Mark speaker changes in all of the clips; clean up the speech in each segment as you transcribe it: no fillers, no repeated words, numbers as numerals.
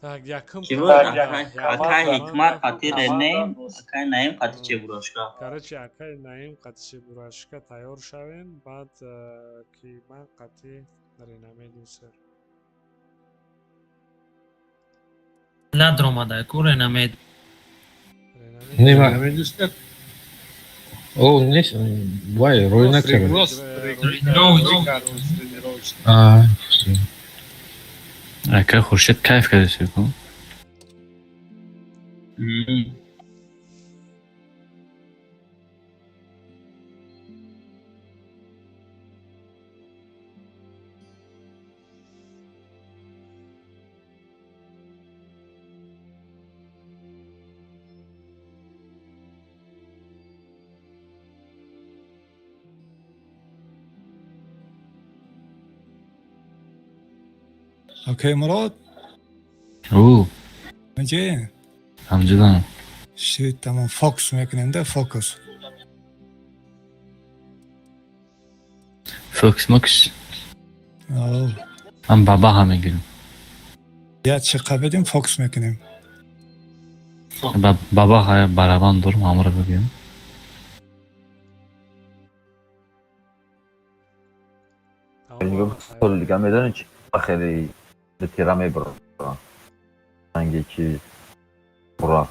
Speaker 1: Так, якум
Speaker 2: Ки буд? Акай Ҳикмат қати Ренем, акай Наим қати Чебурашка.
Speaker 1: Короче, акай Наим қати Чебурашка тайёр шавем, баъд ки ман қати Ренамедусер.
Speaker 3: Надромада ку Ренамед.
Speaker 1: Ренамед.
Speaker 4: О, нест, вай, рӯй накард.
Speaker 3: А.
Speaker 5: Ака Хуршед кайф кардеси ку?
Speaker 6: Окей, Мурод?
Speaker 5: Ӯ.
Speaker 6: Меҷе?
Speaker 5: Ҳамҷудам.
Speaker 6: Шит, тамом, фокус мекунем да, фокус.
Speaker 5: Фокус мокус.
Speaker 6: Ау.
Speaker 5: Ман бабаҳа мегирам.
Speaker 6: Я чиқа бедим, фокус мекунем.
Speaker 5: Бабаҳа барабан дорам, ҳамаро бигирам.
Speaker 7: Соли дига медонӣ чи хеле тира мебурам. Ранги чи бура.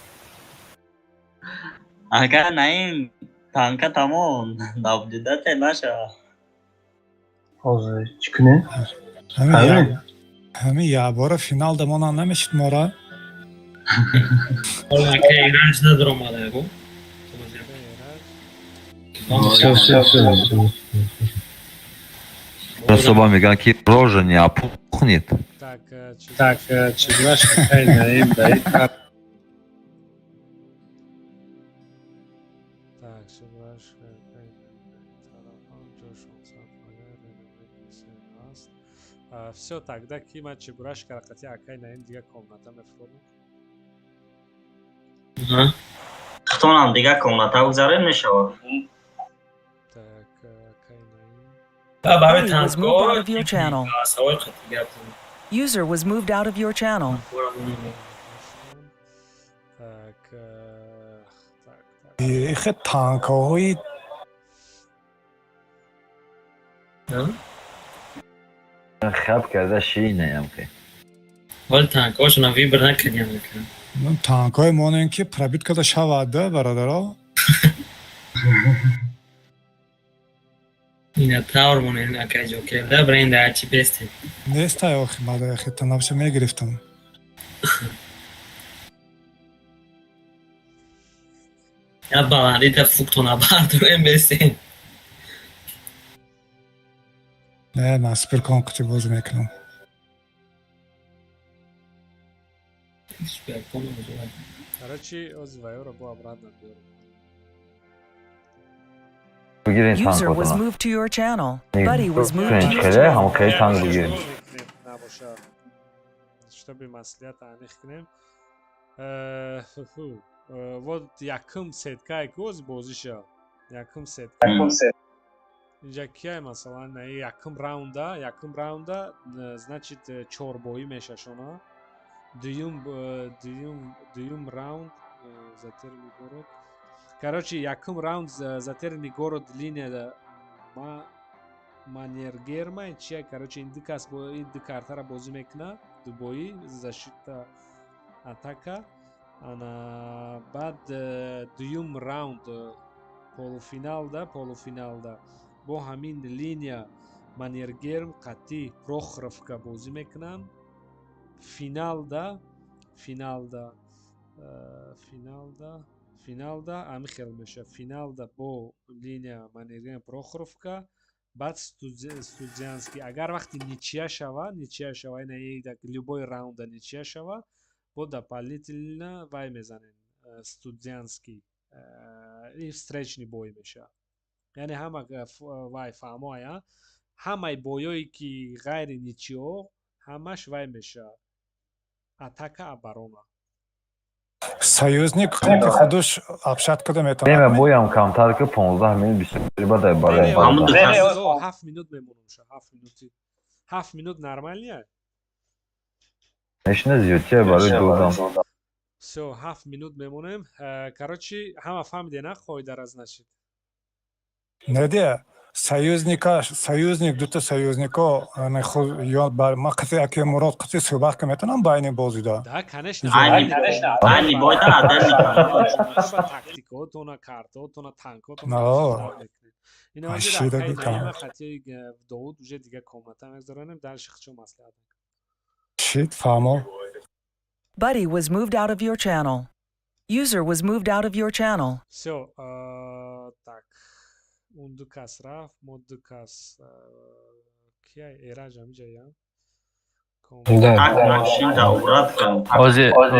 Speaker 2: Ака Наим танка тамом, наблюдатель наша.
Speaker 8: Ҳозир чӣ кунем?
Speaker 6: Ҳамин якбора финал дамонам намешид мора.
Speaker 3: Ака Иранҷ надромада ку.
Speaker 4: Всё, всё, всё.
Speaker 7: Особо мегӯянд ки рожа не опухнет.
Speaker 1: Так,
Speaker 9: Так, Чебурашка акай Наим даи.
Speaker 1: Так, Чебурашка акай тарафон ҷошон сафага Ренамедусер ҳаст. Всё, тогда ки ман Чебурашкара қати акай Наим дига комната мефуродам.
Speaker 2: Хитонам дига комната гузарем мешавад.
Speaker 1: Так, акай Наим.
Speaker 3: Барои
Speaker 10: Buddy was moved out of your channel.
Speaker 3: Савои қати гап занем.
Speaker 10: User was moved out of your channel.
Speaker 1: Так, так, так.
Speaker 6: Ихе танкҳои
Speaker 7: Хаб карда шинаям ки.
Speaker 3: Вале танкҳошона выбор накардиам ака.
Speaker 6: Танкҳои монем ки пробит карда шавад, да, бародаро?
Speaker 3: Ина тавр монем ака Ҷокер да бренда ҳарчи бестем.
Speaker 6: Нестай охи, мада охи танабша мегирифтам.
Speaker 3: Я баландита фуктона бардорем бестем.
Speaker 6: Не, ман суперкон қути бозӣ мекунам.
Speaker 3: Суперкон бозӣ.
Speaker 1: Короче, ози вайёро бо обратно биёрем.
Speaker 7: Бигирен
Speaker 10: User was
Speaker 7: танкотона.
Speaker 10: moved to your channel. Buddy was moved to your
Speaker 7: Хеле
Speaker 10: channel.
Speaker 7: ҳам хеле танк бигирем.
Speaker 1: Набоша. Чтобы маслиҳат аниқ кунем. Фу. Вот якум сеткае ки ози бозиша. Якум сетка. Инҷа кияй, масалан, якум раунда, значит, чорбоӣ мешашона. Дуюм раунд затерянный город. Короче, якум раунд затерянный город линия ма Манергерма чия, короче, ин ду кас бо ин ду картара бозӣ мекуна, дубоӣ, защита, атака. Ана баъд дуюм раунд полуфиналда бо ҳамин линия Манергерм қатъи Прохоровка бозӣ мекунанд. Финалда ҳамин хел мешавад. Финалда бо линия Манергерм, Прохоровка, баъд Студзянский. Агар вақти ничья шава, ина любой раунда ничья шава, бо дополнительно вай мезанем, Студзянский, ин встречный бой мешавад. Яъне ҳама вай фаҳмоая, ҳамаи боёе ки ғайри ничьё, ҳамаш вай мешавад, атака, оборона.
Speaker 6: Союзник худуш обшат карда
Speaker 7: Неме
Speaker 6: метавонад.
Speaker 7: боям камтар ки 15 минут бисёри бадай барои.
Speaker 1: 7 минут мемонумша, 7 минути, 7 минут нормальния.
Speaker 7: Конечно, зиёдтия барои додам.
Speaker 1: Всё, 7 минут мемонем. Короче, ҳама фаҳмиде, на, қоидара, значит?
Speaker 6: Неде, союзника, союзник, дута союзнико ё бар ма қати аки Мурод қати суҳбат ка метавонам байни бозида?
Speaker 1: Да, конечно.
Speaker 2: Айни бойда отдельный.
Speaker 1: Тактикотона, картотона, танкотона.
Speaker 6: Ина
Speaker 1: хати Довуд уже дига комната мегзаронем, дальше хчо маслиҳат.
Speaker 6: Шит, фаҳмо.
Speaker 10: Buddy was moved out of your channel. User was moved out of your channel.
Speaker 1: Всё, так. Он ду кас рафт, мо ду кас. Кия, Эраҷ ҳамиҷаям?
Speaker 4: Да.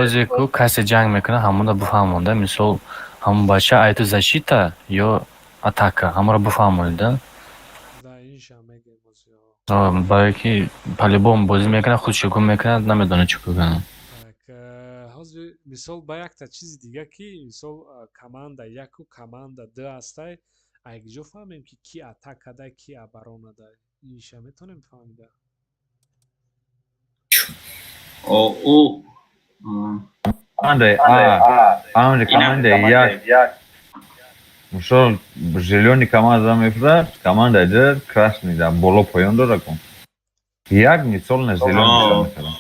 Speaker 5: Озе ку касе ҷанг мекунад, ҳамонро буфаҳмонда. Мисол, ҳамон бача айту защита ё атака, ҳамонро буфаҳмонида.
Speaker 1: Да, инша мегем озиҳо.
Speaker 5: Барое ки по-любому бозӣ мекунад, худшо гум мекунад, намедонад чӣ кор кунад.
Speaker 1: Так, ҳозир, мисол, ба якта чизи дига, ки мисол команда яку команда ду ҳастай, айкҷо фаҳмем, ки ки атакадай, ки оборонадай? Инша метавонем фаҳмида?
Speaker 2: Ӯ
Speaker 7: Командаи А, амри командаи як. Мисол, зелёный команда мефурад, командаи д красный да боло поён дора кун. Як мисол на зелёный мефурад.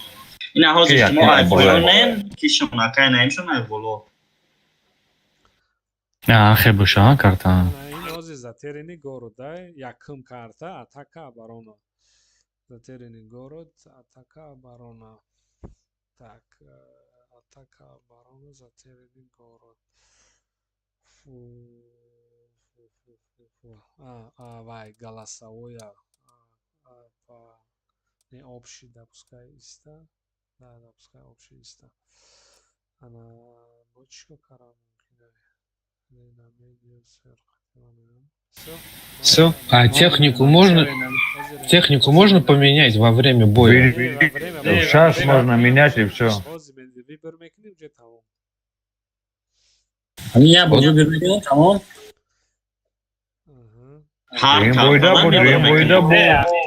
Speaker 2: Ина ҳозир шумо ай поёнен, ки шумо акай наимшон ай боло.
Speaker 5: Хел боша карта.
Speaker 1: Ин ҳозир затерянный город-ай, якум карта, атака, оборона. Затерянный город, атака, оборона. Так, атака, оборона, затерянный город. Фу, фу, фу, фу, фу. А, вай, голосовое. По не общий, да, пускай иста. Да, да, пускай общий иста. Ана, бо чӣ кара мумкин?
Speaker 4: Все. А технику можно поменять во время боя?
Speaker 7: Сейчас можно менять, и все.
Speaker 1: Выбор мекунем, уже тамом.
Speaker 3: Ҳамин як бор выбор мекунем, тамом.
Speaker 7: Дуюм бойда бо, дуюм бойда бо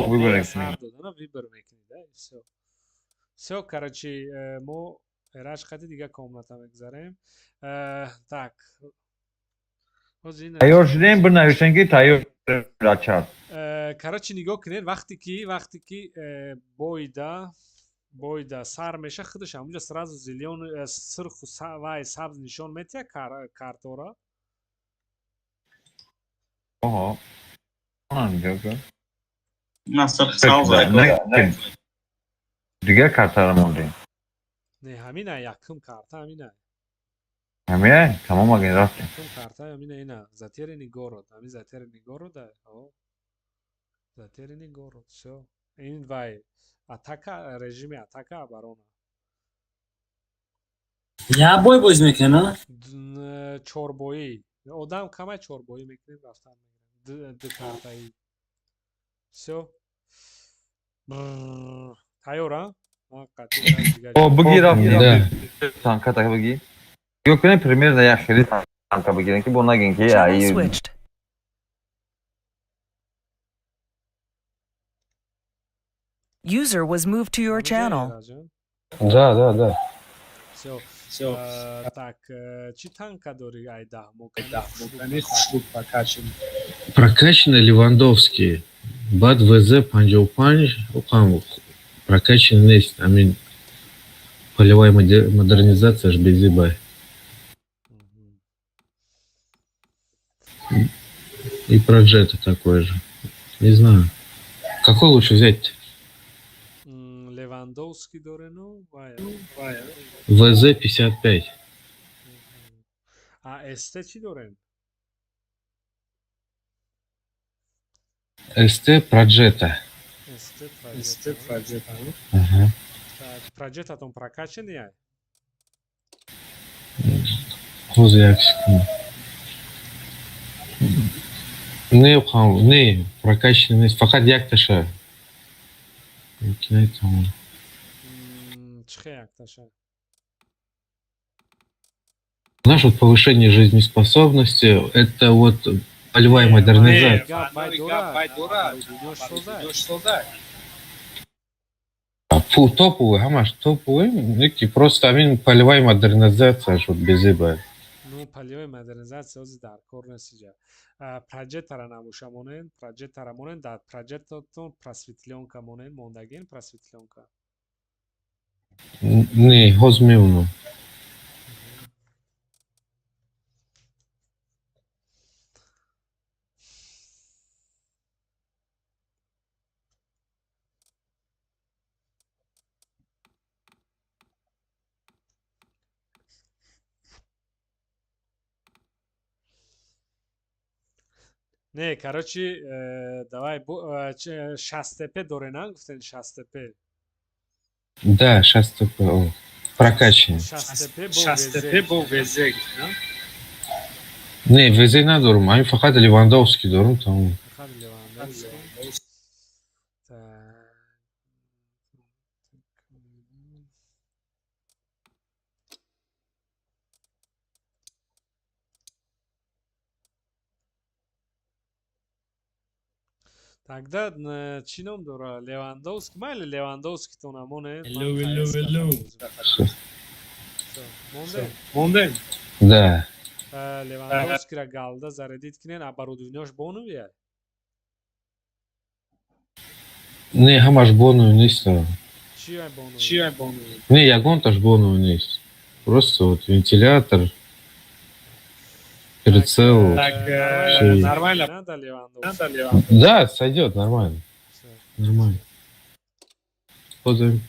Speaker 7: выбор мекунем.
Speaker 1: Выбор мекунӣ, да, всё, всё. Короче, мо Эраҷ қади дига комната мегзарем. Так.
Speaker 7: Тайёр шудем, бинависем, ки тайёр рачад.
Speaker 1: Короче, нигоҳ кунед, вақте ки бойда сар меша, худаш ҳамунҷа сразу зелёный, сирху вай сабз нишон метиҳад картора.
Speaker 7: Оҳо.
Speaker 2: На, сирх сабз.
Speaker 7: Дигар картара мондем.
Speaker 1: Не, ҳамина, якум карта ҳамина.
Speaker 7: Ҳамина, тамом, агин рафтем.
Speaker 1: Якум карта ҳамина, ина, затерянный город, ҳамин затерянный город, о, затерянный город, всё. Ин вай атака, режими атака, оборона.
Speaker 3: Як бой бозӣ мекунем?
Speaker 1: Чорбоӣ, одам камай, чорбоӣ мекунем, рафтан ду картаи, всё. Тайёр, а?
Speaker 7: О, буги, рафт танка так буги. Ё кунем, примерно як хели танка бигирем, ки бо нагин ки
Speaker 10: Channel switched. User was moved to your channel.
Speaker 4: Да.
Speaker 1: Всё.
Speaker 9: Всё.
Speaker 1: Так, чӣ танка дорӣ, айда?
Speaker 9: Хушрӯ прокачан.
Speaker 4: Прокачанный Левандовский. Баъд ВЗ 55, оқам прокачанный нест. Амин полевая модернизация ж безибай. И Проджета такой же. Не знаю. Какой лучше взять?
Speaker 1: Левандовский дорену?
Speaker 4: ВЗ 55.
Speaker 1: А СТ чӣ дорем?
Speaker 4: СТ Проджета.
Speaker 1: СТ Проджета.
Speaker 4: Ага.
Speaker 1: Проджетатон прокачанный ай?
Speaker 4: Ҳозир, як секунд. Не, не, прокачанный нест, фақат якташа. Мумкин.
Speaker 1: Чӣ хел якташа?
Speaker 4: Знаешь, вот повышение жизнеспособности, это вот полевая модернизация. Фу, топовый, ҳамаш топовый, неки просто ҳамин полевая модернизация шуд безебая.
Speaker 1: Ну, полевая модернизация ҳозир дар кор нест иҷа. Прожектора набоша монен, прожектора монен, дар прожектортон просветлёнка монен, мондагин просветлёнка.
Speaker 4: Не, ҳоз мемонам.
Speaker 1: Не, короче, давай, 60 ТП дорена, гуфтен 60 ТП.
Speaker 4: Да, 60 ТП, о, прокачанный.
Speaker 1: 60 ТП бо
Speaker 9: 60 ТП бо ВЗ.
Speaker 4: Не, ВЗ надорум, ҳамин фақат Левандовский дорум, тамом.
Speaker 1: Фақат Левандовский. Так. Тогда чӣ ном дора? Левандовский. Майли, Левандовскитона монед.
Speaker 9: Hello, hello, hello.
Speaker 1: Мондем?
Speaker 9: Мондем?
Speaker 4: Да.
Speaker 1: Левандовскира голда зарядить кинен, оборудованиёш бонувия?
Speaker 4: Не, ҳамаш боновый нест.
Speaker 1: Чӣ ай боновый?
Speaker 9: Чӣ ай боновый?
Speaker 4: Не, ягонташ боновый нест. Просто вот вентилятор, прицел.
Speaker 9: Так,
Speaker 4: Всё.
Speaker 9: нормально.
Speaker 1: Надо Левандовский.
Speaker 9: Надо Левандовский.
Speaker 4: Да, сойдет, нормально.
Speaker 1: Всё.
Speaker 4: Нормально. Позовем.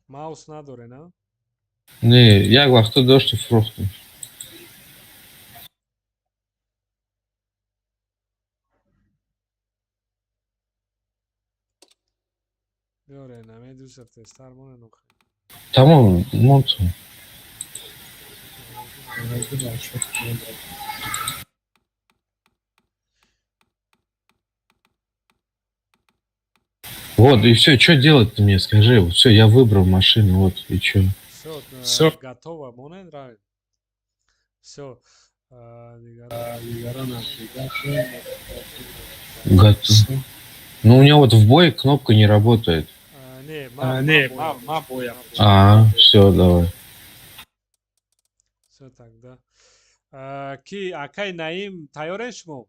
Speaker 1: Маус надоре, на?
Speaker 4: Не, як вақто дошти, фурӯхтем.
Speaker 1: Биёре, намедусар тезтар монен охи.
Speaker 4: Тамом, монтум. Вот, и все, что делать-то мне, скажи. Вот все, я выбрал машину, вот, и что?
Speaker 1: Всё,
Speaker 9: Всё.
Speaker 1: готово, монен равен. Всё. Дигар.
Speaker 4: Готов. Ну, у меня вот в бой кнопка не работает.
Speaker 1: Не,
Speaker 9: Не, ма боя.
Speaker 4: А, все, давай.
Speaker 1: Всё тогда. Ки акай Наим тайёрен шумо?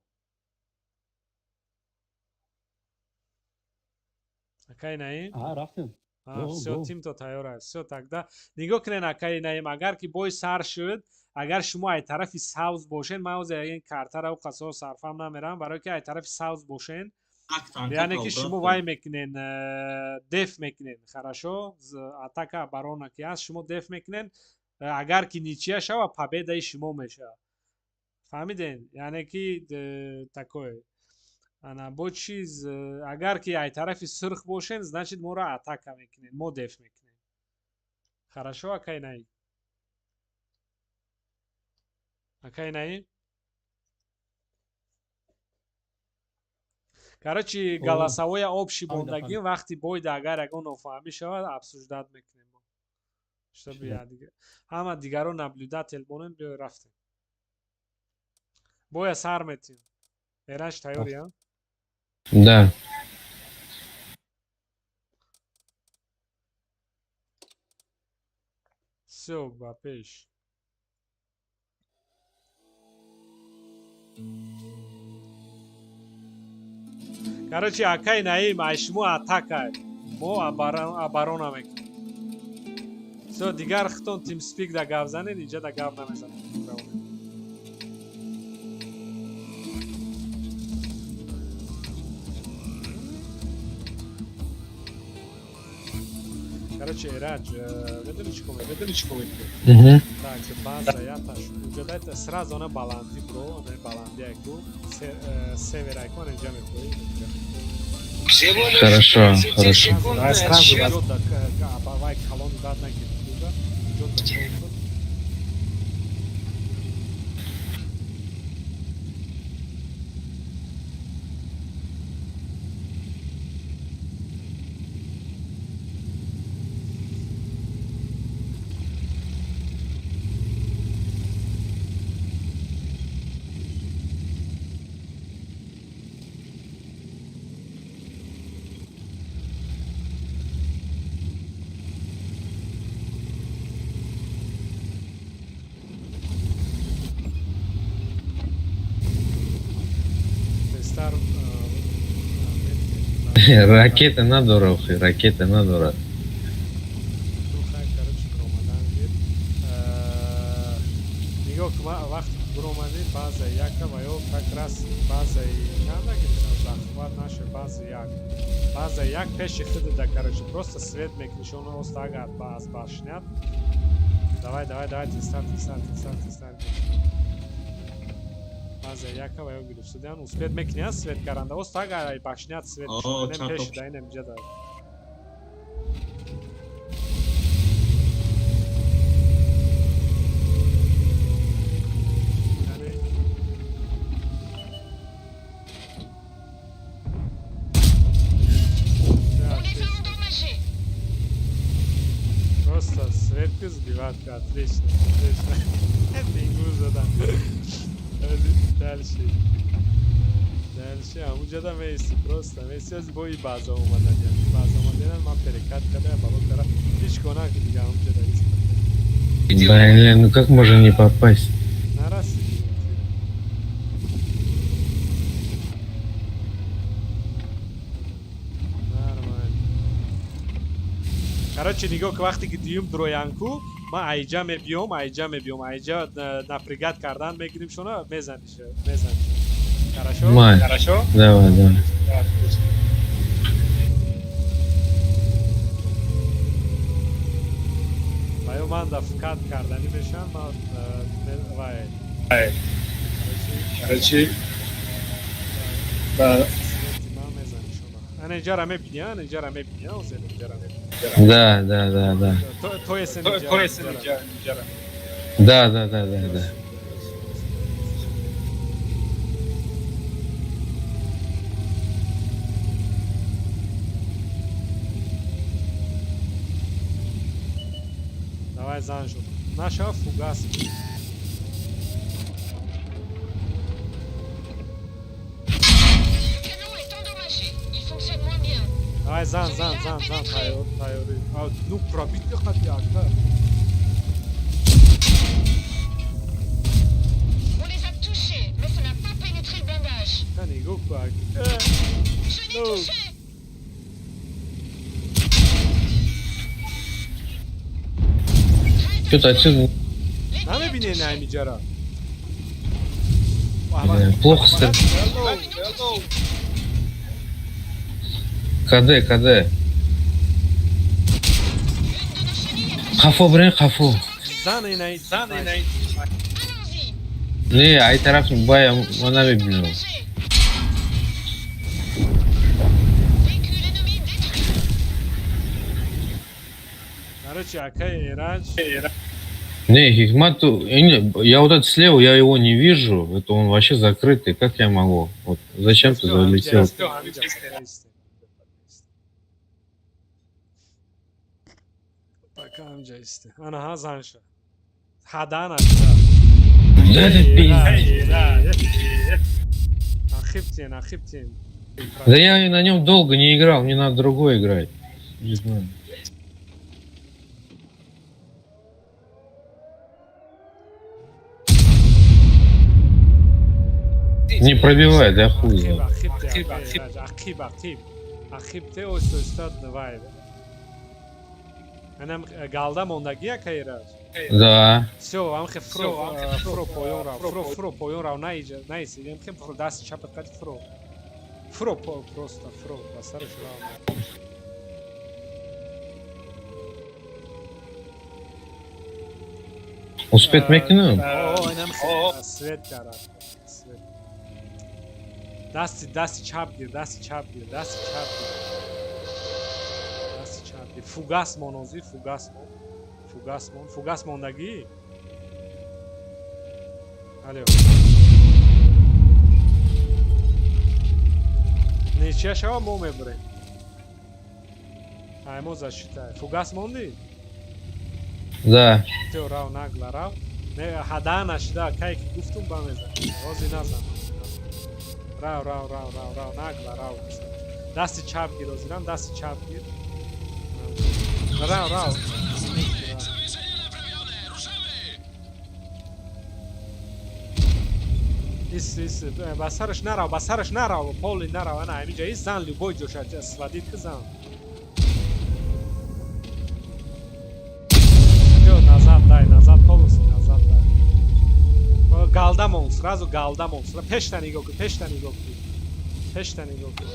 Speaker 1: Акай Наим?
Speaker 8: А, рафтем.
Speaker 1: А,
Speaker 8: Го,
Speaker 1: всё,
Speaker 8: го.
Speaker 1: тимто тайёр аст. Всё, тогда нигоҳ кунед, акаи Наим, агар ки бой сар шуд, агар шумо ай тарафи сабз бошен, ман ҳозир ин картаро қасо сарфам намерам, барое ки ай тарафи сабз бошен, яъне ки шумо вай мекунен, деф мекунен, хорошо, атака оборона ки ҳаст, шумо деф мекунен, агар ки ничья шава, победаи шумо мешавад. Фаҳмиден? Яъне ки такое. Ана бо чиз, агар ки ай тарафи сурх бошен, значит моро атака мекунен, мо деф мекунем. Хорошо, акай Наим? Акай Наим? Короче, голосовое общий
Speaker 8: Фаҳмидам,
Speaker 1: мондагим, вақти бойда агар ягон нофаҳмӣ шавад, обсуждать мекунем. Чтобы
Speaker 8: Шуда.
Speaker 1: я ҳама дигаро наблюдатель монем, биё рафтем. Боя сар метим. Эраш тайёрӣ, а?
Speaker 4: Да.
Speaker 1: Всё, ба пеш. Короче, акай Наим, ай шумо атака. Мо оборона мекунем. Всё, дигар хитон TeamSpeak да гап занед, инҷа да гап намезанед. Короче, Эраҷ, медони чӣ кор мекунӣ?
Speaker 9: Медони чӣ кор мекунӣ?
Speaker 4: Угу.
Speaker 1: Так, база яташ. Уҷа дайте сразу она баланди бро, она баланди айку. Север айку, ана инҷа мепои.
Speaker 4: Хорошо, хорошо.
Speaker 9: Давай сразу.
Speaker 1: Ҷо да вай калон дад нагир. Уҷа, ҷо да кол.
Speaker 4: Ракета надора, охи, ракета надора.
Speaker 1: Ну хай, короче, биромадан гир. Нигоҳ ки, вақте ки биромадӣ база яка ва ё как раз базаи чанда гирифтан, захват наша база як. База як пеши худада, короче, просто свет мекуниш, оно оста агар аз башнят. Давай, давай, давай, тезтар, тезтар, тезтар, тезтар. База яка ва ё гирифтудан успеть мекунӣ, свет каранда. Оста агар ай башнят свет
Speaker 2: О,
Speaker 1: нем
Speaker 2: чанд
Speaker 1: пеши
Speaker 2: топ.
Speaker 1: Да инем ҷада. Яъне
Speaker 11: On les a endommagés.
Speaker 1: Просто светка сбиватка, отлично, отлично. Дингу задам. Дальше. Дальше, а унҷада меисти, просто меисти, аз бои база омадан, яъне база омадан, ман перекат кардам, бало кара, ҳеҷ кона ки дига унҷада ист.
Speaker 4: Блин, ну как можно не попасть?
Speaker 1: Нарасидӣ. Нормально. Короче, нигоҳ ки, вақте ки дуюм дроянку, ман айҷа мебиём, айҷа мебиём, айҷа напрягать кардан мегирим шуна, мезаниш, мезаниш. Хорошо?
Speaker 4: Май.
Speaker 9: Хорошо?
Speaker 4: Давай, давай.
Speaker 9: Да, отлично.
Speaker 1: Ва ё ман да вкат карданӣ мешавам, ман вай.
Speaker 9: Ай.
Speaker 1: Короче,
Speaker 9: Короче, ба
Speaker 1: свети ман мезаниш шуна. Ана иҷара мебини, ана иҷара мебини, ҳозир иҷара мебини.
Speaker 4: Да.
Speaker 1: То есен
Speaker 9: То
Speaker 1: иҷара.
Speaker 9: есен иҷара, иҷара.
Speaker 4: Да.
Speaker 1: Давай зан шуд. Наша фугас.
Speaker 11: Le canon est endommagé. Il fonctionne moins bien.
Speaker 1: Давай зан, зан, зан, зан, тайёр, тайёрӣ. А, ну пробить хати ака.
Speaker 11: On les a touchés, mais ça n'a pas pénétré le blindage.
Speaker 1: Та нигоҳ ку ака.
Speaker 11: Chenille
Speaker 1: No.
Speaker 11: touchée.
Speaker 4: Что-то отсюда
Speaker 11: L'ennemi est
Speaker 1: Намебинӣ
Speaker 11: touché.
Speaker 1: на ҳамиҷара.
Speaker 4: Плохо КД, КД.
Speaker 11: Une de nos chenilles est touchée.
Speaker 4: Қафо брен, қафо.
Speaker 1: Зан инаи
Speaker 9: Зан инаи.
Speaker 11: Allons-y.
Speaker 4: Не, ай тараф бая ма намебинам.
Speaker 11: Endommagé. Véhicule ennemi détruit.
Speaker 1: Короче, акай Эраҷ.
Speaker 4: Не, Хикмат, я вот этот слева, я его не вижу. Это он вообще закрытый. Как я могу? Вот зачем ты залетел?
Speaker 1: Всё, ҳамиҷа исте. Пока ҳамиҷа исте. Ана ҳа занша. Ҳадан ашда.
Speaker 4: Да это пиздец.
Speaker 1: Ахибтен, ахибтен.
Speaker 4: Да я на нем долго не играл, мне надо другой играть. Не знаю. Не пробивает, да хуй
Speaker 1: Ақиб,
Speaker 4: знает.
Speaker 1: ақибте, акай Эраҷ, ақиб, ақиб. Ақибте оҳиста оҳиста вай. Анам галда мондагӣ, акай Эраҷ.
Speaker 4: Да.
Speaker 1: Всё, амхе фро, фро поён рав, фро, фро поён рав, наиҷа, наиси, амхе фро, дасти чапат қати фро. Фро, просто фро, ба сараш рав.
Speaker 4: Успеть мекунам?
Speaker 1: О, инам хе свет кара. Свет. Дасти чап гир, дасти чап гир, дасти чап гир. Дасти чап гир. Фугас мон озӣ, фугас мон. Фугас мон, фугас мондагӣ? Алё. Ничья шава, мо мебурем. Ай мо защита. Фугас мондӣ?
Speaker 4: Да.
Speaker 1: Тё рав, нагла рав. Не, ҳада нашида, кай ки гуфтум ба мезан. Ҳози назан. Рав, рав, рав, рав, рав, нагла рав. Дасти чап гир, озирам, дасти чап гир. Рав, рав. Ис, ис, ба сараш нарав, ба сараш нарав, поли нарав, ана ҳаминҷа ис зан любой ҷоша сводит ки зан. Всё, назад дай, назад полностью назад дай. Галдамон, сразу галдамон, пешта нигоҳ кун, пешта нигоҳ кун. Пешта нигоҳ кун.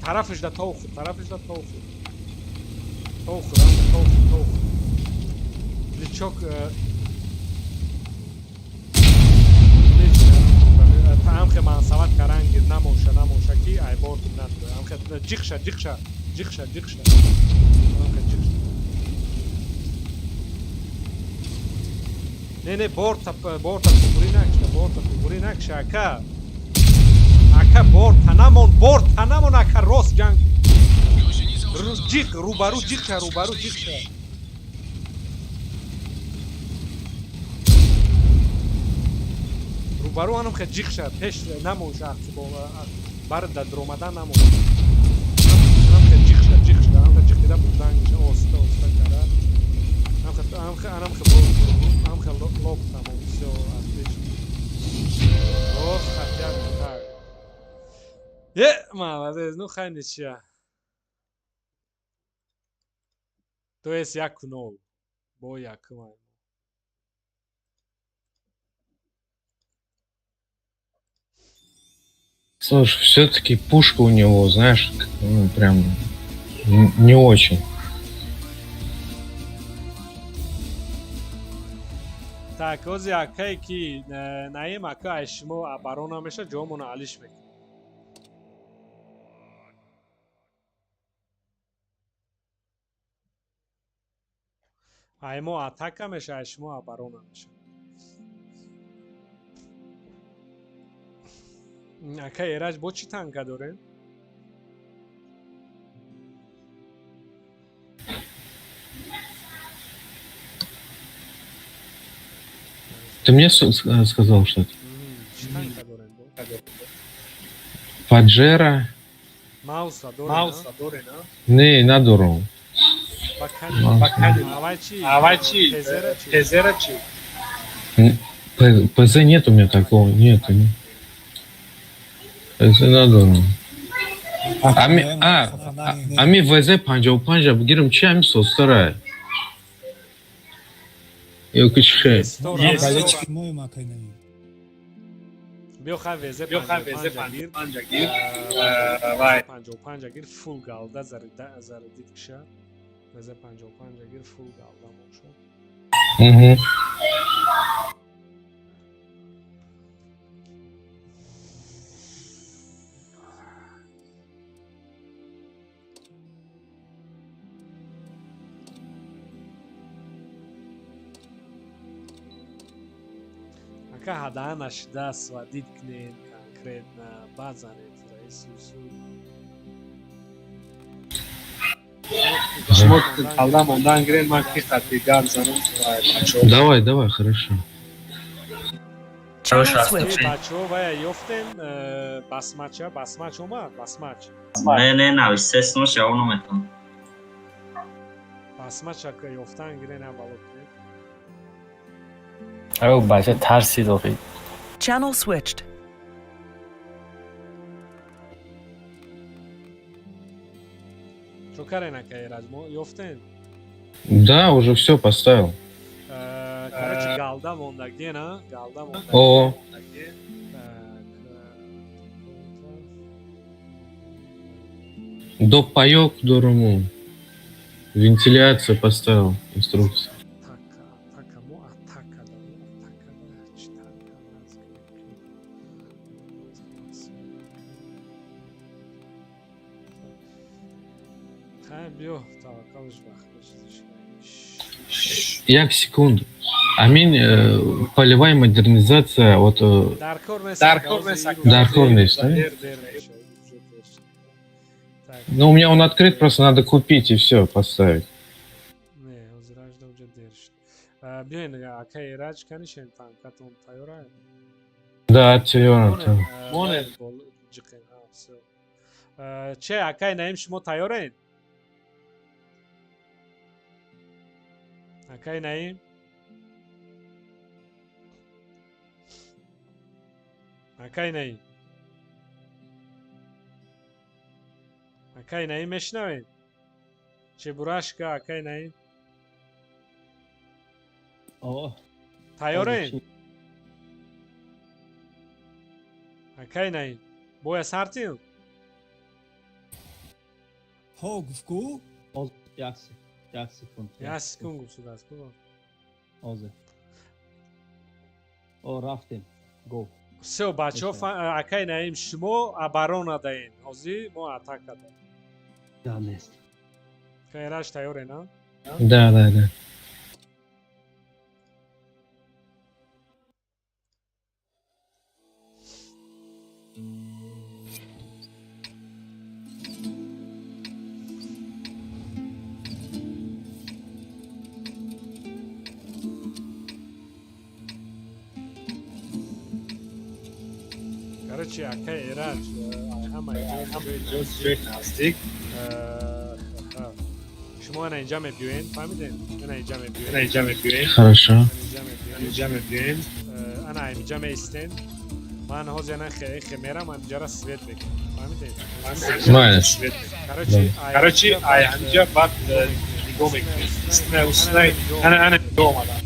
Speaker 1: Тарафаш да тов худ, тарафаш да тов худ. Тов худ, тов худ, тов худ. Личок амхе мансават карангир намоша, намоша ки айбор надо. Амхе ҷиқша, ҷиқша, ҷиқша, ҷиқша. Амхе ҷиқша. Не, не, борта, борта тугури накша, борта тугури накша, ака. Ака борта намон, борта намон, ака рост ҷанг. Ҷиқ, рӯбарӯ ҷиқша, рӯбарӯ ҷиқша. Рӯбарӯ анам хе ҷиқша, пеш намонша, бар да дромадан намон. Анам хе ҷиқша, ҷиқша, анам хе ҷиқида бурдангша, оста, оста кара. Анам хе, анам хе анам хе лоб тамом, всё, отлично. Ох, хотя бы так. Е, молодец, ну хай ничья. То есть 1-0. Бо якум.
Speaker 4: Слушай, все-таки пушка у него, знаешь, ну, прям не очень.
Speaker 1: Так, ози акай ки наим ака ай шумо оборона меша, ҷомона алиш мекунад. Ай мо атака меша, ай шумо оборона меша. Ака Эраҷ бо чӣ танка дорем?
Speaker 4: Ты мне сказал что-то?
Speaker 1: Чӣ танка дорем?
Speaker 4: Паджеро.
Speaker 1: Мауса дорем?
Speaker 9: Мауса дорем, а?
Speaker 4: Не, надорам.
Speaker 1: Авай чӣ?
Speaker 9: Авай чӣ? Пезера чӣ?
Speaker 4: ПЗ нет у меня такого, нет. ПЗ надорам. Ами ВЗ 55 бигирам, чи ами состара? Ё ки чӣ?
Speaker 1: Биё хай ВЗ 55 гир. 55 гир фул галда зарядит киша. ВЗ 55 гир фул галда моша.
Speaker 4: Угу.
Speaker 1: Ака ҳадаан нашида сводит кунед конкретно, базанед раисусу.
Speaker 9: Шумо қалда мондан гиред, ман ки хати гап занам.
Speaker 4: Давай, давай, хорошо.
Speaker 1: Бачаҳо вая ёфтем басмача, басмач омад, басмач.
Speaker 2: Не, не, нависест, но шаво наметавонам.
Speaker 1: Басмача ёфтан гирен аввало кунед.
Speaker 5: Ау, бача тарсид охи.
Speaker 10: Channel switched.
Speaker 1: Чо карен ака Эраҷ, мо ёфтем?
Speaker 4: Да, уже все поставил.
Speaker 1: Короче, галда мондагӣ, на? Галда мондагӣ.
Speaker 4: О. До паёк дорому. Вентиляцию поставил, инструкцию.
Speaker 1: Атака, мо атака дорем, атака, чӣ танка Хай, биё, таваккалш вақт.
Speaker 4: Як секунду. Амин, полевая модернизация от... Даркор нест, да? Ну, у меня он открыт, просто надо купить и все, поставить.
Speaker 1: Не, Биёин, ака Эраҷ, канишем танкатон тайёра?
Speaker 4: Да, тайёра.
Speaker 1: Че, акай Наим, шумо тайёред? Акай Наим? Акай Наим. Акай Наим, мешнавед? Чебурашка, акай Наим.
Speaker 12: О.
Speaker 1: Тайёрен? Акай Наим. Боя сартим?
Speaker 12: Ҳо, гуфт ку? Як секунд.
Speaker 1: Як секунд гуфт шудааст. Ку?
Speaker 12: Ҳозир. О, рафтем. Го.
Speaker 1: Всё, бачаҳо, акай Наим, шумо оборона даен. Ҳозир мо атака даем.
Speaker 12: Да, нест.
Speaker 1: Кайраш, тайёрен, а?
Speaker 4: Да.
Speaker 1: Короче, акай Эраҷ, ҳама
Speaker 9: ҷои наздик.
Speaker 1: Шумо ана инҷа мебиёен, фаҳмидем? Ана инҷа мебиёен.
Speaker 9: Ана инҷа мебиёен.
Speaker 4: Хорошо.
Speaker 9: Инҷа мебиёен.
Speaker 1: Ана инҷа меистен. Ман ҳозир ана хе мерам, инҷара свет мекунам. Фаҳмидем?
Speaker 4: Майли.
Speaker 9: Короче, ай ҳаминҷа баъд нигоҳ мекунем. Уснай, ана ана нигоҳ омадам.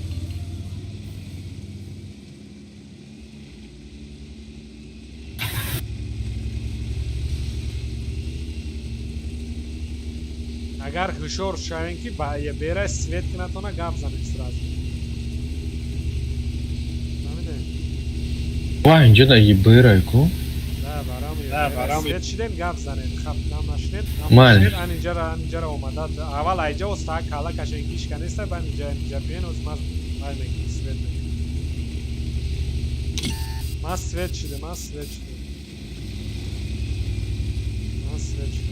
Speaker 1: Агар ҳушёр шавем, ки бера свет кунатона, гап занед сразу. Фаҳмидем?
Speaker 4: Ва, инҷо да еберай ку?
Speaker 1: Да, барам. Свет шидем, гап занед, хап нам нашидем.
Speaker 4: Майли.
Speaker 1: Ан инҷара, ан инҷара омада, аввал айҷа оста кала кашен, кишка неста, баъд инҷа инҷа биен, оз ман вай мекунам, свет мекунам. Ман свет шидем, ман свет шидем. Ман свет шидем.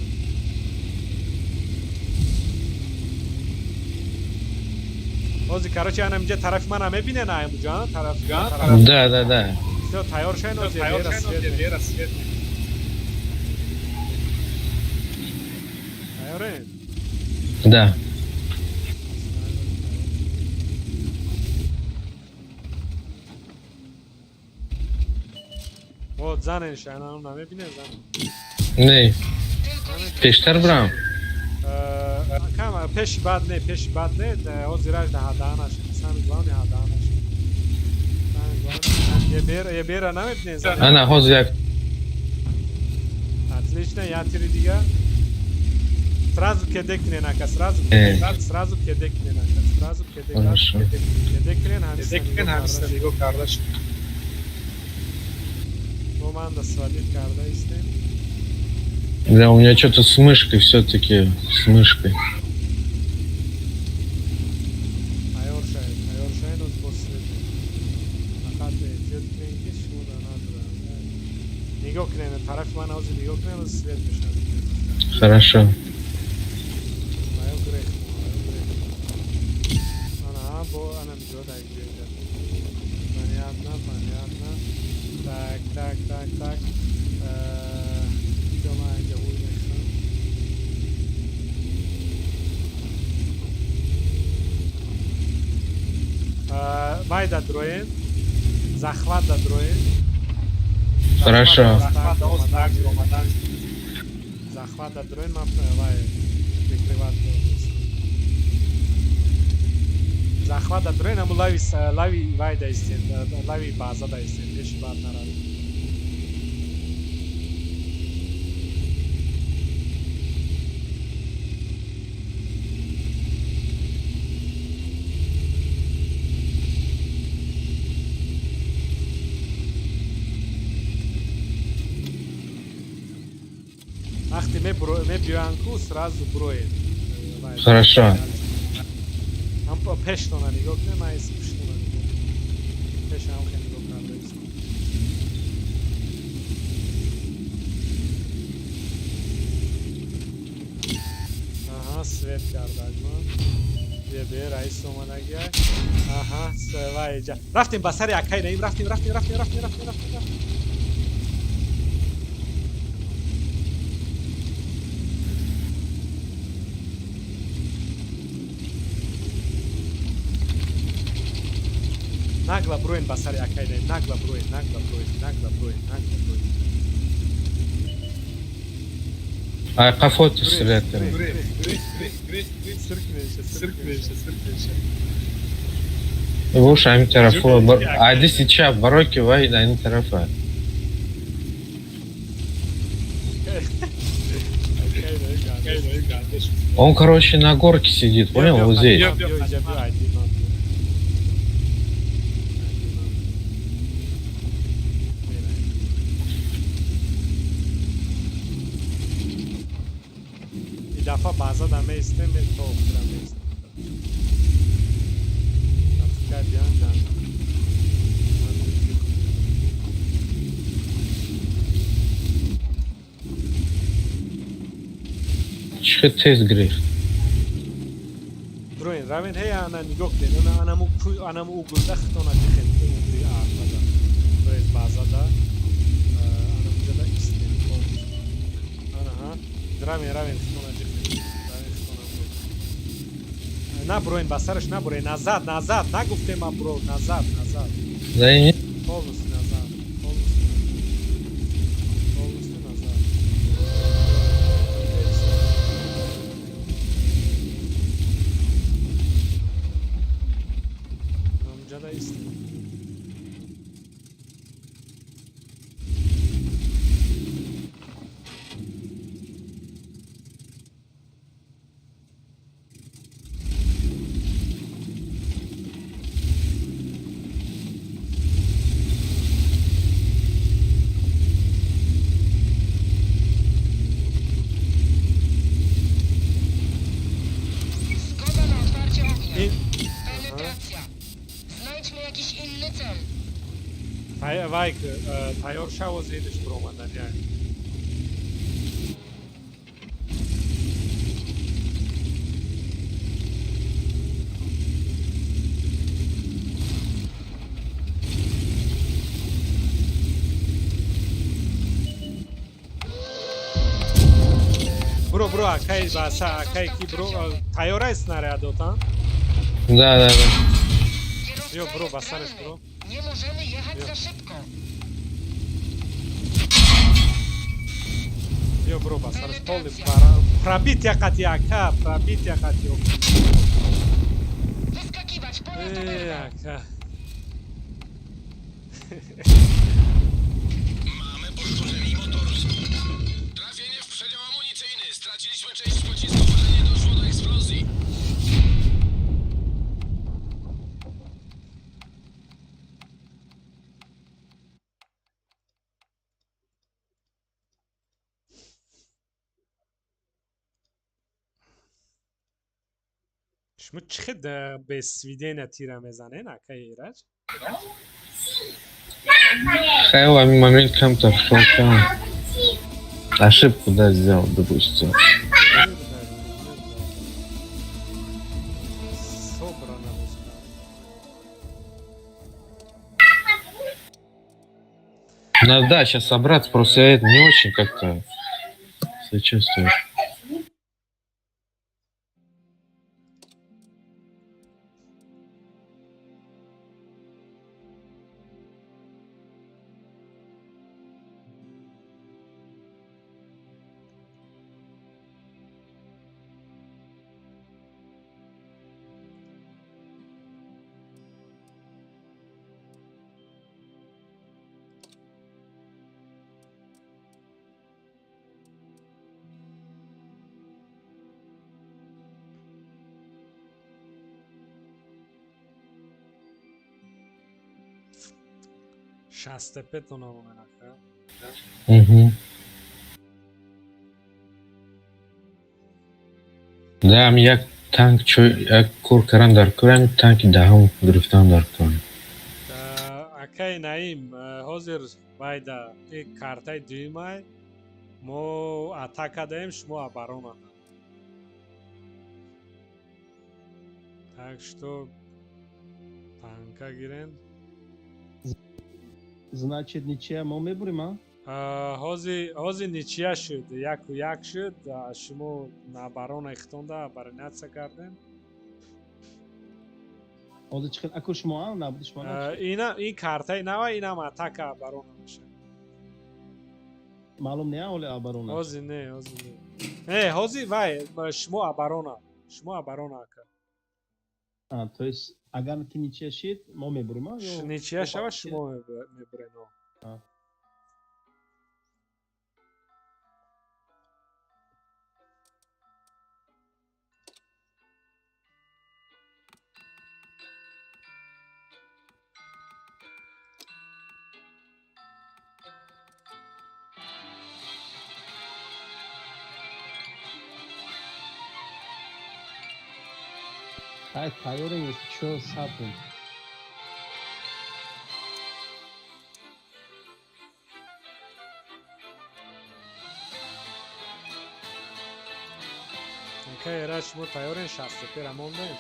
Speaker 1: Ҳозир, короче, ана инҷа тарафи мана мебинен, аймуҷа, тараф.
Speaker 4: Да.
Speaker 1: Всё, тайёр шавен, ҳозир бера свет.
Speaker 9: Бера свет.
Speaker 1: Тайёрен?
Speaker 4: Да.
Speaker 1: Вот занен шавен, ана намебинен, занен.
Speaker 4: Не. Пештар бирам.
Speaker 1: Кам пеши бад не, пеши бад не, ҳозираш да ҳадаанаш, самый главный ҳадаанаш. Самый главный. Ебера, ебера намебинен, занен.
Speaker 4: Ана ҳозир як
Speaker 1: Отлично, я тири дига. Сразу кеде кунен, ака, сразу сразу кеде кунен, ака, сразу кеде.
Speaker 4: Хорошо.
Speaker 1: Кеде кунен,
Speaker 9: Кеде кунен, ҳамиса нигоҳ карда шуд.
Speaker 1: Мо ман да свалид карда истем.
Speaker 4: Да, у меня что-то с мышкой все-таки, с мышкой.
Speaker 1: Тайёр шавед, тайёр шавед, оз бо свет. Фақат эҳтиёт кунен, ки шумо да надорам. Нигоҳ кунен, тарафи ман ҳозир нигоҳ кунен, оз свет мешавад.
Speaker 4: Хорошо.
Speaker 1: Аю грех, аю грех. Ана, бо ана миҷо да инҷо инҷа. Понятно, понятно. Так, так, так, так. Инҷо ман инҷа ҳуй мехӯрам. Вай да дроен, захват да дроен.
Speaker 4: Хорошо.
Speaker 1: Захват да дроен, ман вай прикрыват. Захват да дроен, аму лави лави вай да истен, лави база да истен, пеши бад наравед. Вақте мебиёянд ку, сразу буроед.
Speaker 4: Хорошо.
Speaker 1: Ҳам пештона нигоҳ кунед, ман иси пуштона нигоҳ кунам. Пеша ҳам хеле нигоҳ карда истам. Аҳа, свет кардак ман. Бе раис омадагиай. Аҳа, вай ҷа. Рафтем ба сари акай Наим, рафтем, рафтем, рафтем, рафтем, рафтем, рафтем, рафтем. Нагло броен ба сари акай Наим, нагло броен, нагло броен, нагло броен, нагло броен.
Speaker 4: А қафо ту стрелять кардем. Вош ами тарафо, адиси чап, барои ки вай ин тарафа. Он, короче, на горке сидит, понял? Вот здесь.
Speaker 1: И дафа база да меистем, то охира меистем. Африка биан ҷанг.
Speaker 4: Чӣ тез гирифт.
Speaker 1: Броен, равен, ҳей, ана нигоҳ кунед, ана анаму ку анаму угулда хитона ҷихед, угли арфада. То есть базада анамуҷада истем полностью. Ана ҳа, равен, равен хитона ҷихед. Равен хитона броен. Наброен ба сараш наброен, назад, назад, нагуфтем ма бро, назад, назад.
Speaker 4: Да не.
Speaker 1: Полностью назад, полностью. Полностью назад. Анамуҷада истем.
Speaker 11: Zgoda na otwarcie ognia.
Speaker 1: И
Speaker 11: Penetracja. Znajdźmy jakiś inny cel.
Speaker 1: Вай тайёр шаво зедиш биромадан як. Бро, бро, акай баса, акай ки бро, тайёрай снарядотан?
Speaker 4: Да.
Speaker 1: Биё,
Speaker 11: Kierowca
Speaker 1: бро,
Speaker 11: jest
Speaker 1: ба сараш
Speaker 11: ranny.
Speaker 1: бро.
Speaker 11: Nie możemy jechać
Speaker 1: Биё.
Speaker 11: za szybko.
Speaker 1: Биё, бро, ба сараш полный пробития қати ака, пробития қати.
Speaker 11: Wyskakiwać, pojazd
Speaker 1: Э,
Speaker 11: oberwał.
Speaker 1: ака.
Speaker 13: Trafienie w przedział amunicyjny. Straciliśmy część pocisków, ale nie doszło do eksplozji.
Speaker 1: Шумо чӣ хел без сведения тира мезанен, акай Эраҷ?
Speaker 4: Хай, в момент камтар шел там. Ошибку, да, сделал, допустил.
Speaker 1: Собрана бозка.
Speaker 4: Надо, да, сейчас собраться, просто я это не очень как-то себя чувствую.
Speaker 1: 65 тона ака.
Speaker 4: Угу. Да, як танк чо як кор кардан дар кор, танки даҳум гирифтан дар кор.
Speaker 1: Акай Наим, ҳозир вайда картаи дуюмай мо атака даем, шумо оборона. Так что танка гирен.
Speaker 12: Значит, ничья мо мебурем, а?
Speaker 1: Ҳозир ничья шуд, 1-1 шуд. Шумо на оборона ихтонда обороняться кардем.
Speaker 12: Ҳозир чӣ хел аку шумо набуди шумо?
Speaker 1: Ина ин картаи нава, инам атака оборона мешавад.
Speaker 12: Маълум не ҳоли оборона?
Speaker 1: Ҳозир не, ҳозир не. Не, ҳозир вай шумо оборона. Шумо оборона ака.
Speaker 12: То есть агар ки ничья шид, мо мебурем, ё
Speaker 1: ничья шава, шумо мебурен.
Speaker 12: Ай, тайёрем ё чо сабр?
Speaker 1: Ака шумо тайёрен шасту пера мондем?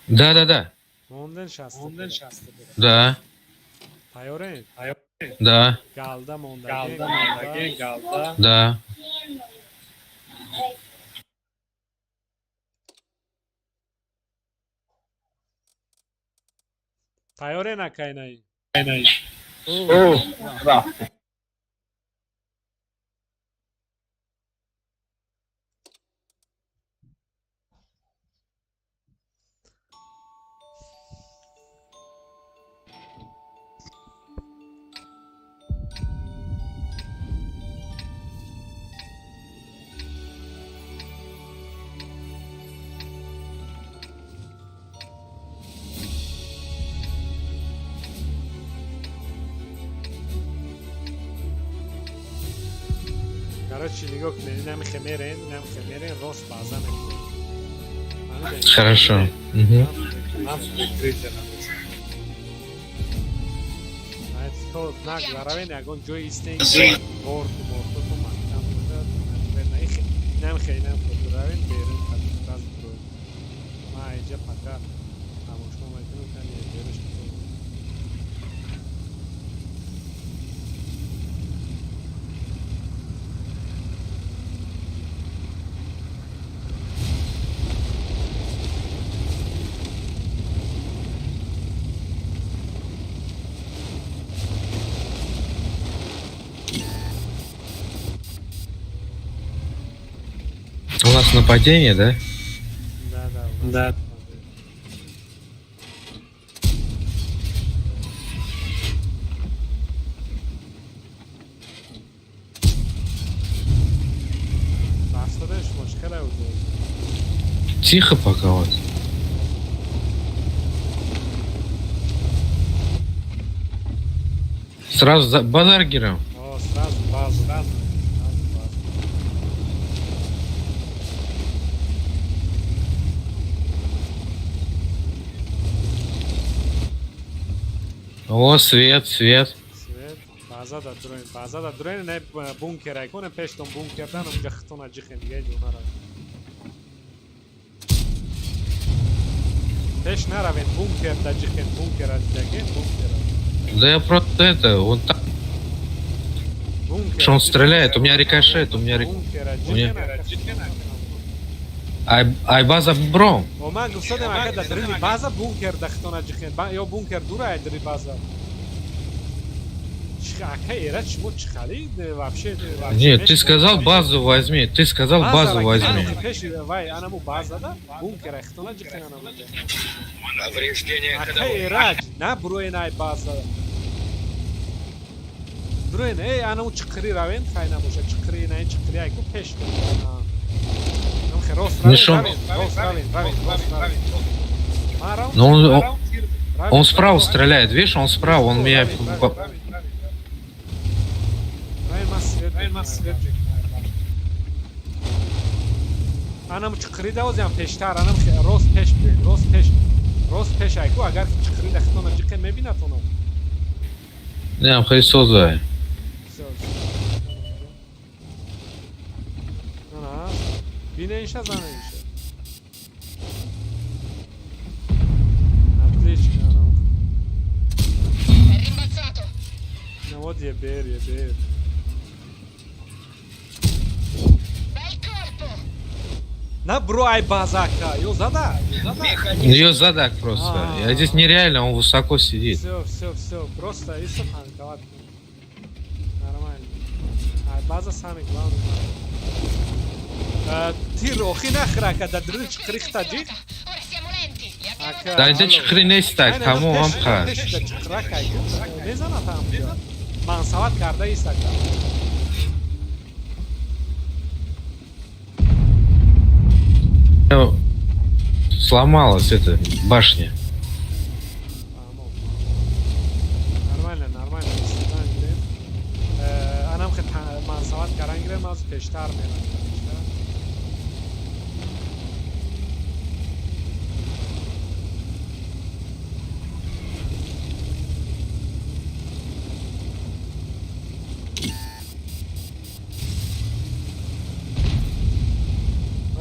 Speaker 4: Да.
Speaker 1: Монден шасту.
Speaker 4: Да.
Speaker 1: Тайёрен?
Speaker 4: Да.
Speaker 1: Галда мондаге, галда.
Speaker 4: Да.
Speaker 1: Тайёрен акайнаи?
Speaker 7: О, рафт.
Speaker 1: Короче, нигоҳ кунед, инам хемерен, инам хемерен, рост база мекунед.
Speaker 4: Хорошо. Угу.
Speaker 1: То знак заравен, ягон ҷои истен, борту бортуту маҳкам бошад. Инам хе, инам хе, равен берун, раз броед. Ма иҷа пока тамошо мекунам, кани беруш.
Speaker 4: У нас нападение, да?
Speaker 1: Да, у нас
Speaker 9: Да.
Speaker 1: Рафтадаеш мушкил аудио.
Speaker 4: Тихо пока вот. Сразу за базар гирам.
Speaker 1: О, сразу базу, сразу, сразу базу.
Speaker 4: О, свет, свет.
Speaker 1: Свет. База да дроин, база да дроин, не бункер айконе пештон бункер дан, унҷа хитона ҷихен дига ҷо наравен. Пеш наравен, бункер да ҷихен, бункера дидаген, бункера.
Speaker 4: Да я просто это, он так,
Speaker 1: Бункера
Speaker 4: что он стреляет, у меня рикошет, у меня рик...
Speaker 1: Бункера
Speaker 4: У меня...
Speaker 1: ҷихен, ака.
Speaker 4: Ай, ай база бром.
Speaker 1: О, ман гуфтадем ака да дрини база бункер да хитона ҷихен, ё бункер дура ай дри база. Ака эра шумо чӣ хали вообще?
Speaker 4: Нет, ты сказал базу возьми, ты сказал базу возьми.
Speaker 1: Пеш вай анаму база да бункера хитона ҷихен анаму.
Speaker 13: Повреждение
Speaker 1: Ака
Speaker 13: ходовой.
Speaker 1: эраҷ на буроен ай база. Буроен эй анаму чиқири равен хай набоша чиқири на чиқири ай ку пеш. Нам хе рост равен,
Speaker 4: Нишон.
Speaker 1: равен, рост равен, равен, рост равен. Ма рав-
Speaker 4: Но он, он,
Speaker 1: равен,
Speaker 4: он справа стреляет, видишь, он справа, он меня...
Speaker 1: Равен, ма свет. Равен, ма свет. Анам чиқири давозям пештар, анам рост пеш биёед, рост пеш. Рост пеш ай ку агар чиқири дахтона ҷиқе мебинад оно.
Speaker 4: Не, хрисоза.
Speaker 1: Всё, всё. Ана, бинеиша занеиша. Отлично, анам.
Speaker 11: È rimbalzato.
Speaker 1: Ну вот ебер, ебер.
Speaker 11: Bella
Speaker 1: На бро ай базака. Ё зада? Ё зада?
Speaker 4: Ее задак просто.
Speaker 1: А.
Speaker 4: А здесь нереально, он высоко сидит.
Speaker 1: Все, все, все. Просто иса танковать. Нормально. Ай база самый главный. Тир охи нахрака да дрын чиқрих таҷик. Ака.
Speaker 4: Да инҷа чиқри нестак, тамом ҳам қар.
Speaker 1: Чиқрак ай. Мезанад ҳам. Мансават карда истака.
Speaker 4: Сломалась эта башня.
Speaker 1: Нормально, нормально. Истидан гирем. Анам хе мансават каран гирем, аз пештар мерам.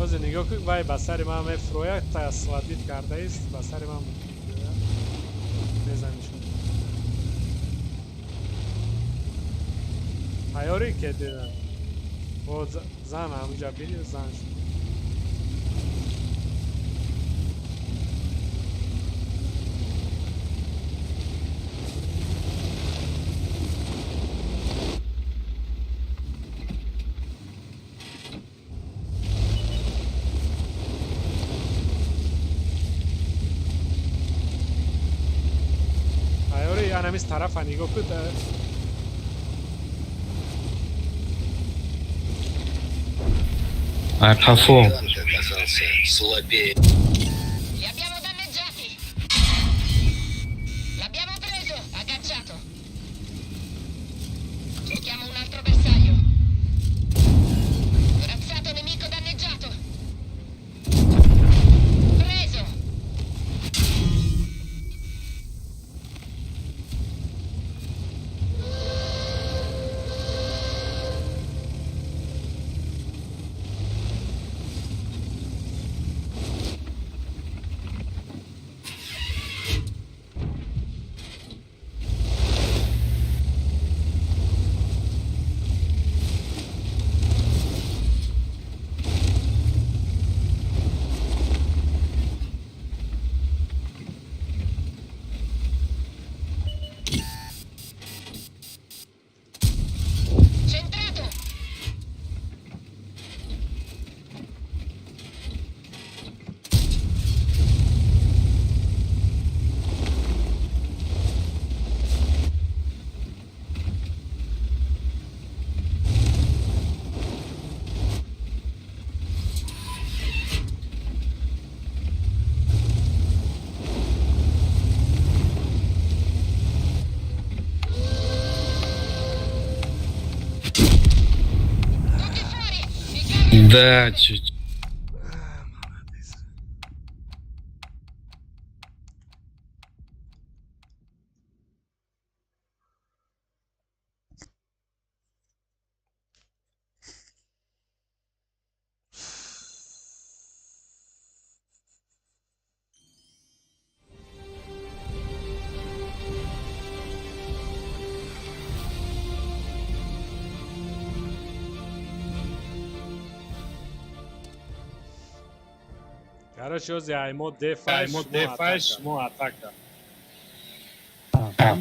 Speaker 1: Ҳозир нигоҳ кун, вай ба сари ман мефурӯяд, та сладид кардааист, ба сари ман мезанишон. Тайёрӣ ке дидам. О, зан ҳамуҷа бини, зан шуд. Тайёрӣ, анамиз тарафа нигоҳ кун.
Speaker 4: А қафо.
Speaker 13: Танк оказался слабее.
Speaker 11: Li abbiamo danneggiati. L'abbiamo preso, agganciato. Cerchiamo un altro bersaglio. Corazzato nemico danneggiato. Preso. Centrato. Tutti fuori! Il carro
Speaker 4: Да, чуть.
Speaker 1: Короче, ози аймо дефай,
Speaker 9: Ай, мо дефай, шумо атака.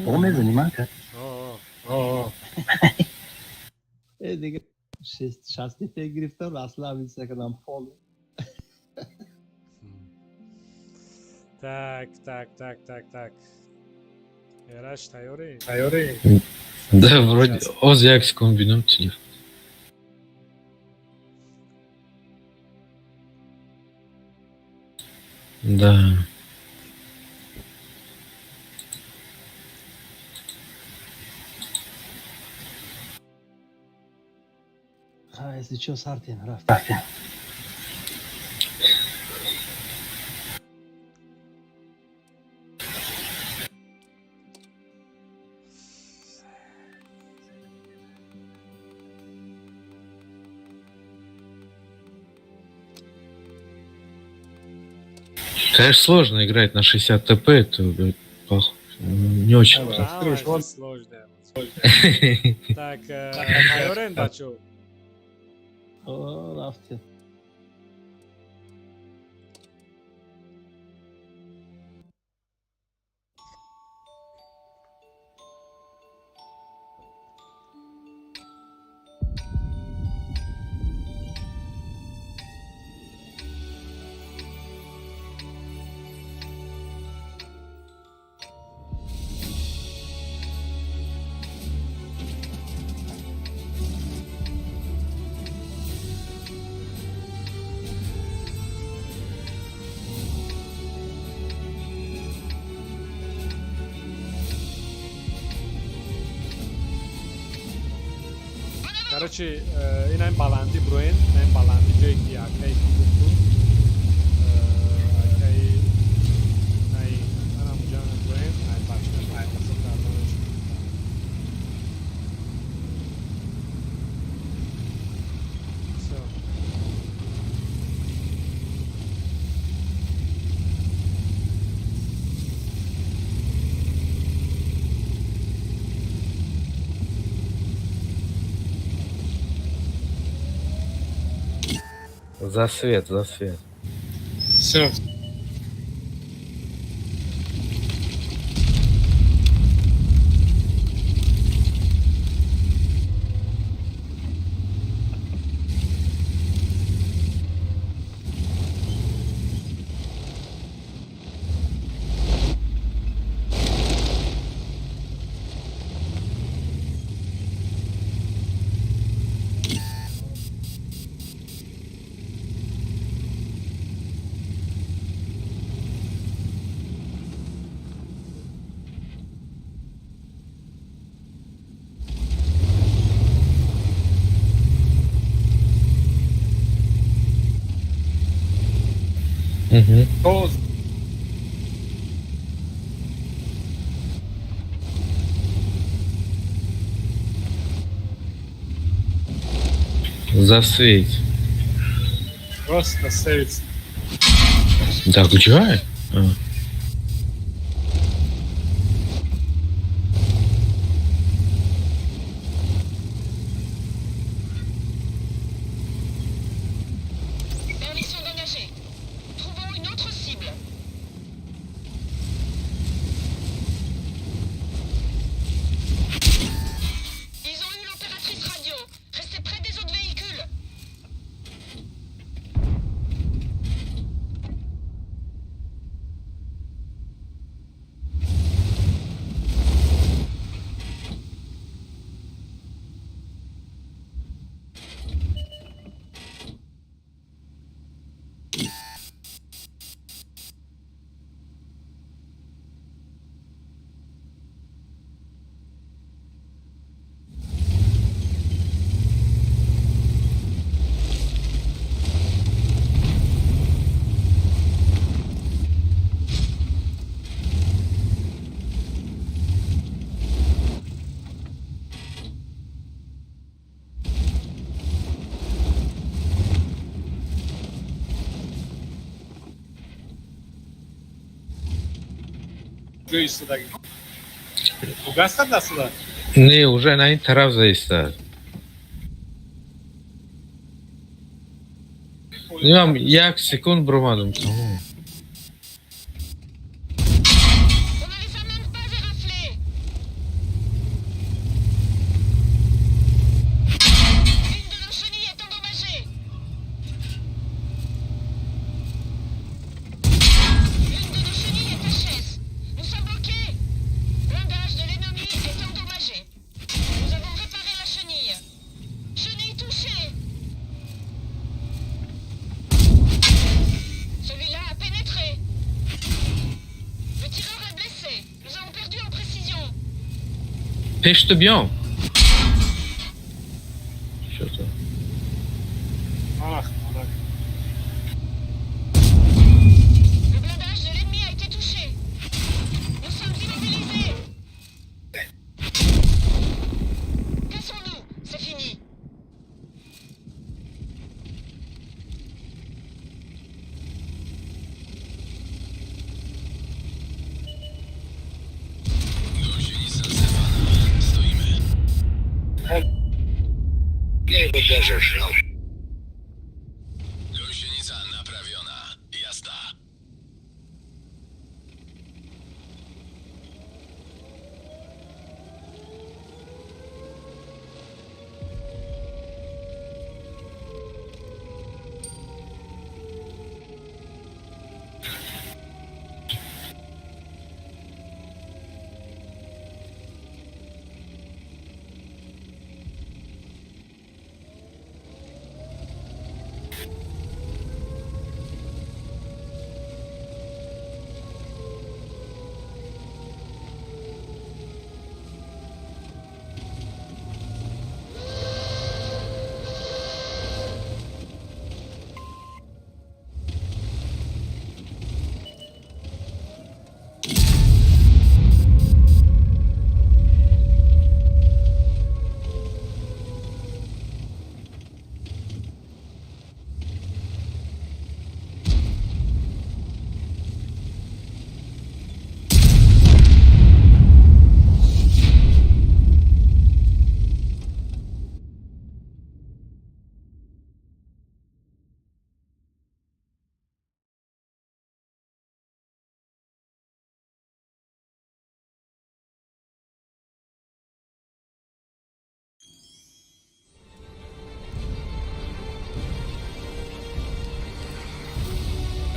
Speaker 8: Бо мезанӣ ман ка?
Speaker 9: О,
Speaker 12: Э, дига шасти те гирифтам, расслабиться кардам пол.
Speaker 1: Так, так, так, так, так. Эраш, тайёрӣ?
Speaker 9: Тайёрӣ?
Speaker 4: Да, вроде. Оз як секунд бинам телефон. Да.
Speaker 12: Ха, если чё, сартем, рафт.
Speaker 4: Конечно, сложно играть на 60 ТП, это блядь, не очень.
Speaker 1: Самое сложное. Так, тайёрен, бачо?
Speaker 12: О, рафте.
Speaker 1: Короче, ин баландӣ броен, ин баландӣ, ҷое ки акаи ки гуфту, акаи най анам ҷа броен, ай башня тамошо карданаш. Всё.
Speaker 4: За свет, за свет.
Speaker 9: Всё.
Speaker 4: Угу.
Speaker 9: То
Speaker 4: Засветь.
Speaker 9: просто сейвится.
Speaker 4: Да, кучевая? А.
Speaker 11: Permission d'engager. Trouvons une autre cible. Ils ont eu l'opératrice radio. Restez près des autres véhicules.
Speaker 9: Бугаста дасуда?
Speaker 4: Не, уже на ин тараф заистад. Ман як секунд бромадам, тамом.
Speaker 11: On ne les a même pas éraflés. Une de nos chenilles est endommagée. Une de nos chenilles est HS. Nous sommes bloqués. Blindage de l'ennemi est endommagé. Nous avons réparé la chenille. Chenille touchée. Celui-là a pénétré. Le tireur est blessé. Nous avons perdu en précision.
Speaker 4: Пешто биём. Чё-то.
Speaker 9: Ах, ах.
Speaker 11: Le blindage de l'ennemi a été touché. Nous sommes immobilisés. Cassons-nous, c'est fini.
Speaker 13: Gąsienica zerwana. Stoimy. Gąsienica naprawiona. Jazda.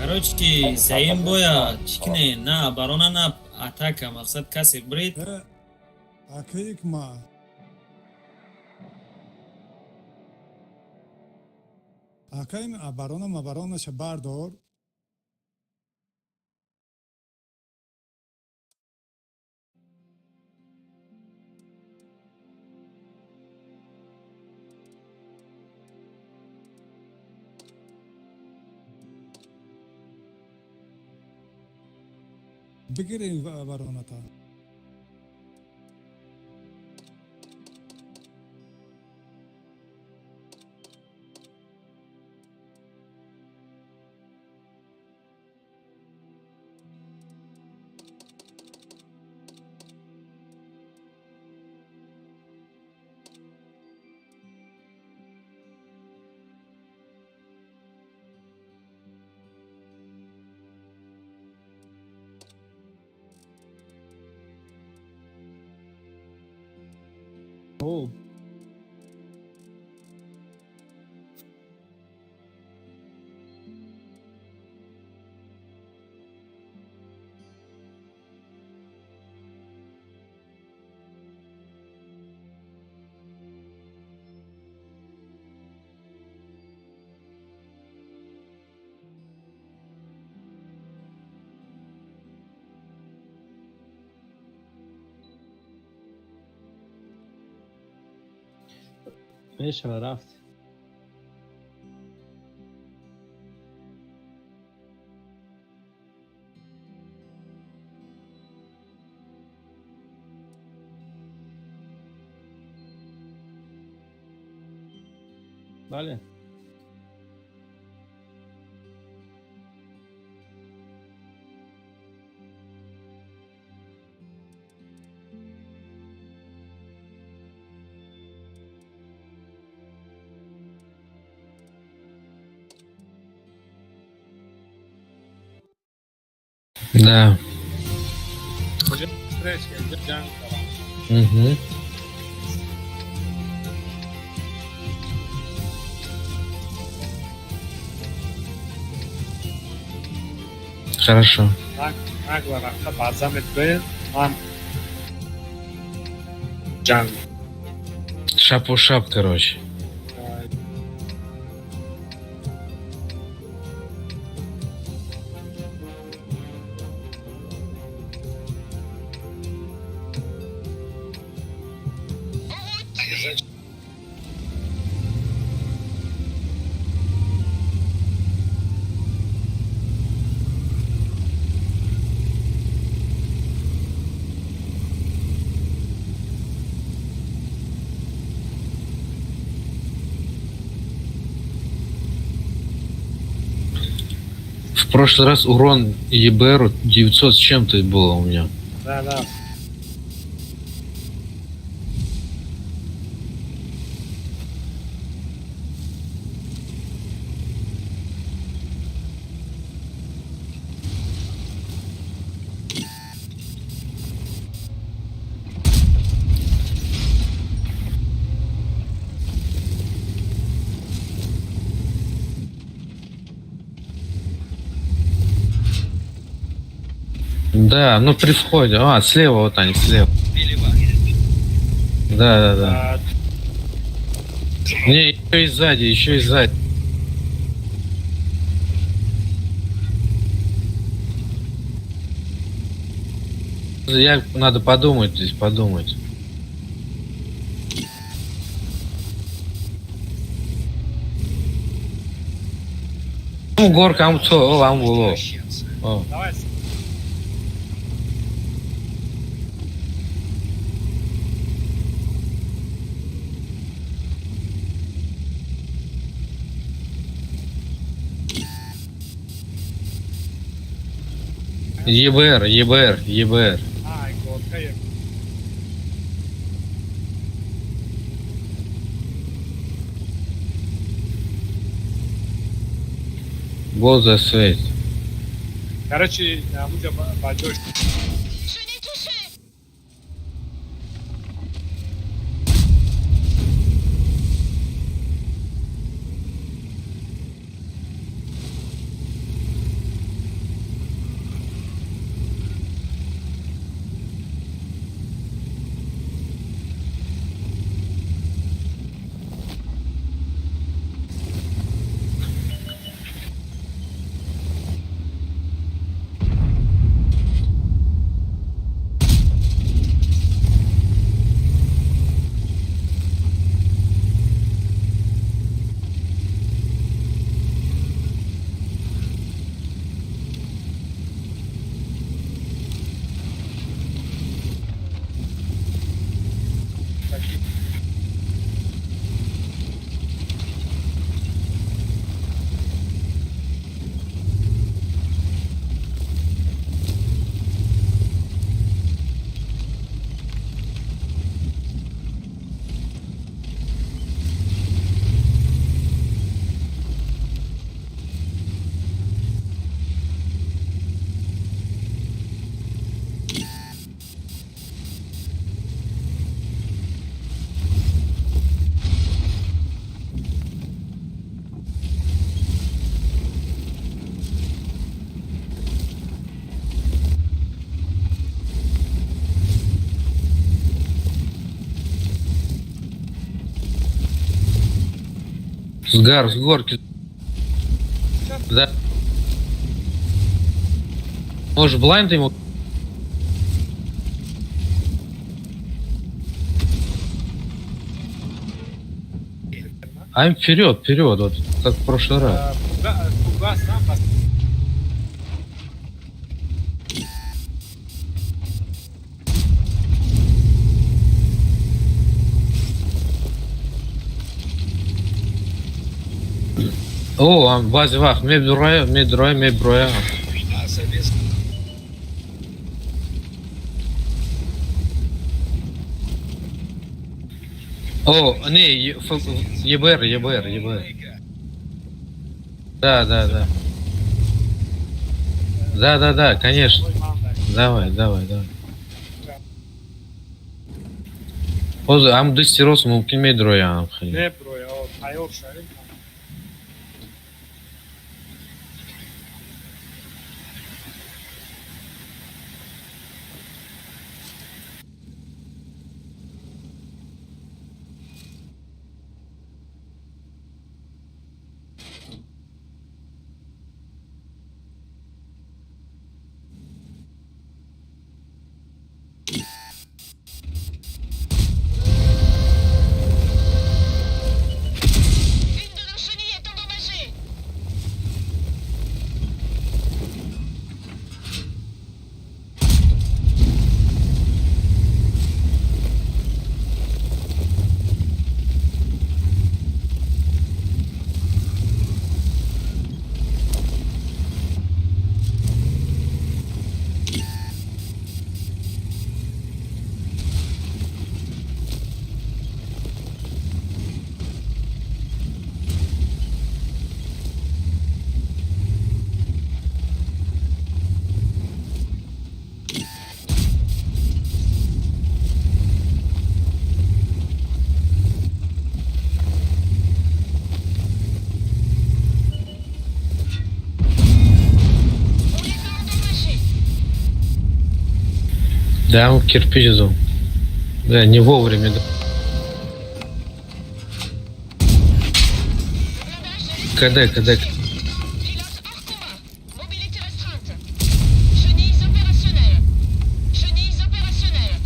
Speaker 3: Короче, сеюм боя чӣ кунем? На оборона, на атака. Мақсад, касе брид.
Speaker 6: Ака Ҳикмат. Ака, ин оборона маборонаша бардор. Бигир ин обороната.
Speaker 12: О. Мешава, рафт. Бале.
Speaker 4: Да.
Speaker 9: Встречка, ҷанг.
Speaker 4: Угу. Хорошо.
Speaker 9: Нагло рафта база медбе, ман ҷанг.
Speaker 4: Шап у шап, короче. В прошлый раз урон ЕБР 900 с чем-то было у меня.
Speaker 9: Да.
Speaker 4: Да, ну при входе. А, слева вот они, слева. Да. Не, еще и сзади, еще и сзади. Я надо подумать здесь, подумать. Ну, горка, амцо, о, амбуло. О.
Speaker 9: Давай.
Speaker 4: ЕБР, ЕБР, ЕБР.
Speaker 9: Ай, горка е.
Speaker 4: Боза свет.
Speaker 9: Короче, амуҷа ба ҷош.
Speaker 11: Chenille touchée.
Speaker 4: С гор, с горки. Да. Может, блайнд ему? А им вперед, вперед, вот как в прошлый раз. О, а бази вақт меброя, медроя, меброя. О, не, ЕБР, ЕБР, ЕБР. Да, да, да. Да, да, да, конечно. Давай, давай, давай. Ҳозир ҳам дасти рост мумкин медроям хеле.
Speaker 9: Меброя, тайёр шавем.
Speaker 11: Une de nos chenilles est endommagée. On les a endommagés.
Speaker 4: Да, он кирпич зал. Да, не вовремя. Да.
Speaker 11: Le blindage de l'ennemi
Speaker 4: КД,
Speaker 11: est
Speaker 4: КД.
Speaker 11: touché. Pilote hors combat. Mobilité restreinte. Chenilles opérationnelles. Chenilles opérationnelles.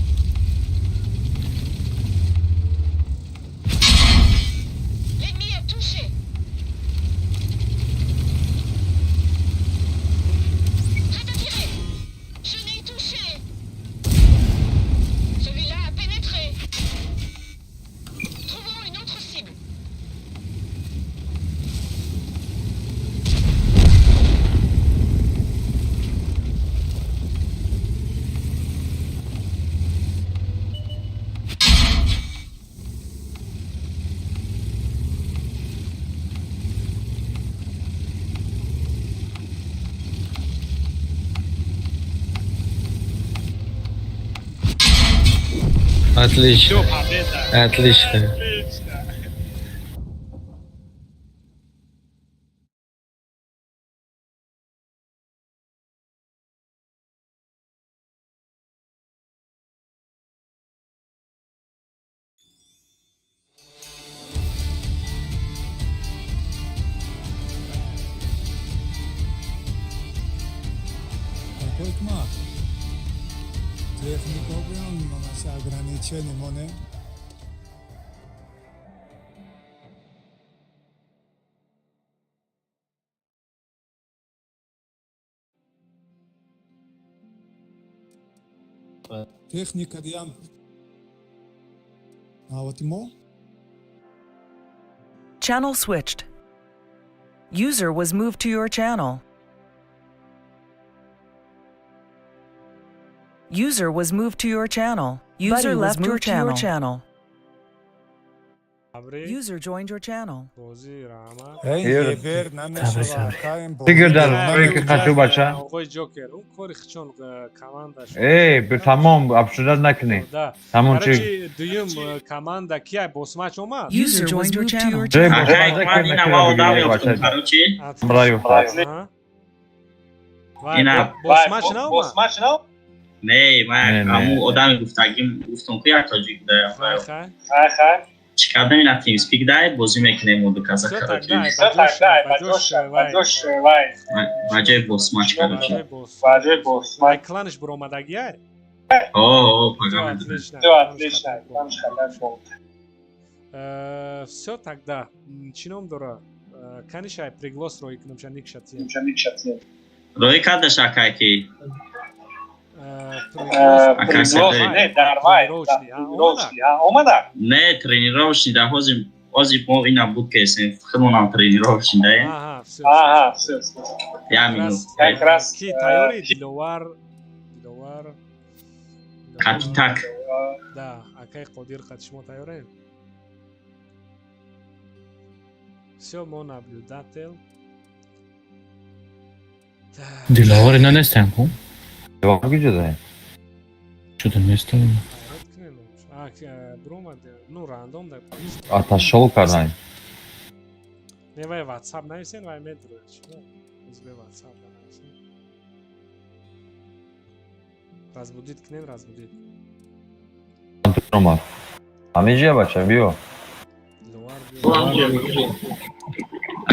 Speaker 11: L'ennemi est touché. Prêt à tirer. Chenille touchée. Celui-là a pénétré. Trouvons une autre cible.
Speaker 4: Отлично.
Speaker 9: Всё, победа.
Speaker 4: Отлично.
Speaker 9: Отлично.
Speaker 6: Ҳикмат, технико биён ограничение моне. Техника диам навати мо.
Speaker 10: Channel switched. User was moved to your channel. User was moved to your channel. User
Speaker 14: Buddy was
Speaker 10: left your
Speaker 14: moved to your
Speaker 10: channel.
Speaker 14: channel.
Speaker 1: Табрик.
Speaker 10: User joined your channel.
Speaker 1: Бозӣ раҳмат.
Speaker 6: Эй,
Speaker 7: Эр.
Speaker 6: ебер намешава, каем бо.
Speaker 7: Тигр дар рӯи қачу бача.
Speaker 1: Оғои Ҷокер, он кори хичон командаш.
Speaker 7: Эй, тамом, обсуждать накунӣ.
Speaker 1: Да.
Speaker 7: Тамом чи.
Speaker 1: Короче, дуюм команда кия босмач омад?
Speaker 10: User joined your channel.
Speaker 7: Ҷой
Speaker 2: Ака
Speaker 7: бошмаза
Speaker 2: Ҳикмат,
Speaker 7: кир
Speaker 2: ина
Speaker 7: накира
Speaker 2: ма одам
Speaker 7: бигирӣ
Speaker 2: ёфтум,
Speaker 7: бача.
Speaker 2: короче.
Speaker 7: Ҳамроҳ ёфтааст.
Speaker 1: Аҳа. Вай,
Speaker 2: Ина.
Speaker 1: босмач наомад?
Speaker 2: Не,
Speaker 7: Не,
Speaker 2: ман
Speaker 7: не.
Speaker 2: ҳамун одами гуфтагим гуфтум ку як тоҷик да.
Speaker 1: Хай, хай.
Speaker 2: Чӣ кардем, ина TeamSpeak дай бозӣ мекунем мо ду каса, короче. Ба ҷои босмач, короче.
Speaker 1: Кланш буромадагиай?
Speaker 2: О, пага.
Speaker 9: Отлично.
Speaker 1: Всё, тогда чӣ ном дора? Канишай приглас рой кунам, ша ник шатием.
Speaker 2: Рой кардаш, акай, ки? Не, тренировочный да, ҳозир ҳозир мо ина буд кесем, худмонам тренировочный да. Я минут.
Speaker 1: Ки тайёри? Диловар, Диловар.
Speaker 2: Қати так.
Speaker 1: Да, акай Қодир, қати шумо тайёрем? Всё, мо наблюдатель.
Speaker 5: Диловар ина нестем ку?
Speaker 7: Диловар куҷо?
Speaker 5: Чудо нестем.
Speaker 1: Бромад, ну рандом да.
Speaker 7: Отошёл кардан.
Speaker 1: Не, вай WhatsApp нависен, вай медрояд. Узбе WhatsApp нависен. Разбудить кунем, разбудить.
Speaker 7: Омад. Ҳамиҷа, бача, биё.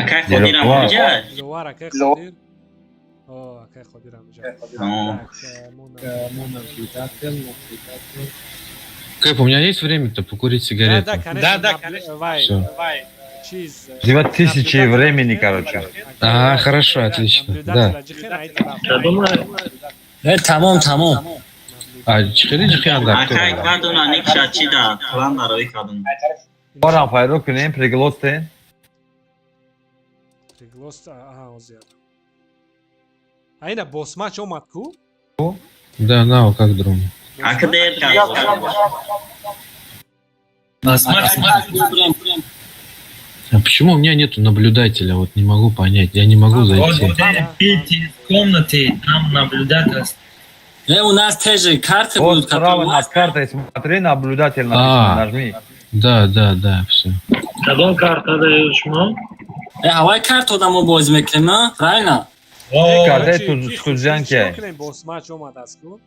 Speaker 2: Акай Қодирам ҳамиҷа?
Speaker 1: Диловар, акай Қодир. О, акай Қодир ҳамиҷа.
Speaker 4: Кэп, у меня есть время-то покурить сигарету?
Speaker 1: Да, конечно. Да, конечно. Вай, вай. Чиз.
Speaker 7: У тебя тысячи времени, короче.
Speaker 4: А, хорошо, отлично. Да.
Speaker 3: Тамом, тамом.
Speaker 4: А, чихели чихи
Speaker 2: Акай кардуна ник шачи да, клан рой кардун.
Speaker 7: Барам пайдо кунем, приглас те.
Speaker 1: Приглас, аҳа, озия. А ина босмач омад ку?
Speaker 4: Да, на, как друм.
Speaker 2: Ака дер.
Speaker 3: Басмач.
Speaker 4: А почему у меня нету наблюдателя? Вот не могу понять. Я не могу зайти.
Speaker 3: Вот в комнате, там наблюдатель. У нас тоже карты
Speaker 7: Вот
Speaker 3: будут.
Speaker 7: справа над картой смотри, наблюдатель написано, нажми.
Speaker 4: Да, да, да, все.
Speaker 8: Кадом карта даешь мо?
Speaker 3: Ҳавай карта одамо боз мекунем, на? Правильно?
Speaker 7: Карта студентки.
Speaker 1: Босмач омадааст ку?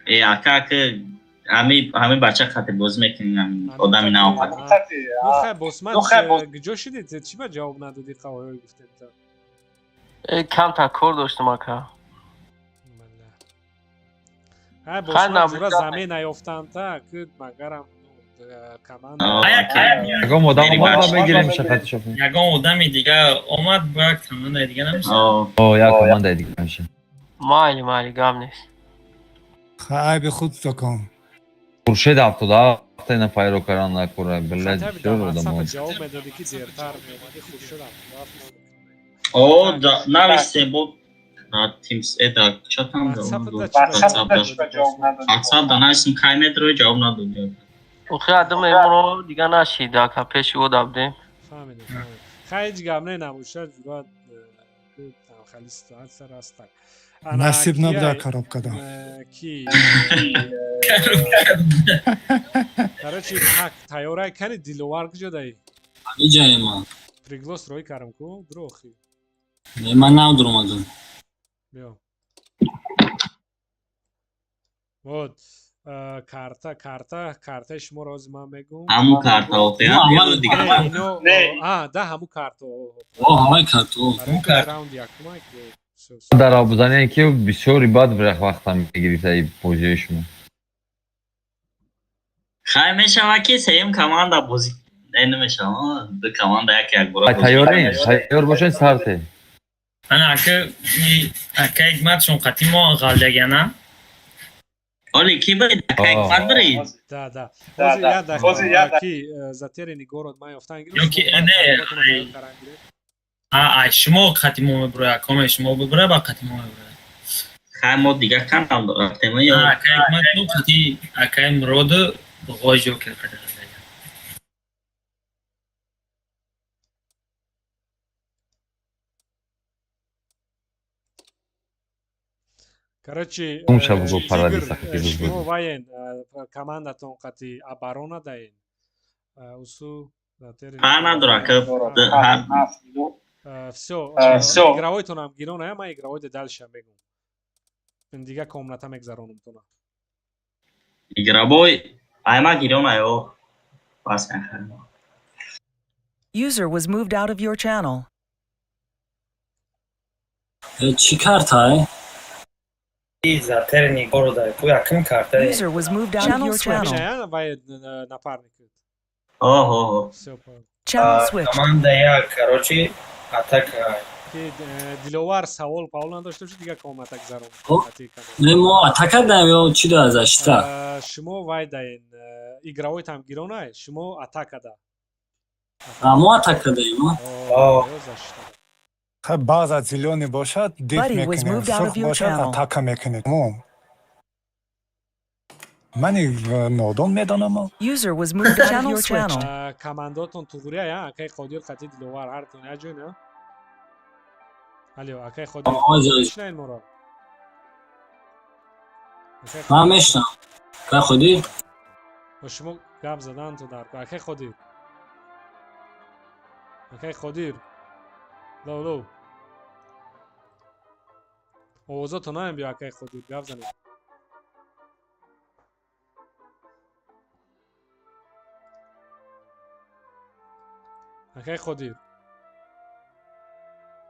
Speaker 2: Э, ака, ки ҳами бача хати бозӣ мекунем, одами нав хати.
Speaker 1: Ну хай, босмач, куҷо шидед? Чӣ ба ҷавоб надодӣ, қавоё гуфтед?
Speaker 8: Камтар кор доштам, ака.
Speaker 1: Хай, босмач, ҷура замин наёфтанта, ки магарам команда.
Speaker 7: Ягон одам омад, мегирем шахати шоф.
Speaker 3: Ягон одами дига омад, бо як командаи дига намешавад.
Speaker 7: О, як командаи дига мешавад.
Speaker 8: Майли, майли, гап нест.
Speaker 6: Айби худ кун.
Speaker 7: Хуршед 77 ина пайро кардан накура, блядь, бисёр одамо.
Speaker 1: Ҷавоб медодӣ, ки дертар меомадӣ, Хуршед 77.
Speaker 2: О, да, нависте бо Teams это чё там? WhatsApp да нависем, кай медрои, ҷавоб надод.
Speaker 8: Охи адам эмро дига нашид, ака, пеши ода будем.
Speaker 1: Фаҳмидем, фаҳмидем. Хай, ҳеҷ гап не набошад, ҷурат хали ситуация раст так.
Speaker 6: Насиб набуда коробкада.
Speaker 1: Ки? Короче, так, тайёрай кани, Диловар куҷо даи?
Speaker 3: Иҷае ман.
Speaker 1: Приглас рой карам ку, дурохи.
Speaker 3: Не, ман нав дуромадам.
Speaker 1: Биё. Вот, карта, карта, картаи шуморо ҳозир ман мегӯм.
Speaker 2: Ҳамун карта охи, дига.
Speaker 1: А, да, ҳамун карта.
Speaker 3: О, ҳамаи карта.
Speaker 1: Раунд якума.
Speaker 7: Дар обзане ки бисёри бад вақтам мегирифта бозиҳои шумо.
Speaker 2: Хай, мешава ки сеюм команда бозӣ не намешава, ду команда як як бора.
Speaker 7: Тайёрин, тайёр бошед, сарте.
Speaker 3: Ана ака, ака Ҳикматшон қати мо ғалдагана.
Speaker 2: Оли ки барид, ака Ҳикмат барид?
Speaker 1: Да, да. Ҳозир як дақиқа, ки затерянный город ман ёфтан гирифт.
Speaker 3: Ёки не, а шумо қати мо мебура, коме шумо бибура, ба қати мо мебура.
Speaker 2: Хай, мо дига канал рафтем ё?
Speaker 3: Ака Ҳикмат мо қати акай Муроду ғоҷ ҷокер қати.
Speaker 1: Короче,
Speaker 7: Умша бугу парадиса хати.
Speaker 1: Шумо ваен командатон қати оборона даен. Усу
Speaker 2: Ҳа, надора, ки.
Speaker 1: Всё, игровойтонам гирон, ая ман игровой дальше мегум. Дига комната мегзаронум тона.
Speaker 2: Игровой айма гирон, аё. Пас кан.
Speaker 10: User was moved out of your channel.
Speaker 3: Чӣ картай? Затерни города ку якм картай.
Speaker 10: User was moved out of your channel.
Speaker 1: Мешая вай напарник.
Speaker 2: Оҳо.
Speaker 1: Всё, понял.
Speaker 10: Channel switched.
Speaker 3: Команда як, короче, атака.
Speaker 1: Ки Диловар савол паул надошта бошед, дигар ком атак зарон.
Speaker 3: Не, мо атака даем ё чӣ да защита?
Speaker 1: Шумо вай даен, игровой там гиронай, шумо атака да.
Speaker 3: А мо атака даем, а?
Speaker 6: Хай баъза зелёный бошад, диф
Speaker 10: Buddy was
Speaker 6: мекунем,
Speaker 10: moved out
Speaker 6: сурх
Speaker 10: of your
Speaker 6: бошад,
Speaker 10: channel.
Speaker 6: атака мекунем. Тамом. Мани нодон медонам.
Speaker 10: User was moved out of your channel.
Speaker 1: Командотон туғрия, я, акай Қодир қати Диловар ҳартон як ҷой, на? Алё, акай Қодир.
Speaker 3: Оҳ,
Speaker 1: Мешунавед моро? Акай
Speaker 3: Ман
Speaker 1: Қодир.
Speaker 3: мешунавам. Акай Қодир?
Speaker 1: Бо шумо гап задан то дар. Акай Қодир. Акай Қодир. Ло ло. Овозото наем биё, акай Қодир, гап занед. Акай Қодир.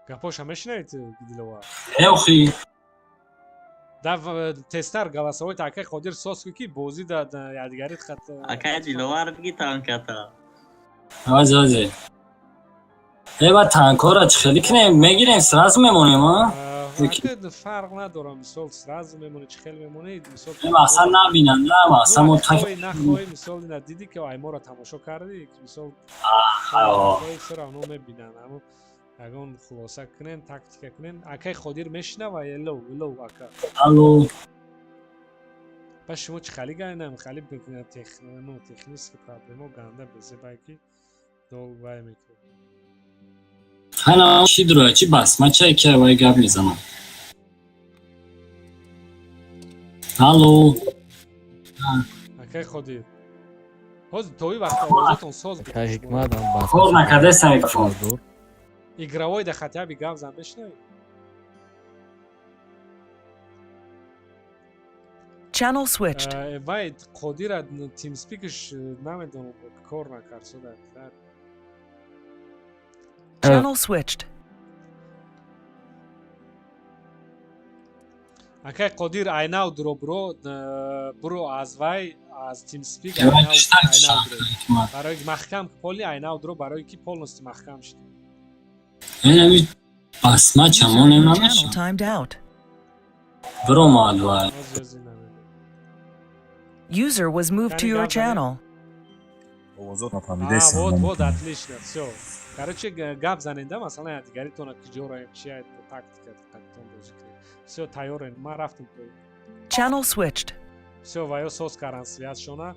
Speaker 1: Гапоша мешунавед, Диловар?
Speaker 3: Э, охи.
Speaker 1: Да тестар голосовой та акай Қодир сос ки бозӣ да ядигарит хат.
Speaker 2: Акай Диловар биги танката.
Speaker 3: Озе, озе. Э, ба танкора чӣ хеле кинем, мегирем, сразу мемонем, а?
Speaker 1: Ака, фарқ надорам, мисол сразу мемонӣ, чӣ хел мемонӣ, мисол.
Speaker 3: Э, мақсад набинанд, на, мақсад мо так
Speaker 1: нахоҳӣ, нахоҳӣ, мисол ина дидӣ ки ай моро тамошо кардӣ, мисол
Speaker 3: Аҳ,
Speaker 1: всё равно мебинанд. Аммо ягон хулоса кунен, тактика кунен. Акай Қодир мешунава? Элло, элло, ака.
Speaker 3: Алло.
Speaker 1: Ба шумо чӣ хали гаинам, хали ну, технический проблемо ганда безебай ки дол вай мекунад.
Speaker 3: Ҳана чӣ дура, чӣ басмачае ки вай гап мезанам. Алло.
Speaker 1: Акай Қодир. Ҳозир то ин вақт овозатон соз буд.
Speaker 5: Акай Ҳикмат ам бас.
Speaker 3: Кор накардаест микрофон.
Speaker 1: Игровой да хотя бы гап зан, мешунавӣ?
Speaker 10: Channel switched.
Speaker 1: Вай Қодира тимспикш намедонам кор накард сода.
Speaker 10: Channel switched.
Speaker 1: Акай Қодир, айнав дуро буро, буро аз вай аз тимспик
Speaker 3: Э, вай
Speaker 1: айнав
Speaker 3: киштан
Speaker 1: айнав
Speaker 3: киштан,
Speaker 1: дуро.
Speaker 3: Ҳикмат.
Speaker 1: Барои маҳкам поли айнав дуро, барои ки полностью маҳкам шуд.
Speaker 3: Ин басмача
Speaker 10: User
Speaker 3: мо
Speaker 10: in your
Speaker 3: намешам.
Speaker 10: channel timed out.
Speaker 3: Биромад вай.
Speaker 1: Ҳозир ҳозир намедонам.
Speaker 10: User was moved to
Speaker 1: Кани
Speaker 10: your
Speaker 1: гап занед?
Speaker 10: channel.
Speaker 14: Овозот
Speaker 1: А,
Speaker 14: нафаҳмидаестем.
Speaker 1: вот, вот, отлично, всё. Короче, гап заненда, масалан, дигаритона киҷо чия тактика тактон бозӣ кунед. Всё, тайёрен, ман рафтам то.
Speaker 10: Channel switched.
Speaker 1: Всё, ваё соз кардан связьшона.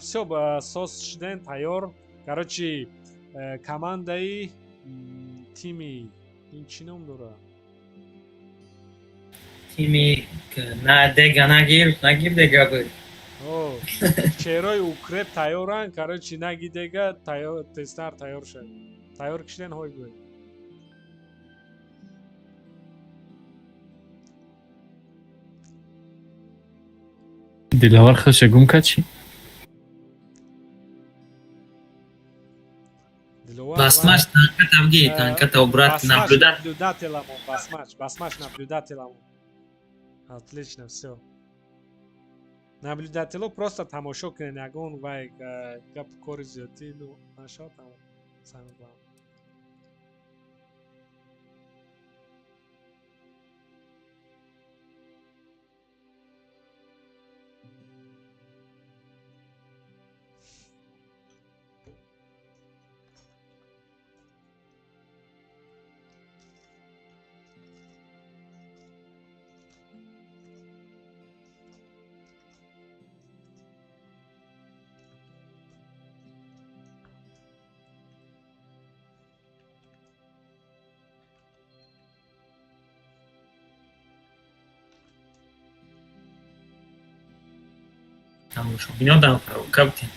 Speaker 1: Всё, соз шуден, тайёр. Короче, командаи тими ин чӣ ном дора?
Speaker 3: Тими на дега нагир, нагир дега буд.
Speaker 1: О, чеҳрои укреп тайёран, короче, наги дега тайёр, тезтар тайёр шавед. Тайёр кишиден ҳой гӯед.
Speaker 5: Диловар худша гум кард чӣ?
Speaker 1: Диловар
Speaker 3: Басмач танката бги, танката обратно
Speaker 1: Басмач
Speaker 3: наблюдать.
Speaker 1: наблюдателамон, басмач, басмач наблюдателамон. Отлично, всё. Наблюдатело просто тамошо кунед, ягон вай гап кори зиёдӣ ну нашавад, тамом. Самое главное.
Speaker 3: Тамошобино фарокабтем.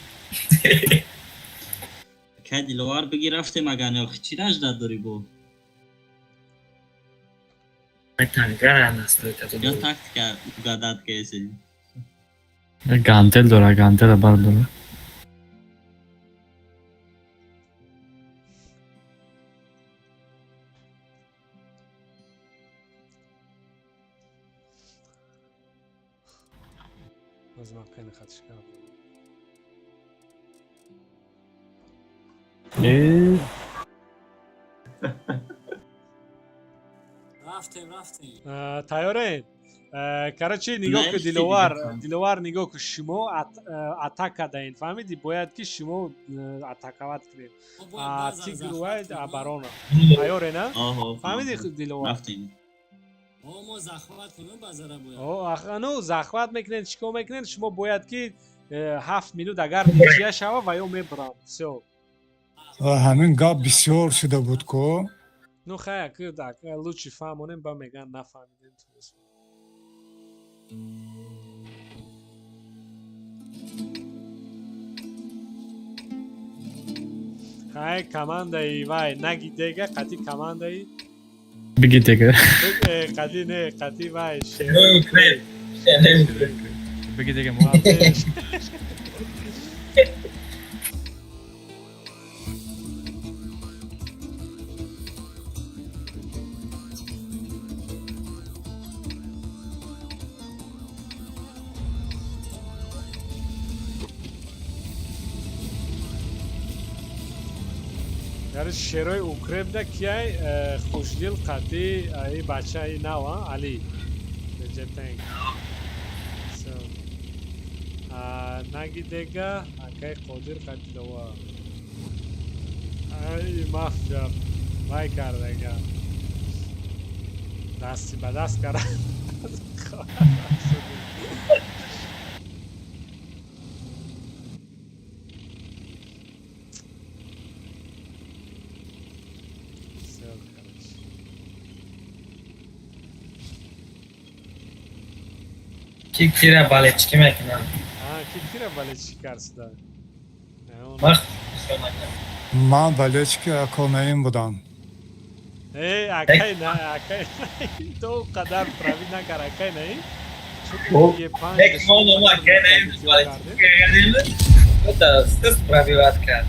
Speaker 2: Акай Диловар биги рафтем агар не чӣ раждат дорӣ бо?
Speaker 3: Танкара настройка.
Speaker 2: Ё тактика угадать каси.
Speaker 5: Гантел дора, гантела бардора.
Speaker 1: Оз ман қайни хатиш кардам.
Speaker 3: Рафтем, рафтем.
Speaker 1: Тайёрен? Короче, нигоҳ ку, Диловар, Диловар, нигоҳ ку, шумо атака даин, фаҳмидӣ? Бояд ки шумо атаковать кунед. Тигр вайд оборона. Тайёре, на? Фаҳмидӣ, Диловар?
Speaker 3: Мо захват кунем базара бояд.
Speaker 1: Ну, захват мекунед, чӣ кор мекунед? Шумо бояд ки 7 минут агар ничья шава, ва ё мебаранд. Всё.
Speaker 6: Ҳамин гап бисёр шуда буд ку.
Speaker 1: Ну хая, ку лучше фаҳмонем, ба меган нафаҳмидем. Хай, командаи вай нагидега қати командаи
Speaker 5: Бигидега.
Speaker 1: Қати не, қати вай.
Speaker 5: Бигидега.
Speaker 1: Мо. Яъне шерои укрепда кияй, хушдил қати и бачаи нав Али Реҷебтанг. Нагидега акай Қодир қати Дилова. Ай мафия вай кардага. Дасти ба даст карда. Всё, короче.
Speaker 14: Ки кира болельщик мекунам?
Speaker 1: А, ки кира болельщик карсида?
Speaker 14: Ман.
Speaker 6: Ман болельщик и Аконаим будам.
Speaker 1: Э, акай на, акай то қадар правӣ накар, акай на.
Speaker 14: Як мо акай на болельщик кардем. Сис пробивать кард.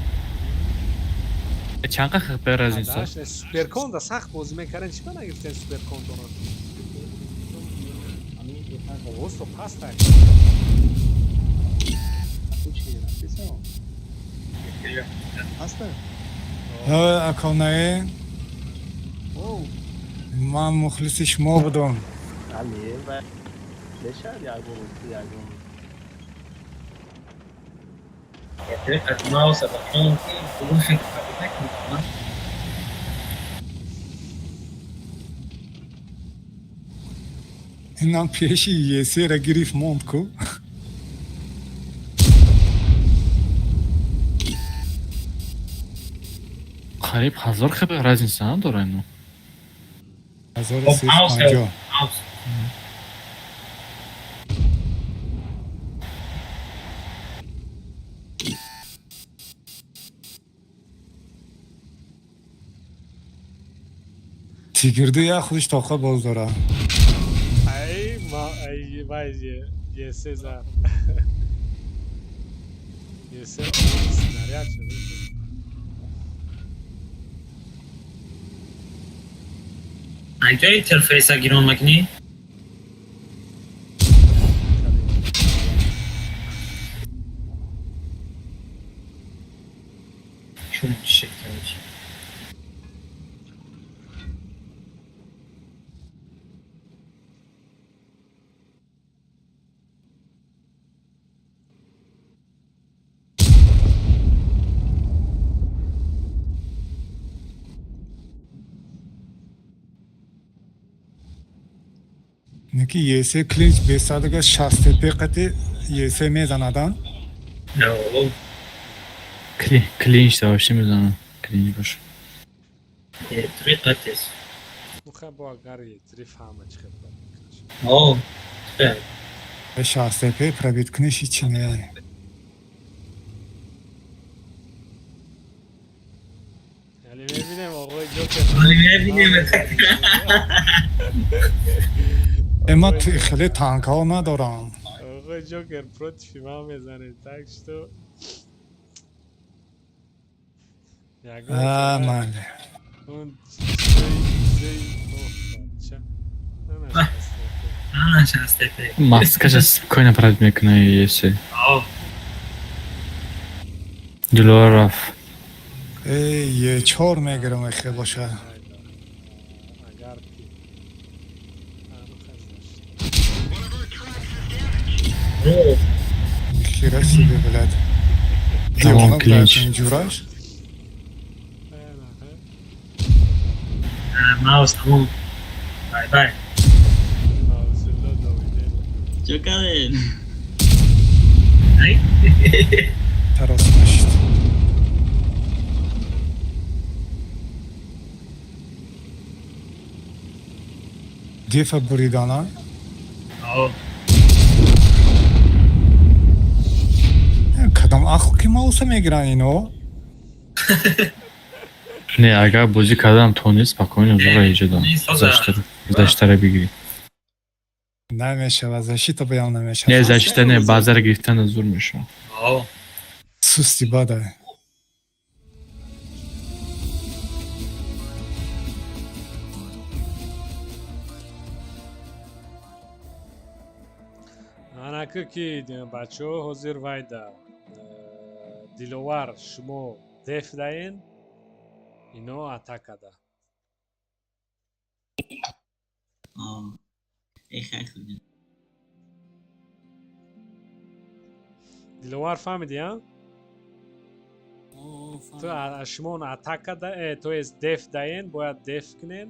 Speaker 5: Чанд хп разница?
Speaker 1: Суперконда сахт бозӣ мекардем, чӣ ба нагирифтем суперкондоро? Овозто паста.
Speaker 12: Ҳаста?
Speaker 6: Аконаим, ман мухлиси шумо будам.
Speaker 12: Али, мешавад ягон ягон.
Speaker 14: Аз мауса ба ки фикр накунам.
Speaker 6: Инам пеши есера гирифт, монд ку.
Speaker 5: Қариб 1000 хп разница надора ино.
Speaker 6: 1350. Тигирду як худиш тоқа боз дора.
Speaker 1: Ай, ма, ай, вай, есе за. Есе снаряд шуд.
Speaker 14: Айҷа интерфейса гирон мекунӣ? Чун шит, короче.
Speaker 6: Неки есе клинч бесадага 60 қати есе мезанадан.
Speaker 5: Клинч да вообще мезанам. Клинч бош.
Speaker 14: Три қатис.
Speaker 1: Ну хай, бо агар етри фаҳма чӣ хел.
Speaker 14: О,
Speaker 6: 60 пробить куниш ҳичи не.
Speaker 1: Яъне мебинем, оғои Ҷокер.
Speaker 14: Мебинем.
Speaker 6: Эма хеле танкҳо надорам.
Speaker 1: Оғои Ҷокер против ман мезанед, так что
Speaker 6: майли.
Speaker 1: Он чизои чизои. Оҳ, бача. Нанашаста.
Speaker 5: Маскаша спокойно править мекунад если. Диловар рафт.
Speaker 6: Э, чор мегирам, хел боша.
Speaker 1: Агар ки
Speaker 6: Хера себе, блядь.
Speaker 5: Тамом, клинч.
Speaker 6: Ҷураш?
Speaker 14: Маус тамом. Бай бай.
Speaker 2: Чо кардед?
Speaker 6: Тарос нашид. Дефа буридана? Кадом аху ки мауса мегиранд ино?
Speaker 5: Не, агар бозӣ кардан тонист, спокойно зура иҷода. Защитара бигирӣ.
Speaker 6: Намешава, защита баям намешава.
Speaker 5: Не, защита не, базара гирифтан зур мешава.
Speaker 6: Сусти бада.
Speaker 1: Анаки ки бачаҳо ҳозир вайда Диловар, шумо деф даен, ино атакада. Диловар, фаҳмидӣ, а? Ту шумо атакада, то есть деф даен, бояд деф кунен.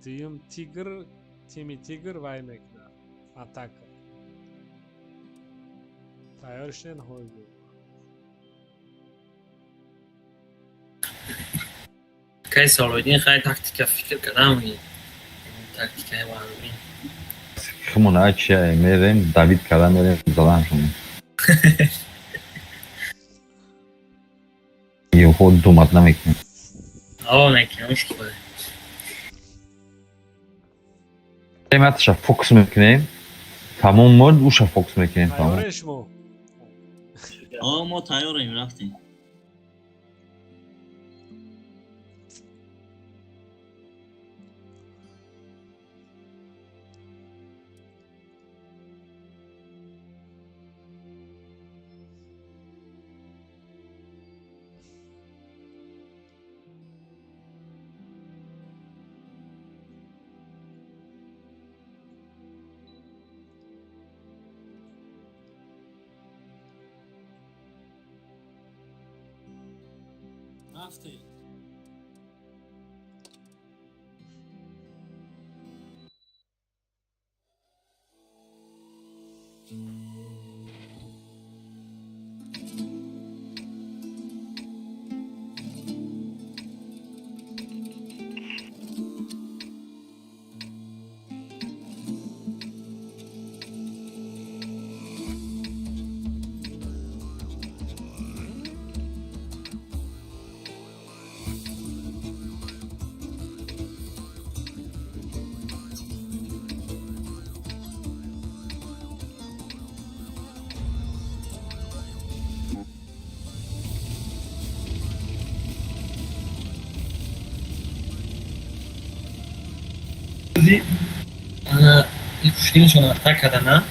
Speaker 1: Дуюм тигр, тими тигр вай мекунад атака. Тайёр шуден, ҳой.
Speaker 14: Кай Солидин хай тактика фикр кардам, тактикаи маълумин.
Speaker 7: Хмона чия мерем, Давид када мерем, задан шумо. Ёхо думат намекунем.
Speaker 14: О, накунем, шуд.
Speaker 7: Тематаша фокус мекунем. Тамом мод уша фокус мекунем тамом.
Speaker 1: Тайёре шумо?
Speaker 2: О, мо тайёрем, рафтем.
Speaker 3: Рафтӣ.
Speaker 14: Пушкиншон атак карда, на?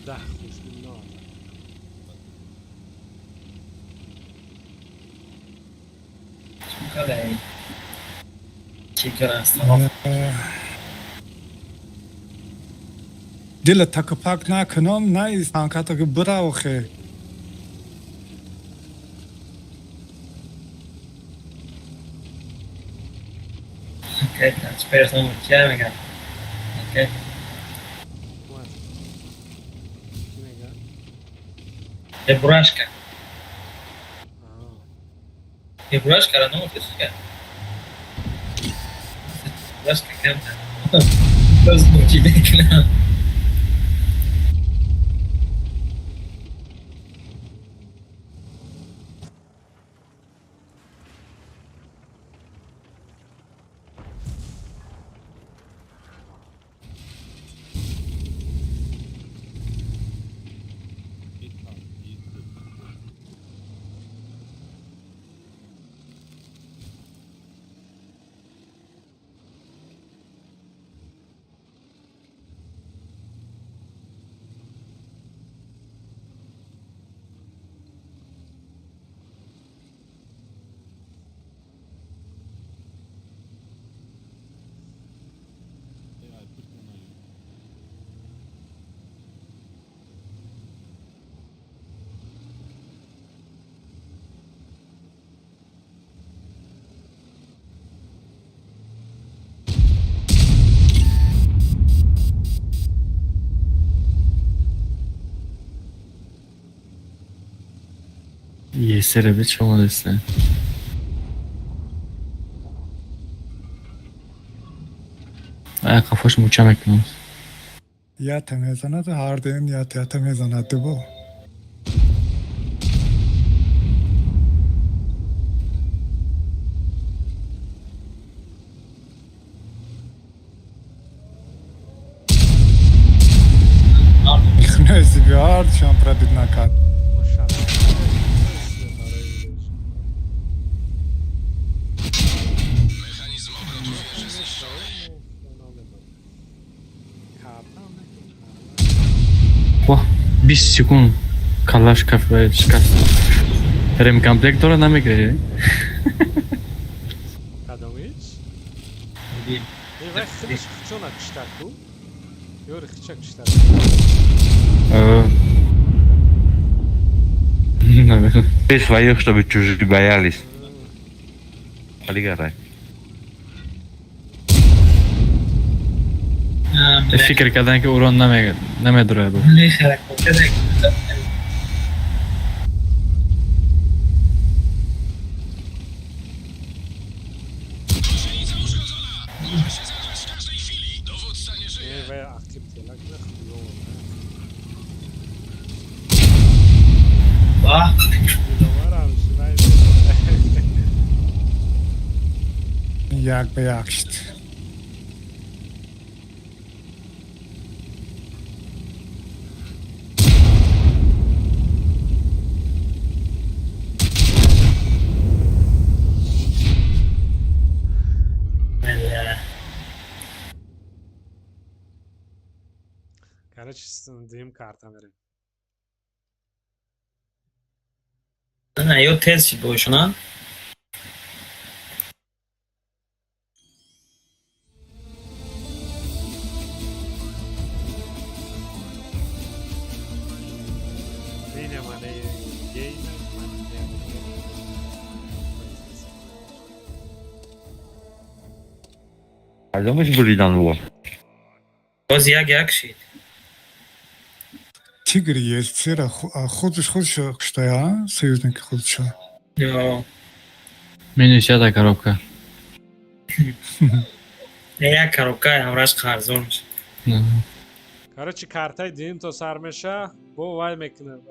Speaker 1: Да, хушдилно.
Speaker 6: Дила такапак накунам, на танката бураохе.
Speaker 14: Чия мегам? Окей. Ебурашка. Ебурашкара номи сука. Ебурашка камта. Боз чӣ мекунам?
Speaker 5: Есере чомадеста. Ая қафош муча мекунам.
Speaker 6: Ята мезанад, ҳардуюм ята ята мезанад дубо. Ҳардушон пробить накард.
Speaker 13: Mechanizm obrotu wieży zniszczony.
Speaker 5: Ваҳ, 20 секунд калаш кафе шикаст. Ремкомплект дора намегирӣ?
Speaker 1: Кадомич? Вай худаш хичона кишта ку? Ёри хича кишта.
Speaker 7: Ты своих, чтобы чужие боялись. Алигарай.
Speaker 5: Фикр кардан ки урон намедурад.
Speaker 13: Gąsienica uszkodzona! Może się zerwać w każdej chwili! Dowódca nie żyje!
Speaker 1: Вай ақиб телак нахуё.
Speaker 14: Ваҳ.
Speaker 1: Диловарам шунай.
Speaker 6: Як ба як шуд.
Speaker 1: Короче, дуюм карта мерем.
Speaker 14: На, ё тез шид бошона.
Speaker 1: Линия мане гейна, мане
Speaker 7: Кадомаш буридан во?
Speaker 14: Боз як як шид.
Speaker 6: Тигр есть, сера, худш худш куштая, союзники худша.
Speaker 14: Ё.
Speaker 5: Минус яда коробка.
Speaker 14: Як коробка ҳамраш қарзон мешад.
Speaker 1: Короче, картаи дуюм то сар меша, бо вай мекунем.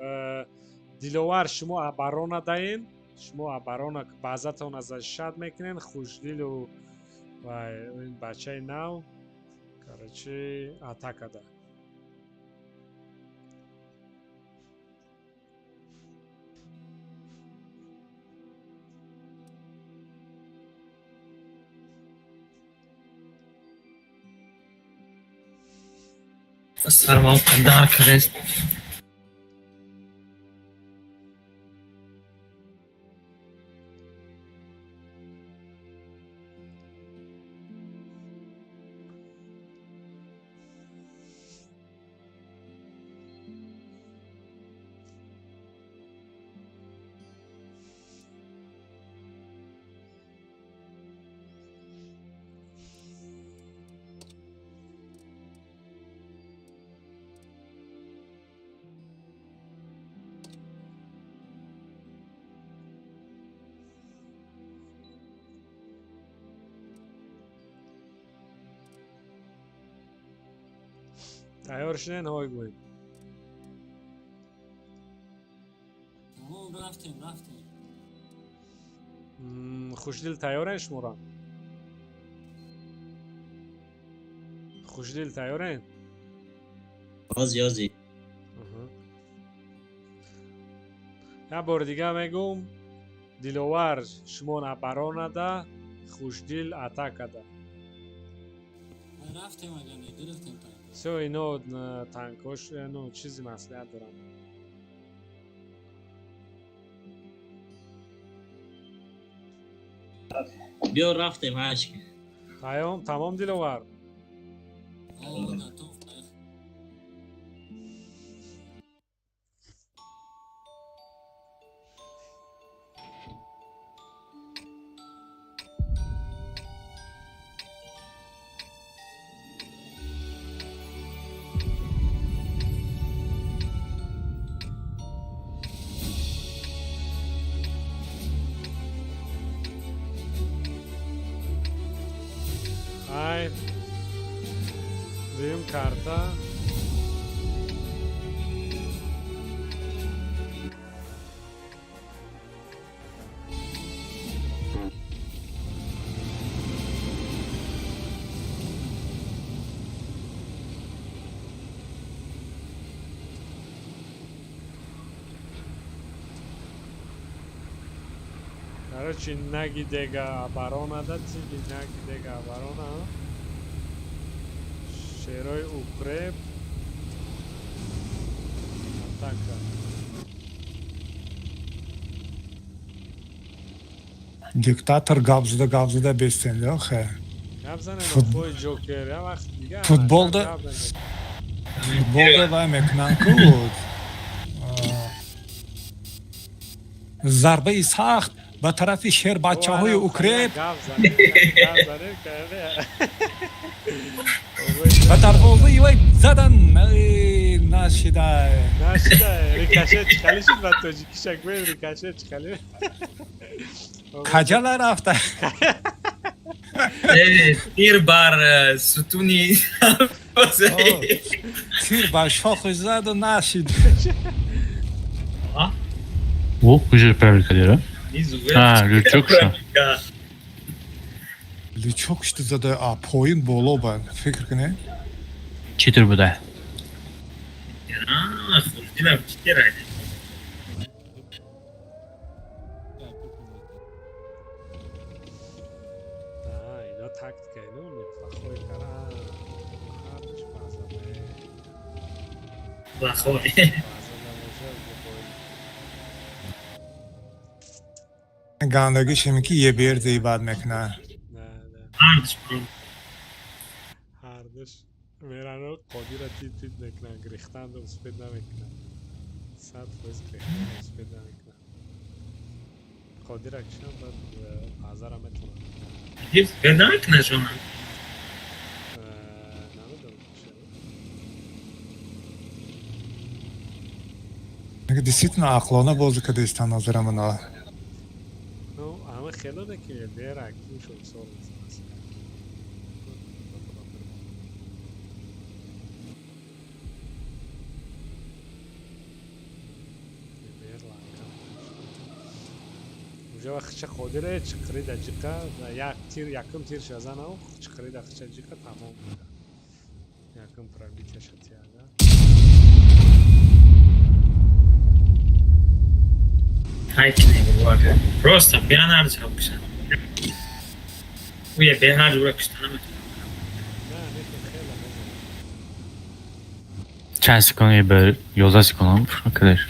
Speaker 1: Диловар, шумо оборона даин, шумо оборона базатона защищать мекунен, Хушдилу вай ин бачаи нав, короче, атака да.
Speaker 14: Сармам дар кардест.
Speaker 1: Тайёр шинен, ҳой гӯем.
Speaker 3: Тамом, рафтем, рафтем.
Speaker 1: Хушдил, тайёрен шуморо? Хушдил, тайёрен?
Speaker 2: Ози, ози.
Speaker 1: Як бори дига мегӯм: Диловар, шумо оборонада, Хушдил атакада.
Speaker 3: Рафтем, агар не гирифтем танк.
Speaker 1: Всё, ино танкош, ну, чизи маслиҳат дорам.
Speaker 2: Биё, рафтем, ҳашк.
Speaker 1: Таём, тамом, Диловар.
Speaker 3: О, готов.
Speaker 1: Ай, дуюм карта. Короче, наги дега оборона да тиги наги дега оборона. Шерой укреп. Атака.
Speaker 6: Диктатор гап зада, гап зада бестен, охе.
Speaker 1: Гап занем
Speaker 6: Фут-
Speaker 1: бой Ҷокер, я вақт дига.
Speaker 6: Футболда-
Speaker 1: гап назанем.
Speaker 6: Футболда вай мекунанд ку. Зарбаи сахт ба тарафи шербачаҳои укреп.
Speaker 1: Гап занем, гап занем, кайне.
Speaker 6: Ба дарвозаи вай задан. Эй, нашида.
Speaker 1: Нашида, рикошет чиқали шуд ба тоҷикиша гӯем, рикошет чиқали.
Speaker 6: Каҷала рафта.
Speaker 14: Тир бар сутуни.
Speaker 6: Тир бар шохи заду нашид.
Speaker 5: О, уже правильно, да? А, лючок шо.
Speaker 6: Лючок шуд зада, а поин боло ба фикр кунед.
Speaker 5: Читер буда.
Speaker 14: Хурдинам читер.
Speaker 1: А, ино тактика, ино неплохой кара. Ҳардуш база.
Speaker 14: Плохой.
Speaker 1: База набошад, бой.
Speaker 6: Гандагиш ҳаме ки ебер зебад мекунад.
Speaker 1: На, на.
Speaker 14: Ҳардуш бро.
Speaker 1: Ҳардуш мерану Қодира тит тит мекунанд, гирифтанду успед намекунанд. 100% гирифтанду успед намекунанд. Қодира кишам баъд баъзара метавонад.
Speaker 14: Бед намекунад шона.
Speaker 1: Намедонам чаро.
Speaker 6: Действительно ақлона бозӣ карда истан ҳозира мана.
Speaker 1: Ну, ама хелоне ки бер актив шуд сол мезанад. Бер ланка. Уже вақт Қодира чиқрида ҷиқа, як тир, якум тир шазанав, чиқрида хча ҷиқа тамом. Якум пробития шатияда.
Speaker 14: Ҳайки не, просто беан ҳардуш ҳам кушанд. Уя бе ҳарду ура кушта наметавонад.
Speaker 1: На, не, хеле мезанад.
Speaker 5: Чанд секунд бер? 11 секунд, кадаш.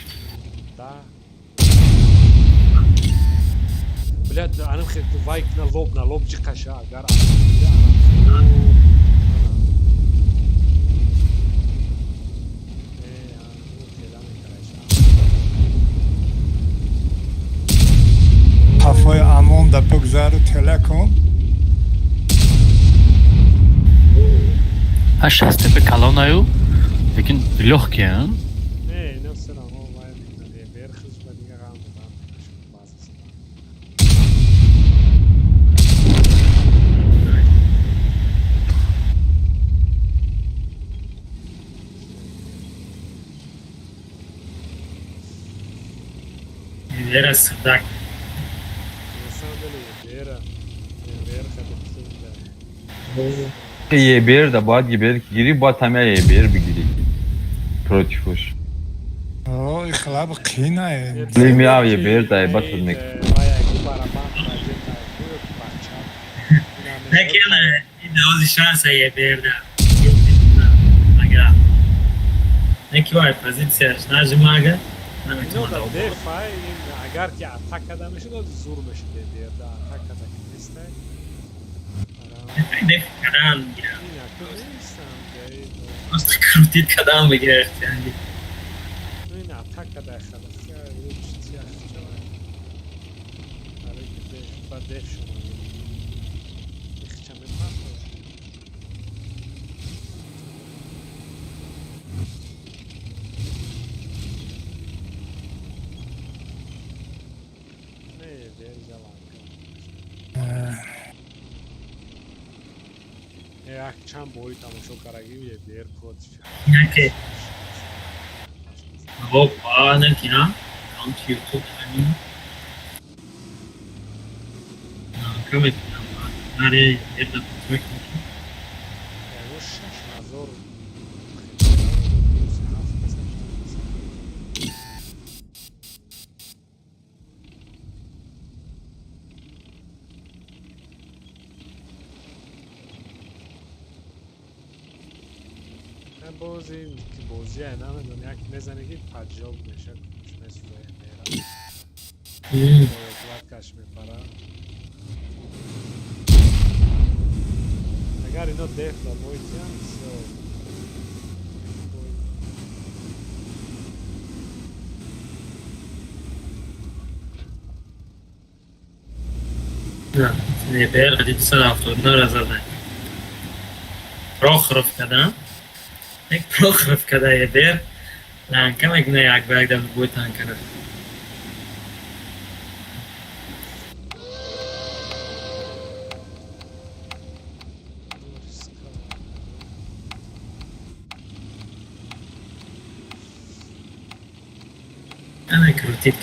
Speaker 1: Да. Блядь, анам хел вайк на лоб, на лоб ҷиқаша, агар анам. Э, анам хела мекараша.
Speaker 6: Ҳафои амон да бигзару тела кун.
Speaker 5: А 6 тепе колоннаю, лекин легкие, а?
Speaker 1: Не, ино всё равно вай мекунад. Бер хизш ба дига ғам додам база.
Speaker 14: Вера садак.
Speaker 1: На самом деле, Бера, Бер хада.
Speaker 7: Ебер да бояд ебер ки гирӣ, бояд ҳамя ебер бигирӣ против уш.
Speaker 6: О, ихлаб қинае.
Speaker 7: Лимяв ебер да ебат худ мекунад.
Speaker 1: Вай, ку барабан баҷета, ку бача.
Speaker 14: Накена, ин шанса еберда. Ага. Неки вай позицияш нажимага.
Speaker 1: Ино
Speaker 14: Наметавонад.
Speaker 1: да дефай, ин агар ки атака да мешуд, зур мешуд Бер да атака да ки нестай.
Speaker 14: Деф кардан бигирад.
Speaker 1: Ин яку нестам, ҷаи.
Speaker 14: Просто крутит кардан бигирад.
Speaker 1: Ну ин атака да хада. Лучше тях чава. Барои ки деф, ба деф шумо. Ихча мепартояд. Не, бер жаланка. Як чанд бои тамошо карагим ЕБР против.
Speaker 14: Яке. Опа, не ки, а? Там YouTube ҳамин. Каме аре, это
Speaker 1: Ягон 6000. Боз ин ки бозия намедонам, як мезане ки поджог меша, месӯза мера. Бояд мепара. Агар ино деф да бойтиям, всё.
Speaker 14: Не, БР 279 зада. Прохоровка, да? Як Прохоровка да ЕБР. Ланка мекуна як ба як дар бой танкара. Ана крутит.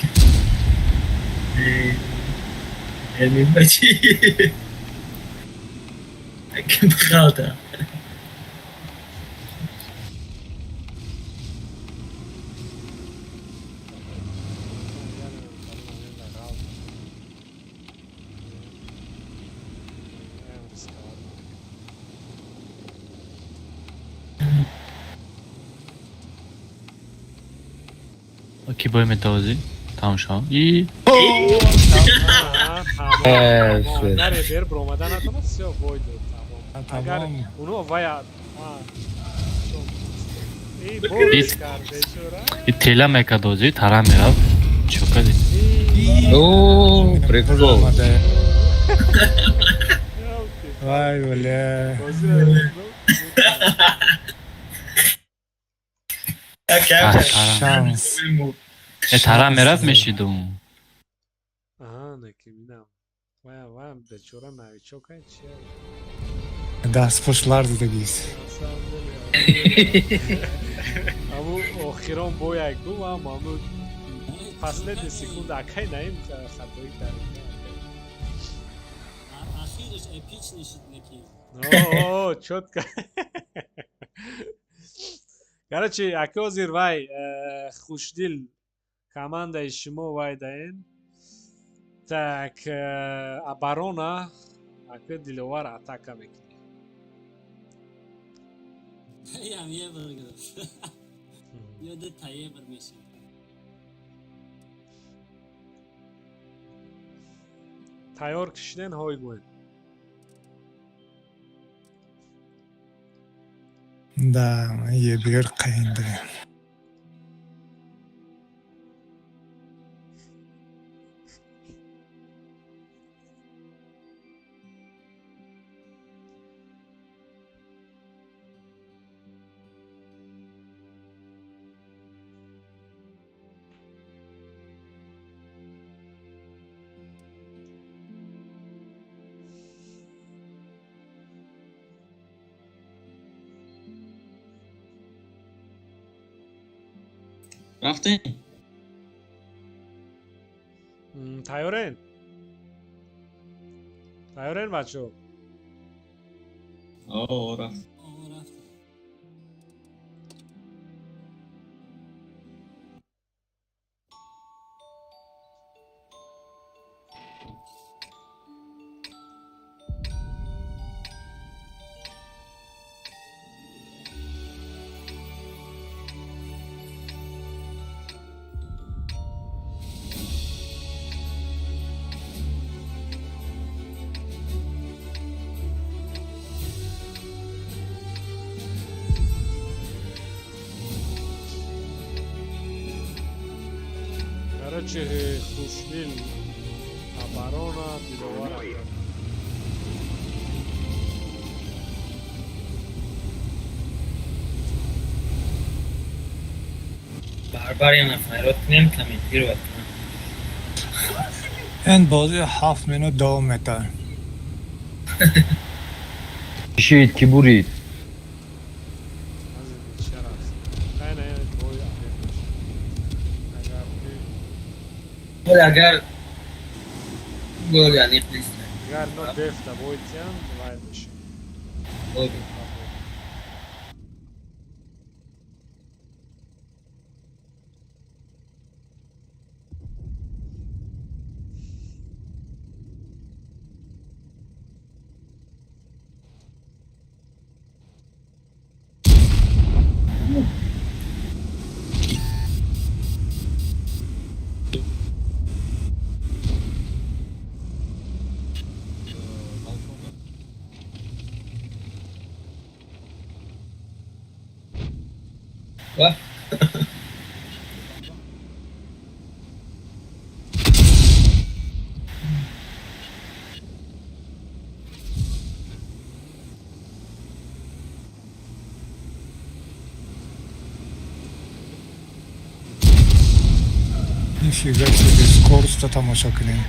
Speaker 14: Бачи. Бхалта.
Speaker 5: Ки бой метавозӣ? Тамом шав. И
Speaker 1: Агар ЕБР биромада натонад, всё, бой дод, тамом. Агар уно вая
Speaker 5: И тела мекардозӣ, тара мерафт. Чо кардӣ?
Speaker 4: О, прикол.
Speaker 6: Вай, бля. Шанс.
Speaker 5: Тара мерафт мешидум.
Speaker 1: Аҳа, неки минам. Вая, вая, бечора новичок ай чи?
Speaker 6: Дастпош ларзидагист.
Speaker 1: Аму охирон бой ку, ам аму последний секунда акай наим хатои кард.
Speaker 3: Ахириш эпичный шид неки.
Speaker 1: О, чётко. Короче, ака ҳозир вай хушдил командаи шумо вай даен. Так, оборона, ака Диловар атака мекунӣ.
Speaker 3: Ям евр гирифт. Ё ду та евр мешавад.
Speaker 1: Тайёр кишиден ҳой гӯед.
Speaker 6: Да, ЕБР қиинда.
Speaker 2: Рафтем?
Speaker 1: Тайёрен? Тайёрен бачаҳо?
Speaker 2: О, рафт.
Speaker 1: Короче, Хушдил оборона, Диловар атака.
Speaker 14: Барбарияна файрод кунем, комментировать кунем.
Speaker 6: Ин бозӣ 7 минут давом метавад.
Speaker 7: Шид, ки бурид?
Speaker 1: Ҳозир ничья рафт. Қайна бой аниқ мешавад. Агар ки
Speaker 14: Гол агар гол аниқ нест.
Speaker 1: Агар ино дефта бой тиҳанд, вай мешавад.
Speaker 14: Гол. Ва?
Speaker 6: Нифига себе, скорость тамошо кунем.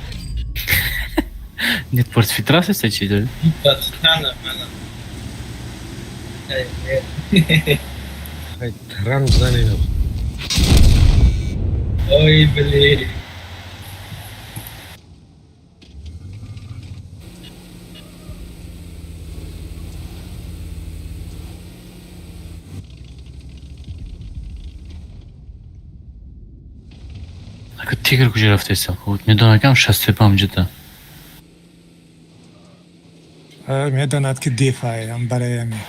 Speaker 5: Нет, против трассы стачи, да?
Speaker 14: Бачкана мана. Э,
Speaker 4: Ай, Тран занят.
Speaker 14: Ой, блин.
Speaker 5: Ака тигр куҷо рафтеса? Медонакам шастепа ҳамҷота.
Speaker 6: Медонад ки дефаям барои ами.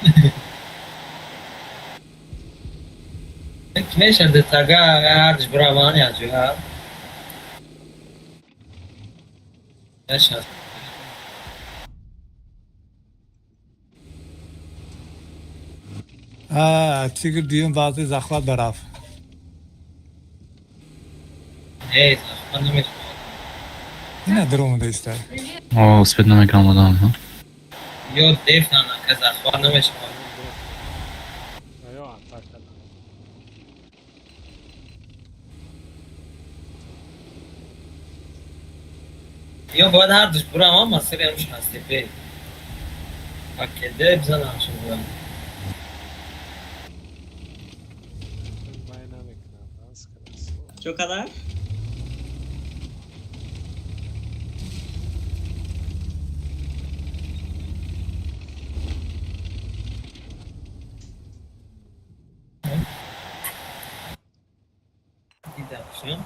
Speaker 14: Мешад тага ҳардиш биравани аҷоя. Мешад.
Speaker 6: А, тигр дуюм баъзи захват барафт.
Speaker 14: Не, захват намешавад.
Speaker 6: Ина даромада иста.
Speaker 5: О, успеть намекунам одам. ҳа?
Speaker 14: Ё деф нанака захват намешавад.
Speaker 1: Ё атака.
Speaker 14: Ё бояд ҳардуш биравам, масири ҳам шастепе. Пакеде бизанам шумоям.
Speaker 1: Бай намекунад, аз красиво.
Speaker 2: Чо кадар?
Speaker 14: Дидам шум.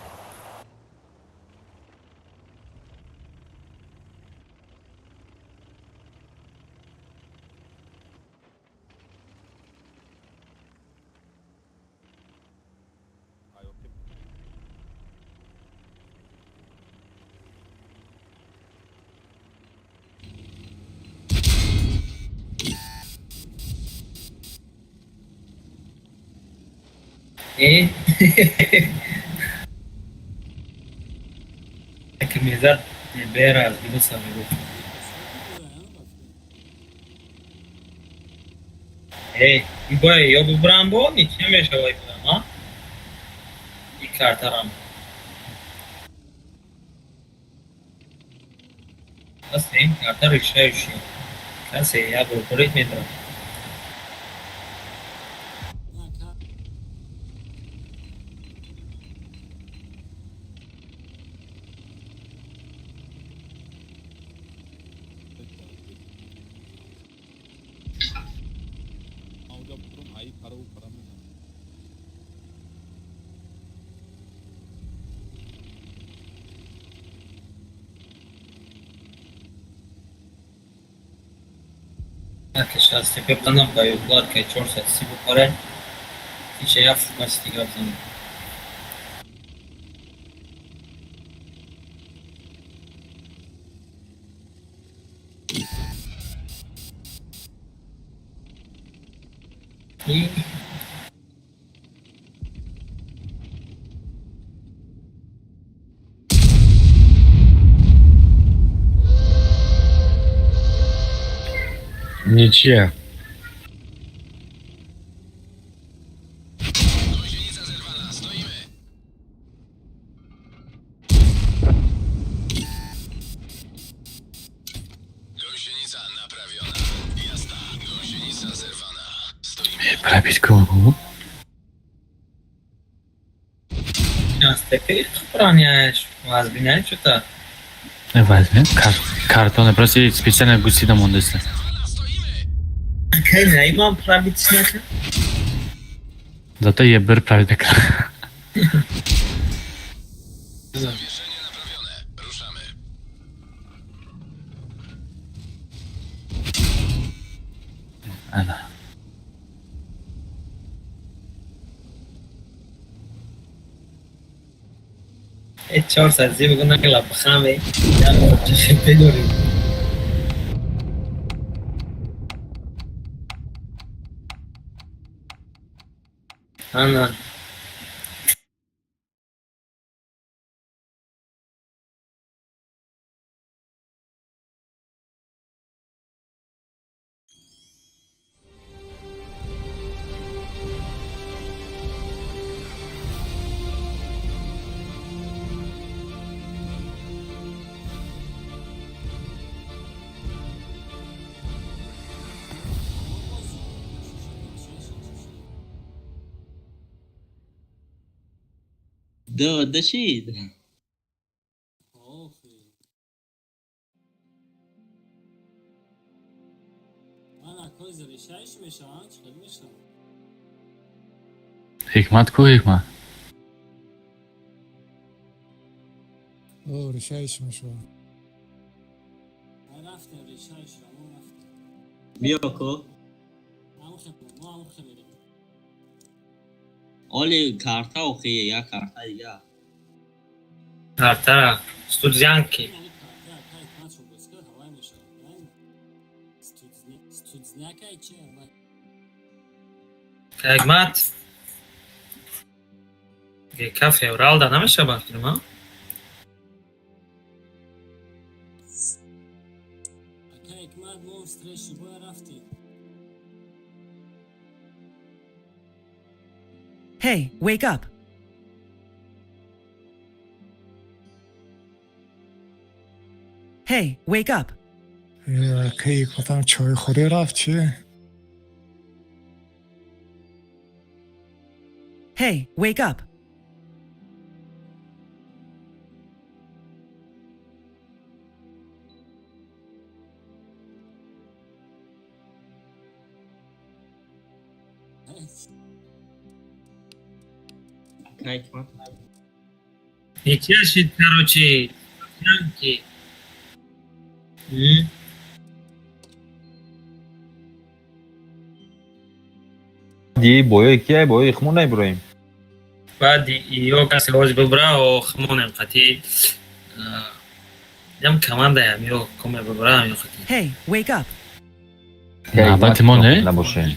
Speaker 14: Э? Ки мезад бера аз минуса мегуфт. Э, бой ё бубрам бо ничья мешавад бурам, а? И картарам. Бас ин карта решающий. Касе я бурбурит медорад. Ки шастепе бизанам ба юблат ки 430 бухоре. Иша як фугаси дига бизанам. И
Speaker 4: Ничья.
Speaker 13: Gąsienica zerwana, stoimy! Gąsienica naprawiona. Jazda.
Speaker 5: Пробить кого?
Speaker 14: Возьми, что-то.
Speaker 5: Возьми. Картоны просто специально гусида мондеса.
Speaker 14: Имам пробить снято.
Speaker 5: Зато я бер пробить.
Speaker 13: Zawieszenie naprawione. Ruszamy.
Speaker 5: Ана.
Speaker 14: Чор саат зӣ бигӯ нагла бихаме. Я бедорим. Ана.
Speaker 2: Дашид.
Speaker 5: Ҳикмат ку, Ҳикмат?
Speaker 6: Решаиш мешавад.
Speaker 2: Биё ку. Оли карта охи, як карта дига.
Speaker 14: Карта студзянки. Ҳикмат. Ка февралда намешавад фирма?
Speaker 10: Hey, wake up. Hey, wake up.
Speaker 6: Ҳикматам чойхӯрӣ рафт чи?
Speaker 10: Hey, wake up.
Speaker 14: Ничья шид, короче, студзянки.
Speaker 7: Ди боёи кия боёи хмон наиброим.
Speaker 14: Баъди ё касе ҳоз бибра, о хмонем қати. Ям командаям ё коме бибра, ё қати.
Speaker 10: Hey, wake up.
Speaker 5: Навбати мо не?
Speaker 7: Набошем.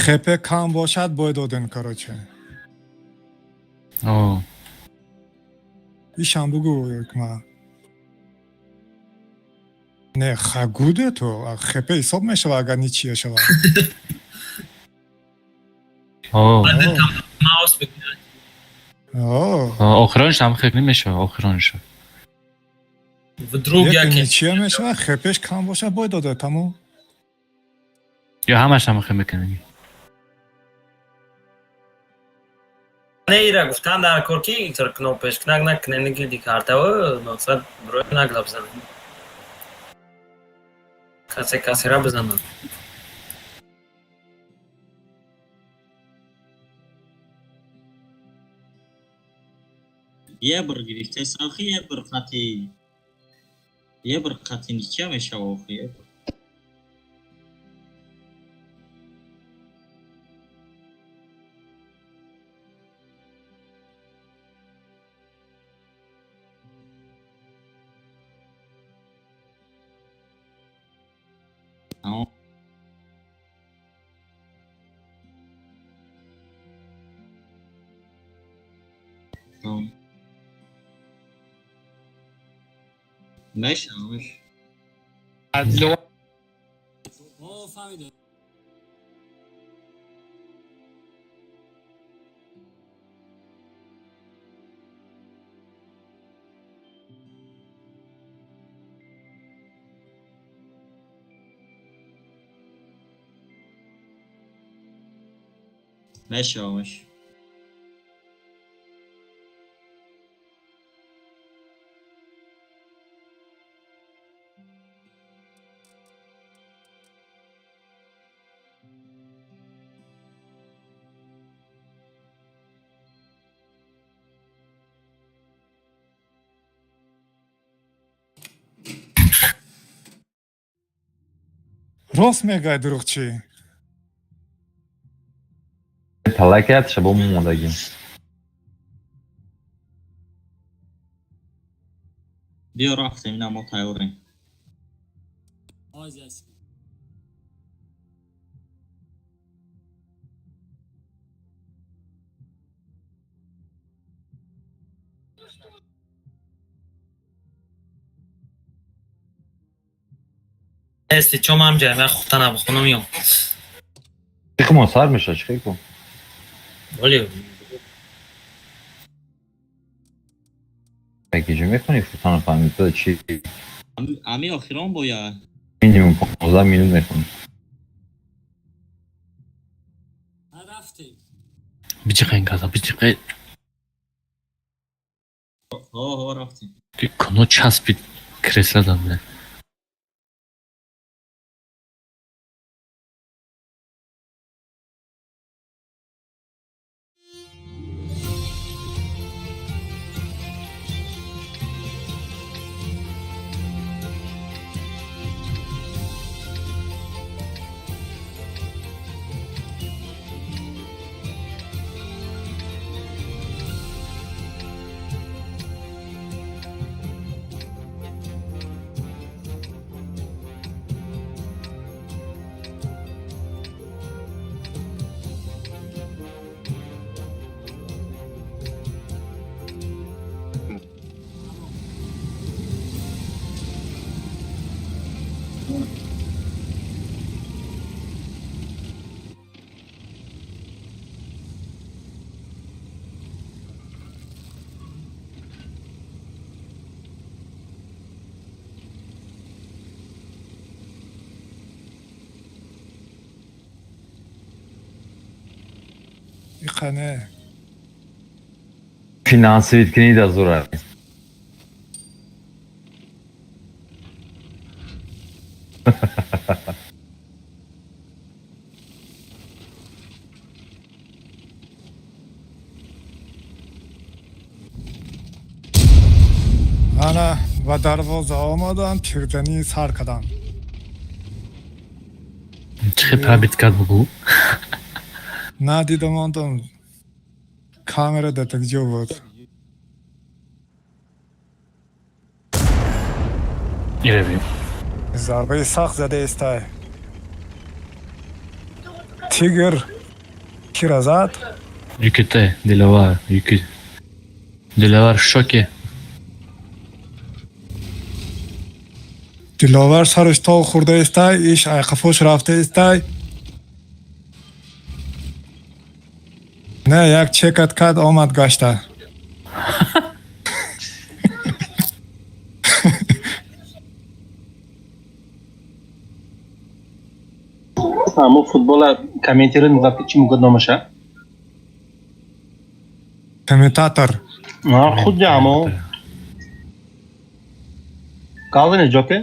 Speaker 6: ХП кам бошад, бой додем, короче.
Speaker 5: О.
Speaker 6: Ишам бугу, ҳикмат. Не, хагуде ту, ХП ҳисоб мешавад, агар ничья шавад.
Speaker 5: О.
Speaker 14: Маус бикунад.
Speaker 6: О.
Speaker 5: Охиронш ҳам хек намешавад, охиронш.
Speaker 14: Вдруг
Speaker 6: яке
Speaker 14: яке
Speaker 6: ничья мешавад, ХПш кам бошад, бой доде, тамом.
Speaker 5: Ё ҳамаш ҳам хек мекунем.
Speaker 14: Не, ира гуфтан дар кор ки интар кнопеш кнак накунем гилди картава, мақсад брои нагла бизанем. Касе касера бизанад.
Speaker 2: Ебр гирифтест охи, ебр қати. Ебр қати ничья мешава охи, ебр. Тамом. Мешавам, мешавам.
Speaker 3: О, фаҳмидем.
Speaker 2: Мешавам, мешавам.
Speaker 6: Рост мегӯяд, дурӯғ чӣ?
Speaker 7: Талакият шабо момодагим.
Speaker 2: Биё, рафтем, ина мо тайёрем.
Speaker 3: Ҳозир аст.
Speaker 14: Ести чом ҳам ҷамъа худтана бихонам ё.
Speaker 7: Чӣ сар меша, чӣ кун?
Speaker 14: Вале
Speaker 7: Ки ҷо мехонӣ футана фаҳмид то чи?
Speaker 2: Ами охирон бояд.
Speaker 7: Минимум 15 минут мехонӣ.
Speaker 3: Рафтем.
Speaker 5: Биҷиқен каза, биҷиқен.
Speaker 2: Ҳо, ҳо, рафтем.
Speaker 5: Куно часпид креслодан, бля.
Speaker 6: Иқане.
Speaker 7: Финансовит кини да зура.
Speaker 6: Ана ба дарвоза омадам, тирзанӣ сар кардам.
Speaker 5: Чӣ пробит кард, бугӯ?
Speaker 6: Надидам, мондам. Камера дар ҷо буд.
Speaker 5: Иравем.
Speaker 6: Зарбаи сахт зада истай. Тигр кира зад?
Speaker 5: Юките, Диловар, Юки. Диловар в шоке.
Speaker 6: Диловар сараш то хӯрда истай, иш айқафош рафта истай. Не, як чекат кард, омад гашта.
Speaker 12: Ҳамо футбола комментировать муғаб чӣ мугад номаша?
Speaker 6: Комментатор.
Speaker 12: Худи ҳамо. Калвин ҷоке?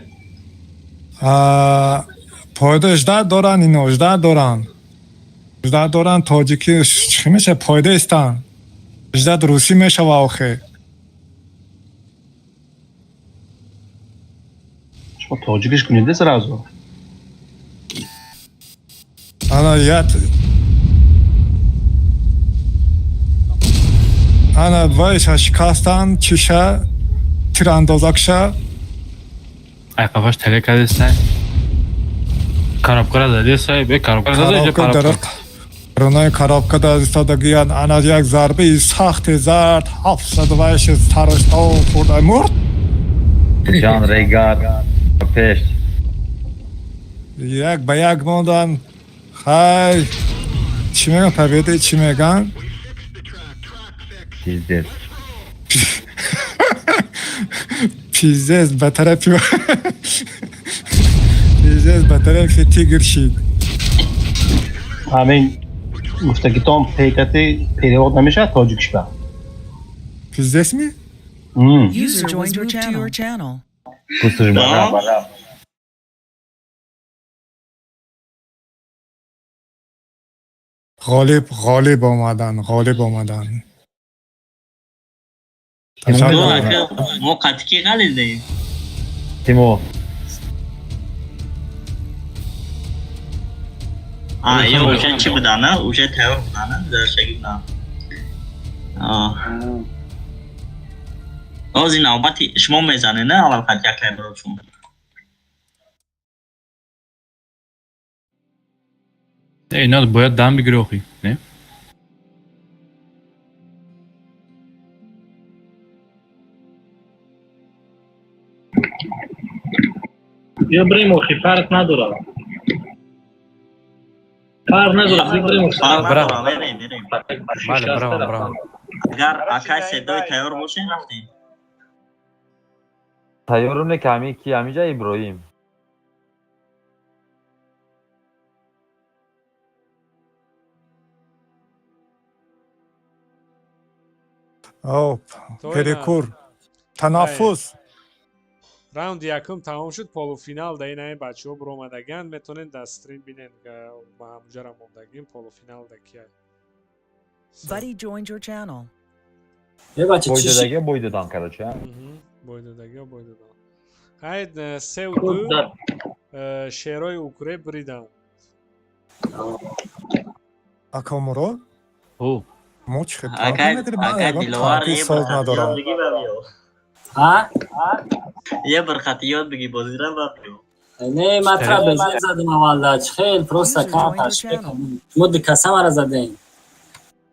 Speaker 6: Пойда ждать доранд, ино ждать доранд. Ждать доранд, тоҷикӣ чӣ меша, пойда истанд. Ждать русӣ мешава охе.
Speaker 12: Шумо тоҷикиш кунед сразу.
Speaker 6: Ана ят ана вайша шикастанд, чиша тирандозакша.
Speaker 5: Айқафаш тале кардестай. Коробкара задестай, бе коробкара заде, коробка.
Speaker 6: Рунои коробка да истодагиян, ана як зарбаи сахти зард, 700 вайши сараш то хӯрда мурд.
Speaker 7: Хуҷанд Регар пеш.
Speaker 6: 1-1 мондан. Хай, чӣ меган, победа чӣ меган?
Speaker 7: Пиздец.
Speaker 6: Пиздец ба тарафи, пиздец ба тарафи тигр шид.
Speaker 12: Ҳамин гуфтагитон пекати перевод намешавад тоҷикишба?
Speaker 6: Пиздец ми?
Speaker 10: User joined your channel.
Speaker 7: Пусш бара.
Speaker 6: Ғолиб, ғолиб омадан, ғолиб омадан.
Speaker 2: Мо қатъи ғалидем.
Speaker 7: Тимо.
Speaker 2: А, ё уже чӣ будана? Уже тайёр будана, гузаштагӣ будана. Ҳозир навбати шумо мезанед, на аввал қат яклай барои шумо.
Speaker 5: Ино бояд дам бигири охи, не?
Speaker 14: Биё бирем охи, фарқ надорад. Фарқ надорад, бирем охи.
Speaker 2: Фарқ надорад, берем, берем.
Speaker 5: Бале, браво, браво.
Speaker 2: Агар акай седои тайёр бошем, рафтем.
Speaker 7: Тайёрум не, ки ҳами ки ҳамиҷа Иброҳим.
Speaker 6: Оп, перекур. Танаффус.
Speaker 1: Раунди якум тамом шуд, полуфинал да ин бачаҳо биромадагианд, метавонед дар стрим бинед, ба ҳамуҷара мондагим полуфинал да кия.
Speaker 10: Buddy joined your channel.
Speaker 7: Бой додагиҳо бой додан, короче.
Speaker 1: Бой додагиҳо бой додан. Хайд, 3-2 шерои укре бридан.
Speaker 6: Ака Мурод? Мо чӣ хел
Speaker 2: Акай, акай Диловар,
Speaker 6: соз надорам.
Speaker 3: А?
Speaker 2: Е бір хати ёд биги бозира ба биё.
Speaker 3: Не, ман тра безир задам аввалда. Чӣ хел просто кам ташбеҳ. Шумо ду каса мара задем.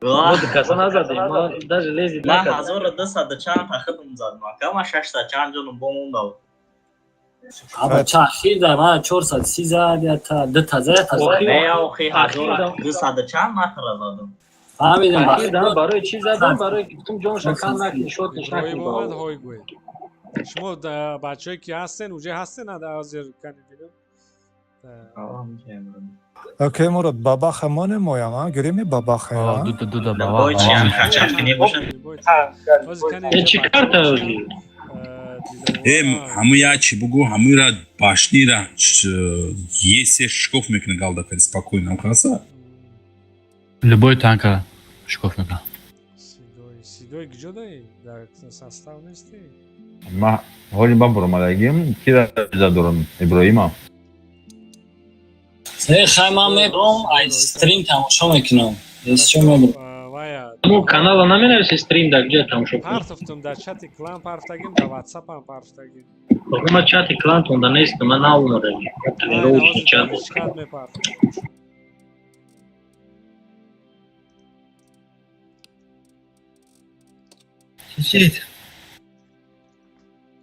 Speaker 14: Мо ду каса назадем, мо даже лезид
Speaker 2: Ман
Speaker 14: накардем.
Speaker 2: 1200 чанд та хидм задам, ака, ман 600 чанд ҷону бомонда.
Speaker 3: Аба чахир да мара 430 зад, я та ду та зад, та зад.
Speaker 2: Не, охи 1200 чанд ман тра задам.
Speaker 3: Фаҳмидам.
Speaker 14: Ахир барои чӣ задам? Барои гуфтум ҷонша кам накунӣ, шотниш накунӣ.
Speaker 1: Иброҳим омад, ҳой гӯед. Шумо бачаҳое ки ҳастен, уже ҳастен, ада ҳозир кани бинам.
Speaker 6: Окей, Мурод, бабаха мо немоям, а? Гирими бабаха, а?
Speaker 5: Ду да
Speaker 2: Бой чи хачак не бошад?
Speaker 14: Э, чӣ карта ҳозир?
Speaker 15: Э, ҳаму я чӣ бугу, ҳамура башнира есе шикоф мекунад галдакари спокойно, хаса?
Speaker 5: Любой танка шикоф мекунад.
Speaker 1: Сидой, Сидой киҷо даи? Дар состав нести?
Speaker 7: Ма ҳоли ба буромадагим, кира задорам Иброҳима.
Speaker 3: Э, хай ман мебром, ай стрим тамошо мекунам. Эс чо мебром.
Speaker 1: Вая.
Speaker 14: Мо канала наменависи стрим дар ҷо тамошо кунем.
Speaker 1: Партофтум дар чати клан партагим, дар ватсапам партагим.
Speaker 14: Охи ман чати клантонда нестам, ман наомадагим. Тренировочный чат.
Speaker 1: Чат мепартам.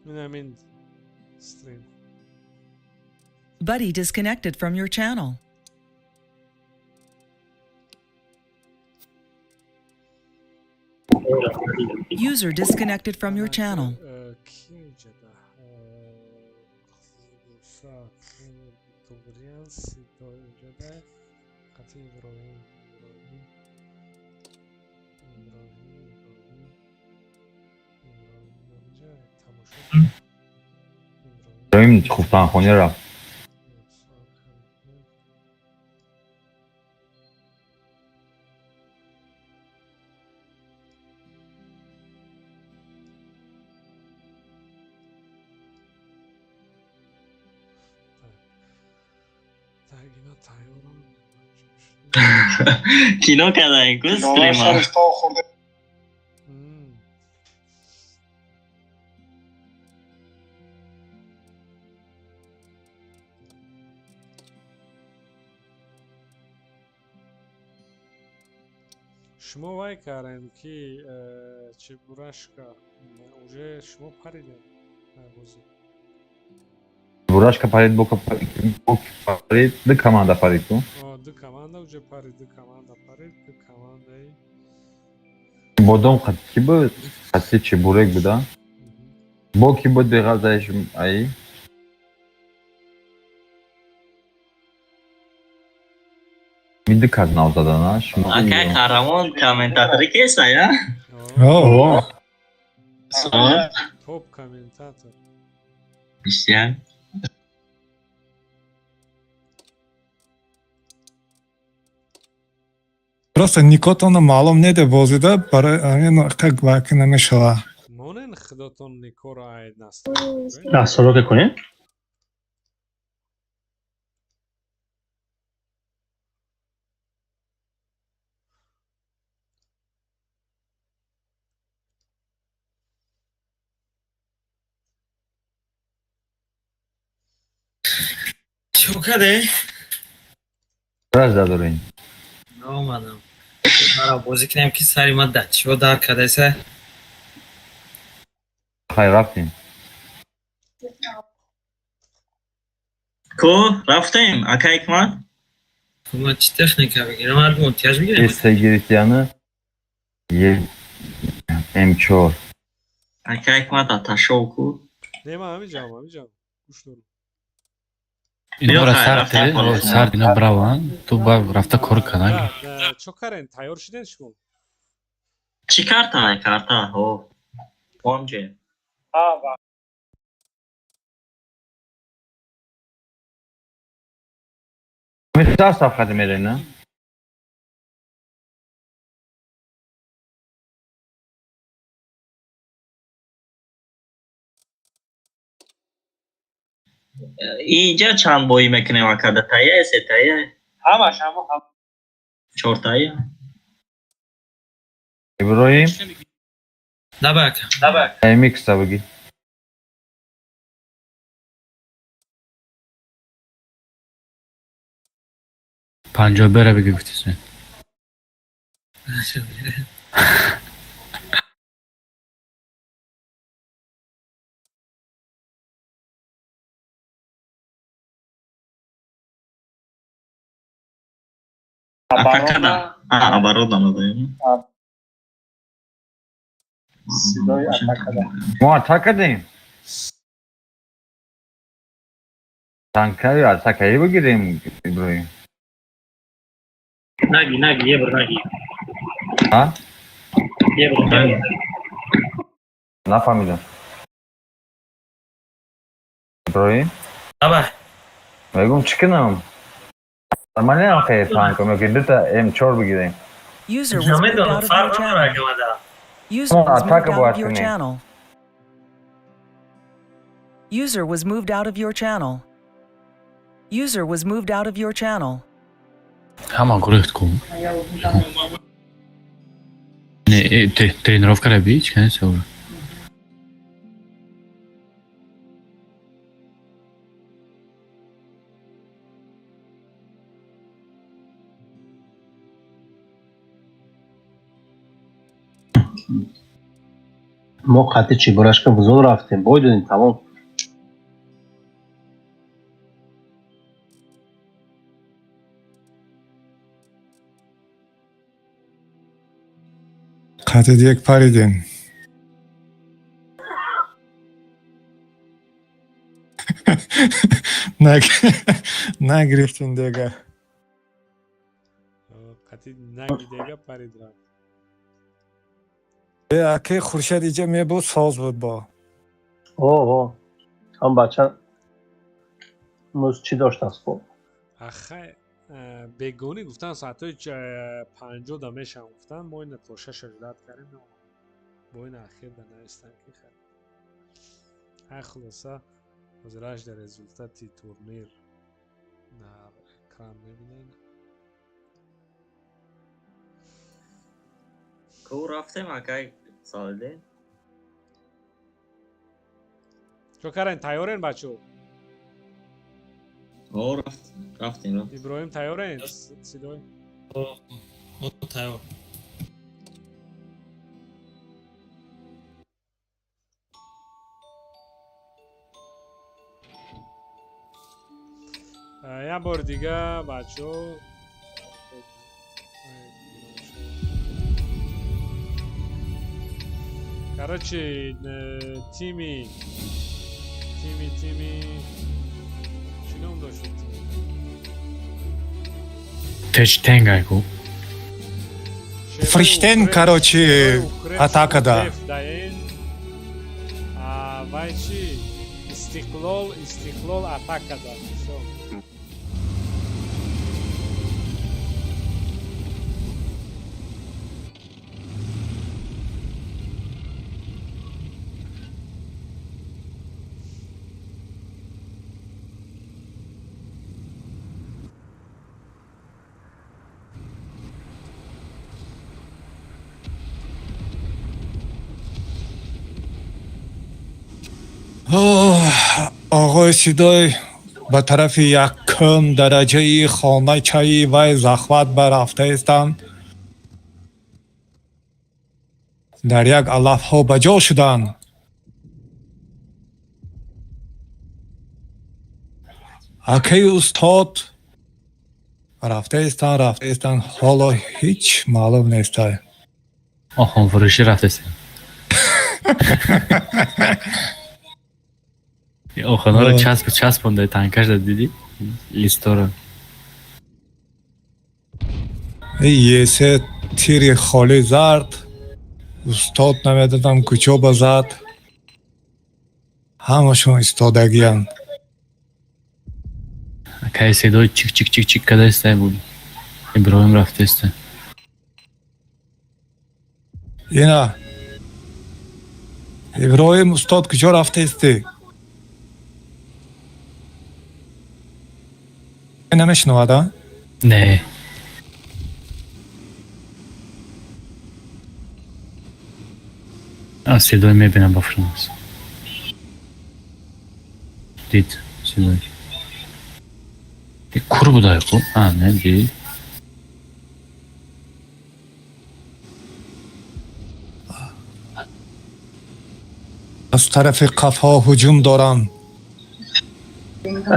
Speaker 1: Инамин стрим.
Speaker 10: Buddy disconnected from your channel. User disconnected from your channel.
Speaker 1: Ки инҷа да? Туғриян, Сидой инҷа да. Қати Иброҳим, Иброҳим. Иброҳим, Иброҳим. Иброҳим инҷа тамошо.
Speaker 7: Иброҳим хуфтанхона рафт.
Speaker 1: Так, ино тайёрам.
Speaker 2: Кино кардаем ку стрима.
Speaker 1: Шумо вай кардем ки чебурашка уже шумо паридем бозӣ.
Speaker 7: Бурашка парид, бока парид, ду команда парид ку.
Speaker 1: Ду команда уже парид, ду команда парид, ду командаи
Speaker 7: Бодом қати ки буд? Қати Чебурек буда? Бо ки буд беғазаиш ай? Ми ду кас нав задана, шумо.
Speaker 2: Акай Қаҳрамон комментатори кеса, я?
Speaker 6: О.
Speaker 1: Топ комментатор.
Speaker 2: Ништяк.
Speaker 6: Просто никотона маълум неде бозида, барои ҳамин как баки намешава.
Speaker 1: Монен худотон никоро айд наст.
Speaker 12: Насрока кунем?
Speaker 14: Чӣ каде?
Speaker 7: Раз дадорин.
Speaker 14: Наомадам. Мара бозӣ кунем ки сари ма дачиво дар кардаса.
Speaker 7: Хай рафтем.
Speaker 2: Ку рафтем, акай Ҳикмат?
Speaker 14: Ма чӣ техника бигирам? Ҳар мунтияж бигирем.
Speaker 7: С гирифтияны Е М4.
Speaker 2: Акай Ҳикмат аташов ку.
Speaker 1: Не, ман ҳамиҷам, ҳамиҷам. Гӯш дорам.
Speaker 5: Инора сарте, сар ино браван, ту ба рафта кор кадан.
Speaker 1: Чо карен? Тайёр шуден шумо?
Speaker 2: Чӣ карта? Карта, ҳо. Онҷе.
Speaker 7: Ми саф хати мерен, на?
Speaker 2: Инҷа чанд боӣ мекунем ака? Дутая, сетая?
Speaker 9: Ҳамаш, ҳамо ҳам.
Speaker 2: Чортая?
Speaker 7: Иброҳим?
Speaker 14: Давай, ака.
Speaker 9: Давай.
Speaker 7: MX та бигӣ.
Speaker 5: Панҷоҳ бера биги гуфтисе.
Speaker 2: Ака када? А, оборона надоем.
Speaker 9: Сидои атакада.
Speaker 7: Мо атака дем. Танкаи атакаи бигирем, Иброҳим.
Speaker 14: Наги, наги, ебр, наги.
Speaker 7: А?
Speaker 14: Ебр, наги.
Speaker 7: Нафаҳмидам. Иброҳим?
Speaker 14: Давай.
Speaker 7: Мегум чӣ кунам? Нормально хай танком, ё ки дута М4 бигирем.
Speaker 10: User was moved
Speaker 14: Намедонам,
Speaker 10: out of your
Speaker 14: фарқ надорад
Speaker 10: channel.
Speaker 14: камада.
Speaker 10: User
Speaker 7: Мо
Speaker 10: was moved
Speaker 7: атака
Speaker 10: out
Speaker 7: бояд
Speaker 10: of your
Speaker 7: кунем.
Speaker 10: channel. User was moved out of your channel. User was moved out of your channel.
Speaker 5: Ҳама гурехт ку. Не, тренировка ра би, чӣ канеса ура.
Speaker 12: Мо қати Чебурашка бузон рафтем, бой додем, тамом.
Speaker 6: Қати дек паридем. Нагирифтем дега.
Speaker 1: Қати наги дега парид рафт.
Speaker 6: Э, аки Хуршед иҷа мебуд, соз буд бо.
Speaker 12: О, о. Ҳам бача муз чӣ доштааст бо?
Speaker 1: Ахай бегонӣ гуфтан соатҳои 5 да мешавам гуфтан, мо ина то шаша ждать кардем, бо ина ахир да наистан ки хай. Ҳай хулоса, ҳозираш дар результати турнир дар экран мебинед.
Speaker 2: Ку рафтем, акай Солидин?
Speaker 1: Чо карен, тайёрен бачо?
Speaker 2: О, рафтем, рафтем.
Speaker 1: Иброҳим тайёрен? Сидой?
Speaker 14: О, тайёр.
Speaker 1: Як бори дига, бачаҳо. Короче, тими чӣ ном дошт тими?
Speaker 5: Течтенгай ку.
Speaker 6: Фриштен, короче, атакада.
Speaker 1: Даен. А вай чӣ? Истиқлол атакада. Всё.
Speaker 6: Оғои Сидой ба тарафи якум дараҷаи хоначаи вай захват барафтаистанд. Дар як алафҳо ба ҷо шуданд. Акаи устод рафтаистанд, рафтаистанд, ҳоло ҳеҷ маълум нестай.
Speaker 5: Охонфурӯшӣ рафтаистанд. Охонаро часпонда танкашда, дидӣ листоро?
Speaker 6: Есе тири холӣ зард, устод намедонам куҷо ба зад. Ҳамашон истодагиянд.
Speaker 5: Акаи седои чик чик чик чик кадаистай буд. Иброҳим рафтаиста.
Speaker 6: Ина Иброҳим устод куҷо рафтаистӣ? Намешунавад, а?
Speaker 5: Не. Седой мебинам, ба фрунас. Дид седой. Кур будай ку? А, не, дид.
Speaker 6: Аз тарафи қафо ҳуҷум доранд.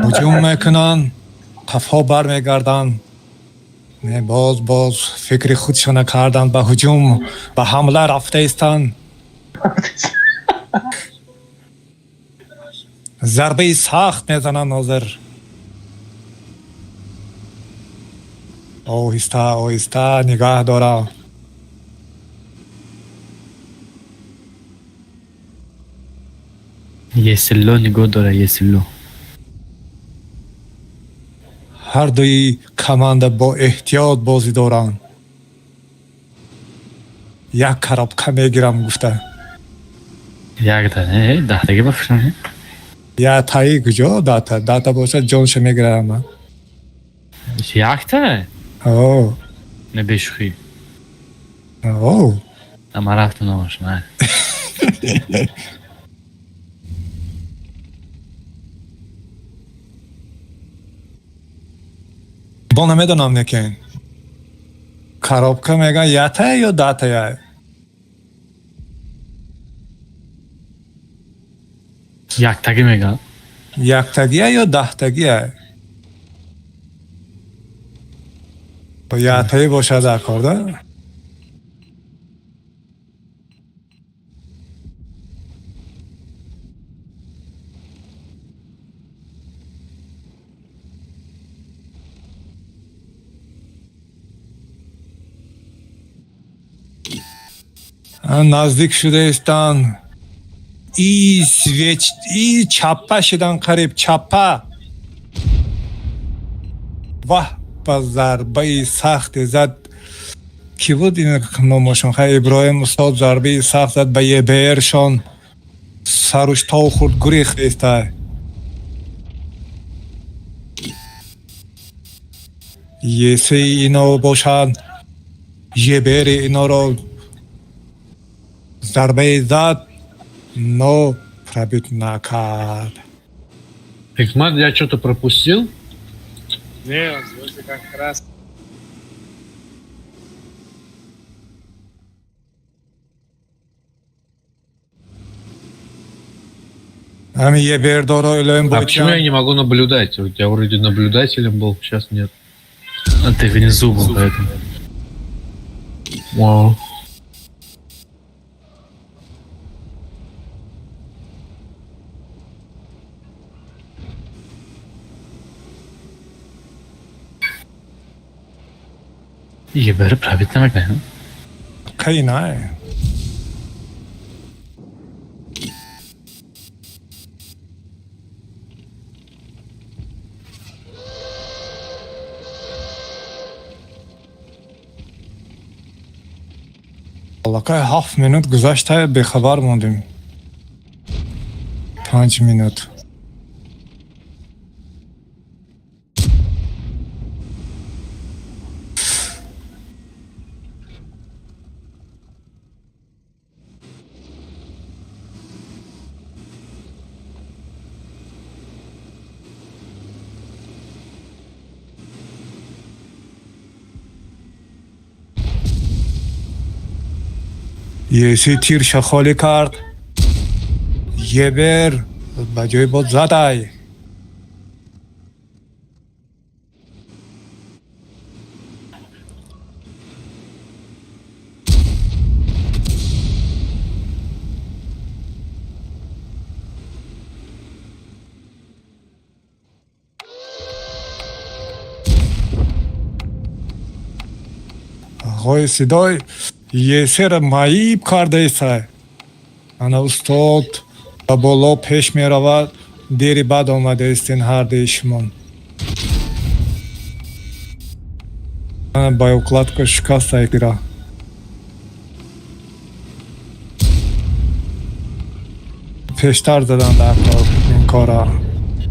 Speaker 6: Ҳуҷум мекунанд, қафо бармегарданд. Не, боз боз фикри худшона карданд, ба ҳуҷум, ба ҳамла рафтаистанд. Зарбаи сахт мезананд ҳозир. Оҳиста оҳиста нигаҳ дорам.
Speaker 5: Есилло нигоҳ дора, Есилло.
Speaker 6: Ҳар дуи команда бо эҳтиёт бозӣ доранд. Як коробка мегирам гуфта.
Speaker 5: Якта, не, даҳтаги ба фикрам.
Speaker 6: Я таи куҷо дата? Дата бошад, ҷонша мегирам.
Speaker 5: Якта?
Speaker 6: О.
Speaker 5: Не, бешӯхӣ.
Speaker 6: О.
Speaker 5: Ман рафтам намош, ман.
Speaker 6: Бо намедонам, некин. Коробка меган ятая ё датая?
Speaker 5: Яктагӣ меган.
Speaker 6: Яктагия ё даҳтагия? Ятаи бошад дар кор, да? Наздик шудаистанд. И свеч, и чаппа шудан, қариб чаппа. Ваҳ, ба зарбаи сахте зад. Кӣ буд ин номошон? Хай, Иброҳим устод зарбаи сахт зад ба ЕБРшон. Саруш тов хӯрд, гурехт иста. Есеи ино бошанд, ЕБРи иноро зарбаи зад, но пробить накард.
Speaker 4: Хикмат, я что-то пропустил?
Speaker 9: Не, он как раз.
Speaker 6: Ҳами ебердоро илоим.
Speaker 4: А почему я не могу наблюдать? Вот я вроде наблюдателем был, сейчас нет.
Speaker 5: А ты внизу был, поэтому.
Speaker 4: Вау.
Speaker 5: Ебер пробить намекне.
Speaker 6: Кай на. Аллакай 7 минут гузашта, бехабар мондем. 5 минут. Еси тирша холӣ кард. Ебер ба ҷои бод задай. Ағои сидой есера маиб кардаиста. Ана устод ба боло пеш меравад. Дери бад омадаистин ҳардуи шумо. Ана боеукладка шикаста ира. Пештар задан дар ин кора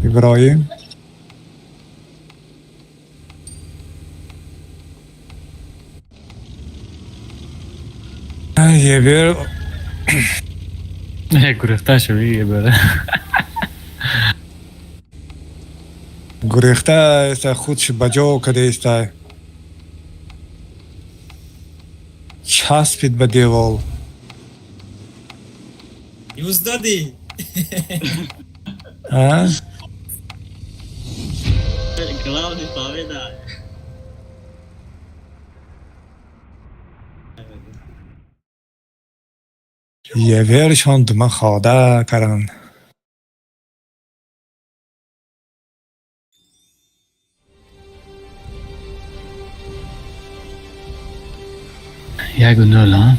Speaker 6: Иброҳим. Ебер.
Speaker 5: Гурехта шуди ебер.
Speaker 6: Гурехта иста, худш ба ҷо кадаиста. Часпид ба девол.
Speaker 14: Юз додӣ.
Speaker 6: А?
Speaker 2: Главный победа.
Speaker 6: Евершон дума хода каран.
Speaker 5: 1-0, а?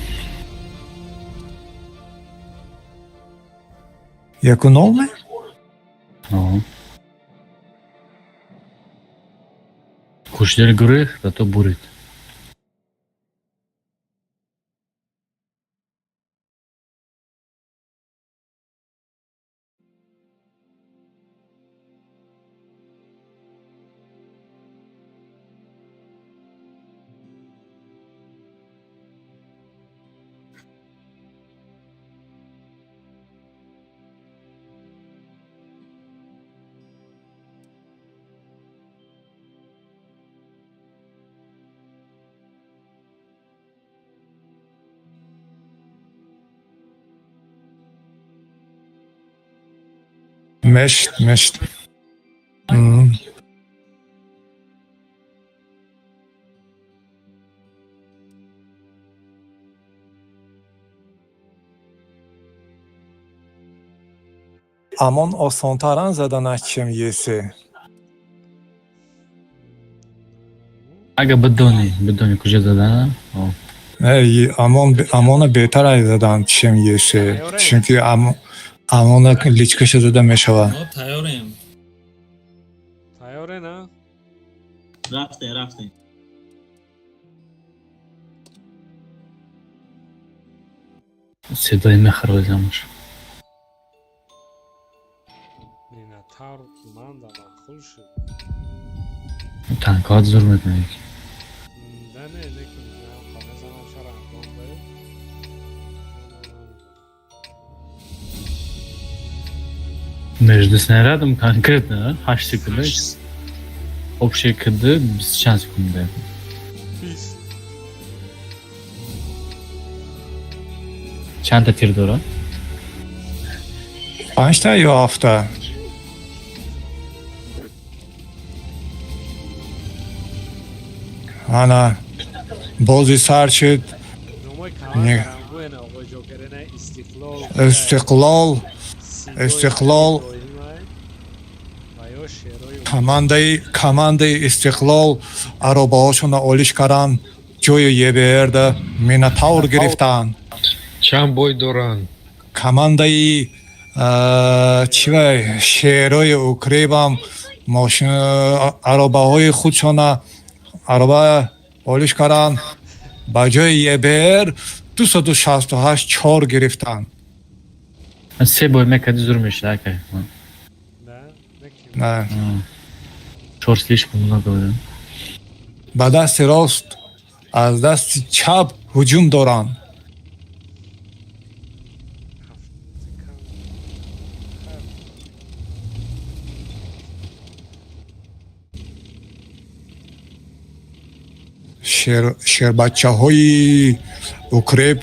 Speaker 6: 1-0 не?
Speaker 5: О. Хушдел гурехт, а то бурид.
Speaker 6: Мешт, мешт. Амон осонтаран заданаш чем есе.
Speaker 5: Ага бидонӣ, бидонӣ куҷо задан. О.
Speaker 6: Не, амон амона беҳтар ай задан чем есе. Чунки амона личкаша зада мешавад.
Speaker 14: Мо тайёрем.
Speaker 1: Тайёре на?
Speaker 2: Рафтем, рафтем.
Speaker 5: Садои мехӯрозамаш.
Speaker 1: Не, на тавр ки ман да маъқул шуд.
Speaker 5: Танкҳоат зур мекунӣ.
Speaker 1: Да не, не ки мезанам шара андом бе.
Speaker 5: Между снарядом конкретно 8 секунда. Общий КД 24 секунда.
Speaker 1: 20.
Speaker 5: Чанда тир дорад?
Speaker 6: Панҷта ё ҳафта? Ана бози сар шуд.
Speaker 1: Номои команда рангӯена, оғои Ҷокер, ина Истиқлол.
Speaker 6: Истиқлол, Истиқлол.
Speaker 1: Иброҳимай ва ё шерои.
Speaker 6: Командаи Истиқлол аробаҳошонро олиш карданд, ҷои ЕБРда Минотавр гирифтанд.
Speaker 4: Чанд бой доранд?
Speaker 6: Командаи чӣ вай, шерои Укребам мошин аробаҳои худшона ароба олиш карданд, ба ҷои ЕБР 268 чор гирифтанд.
Speaker 5: Се бой мекарди, зур мешид, ака.
Speaker 6: Не.
Speaker 5: Чор слишком много было.
Speaker 6: Ба дасти рост, аз дасти чап ҳуҷум доранд. Шербачаҳои Укреп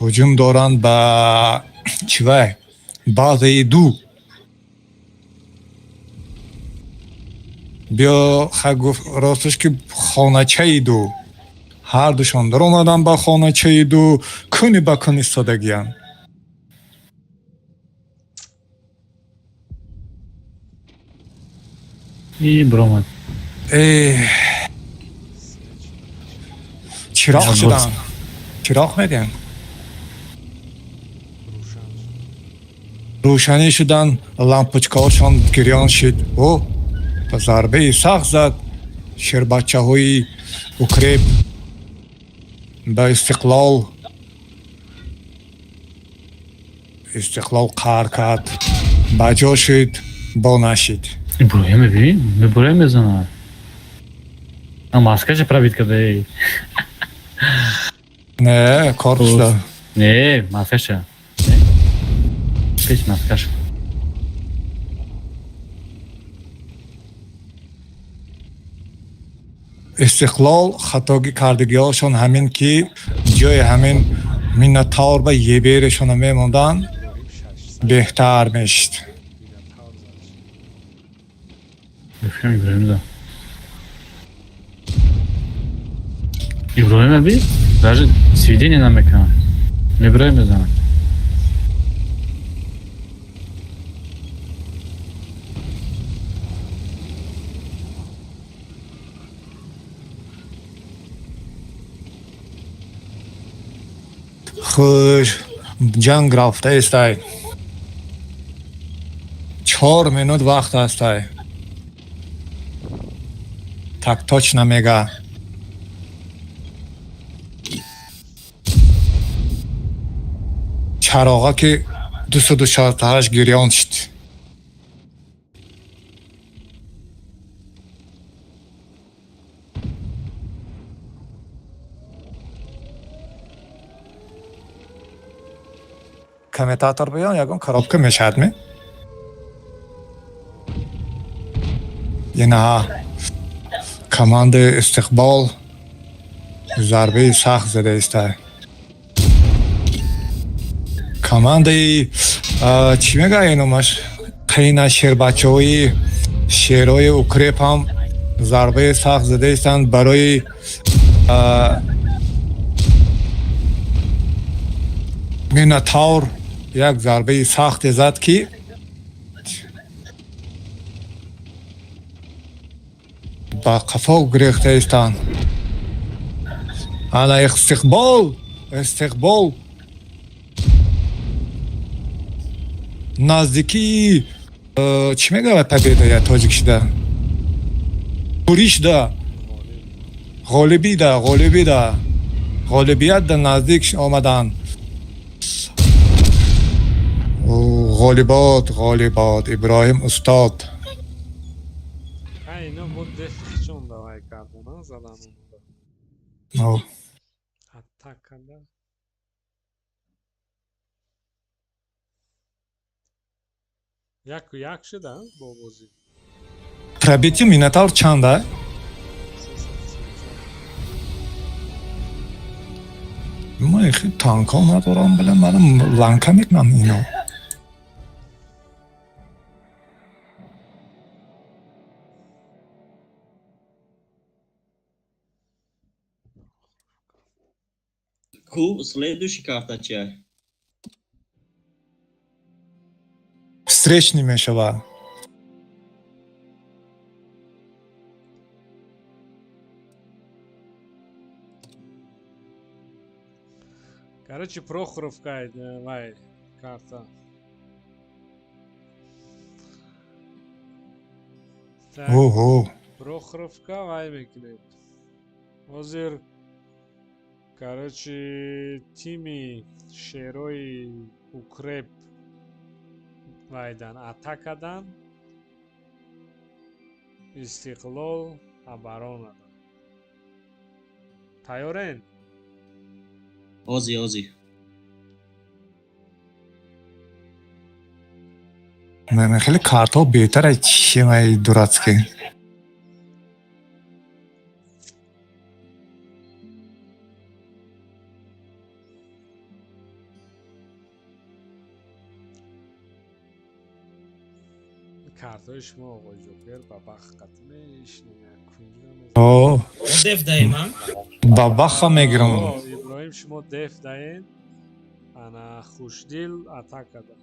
Speaker 6: ҳуҷум доранд ба чивай, базаи ду. Биё, ха, гуфт росташ ки хоначаи ду. Ҳардушон даромаданд ба хоначаи ду, куни ба кун истодагиянд.
Speaker 5: И бромад.
Speaker 6: Э, чироқ шуданд, чироқ медиҳанд, рӯшанӣ шуданд, лампочкаҳошон гирён шид. О, ба зарбаи сахт зад шербачаҳои Укреп ба Истиқлол. Истиқлол қаҳр кард, ба ҷо шуд, бо нашид.
Speaker 5: Иброҳим, бибин, Иброҳим мезанад. А маскаша пробит карда, эй.
Speaker 6: Не, корпусда.
Speaker 5: Не, маскаша. Пеш маскаша.
Speaker 6: Истиқлол хатогӣ кардагиҳошон ҳамин ки ҷои ҳамин Минотавр ба ЕБРшона мемонданд, беҳтар мешид.
Speaker 5: Бификрам, Иброҳим да. Иброҳим аби даже сведение намекунад. Иброҳим мезанад.
Speaker 6: Хуш, ҷанг рафта истай, 4 минут вақт ҳастай. Так точно мега. Чароға ки 268 гирён шуд. Комментатор биён, ягон коробка мешавад ме? Инаҳа, командаи Истиқбол зарбаи сахт зада истай. Командаи чӣ мегӯяд номаш, қина, шербачаҳои шерои Укреп ҳам зарбаи сахт зада истанд барои Минотавр. Як зарбаи сахте зад ки ба қафо гирехта истанд. Ана Истиқбол, Истиқбол наздикии чӣ мегӯяд, победа я тоҷик шуда, буришда, ғолибида, ғолибида, ғолибият да наздик омаданд. Ғолибот, ғолибот, Иброҳим устод.
Speaker 1: Ино бо дехчон давай кардана задан.
Speaker 6: О.
Speaker 1: Атакада яку як шуда бо бозӣ.
Speaker 6: Пробитие Минотавр чанда? Ма ихи танкҳо надорам, бале, манам ланка мекунам ино.
Speaker 2: Ку следующий карта чия?
Speaker 6: Встречный мешава.
Speaker 1: Короче, Прохоровка, вай, карта. Так,
Speaker 6: Ого.
Speaker 1: Прохоровка вай мекунед. Ҳозир, короче, тими шерои Укреп вайдан атакадан, Истиқлол оборонадан. Тайёрен?
Speaker 2: Ози, ози.
Speaker 6: Не, хеле картҳо беҳтар аз чемаи дурацкий.
Speaker 1: Картҳои шумо, оғои Ҷокер, ба бахт қатъ мешинед. Кунҷа
Speaker 6: О,
Speaker 14: Деф даем, а?
Speaker 6: Ба баха мегирам.
Speaker 1: Иброҳим, шумо деф даен, ана Хушдил атакада.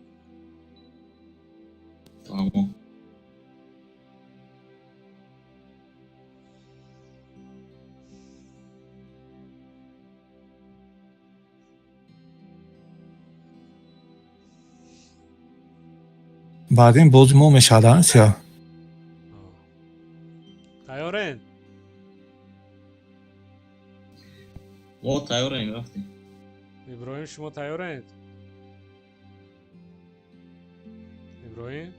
Speaker 2: Тамом.
Speaker 6: Баъдин бози мо мешавад, сия.
Speaker 1: Тайёрен?
Speaker 2: Мо тайёрем, рафтем.
Speaker 1: Иброҳим, шумо тайёред? Иброҳим?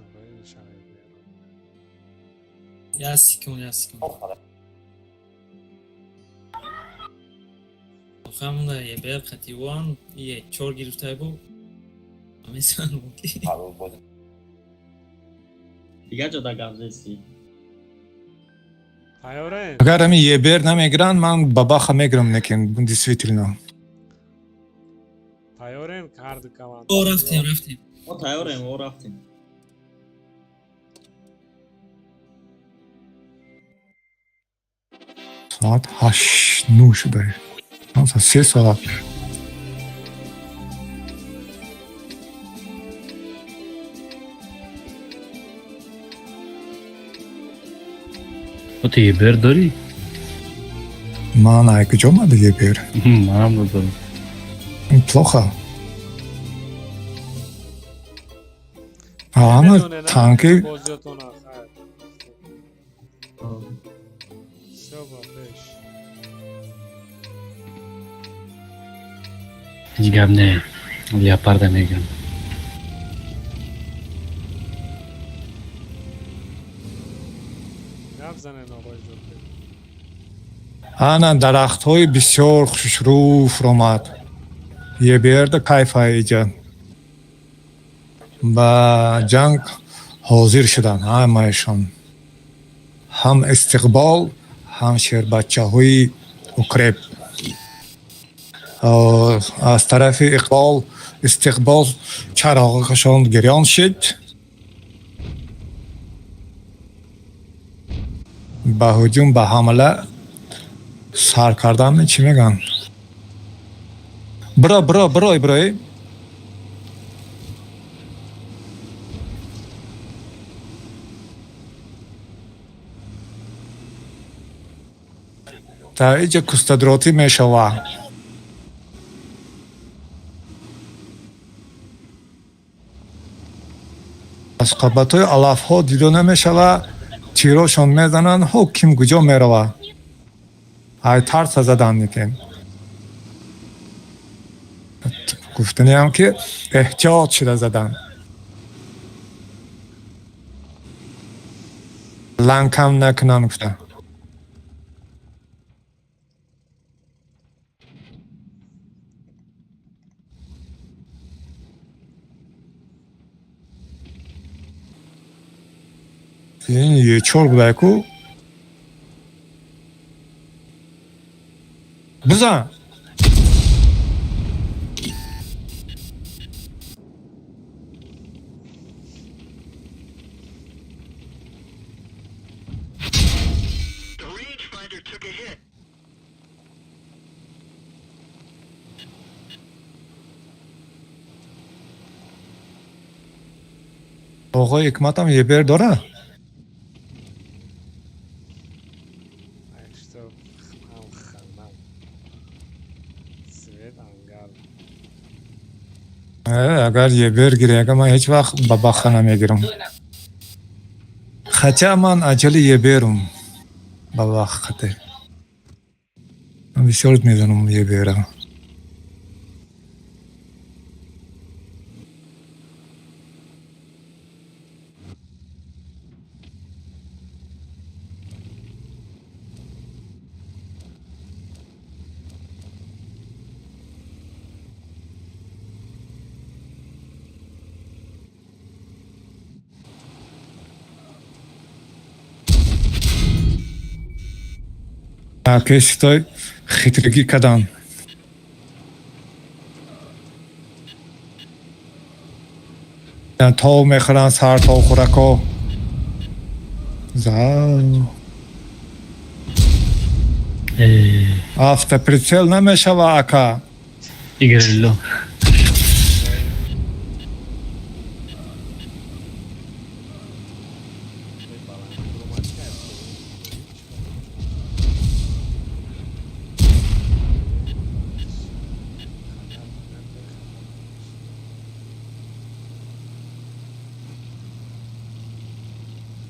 Speaker 1: Иброҳим шавед берун.
Speaker 14: Як секунд, як секунд. Охамна ебер қативан, е чор гирифтай бу. Амесан ки.
Speaker 2: Дигар ҷо да гап зести.
Speaker 1: Тайёрен?
Speaker 6: Агар ами ебер намегиранд, ман ба баха мегирам, лекин действительно.
Speaker 1: Тайёрен ҳарду команда?
Speaker 14: О, рафтем, рафтем.
Speaker 2: Мо тайёрем, мо рафтем.
Speaker 6: Соат 8 9 шуда. 3 соат.
Speaker 5: Ту ебер дорӣ?
Speaker 6: Ман ай куҷо омада ебер?
Speaker 5: Манам надорам.
Speaker 6: Плохо. Ама
Speaker 1: Медонед, а?
Speaker 6: танки
Speaker 1: Бозиётона, хайр. Всё, ба пеш.
Speaker 5: Ҳеҷ гап не. Леопарда мегирам.
Speaker 1: Гап занед, оғои Ҷокер.
Speaker 6: Ана дарахтҳои бисёр хушрӯ фуромад. Еберда кайфа иҷа. Ба ҷанг ҳозир шуданд ҳамаашон. Ҳам Истиқбол, ҳам шербачаҳои Укреп. Аз тарафи Иқбол, Истиқбол чароғашон гирён шид. Ба ҳуҷум, ба ҳамла сар кардан чӣ мегӯянд? Биро, биро, биро, Иброҳим. Дар иҷа кустадротӣ мешавад. Аз қабатҳои алафҳо дида намешавад, тирошон мезананд, ҳо ким куҷо меравад. Ай тарса задан лекин. Гуфтаниам ки эҳтиёт шуда задан. Ланкам накунанд гуфта. Ин Е4 будай ку? Бизан! Оғои Ҳикматам ЕБР дора?
Speaker 1: Так что ҳам ханам. Свет ангар.
Speaker 6: Агар ЕБР гире, агар ман ҳеҷ вақт ба баха намегирам. Хотя ман аҷали ЕБРум ба вақте. Ман бисёр мезанам ЕБРа. Кеситой хитригӣ карданд. Тов мехӯранд, сар товхӯрако. За. Автоприцел намешава, ака.
Speaker 5: Игрелло.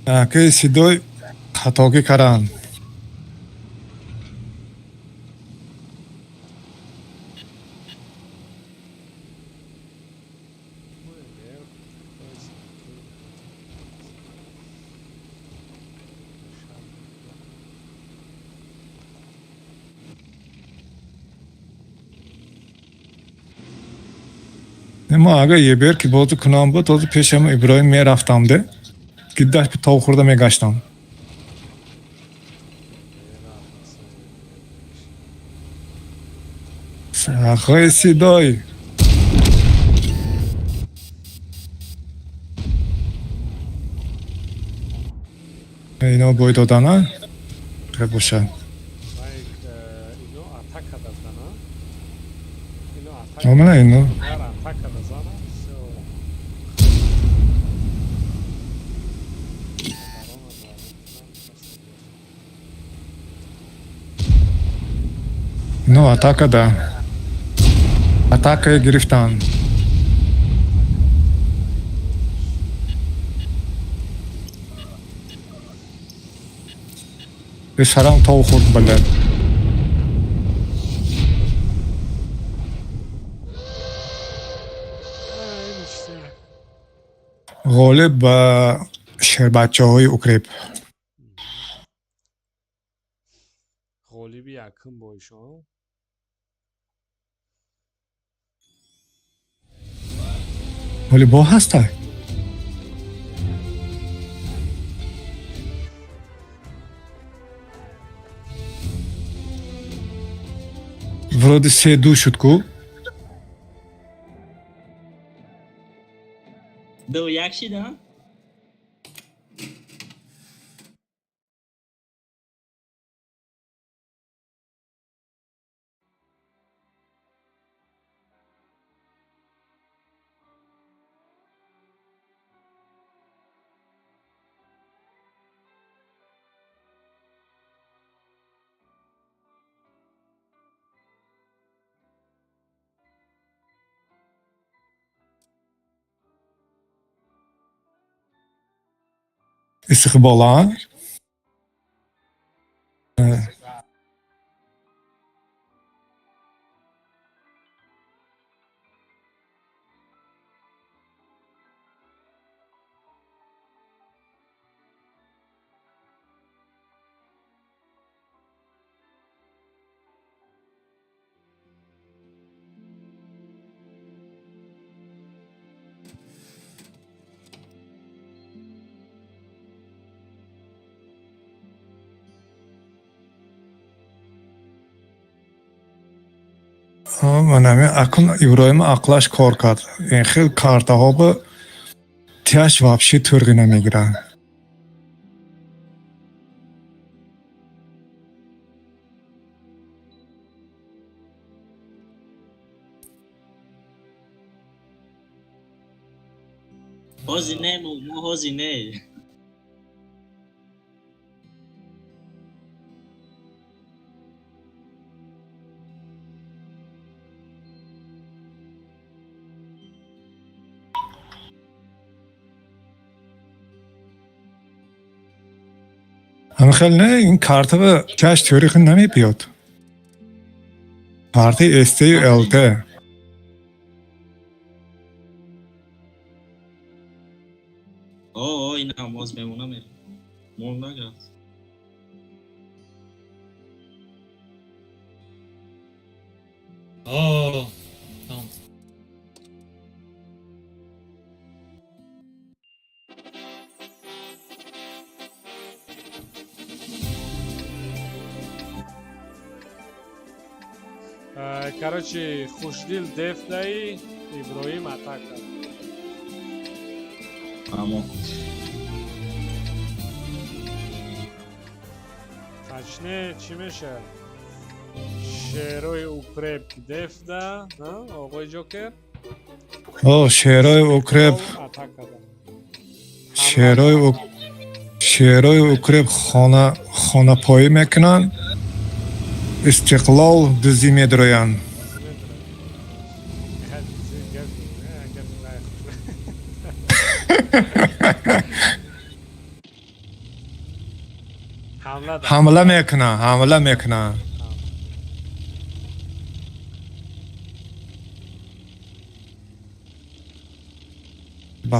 Speaker 6: Акаи Сидой хатогӣ карданд. Ма агар ЕБР ки бозӣ кунам буд, ҳозир пешам Иброҳим мерафтам де. Гиддаш би тов хӯрда мегаштам. Ахои Сидой. Ино бой додана? Хел бошад.
Speaker 1: Ино атака дадана. Ино атака.
Speaker 6: Омана ино.
Speaker 1: Агар атака дазана, всё.
Speaker 6: Ино атака да. Атакае гирифтанд. Сарам тов хӯрд, бале. Ғолиб ба шербачаҳои укреп.
Speaker 1: Ғолиби якум боишон.
Speaker 6: Вале бо ҳастай? Вроде 3-2 шуд ку?
Speaker 2: 2-1 шида?
Speaker 6: Истиқбол, а? Манами акун Иброҳим ақлаш кор кард. Ин хел картаҳо ба тияш вообще тӯрғӣ намегирад.
Speaker 2: Ҳози не, мо ҳози не.
Speaker 6: Ҳамин хел не, ин картава чаш теорихи намебиёд. Карти СТ-ю ЛТ.
Speaker 2: О, о, ина боз мемона мерем. Мон награфт.
Speaker 14: О, там.
Speaker 1: Короче, Хушдил дефдаи, Иброҳим атака.
Speaker 2: Амо.
Speaker 1: Точнее, чӣ мешавад? Шерои укреп дефда, оғои Ҷокер?
Speaker 6: О, шерои укреп.
Speaker 1: Атакада.
Speaker 6: Шерои укреп хонапоӣ мекунанд. Истиқлол дуздӣ медроянд. Ҳамла мекунанд, ҳамла мекунанд. Ба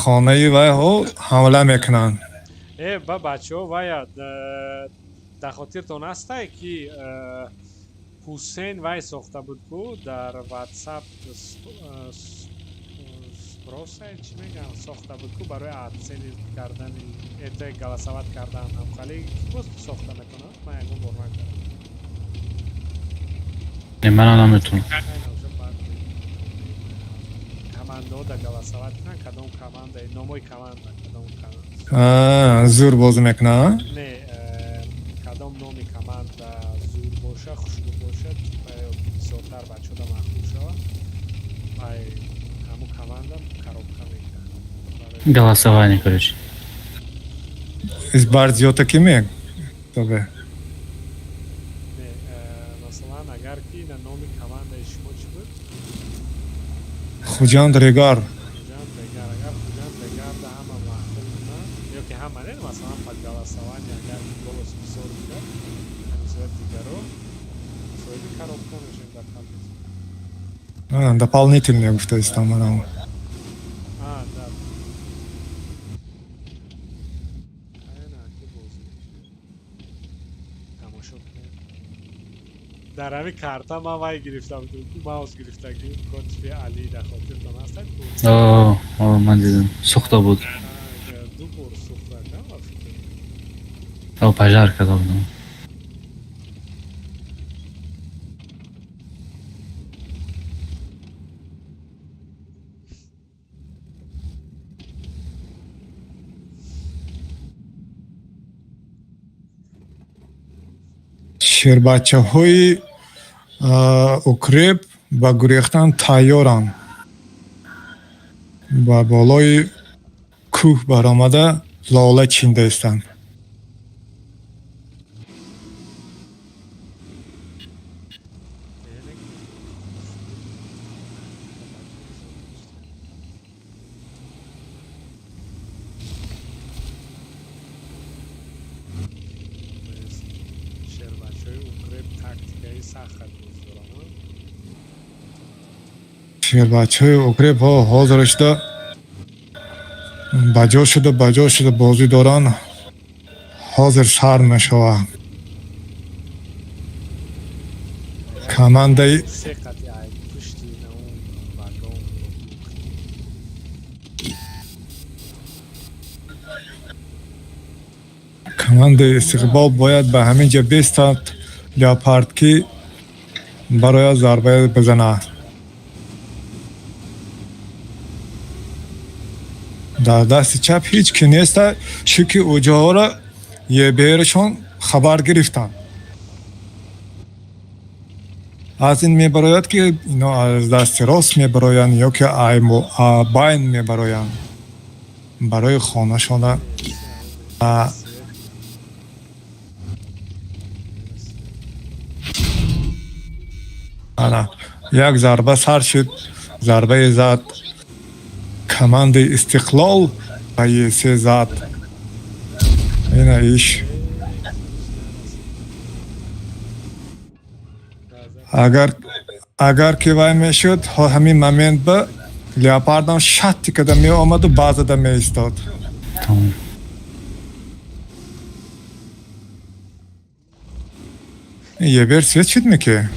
Speaker 6: хонаи вайҳо ҳамла мекунанд.
Speaker 1: Э, ба бачаҳо, вая дар хотиртон ҳастай, ки Ҳусейн вай сохта буд ку дар WhatsApp спросай чӣ мегӯям, сохта буд ку барои оценить кардани, это голосовать кардан. Ҳамхали ки боз сохта метавонад? Ман ягон бор накардам.
Speaker 5: Не, манам наметавонам.
Speaker 1: Командаҳо да голосовать кунанд, кадом команда, номои команда, кадом команда
Speaker 6: Зур бозӣ мекунад?
Speaker 1: Не, кадом номи команда зур боша, хушрӯ боша, типа бисёртар бачаҳода маъқул шавад, вай ҳамун команда коробка мекунад.
Speaker 5: Голосование, короче.
Speaker 6: Избар зиёда ки мег? Тобе.
Speaker 1: Не, масалан, агар ки на номи командаи шумо чӣ буд?
Speaker 6: Хуҷанд Регар.
Speaker 1: Хуҷанд Регар. Агар Хуҷанд Регарда ҳама маъқул кунанд, ё ки ҳама не, масалан, по голосованию агар голос бисёр бигирад нисбат дигаро, соҳиби коробка мешавем дар компютер.
Speaker 6: Дополнительно гуфтаистам манам.
Speaker 1: А, да. Ана ки бозӣ мешавад. Тамошо кунед. Дар ҳамин карта ман вай гирифта будам, маус гирифтагӣ против Али, дар хотиртон ҳастад?
Speaker 5: О, о, ман дидам. Сӯхта буд.
Speaker 1: Ду бор сӯхта ба фикр.
Speaker 5: О, пожар карда будам.
Speaker 6: Шербачаҳои укреп ба гурехтан тайёранд. Ба болои кӯҳ баромада лола чиндаистанд.
Speaker 1: Шербачаҳои укреп тактикаи сахт боз доранд.
Speaker 6: Шербачаҳои укреп ҳо ҳозир шуда баҷо шуда бозӣ доранд. Ҳозир сар мешавад. Командаи
Speaker 1: Се қати ай пушти на он вагон.
Speaker 6: Командаи Истиқбол бояд ба ҳамин ҷо бистад. Леопард ки барояд зарба бизанад. Дар дасти чап ҳеҷ ки неста, чунки уҷоҳоро ЕБРшон хабар гирифтанд. Аз ин мебарояд, ки ино аз дасти рост мебароянд ё ки ай мобайн мебароянд барои хонашона. Ана як зарба сар шуд, зарбае зад командаи Истиқлол ба есе зад. Ина иш агар ки вай мешуд, ҳамин момент ба Леопардам шатти када меомаду базада меистод. Ебер свет шуд меки?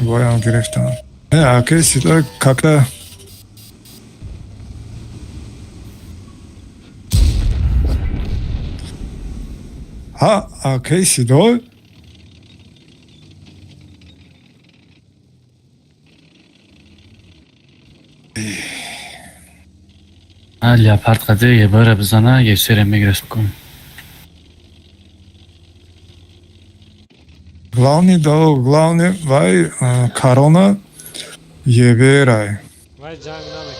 Speaker 6: Боям гирифтам. Аки сида как-то ҳа, акай сидо.
Speaker 5: Леопард қаде ебара бизана, есере мегирас кун.
Speaker 6: Главный да, главный вай корона еберай.
Speaker 1: Вай ҷанг намекунад.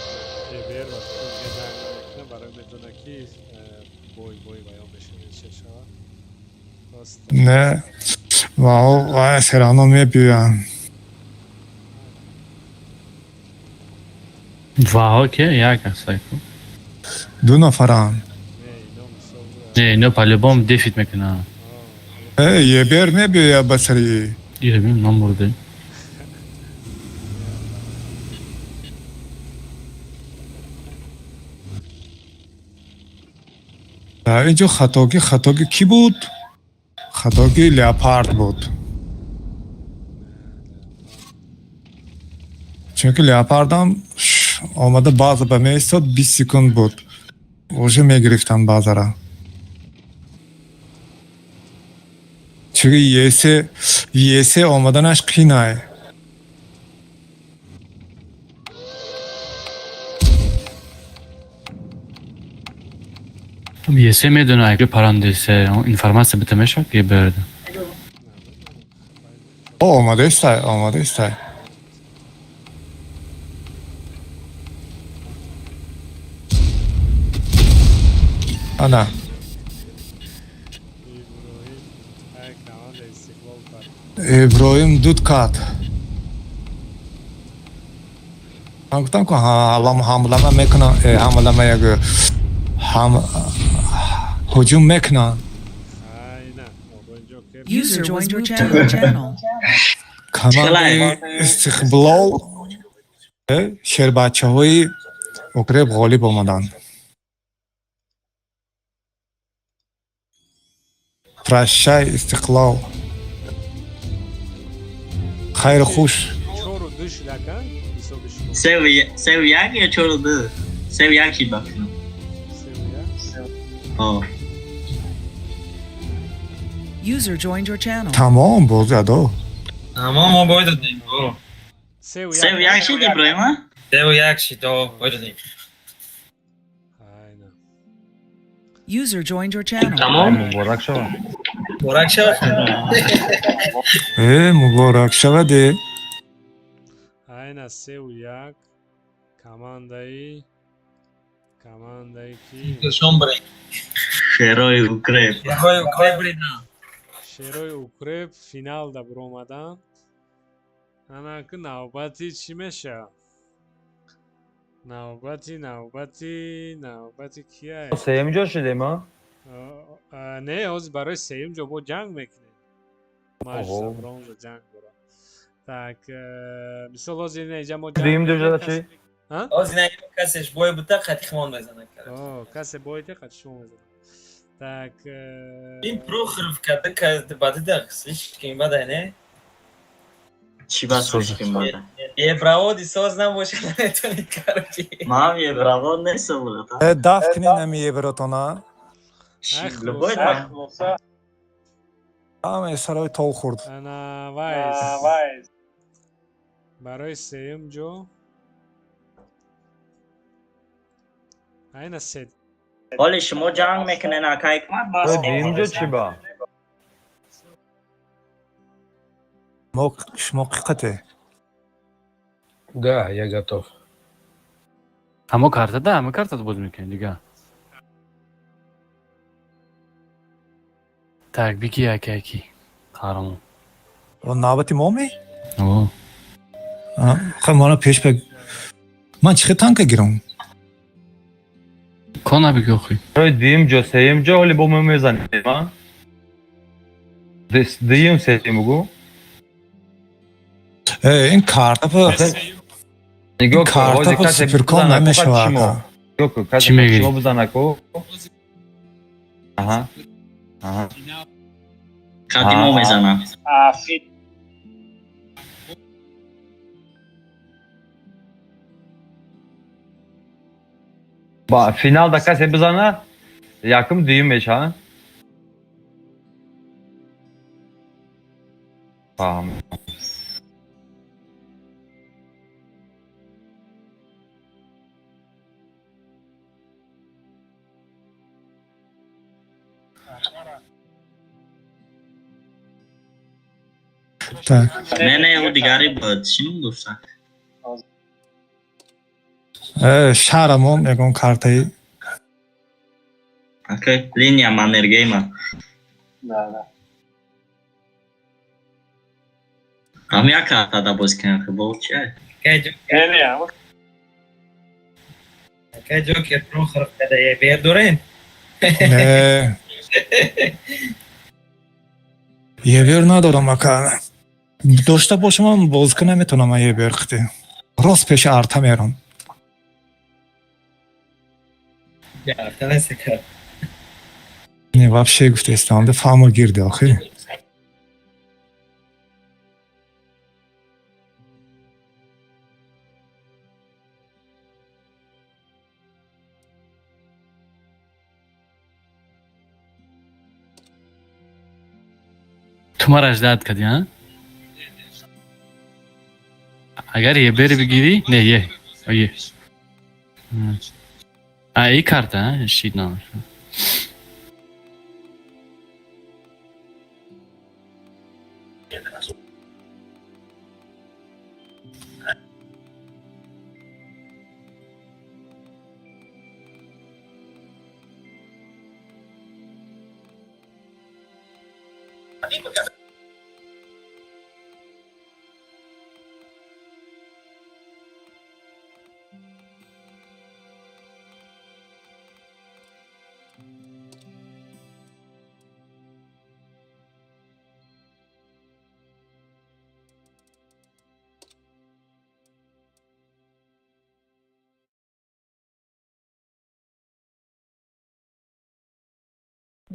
Speaker 1: Ебер ва ҷанг намекунад, барои медона ки бой бой ваё мешавад, чӣ шавад.
Speaker 6: Не, вау, вай все равно мебиёянд.
Speaker 5: Вао ке як асайку.
Speaker 6: Ду нафаранд.
Speaker 5: Не, ино по-любому дефит мекунанд.
Speaker 6: Ебер мебиёяд ба сари.
Speaker 5: Ирабим намурде.
Speaker 6: Дар инҷо хатогӣ кӣ буд? Хатогии Леопард буд. Чунки Леопардам омада база ба меистод, 20 секунд буд. Уже мегирифтанд базара. Чунки есе омаданаш қинай.
Speaker 5: Есе медона, ки парандесе, информация бита мешавад ки берда.
Speaker 6: О, омадаистай, омадаистай. Ана. Иброҳим дуд кард. Ман гуфтам ку ҳамлама мекунам, ҳамлама як ҳам ҳуҷум мекунанд.
Speaker 10: User joined your channel.
Speaker 6: Командаи Истиқлол шербачаҳои Укреп ғолиб омаданд. Прощай, Истиқлол. Хайру хуш.
Speaker 1: 4-2 шуд ака ҳисоби шумо.
Speaker 2: 3-1 ё 4-2? 3-1 шид ба фикрам.
Speaker 1: 3-1?
Speaker 2: О.
Speaker 10: User joined your channel.
Speaker 6: Тамом бозӣ адо.
Speaker 14: Тамом, мо бой додем.
Speaker 2: 3-1 шид, Иброҳим, а?
Speaker 14: 3-1 шид, о, бой додем.
Speaker 10: User joined your channel.
Speaker 14: Тамом.
Speaker 7: Муборак шавад.
Speaker 14: Муборак шавад.
Speaker 6: Муборак шавад.
Speaker 1: Айна 3-1 командаи ки
Speaker 14: Шон бред.
Speaker 2: Шерои Укреп.
Speaker 14: Шерои Укреп бридан.
Speaker 1: Шерои Укреп финал да биромаданд. Ана ки навбати чӣ мешавад? Навбати навбати навбати кияе?
Speaker 7: Сеюм ҷо шудем, а?
Speaker 1: Не, ҳозир барои сеюм ҷо бо ҷанг мекунем. Матч за бронза ҷанг дорад. Так, мисол ҳозир ина инҷа мо ҷанг
Speaker 7: Дуюм ҷо шуда чӣ?
Speaker 14: Ҳозир ина касеш бой бута қатихмон мезанад.
Speaker 1: О, касе бой те қатишмон мезанад. Так,
Speaker 14: Ин Прохоровка да бадида слишком бада, не?
Speaker 2: Чӣ ба слишком бада?
Speaker 14: Евроводи соз набошад, наметонид, короче.
Speaker 2: Ман евровод нестам, брат.
Speaker 6: Даф кунед ами евротона.
Speaker 2: Любой там.
Speaker 6: Ҳамаи сарои тол хӯрд.
Speaker 1: Ана вайс. Барои сеюм ҷо айна се
Speaker 2: Ҳоли шумо ҷанг мекунен, ака Ҳикмат, ман
Speaker 7: Дуюмҷо чӣ ба?
Speaker 6: Мо шумо қиқате.
Speaker 4: Да, я готов.
Speaker 5: Ҳамо картада, ҳама картада боз мекунем дига. Так, бики яки яки. Қаҳрамон.
Speaker 6: Навбати мо ме?
Speaker 5: О.
Speaker 6: Хай, мана пеш ба ман чӣ хел танка гирам?
Speaker 5: Кона биги охи.
Speaker 7: Рои дуюмҷо, сеюмҷо ҳоли бо мо мезанем, а? Дуюм, сеюм бугу.
Speaker 6: Ин карта ба
Speaker 7: Нигоҳ кун,
Speaker 6: карта
Speaker 7: ҳози
Speaker 6: ба
Speaker 7: касе
Speaker 6: суперкон
Speaker 7: бизана ку,
Speaker 6: намешава.
Speaker 7: шумо.
Speaker 6: Ака.
Speaker 7: Нигоҳ кун, касе
Speaker 5: Чӣ мегирӣ?
Speaker 7: шумо бизана ку. Аҳа. Аҳа.
Speaker 2: Қадди мо мезанам.
Speaker 7: Ба финалда касе бизана, якум дуюм мешава. Фаҳм.
Speaker 6: Так.
Speaker 2: Не, не, ӯ дигаре буд. Чӣ ном дошта?
Speaker 6: Шаҳрамон ягон картаи.
Speaker 2: Ака, линия Маннергейма. Ҳам як картада боз кунем, хи бо чи?
Speaker 14: Ака Ҷокер Прохоров када ебер дорен?
Speaker 6: Не. Евер надорам, ака. Дошта бошам, бозӣ наметавонам ман ебер қити. Рост пеши арта мерам.
Speaker 14: Арта нест ака.
Speaker 6: Не, вообще гуфтестам, де фаҳмо гирди охи.
Speaker 5: Ту мара ждать кардӣ, а? Агар ебери бигирӣ, не, е. Е. А, и карта, а? Шит намаш.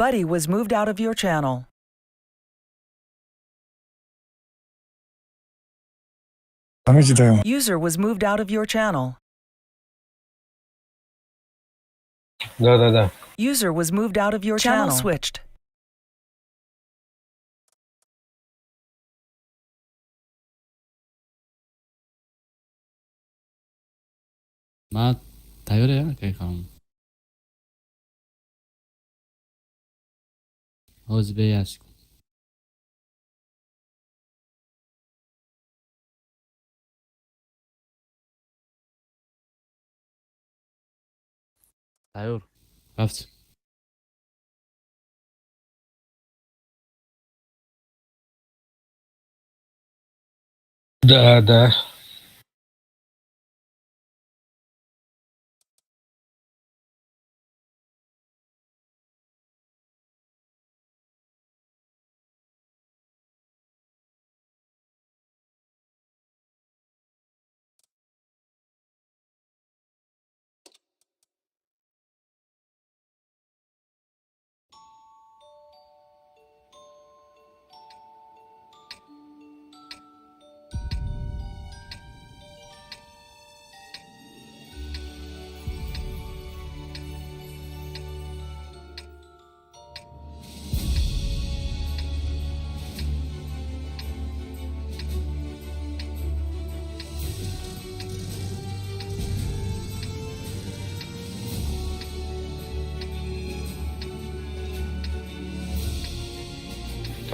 Speaker 10: Buddy was moved out of your channel.
Speaker 6: Фаҳмиҷидаем.
Speaker 10: User was moved out of your channel.
Speaker 4: Да, да, да.
Speaker 10: User was moved out of your channel. Switched.
Speaker 5: Ман тайёре, акай қаҳрамон. Ҳозир беяш. Тайёр. Рафт.
Speaker 4: Да.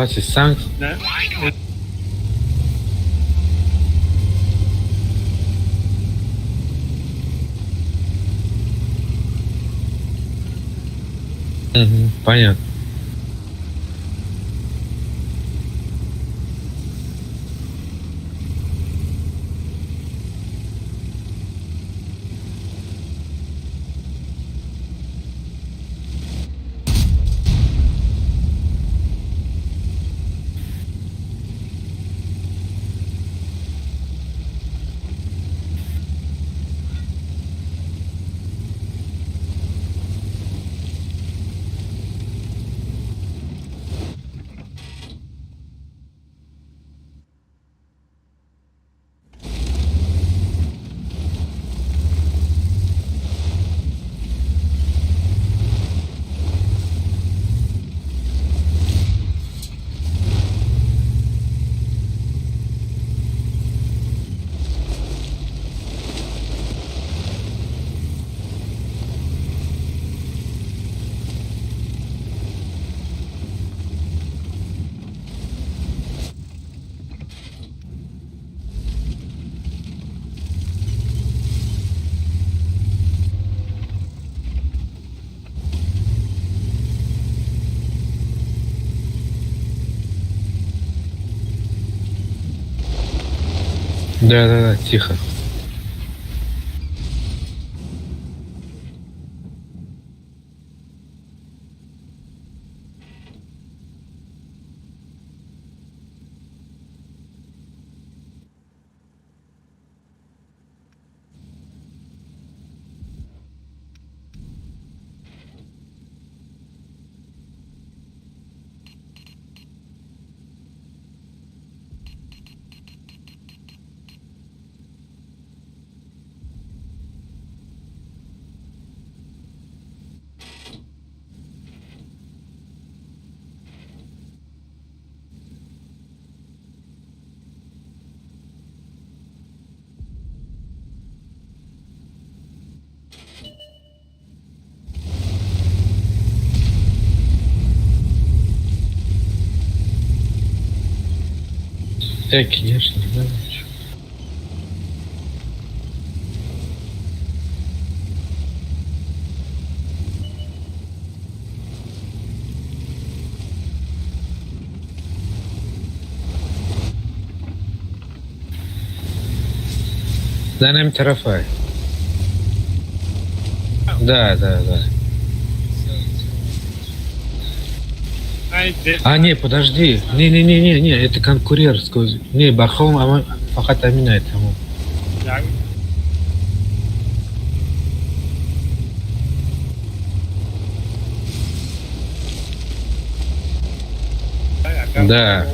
Speaker 4: Паси санг. Угу, понятно. Да-да-да, тихо. Да, конечно, да. За нами тарафай. Да, да, да. А, не, подожди. Не-не-не-не, это конкурент. Не, Бархом, а фақат амина тамом. Да.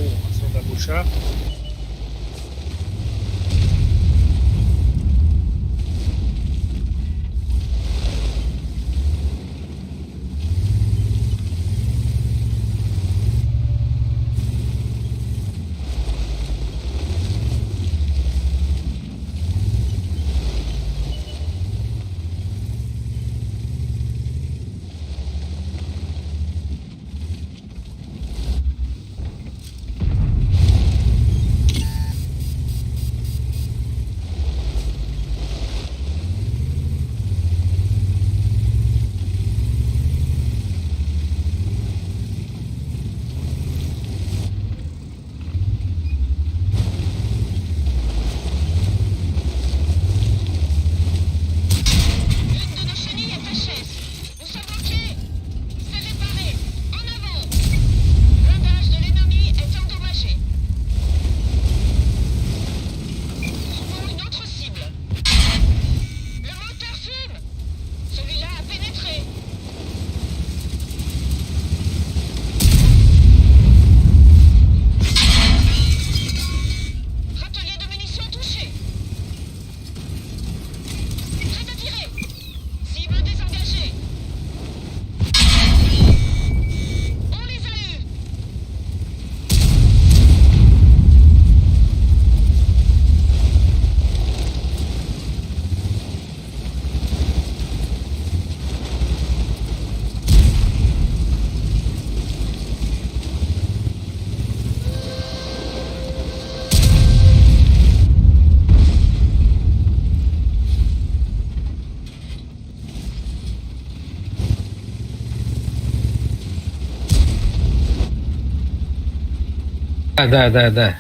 Speaker 4: Да.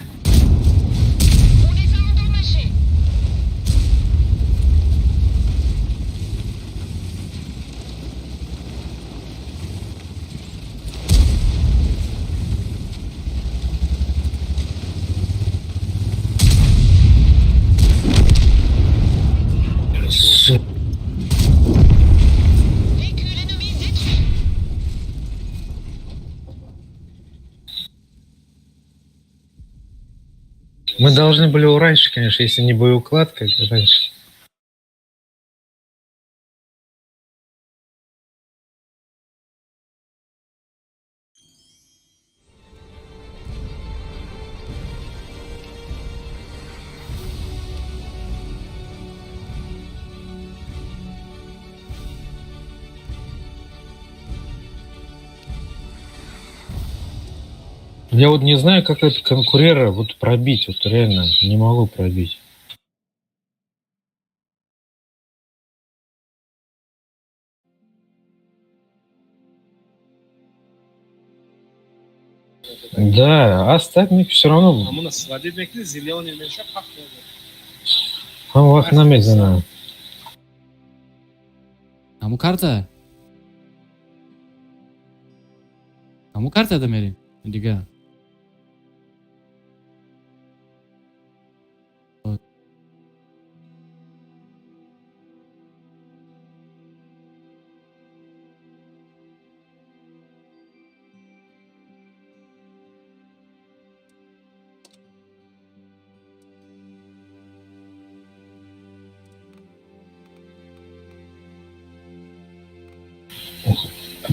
Speaker 11: On les a endommagés. Véhicule ennemi détruit.
Speaker 4: Мы должны были раньше, конечно, если не боеукладка, раньше. Я вот не знаю, как это конкурера вот пробить, вот реально не могу пробить. Да, оставь мне все равно.
Speaker 9: Ҳамуна сводить мекунӣ, зелёный меша, пах.
Speaker 4: Ҳам вақт намезанам.
Speaker 16: Ҳамун карта? Ҳамун картада мерем? Дига.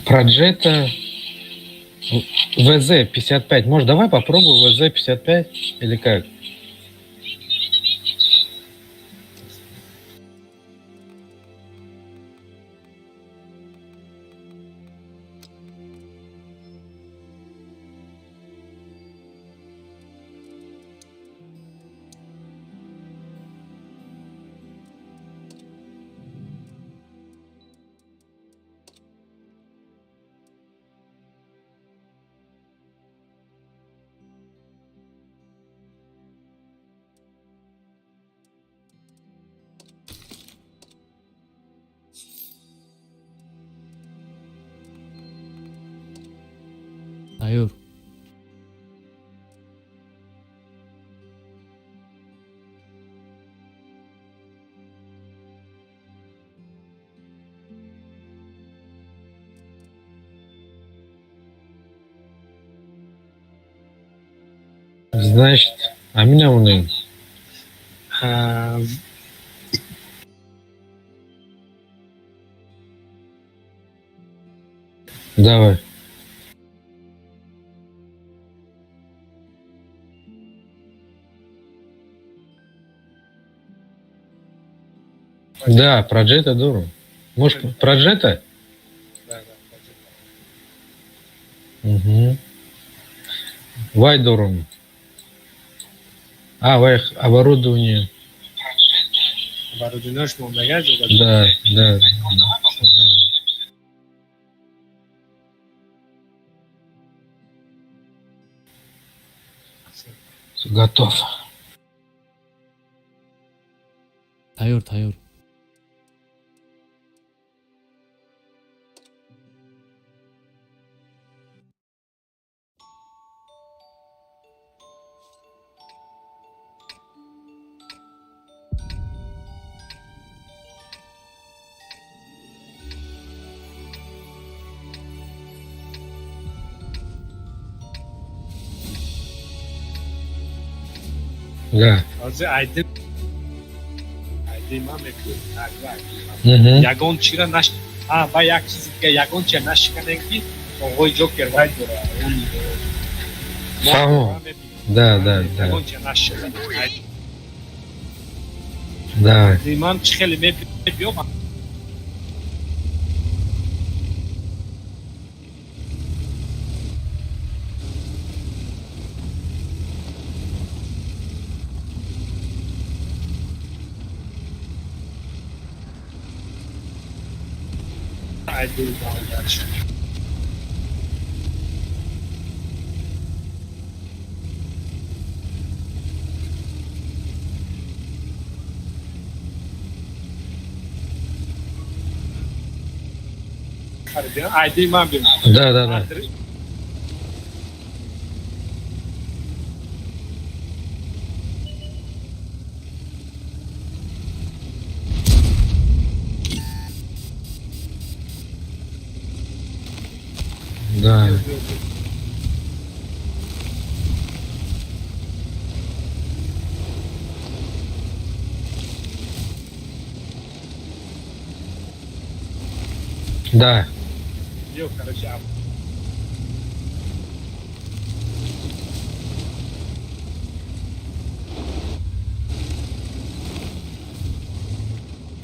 Speaker 4: Проджета ВЗ-55. Может, давай попробуем ВЗ-55 или как?
Speaker 16: Тайёр.
Speaker 4: Значит, а меня он Давай. Да, Проджета дуру. Может, Проджета?
Speaker 9: Да, Проджета.
Speaker 4: Угу. Вай дурум. А, вай оборудование.
Speaker 9: Оборудование мондага.
Speaker 4: Да. Готов.
Speaker 16: Тайёр, тайёр.
Speaker 4: Да.
Speaker 9: Ҳозир айди айди ман мекунам. Ягон чира наш а ба як чизи дига, ягон чира нашиканем, ки оғои Ҷокер вай дора.
Speaker 4: Фаҳмо. Да.
Speaker 9: Ягон чира нашиканем.
Speaker 4: Да.
Speaker 9: Ман чӣ хеле мебиём. I do want that. Хариди, айди ман бим.
Speaker 4: Да. Да. Да.
Speaker 9: Ё, короче,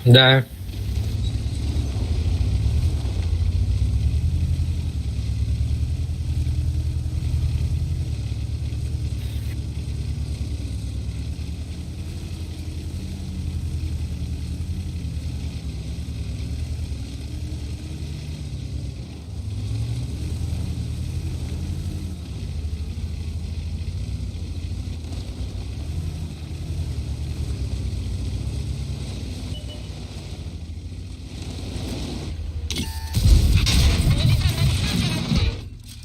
Speaker 4: Да.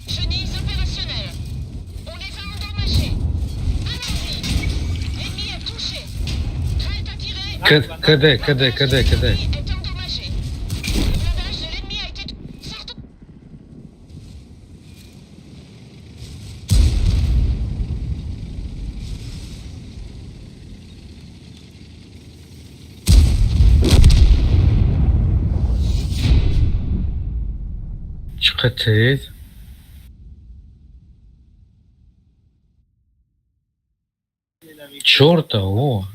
Speaker 11: Chenilles opérationnelles. On les a endommagées. Allons-y. L'ennemi est touché. Prête à tirer.
Speaker 4: КД, КД, КД, КД.
Speaker 11: Est endommagé. Le blindage de l'ennemi a été... Sortons.
Speaker 4: Чӣ тез? Чорта, о.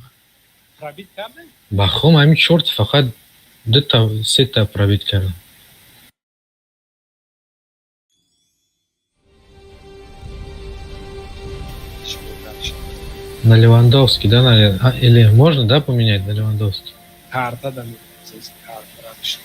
Speaker 9: Пробит кардем?
Speaker 4: Ба хом ҳамин чорта, фақат дута, сета пробит кардам. На Левандовский, да, наверное? А, или можно, да, поменять на Левандовский?
Speaker 9: Карта, да, здесь карта раньше.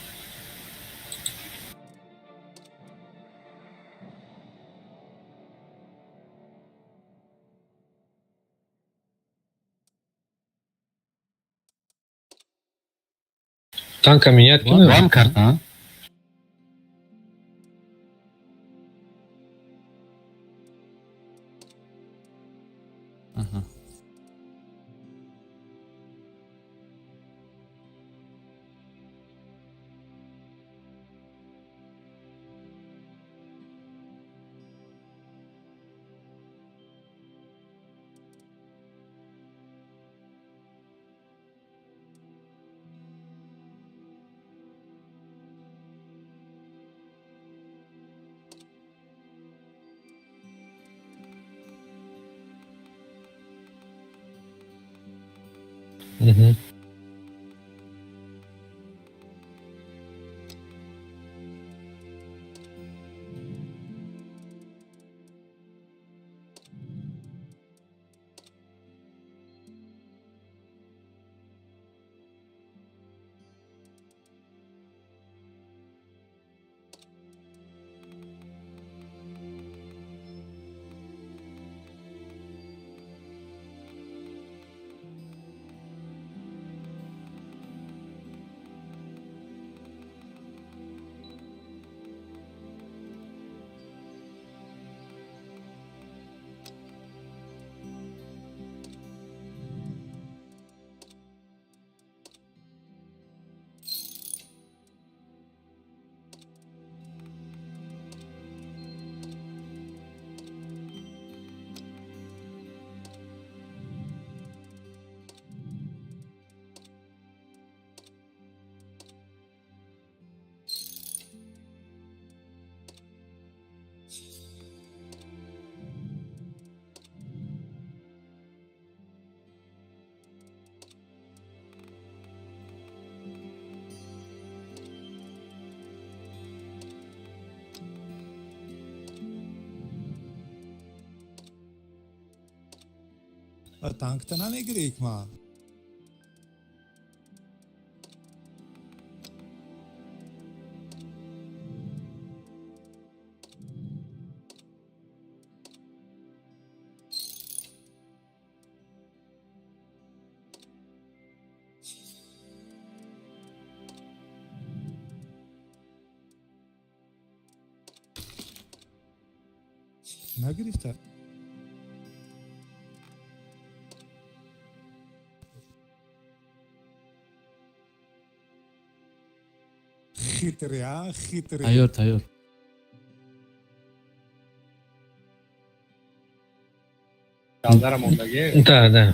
Speaker 4: Танка менять кинули?
Speaker 16: Вам карта, а? Ага.
Speaker 4: Угу.
Speaker 6: Танкта намегирӣ, Ҳикмат? Нагирифта. Хитрый, а, хитрый.
Speaker 16: Тайёр, тайёр.
Speaker 9: Далдара мондагӣ.
Speaker 4: Да.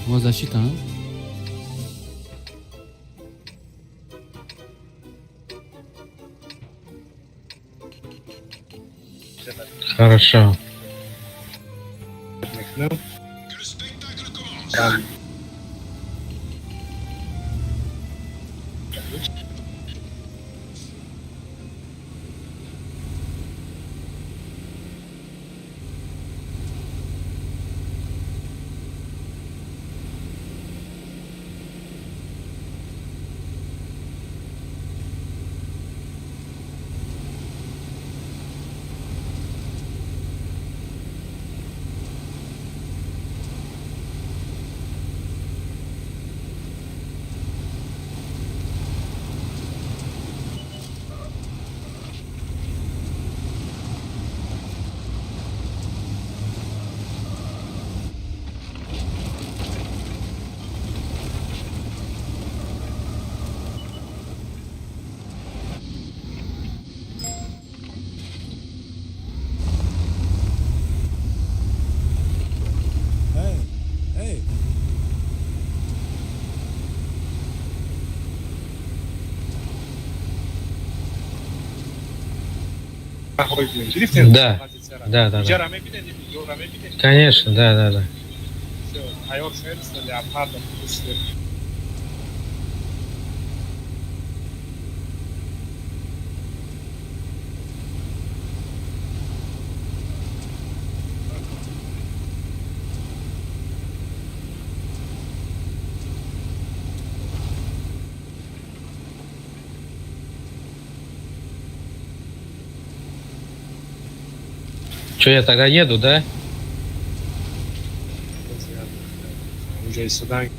Speaker 16: Мо защита, а?
Speaker 4: Хорошо.
Speaker 9: Мекунам.
Speaker 6: Эй, эй.
Speaker 9: Гирифтем
Speaker 4: Да.
Speaker 9: позитсияра.
Speaker 4: Да.
Speaker 9: Иҷара мебинед, ёра мебинед.
Speaker 4: Конечно, да.
Speaker 9: Всё, тайёр шуд, леопардо пушти.
Speaker 4: Че, я тогда еду, да?
Speaker 9: Унҷа истодан.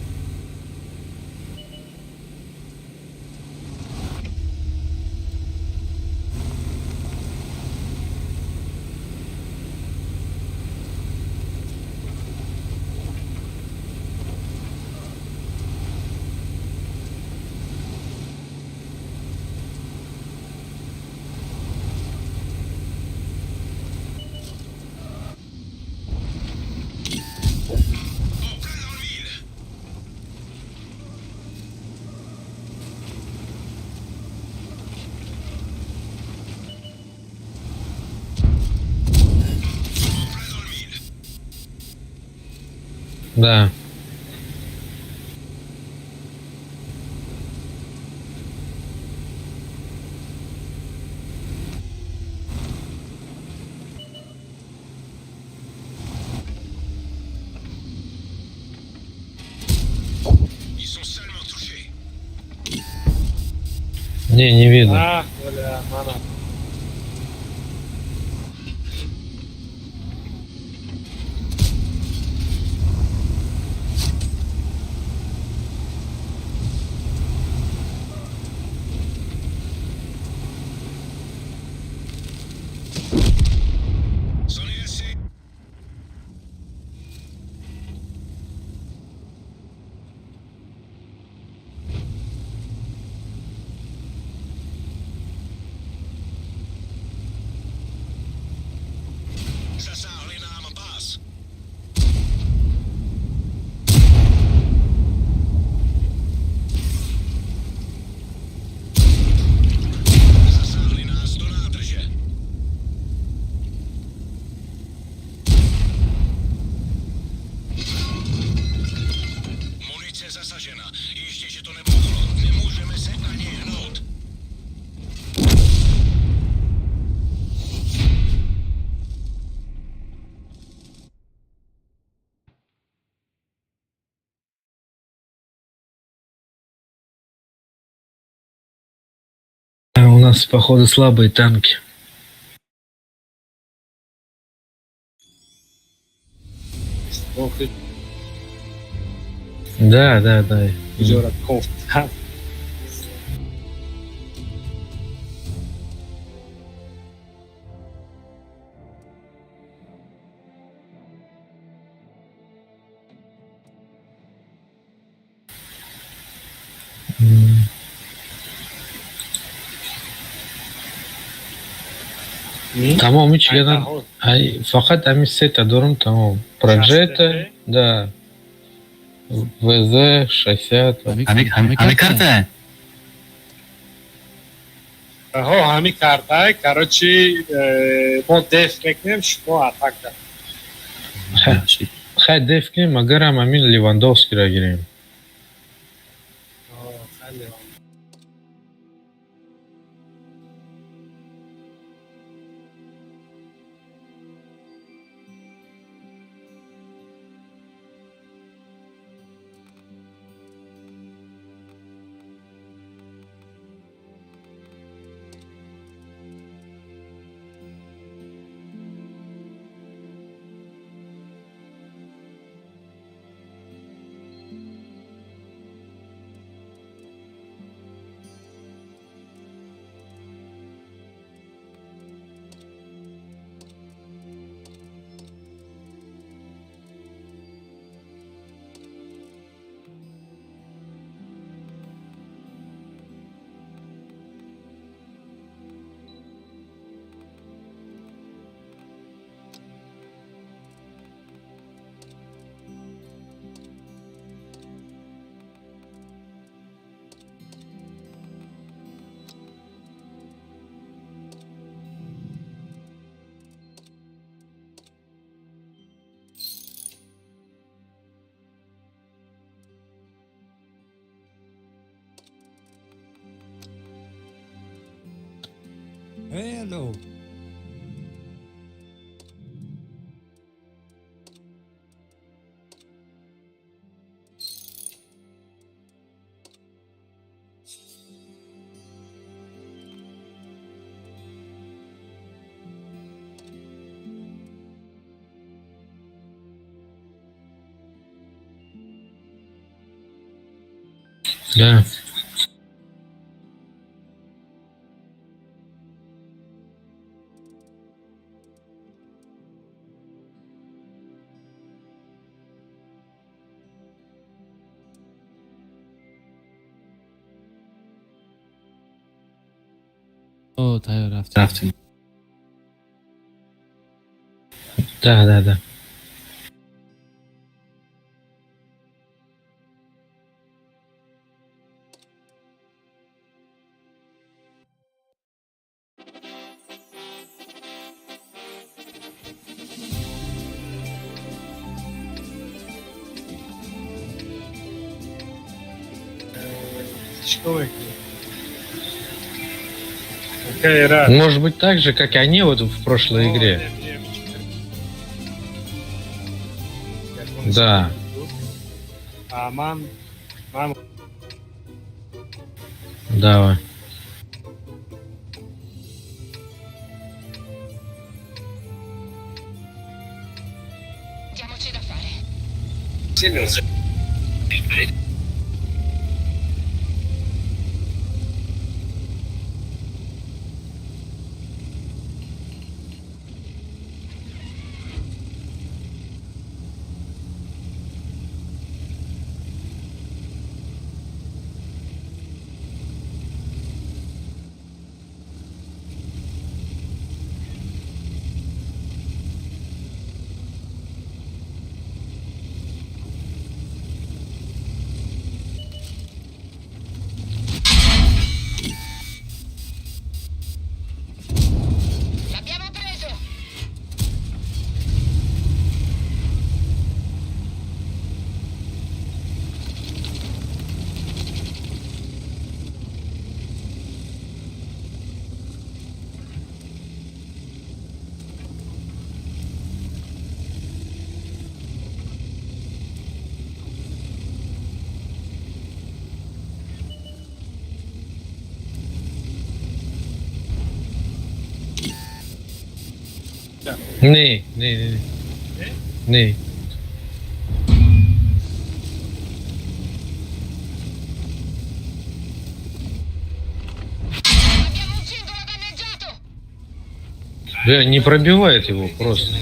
Speaker 4: Да.
Speaker 13: Ils sont salement touchés.
Speaker 4: Не, не видно.
Speaker 9: А, бля, мана.
Speaker 13: C'en est assez.
Speaker 4: Нас, походу, слабые танки. Да.
Speaker 9: Куҷора кофт.
Speaker 4: Тамом, ҳеч фақат ҳамин сета дорам, тамом. Проджета, да. ВЗ 60.
Speaker 5: Ҳами карта?
Speaker 9: Ҳо, ҳами карта. Короче, мо деф мекунем, шумо атака.
Speaker 4: Хай деф кунем, агарам ҳамин Левандовскиро гирем.
Speaker 6: Hello.
Speaker 4: Да.
Speaker 16: О, тайёр рафтем.
Speaker 4: Да. Может быть, так же, как и они вот в прошлой игре. Да. Давай. Не, не, не. Не. Бля, не пробивает его просто.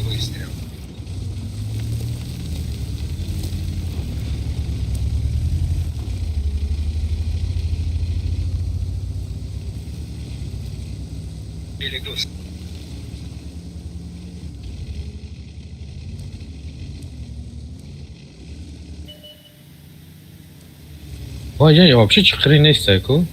Speaker 4: Ой, я вообще хрен есть ку.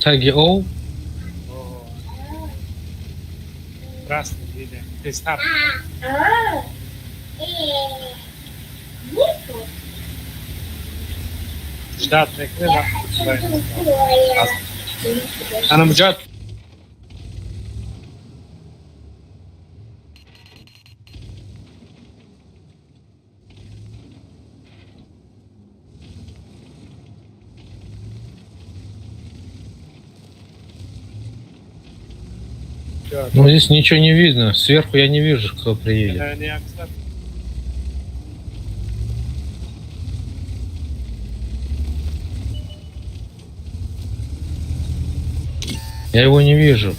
Speaker 4: Таги О.
Speaker 9: Красный линия. Тезтар. Ждать мекунем. Ана муҷад.
Speaker 4: Ну здесь ничего не видно. Сверху я не вижу, кто приедет. Я его не вижу.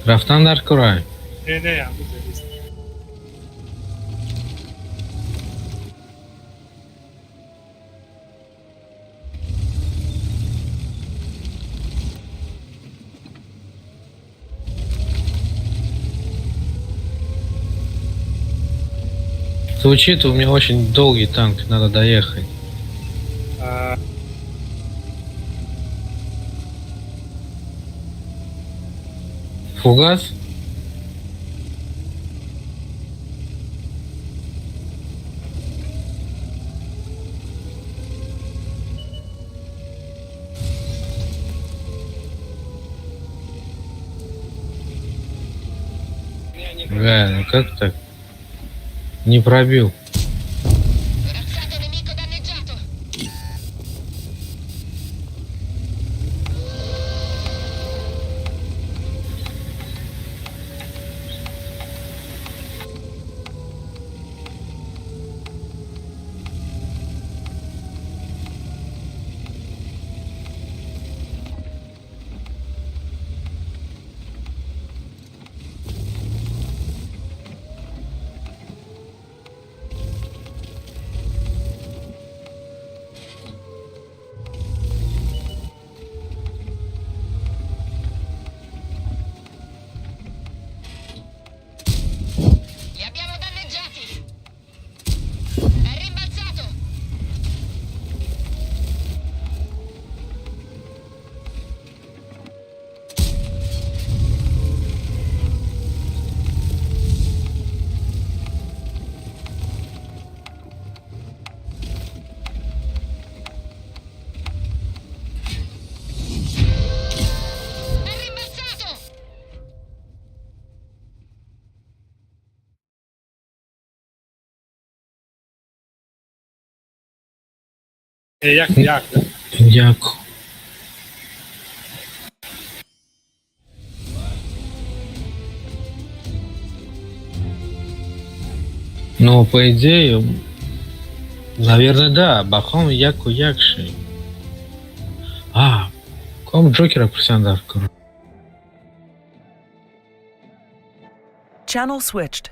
Speaker 4: Рафтан дар курай.
Speaker 9: Не, не, ҳамуҷа нест.
Speaker 4: Звучит, у меня очень долгий танк, надо доехать. Фугас? Бля, ну как так? Не пробил.
Speaker 9: Як як, да?
Speaker 4: Як. Ну, по идее, наверное, да. Бахом яку якши. А, ком Джокера пурсиандар.
Speaker 10: Channel switched.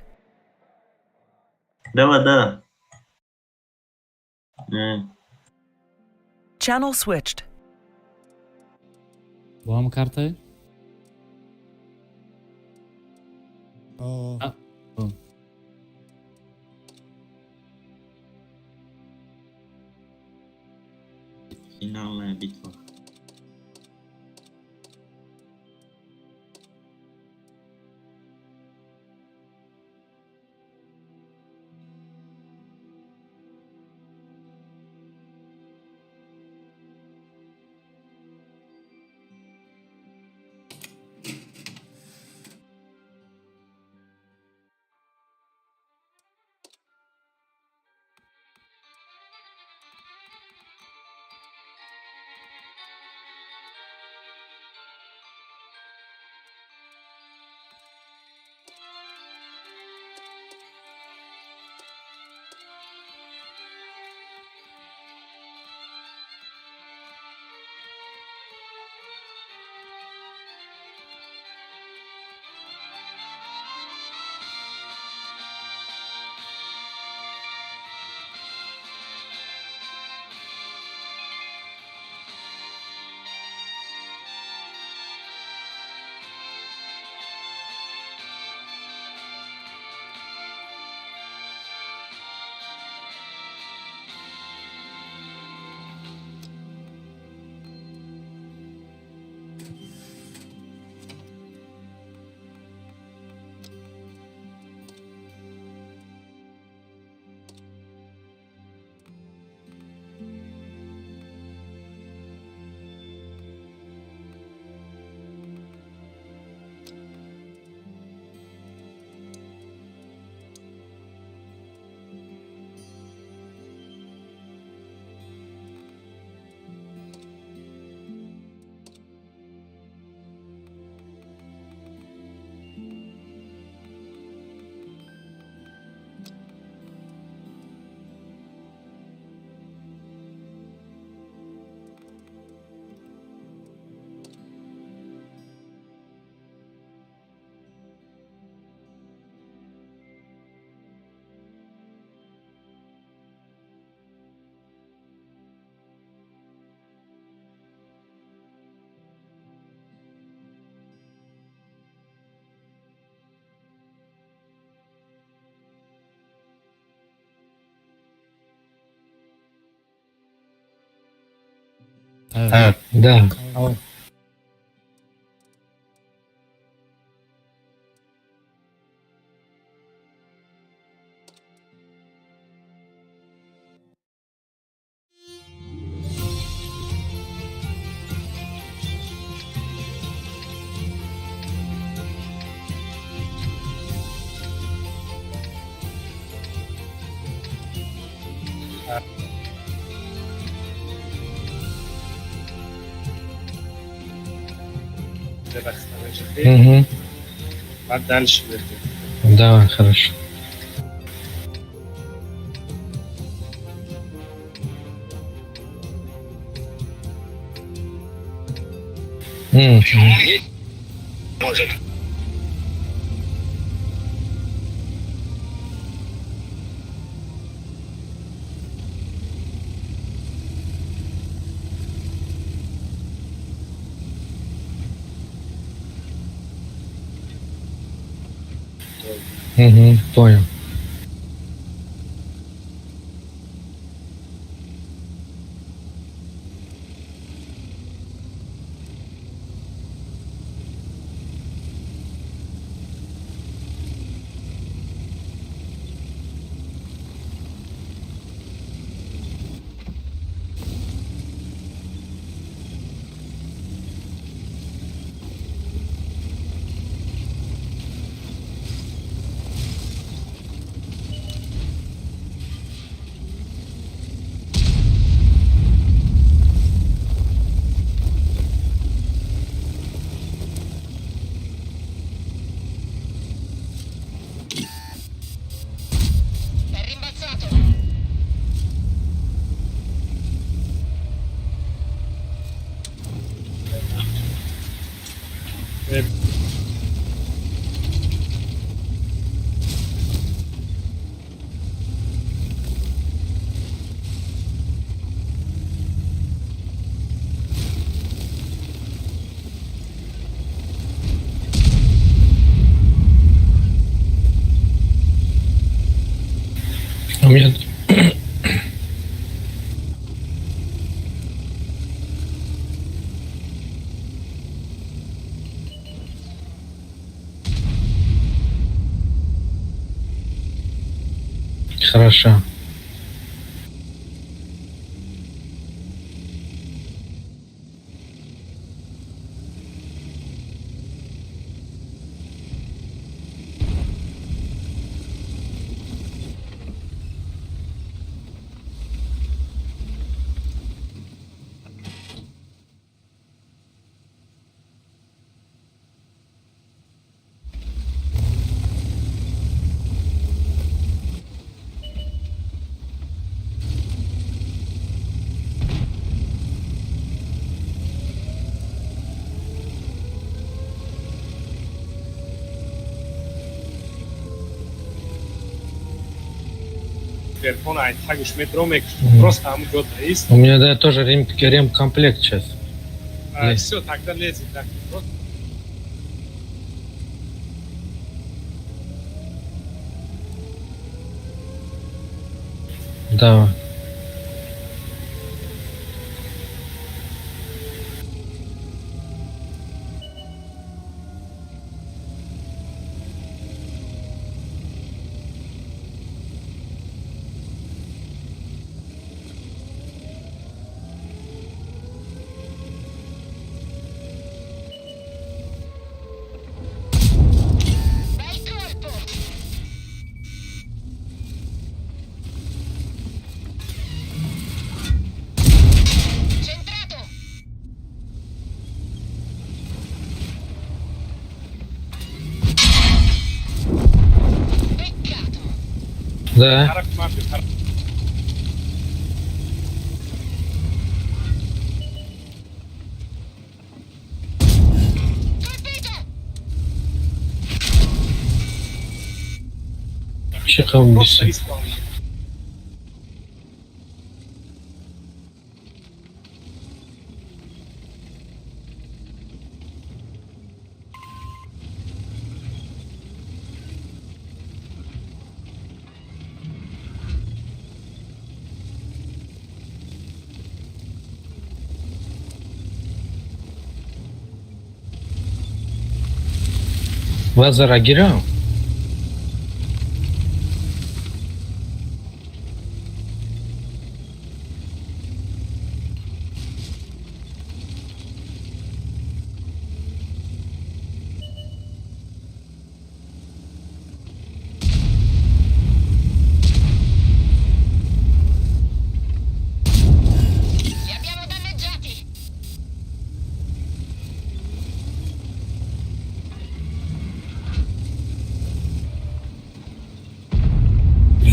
Speaker 2: Давай, да.
Speaker 10: Channel switched.
Speaker 16: Бо ҳам картае?
Speaker 6: О.
Speaker 16: А, о.
Speaker 2: Финалная битва.
Speaker 4: А, да. Угу.
Speaker 9: А дальше это.
Speaker 4: Давай, хорошо. Мгм.
Speaker 13: Может.
Speaker 4: Угу, понял. У меня. Хорошо.
Speaker 9: Телефон ай тагиш метро мекушт, просто ҳамун ҷо таист.
Speaker 4: У меня, да, тоже ремкомплект сейчас.
Speaker 9: Все, тогда лезет так. Просто
Speaker 4: Давай.
Speaker 11: Bel colpo! Centrato! Peccato!
Speaker 4: Да.
Speaker 9: Тарафи ман биё, тараф.
Speaker 11: Colpito!
Speaker 4: Чӣ қабул
Speaker 9: Просто
Speaker 4: бисӣ?
Speaker 9: исполнил.
Speaker 4: Лазера гирам?
Speaker 11: Li abbiamo danneggiati!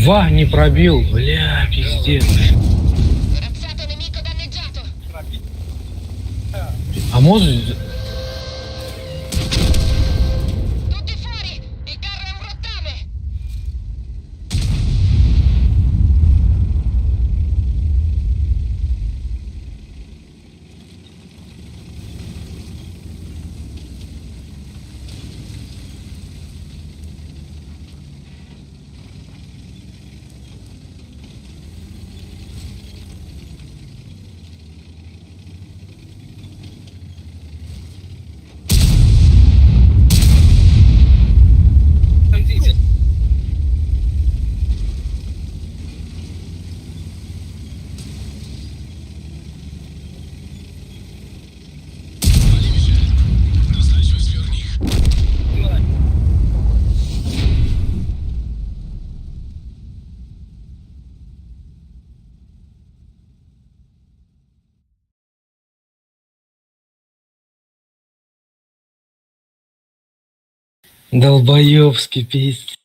Speaker 4: Ва, не пробил. Бля, пиздец.
Speaker 11: Corazzato nemico danneggiato!
Speaker 4: А может.
Speaker 11: Tutti fuori! Il carro è un rottame!
Speaker 13: Palimy się. Dostaliśmy zbiornik.
Speaker 4: Долбоёбский пиздец.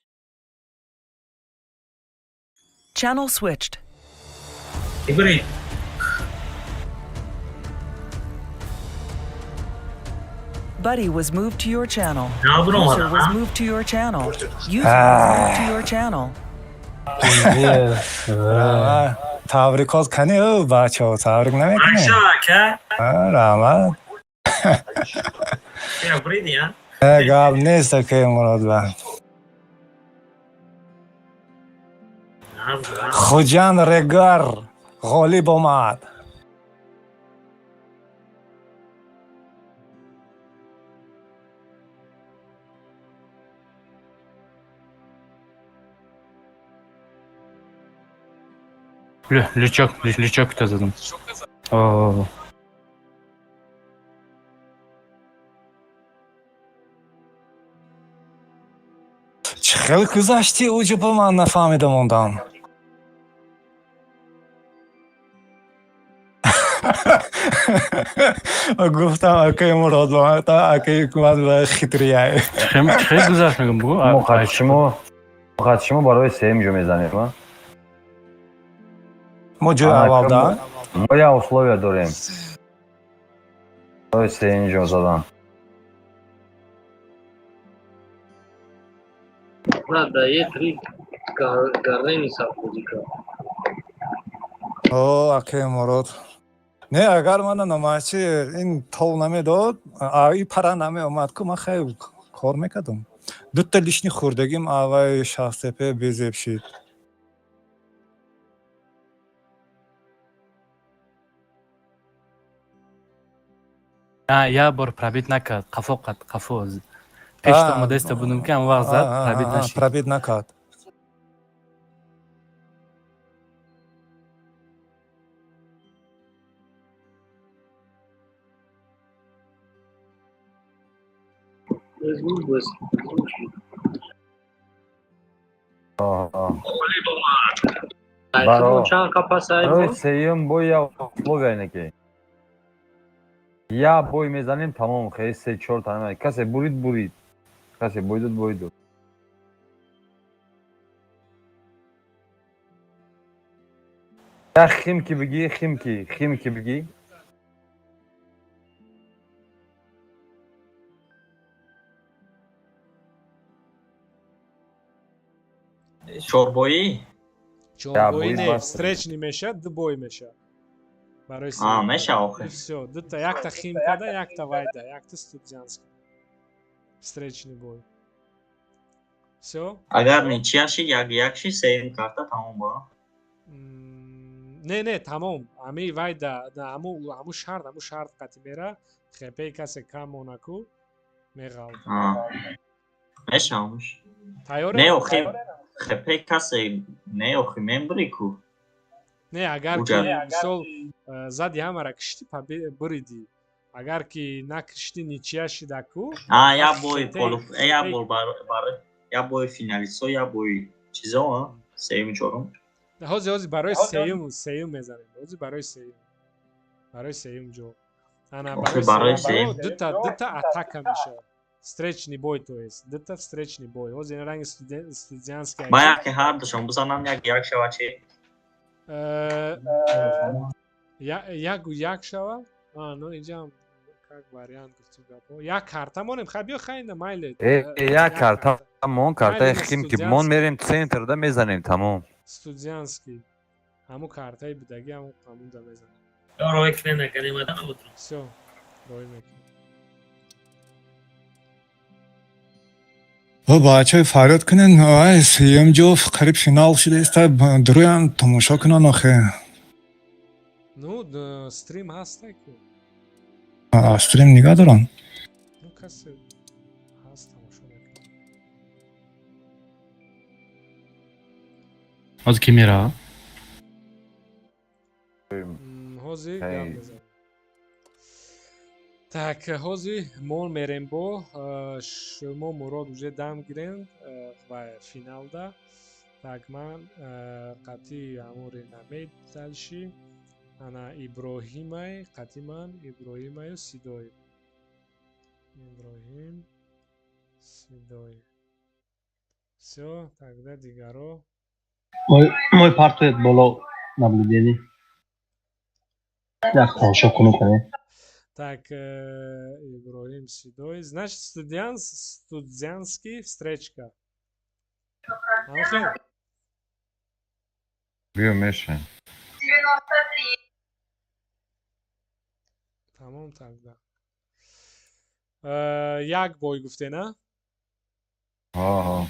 Speaker 10: Channel switched.
Speaker 14: Ибрид.
Speaker 10: Buddy was moved to your channel.
Speaker 14: Набром
Speaker 10: User was
Speaker 14: а?
Speaker 10: moved to your channel. User was moved to your channel.
Speaker 3: Пиздец.
Speaker 6: Раҳмат. Табрикот кани ӯ бачаҳо, табрик намекунем?
Speaker 14: Маша ака.
Speaker 6: Раҳмат.
Speaker 14: Я бриди, а?
Speaker 6: Гап нест, акаи Муродба. Хуҷанд Регар ғолиб омад.
Speaker 5: Лючок, лючок задам. О.
Speaker 6: Чӣ хел гузашти уҷо ба ман нафаҳмида мондам. Гуфтам акаи Мурод акаи ҳукумат ба хитрияй.
Speaker 5: Хел гузашт мегум бугу.
Speaker 7: Мо шумо барои сеюм ҷо мезанем, а?
Speaker 6: Мо ҷои аввал да?
Speaker 7: Мо як условия дорем. Барои сеюм ҷо задан.
Speaker 8: Брат, да Е3 гарнени са бозӣ кард.
Speaker 6: О, акаи Мурод. Не, агар мана номаъчи ин тов намедод, и пара намеомад ку ман хеле кор мекардам. Дута лишний хӯрдагим авваи шахсепе безеб шид.
Speaker 5: Як бор пробить накард, қафо қад, қафо. Пеш омодаиста будум ки ҳам вақт зад, пробить нашид.
Speaker 6: Пробить накард.
Speaker 7: Барои сеюм бой як условия ине ки як бой мезанем, тамом, хеле се чор та касе бурид бурид, касе бой дод бой дод. Як Химки бигӣ, Химки, Химки бигӣ.
Speaker 2: Чорбоӣ?
Speaker 1: Чорбоӣ не, встречный мешавад, ду бой мешавад. Барои
Speaker 2: мешавад охир.
Speaker 1: Всё, дута, якта Химкада, якта Вайда, якта Студзянский. Встречный бой. Всё?
Speaker 2: Агар ничья шид, як як шид, сеюм карта тамом ба.
Speaker 1: Не, не, тамом. Ами Вайда, ҳаму шарт, ҳаму шарт қати мера, хепеи касе кам монаку меғалта.
Speaker 2: Мешавад.
Speaker 1: Тайёр?
Speaker 2: Не, охир хепе касе не, охир мембури ку.
Speaker 1: Не, агар ки мисол зади ҳамара кишти буридӣ. Агар ки накишти ничья шида ку.
Speaker 2: Як бой полу, як бор барои як бой финалистҳо, як бой чизо, а? Сеюм, чорум.
Speaker 1: Ҳозир ҳозир барои сеюм, сеюм мезанем. Ҳозир барои сеюм. Барои сеюм ҷо. Ана барои сеюм дута атака мешавад. Встречный бой, то есть. Дута встречный бой. Ҳозир ин ранги студентский.
Speaker 2: Ба яке ҳар душон бизанам, як як шава чи?
Speaker 1: Як як шава? Ну инҷам как вариант гуфтем гапо. Як карта монем, хай биё хай на майле.
Speaker 7: Як карта мон, картаи Химки мон мерем центрда мезанем, тамом.
Speaker 1: Студентский. Ҳаму картаи бидаги ҳаму ҳамунда мезанем.
Speaker 14: Рой кунен агар омадан набуд.
Speaker 1: Всё, рой мекунем.
Speaker 6: О, бачаҳо фарёд кунен, ай сеюм ҷо қариб финал шудааст, дуруям тамошо кунан охе.
Speaker 1: Ну, стрим ҳаст ку.
Speaker 6: Стрим нигаҳ дорам.
Speaker 1: Ну, касе ҳаст тамошо мекунад.
Speaker 16: Ҳозир ки мерава?
Speaker 1: Ҳозир гап мезанем. Так, ҳозир мо мерем бо шумо Мурод уже дам гирем ва финалда. Так, ман қатъи ҳамон Ренамед дальши, ана Иброҳимай, қатъи ман Иброҳимаю Сидой. Иброҳим, Сидой. Всё, тогда дигаро.
Speaker 12: Мой партует боло наблюдение. Як тамошо кунем кане.
Speaker 1: Так, Иброҳим Сидой. Значит, студентский встречка. Охир.
Speaker 7: Биё меша.
Speaker 1: Тамом тогда. Як бой гуфте, на?
Speaker 7: Ҳо.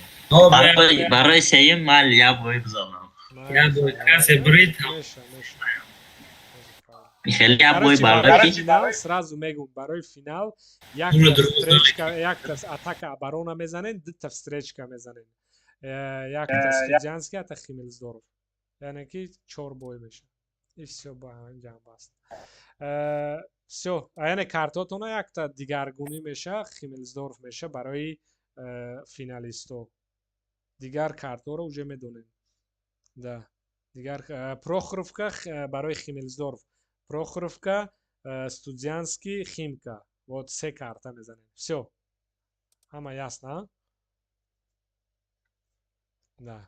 Speaker 2: Барои сеюм ман як бой бизанам.
Speaker 14: Як бой касе брид.
Speaker 1: Меша, меша.
Speaker 2: Хеле як бой
Speaker 1: Короче,
Speaker 2: барои
Speaker 1: барои
Speaker 2: ки
Speaker 1: финал сразу мегум, барои финал як
Speaker 14: Инро
Speaker 1: та
Speaker 14: дуруст
Speaker 1: встречка, як та атака оборона мезанен, ду та встречка мезанен. Як та Студянский, як та Химмельсдорф. Яъне ки чор бой меша. И всё, ба ҳамин ҷанб аст. Всё, яъне картотона якта дигаргунӣ меша, Химмельсдорф меша барои финалистҳо. Дигар картҳоро уже медонем. Да. Дигар Прохоровка барои Химмельсдорф. Прохоровка, Студянский, Химка. Вот се карта мезанем. Всё. Ҳама ясно, а? Да.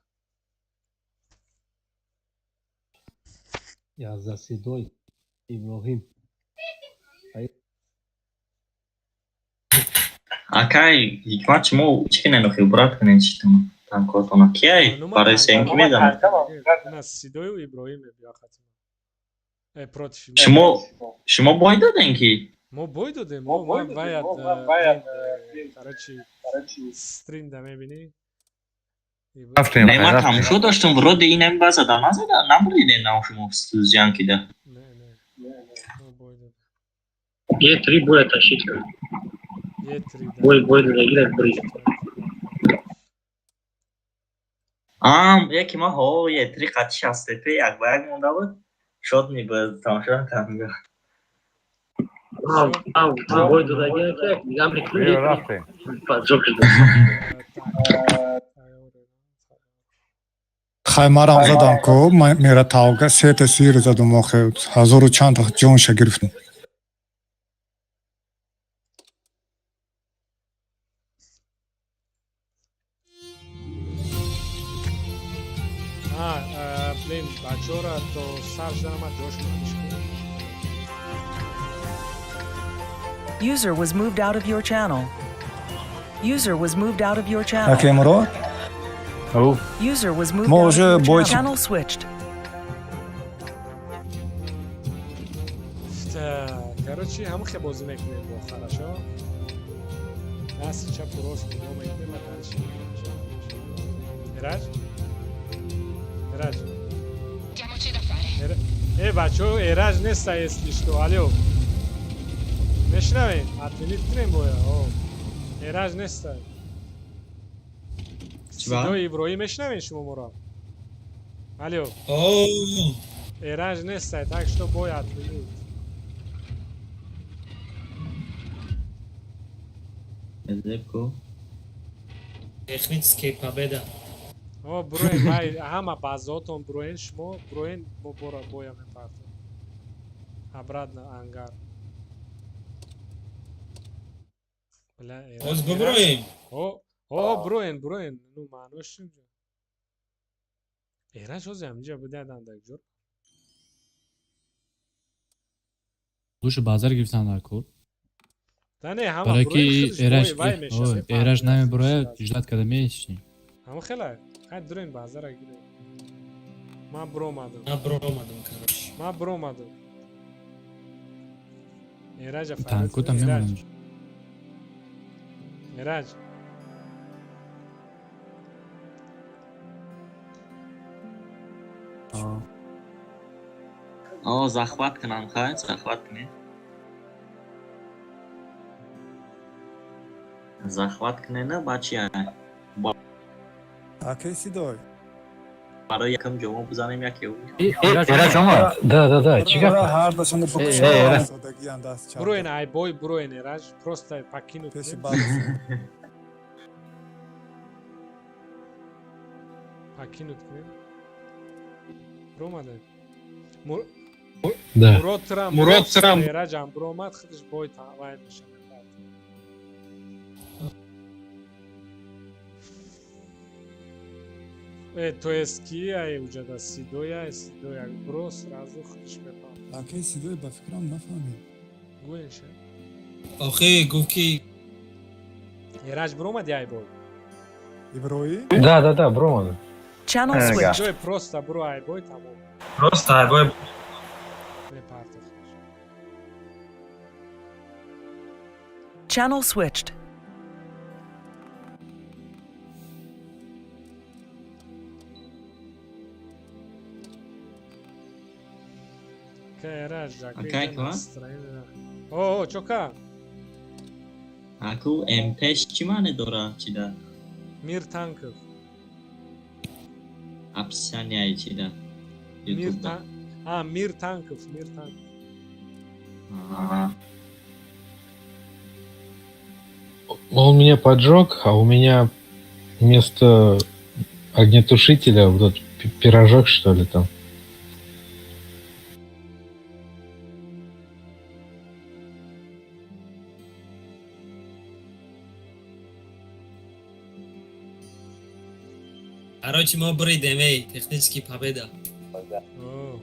Speaker 12: 11 седой Иброҳим.
Speaker 2: Акай Ҳикмат, шумо чӣ кунен охи, брат кунен читона танкотона кияй барои сеюм ки медонад?
Speaker 1: Ина Сидою Иброҳим мебиё хатима. Против
Speaker 2: Шумо бой доден ки?
Speaker 1: Мо бой додем, мо ман бояд блин, короче, стрим да мебинӣ?
Speaker 7: Рафтем,
Speaker 2: Не, ман
Speaker 7: рафтем.
Speaker 2: тамошо доштум, вроде ин ҳами базада назада, набуриден на шумо Студянкида.
Speaker 1: Не, не. Мо бой додем.
Speaker 8: Е3 боя ташид кард.
Speaker 1: Е3 да.
Speaker 8: Бой додагира брид.
Speaker 2: Ам, яки ма ҳо Е3 қати 60 як ба як монда буд. Шод ми ба тамошо кардам.
Speaker 8: Бой додагира ки як дигам мекунем.
Speaker 7: Биё, рафтем.
Speaker 8: Паджо шуд.
Speaker 6: Хай, марам задам ку мера тавга сета сир задум, охе ҳазору чанд ҷонша гирифтум.
Speaker 1: А, блин, бачора то сар шудана ҷош маниш кун.
Speaker 10: User was moved out of your channel. User was moved out of your channel.
Speaker 6: Аке Мурод,
Speaker 10: User was moved
Speaker 6: мо
Speaker 10: out of
Speaker 6: уже
Speaker 10: your
Speaker 6: бой
Speaker 10: channel. Channel switched.
Speaker 1: Короче, ҳама хе бозӣ мекунем бо хорошо. Дасти чапу рост нигоҳ мекунем ва дальше. Эраҷ? Эраҷ.
Speaker 11: Diamoci da fare.
Speaker 1: Бачо, Эраҷ неста, если что. Алло. Мешнавем? Отменить кунем боя. О. Эраҷ неста.
Speaker 2: Чӣ ба?
Speaker 1: Сидои Иброҳим мешнавем шумо моро? Алло.
Speaker 14: О,
Speaker 1: Эраҷ неста, так что бой отменить.
Speaker 2: Зеб ку.
Speaker 14: Техническая победа.
Speaker 1: О, броен, вай, ҳама баъзотон броен, шумо броен, мо бора боя мепартем. Обратно ангар. Бля, Эраҷ.
Speaker 14: Боз биброем.
Speaker 1: О, о, броен, броен. Ну, маънош чӣ? Эраҷ ҳозир ҳаминҷа будадан дар ҷо.
Speaker 16: Лучше базар гирифтан дар кор.
Speaker 1: Да не, ҳама
Speaker 16: Барои
Speaker 1: броен,
Speaker 16: ки
Speaker 1: худаш
Speaker 16: Эраҷ
Speaker 1: бой вай меша.
Speaker 16: Эраҷ намебурояд, ждать карда мешинем.
Speaker 1: Ҳама хела. Хай дуроен базара гирем. Ман бромадам.
Speaker 14: Ман бромадам, короче.
Speaker 1: Ман бромадам. Эраҷа фарёд
Speaker 16: Танкота
Speaker 1: кун, Эраҷ.
Speaker 16: мемонам.
Speaker 1: Эраҷ.
Speaker 2: О, захват кунам, хай, захват кунем. Захват кунена бачи
Speaker 6: Аке Сидой,
Speaker 2: барои якам ҷомо бизанем яке ӯ.
Speaker 5: Эраҷ омад? Да, чӣ гап?
Speaker 6: ҳардашонро
Speaker 5: Э, Эраҷ.
Speaker 6: букушодагиан даст чап.
Speaker 1: Броен, ай бой броен, Эраҷ. Просто покинуть.
Speaker 6: Пеши
Speaker 1: кунем.
Speaker 6: базашон.
Speaker 1: Покинуть кунем. Бромадем.
Speaker 4: Да.
Speaker 1: Мурод Трам.
Speaker 9: Мурод Трам.
Speaker 1: Эраҷам бромад, худаш бой вай меша. То есть ки ай уҷада Сидоя, Сидоя бро сразу худаш мефаҳмад.
Speaker 6: Аке Сидой, ба фикрам нафаҳмид.
Speaker 1: Гӯен ша.
Speaker 14: Охи гуфт ки
Speaker 1: Эраҷ бромад ай бой.
Speaker 6: Иброҳим.
Speaker 4: Да, бромад.
Speaker 10: Channel
Speaker 7: Ага.
Speaker 10: switched.
Speaker 1: Ҷой просто бро ай бой тамом.
Speaker 14: Просто ай бой.
Speaker 1: Мепарта худаш.
Speaker 10: Channel switched.
Speaker 1: Ака Эраҷ,
Speaker 2: Акай
Speaker 1: ака
Speaker 2: ква?
Speaker 1: настроение. О, чока?
Speaker 2: Аку МТш чӣ маъне дора чида?
Speaker 1: Мир танков.
Speaker 2: Описанияи чида?
Speaker 1: Мир
Speaker 2: Ютубда.
Speaker 1: тан... А, Мир танков, Мир танков.
Speaker 2: Аҳа.
Speaker 4: Он меня поджег, а у меня вместо огнетушителя вот этот пирожок, что ли, там.
Speaker 14: Короче, мо буридем, эй, технический победа.
Speaker 1: О.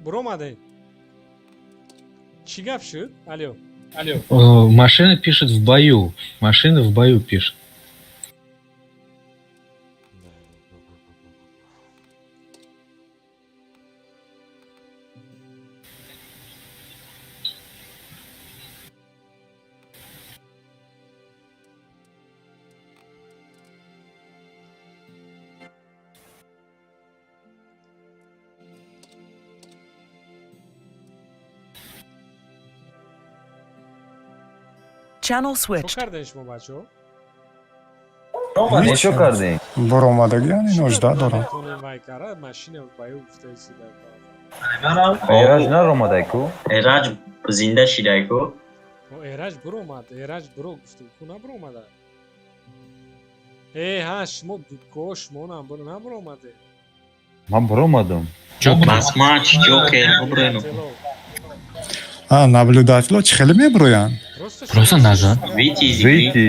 Speaker 1: Буромадем. Чӣ гап шуд? Алё. Алё.
Speaker 4: Машина пишет в бою. Машина в бою пишет.
Speaker 10: Channel
Speaker 1: Чо
Speaker 10: switched.
Speaker 1: кардем шумо, бачаҳо?
Speaker 7: Нечо кардем?
Speaker 6: Буромадагиан ино жда дорам.
Speaker 1: Наметонем вай кара, машина в бою гуфтаиси дар.
Speaker 7: Эраҷ наромадай ку?
Speaker 2: Эраҷ зинда шидай ку?
Speaker 1: О, Эраҷ буромад, Эраҷ буро гуфтем, ку набуромада. Э, ҳа, шумо дудко, шумо набуромаде.
Speaker 7: Ман буромадам.
Speaker 2: Басмач, Ҷокер, бубурем.
Speaker 6: А, наблюдатело чӣ хеле мебуроянд?
Speaker 5: Просто назад.
Speaker 2: Выйти из
Speaker 7: Выйти.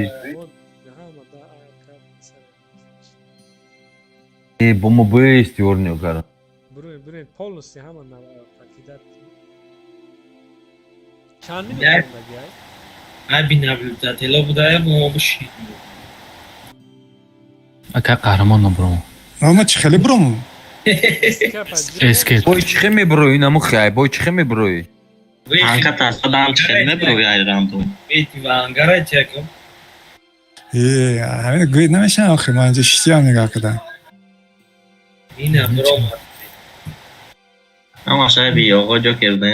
Speaker 7: Э, бо мо бисти орниё кардам.
Speaker 1: Буроем, буроем, полностью ҳама на покидать. Чанд минут
Speaker 14: Як.
Speaker 1: мондаги, ай?
Speaker 14: Аби наблюдатело будая, бо мо бишид.
Speaker 5: Ака қаҳрамон набуром.
Speaker 6: Ама чӣ хеле буром?
Speaker 5: Эскет.
Speaker 7: Бой чӣ хе мебурои инаму хай, бой чӣ хе мебурои?
Speaker 2: Танка тарсадам чӣ хел мебурои айрандум?
Speaker 14: Выйти ва ангара чекам.
Speaker 6: Э, ҳамин гӯед намешавам охи, ман инҷа шиштиам нигаҳ кардам.
Speaker 14: Ина буромад.
Speaker 2: Ҳамаш айби оғо Ҷокер да?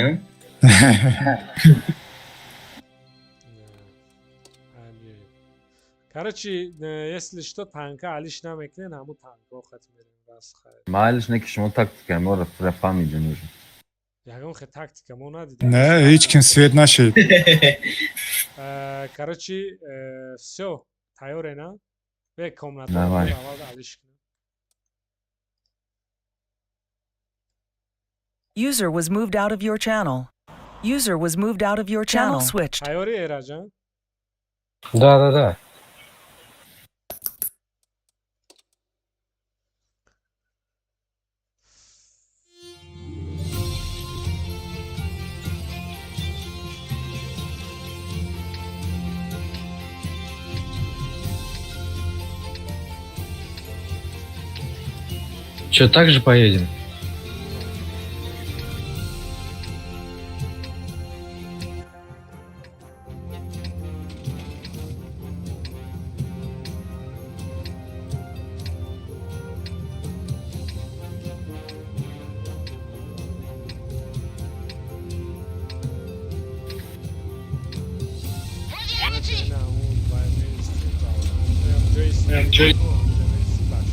Speaker 1: Короче, если что, танка алиш намекунен, ҳамун танкҳо хат мерем, бас хайр.
Speaker 7: Майлиш не ки шумо тактика моро фаҳмидем уже.
Speaker 1: Ягон хе тактика мо надидем.
Speaker 6: Не, ҳеҷ ким свет нашид.
Speaker 1: Короче, всё, тайёре на? Бе комната
Speaker 7: Давай.
Speaker 1: аввал алиш кунем.
Speaker 10: User was moved out of your channel. User was moved out of your channel. Switched.
Speaker 1: Тайёри, Эраҷан?
Speaker 4: Да. Че, так же поедем?
Speaker 1: На, он вай меисти, ҷои ҳамҷо меисти баш.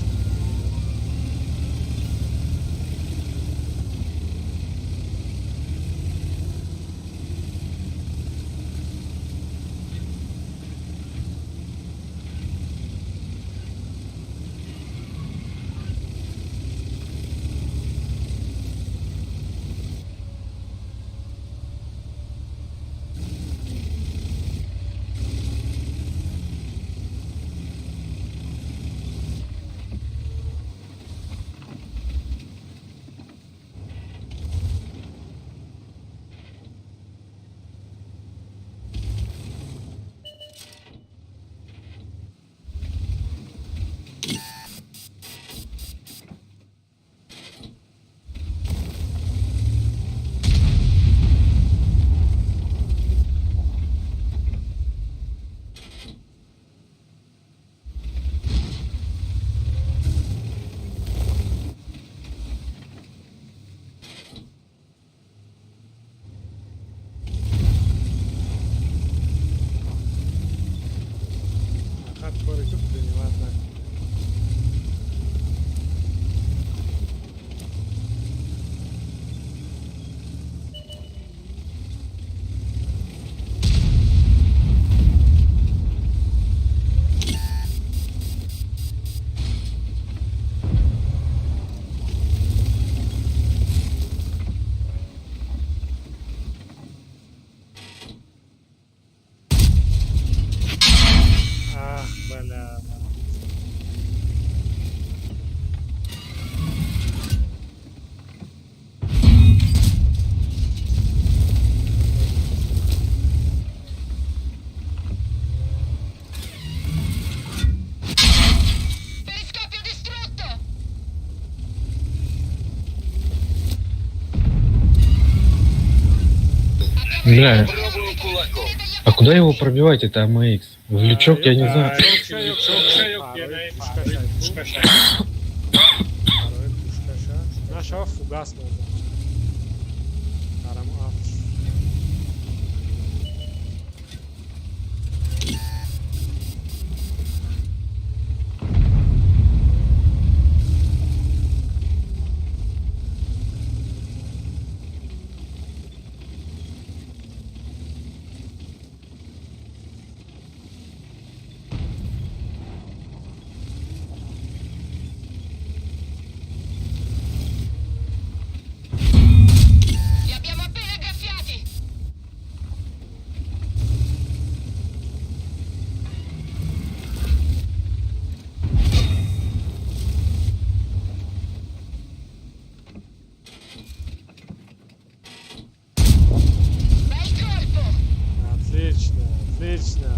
Speaker 4: Бля, а куда его пробивать, это АМХ? В лючок, я не знаю.
Speaker 1: Нашава фугас мезанад. Дарамо афт.
Speaker 11: Li abbiamo appena graffiati! Bel colpo!
Speaker 1: Отлично, отлично.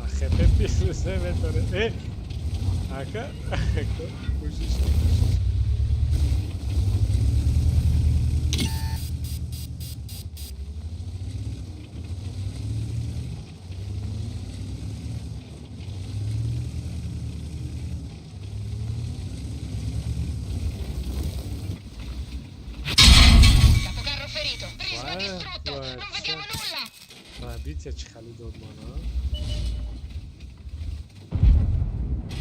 Speaker 1: А ХП 53 метр. Ака, кӯшиш, кӯшиш.
Speaker 11: Capocarro ferito! Prisma distrutto! Non vediamo nulla!
Speaker 1: Пробитие чӣ хали дод мана.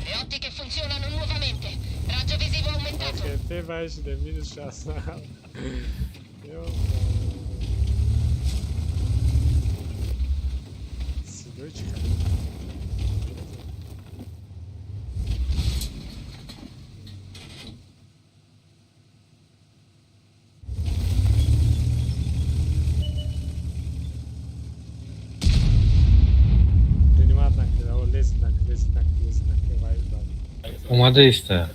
Speaker 11: Le ottiche funzionano nuovamente! Raggio visivo aumentato!
Speaker 1: ХП вай шуда минус 60. Ё, сидои чӣ хали. Принимать накунед, о, лезет накунед, лезет накунед, лезет накунед, вай бад.
Speaker 4: Омада иста.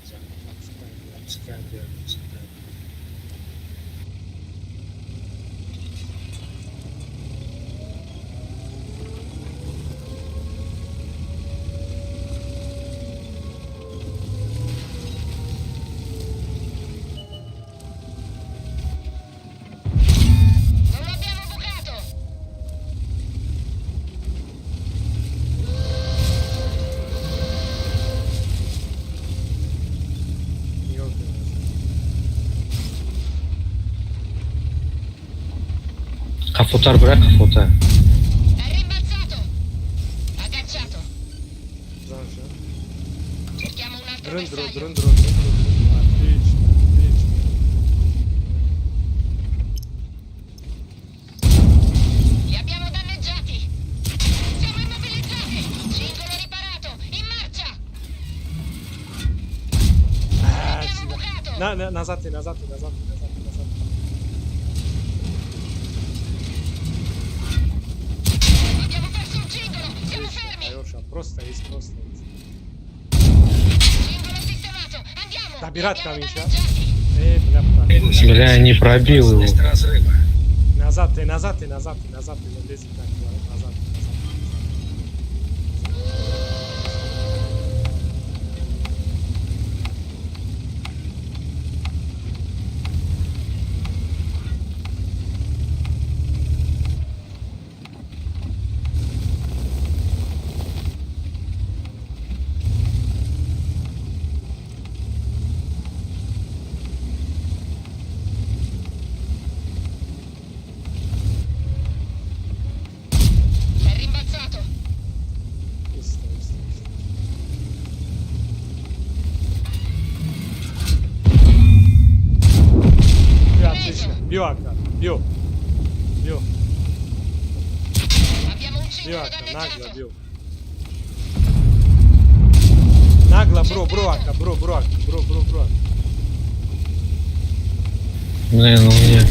Speaker 11: Non lo abbiamo bucato!
Speaker 1: Нигоҳ кунед.
Speaker 4: Қафотар бира, қафотар.
Speaker 11: È rimbalzato! Agganciato!
Speaker 1: Занша.
Speaker 11: Cerchiamo un altro
Speaker 1: Дрын, дрын,
Speaker 11: bersaglio!
Speaker 1: дрын, дрын, дрын, дрын. Отлично, отлично.
Speaker 11: Li abbiamo danneggiati! Siamo immobilizzati! Cingolo riparato! In marcia!
Speaker 1: А,
Speaker 11: L'abbiamo
Speaker 1: сюда.
Speaker 11: bucato!
Speaker 1: На, на, назад ты, назад ты, назад ты, назад ты, назад.
Speaker 11: Abbiamo perso un cingolo! Siamo
Speaker 1: Отлично,
Speaker 11: fermi!
Speaker 1: Тайёр просто есть, просто есть.
Speaker 11: Cingolo sistemato! Andiamo! Li
Speaker 1: Добирать
Speaker 11: abbiamo
Speaker 1: там еще.
Speaker 11: danneggiati!
Speaker 1: Бля, пробил.
Speaker 4: Бля, не пробил его.
Speaker 1: Назад ты, назад ты, назад ты, назад ты, лезет так, назад, назад.
Speaker 11: È rimbalzato!
Speaker 1: Иста, иста, иста. Биё, отлично. Биё, ака, биё. Биё,
Speaker 11: Abbiamo un
Speaker 1: биё,
Speaker 11: cingolo
Speaker 1: ака, нагло,
Speaker 11: danneggiato!
Speaker 1: биё. Нагло, бро, бро, ака, бро, бро, ака, бро, бро, бро.
Speaker 4: Блин, у меня.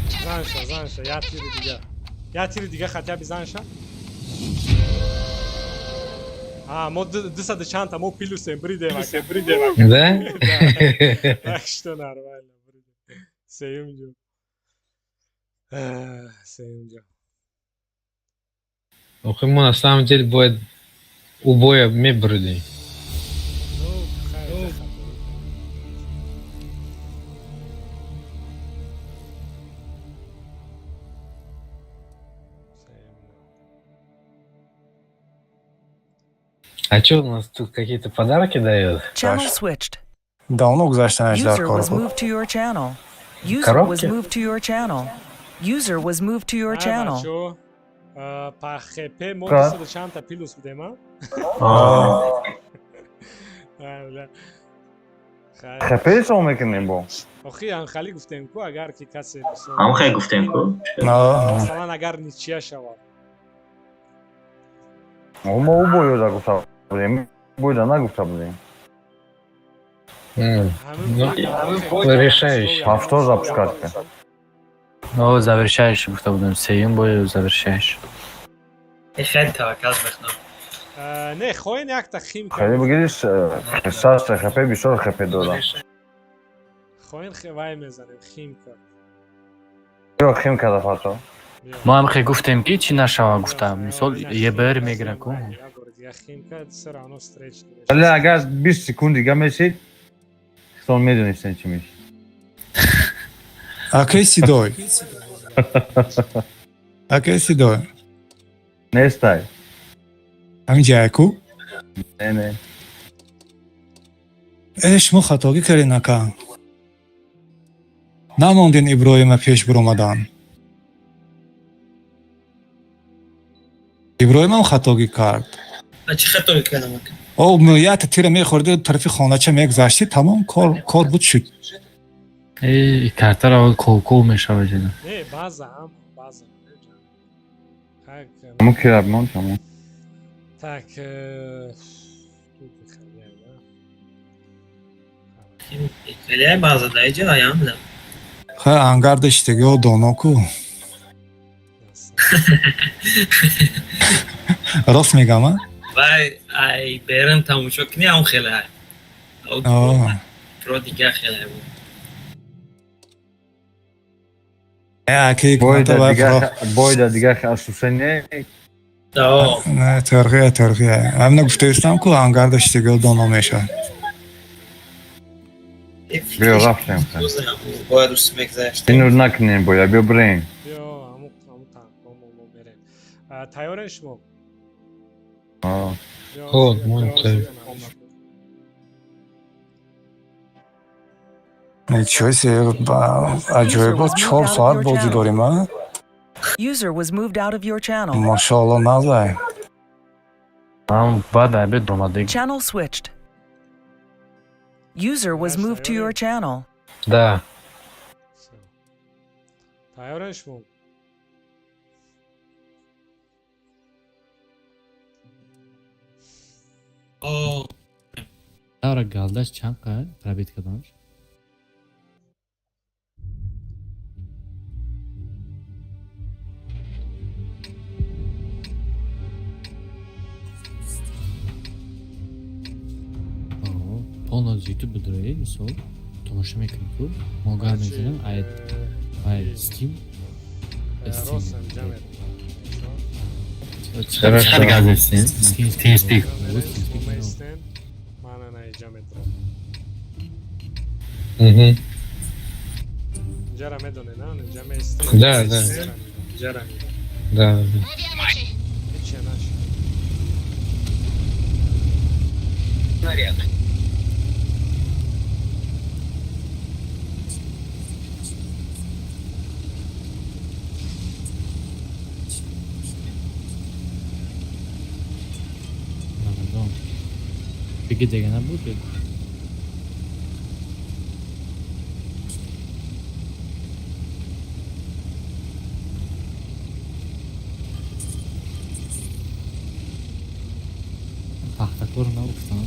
Speaker 11: Ci hanno
Speaker 1: Занша,
Speaker 11: presi!
Speaker 1: занша, я
Speaker 11: Tutti
Speaker 1: тири
Speaker 11: fuori!
Speaker 1: дига. Я тири дига хотя бы занша. А, мо дусаду чандта, мо плюсем, бридем, ака.
Speaker 4: Да?
Speaker 1: Да. Так что нормально, бридем. Сеюм ҷо. Сеюм ҷо.
Speaker 4: Охи мо на самом деле бояд ӯ боя мебурдем.
Speaker 1: Ну, хайр.
Speaker 4: А чё, у нас тут какие-то подарки дают?
Speaker 10: Channel switched.
Speaker 6: Давно гузаштанаш дар
Speaker 10: User
Speaker 6: кор
Speaker 10: was
Speaker 6: буд.
Speaker 10: moved to your channel. User was
Speaker 4: Коробки?
Speaker 10: moved to your channel. User was moved to your
Speaker 1: Ай,
Speaker 10: channel.
Speaker 1: бачо, па ХП мо
Speaker 7: Ка?
Speaker 1: дусаду чандта плюс будем, а? Ай, бля. Хайр.
Speaker 7: ХП ҳисоб мекунем бо.
Speaker 1: Охи, ҳамхали гуфтем ку, агар ки касе мисол-
Speaker 2: Ҳам хай гуфтем ку.
Speaker 1: Масалан, агар ничья шавад.
Speaker 7: Мо ӯ боёда гуфта будем. Бойда нагуфта будем.
Speaker 4: Ну, решающий.
Speaker 7: Ҳафто запускать кард.
Speaker 5: О, завершающий гуфта будем. Сеюм бой завершающий.
Speaker 14: Хеле таваккал мекунам.
Speaker 1: Не, хоҳен якта химка.
Speaker 7: Хеле бигириш шашта ХП бисёр ХП додам.
Speaker 1: Хоҳен вай мезанем, химка.
Speaker 7: Ё хим када фато.
Speaker 5: Мо ҳам хе гуфтем ки чӣ нашава гуфта. Мисол ЕБР мегира ку.
Speaker 1: Як бори дига химка, всё равно встречный.
Speaker 7: Вале агар 20 секунд дига мешид, хитон медонистем чӣ мешид.
Speaker 6: Акай Сидой. Акай Сидой.
Speaker 7: Нестай.
Speaker 6: Ҳамин ҷая ку?
Speaker 7: Не, не.
Speaker 6: Э, шумо хатогӣ кардин, ака. Намондин Иброҳима пеш биромадан. Иброҳимам хатогӣ кард.
Speaker 14: Чӣ хатоӣ кардам, ака?
Speaker 6: О, якта тира мехӯрди, тарафи хонача мегузаштӣ, тамом, кор кор буд, шуд.
Speaker 5: Э, картара кол мешава ҷида.
Speaker 1: Не, баъза ҳам, баъза. Так,
Speaker 7: Ҳамун кирабмон тамом.
Speaker 1: Так, тут хеле, да?
Speaker 14: Хеле баъза дар иҷо аям да.
Speaker 6: Хай, ангар даштагиҳо доно ку. Рост мегам, а?
Speaker 14: Вай ай берин тамошо кунӣ ҳам хеле ай. Про дига хеле буд.
Speaker 6: Э, аки
Speaker 7: Бойда дига бойда дига асусане.
Speaker 6: Не, тарғия, тарғия. Ҳамина гуфтаистам ку, ангар даштагиҳо доно мешавад.
Speaker 7: Биё рафтем.
Speaker 14: Бояд уст мегзашт.
Speaker 7: Инро накунем боя, биё бирем.
Speaker 1: Биё, ҳаму танко мо мерем. Тайёрен шумо? Биё,
Speaker 4: Хоб,
Speaker 1: биё,
Speaker 4: мо
Speaker 1: биё,
Speaker 4: тайёр.
Speaker 6: Ничего себе, аҷоибот, 4 соат бозӣ дорем, а?
Speaker 10: User was moved out of your channel.
Speaker 6: Машоалло, назай.
Speaker 5: Ҳам баъд обед омадег.
Speaker 10: Channel switched. User was moved to your channel.
Speaker 4: Да.
Speaker 1: Тайёрен шумо?
Speaker 16: Тавра галдаш чанд қад пробит кардамш? Полностью YouTube бидрои, мисол, тамошо мекунем ку, мо гап мезанем, ай Steam.
Speaker 1: Рост инҷа мерем.
Speaker 4: Хорошо.
Speaker 5: Чӣ гап застем? TeamSpeak.
Speaker 1: Мо меистем, ман ана инҷа метавам.
Speaker 4: Мгм.
Speaker 1: Инҷара медонед, а? Инҷа меистем.
Speaker 4: Да.
Speaker 1: Инҷара мирам.
Speaker 4: Да.
Speaker 1: Ҳече нашид.
Speaker 13: Снаряд.
Speaker 16: Намедонам. Беги дега набуд? Пахтакор нагуфтам.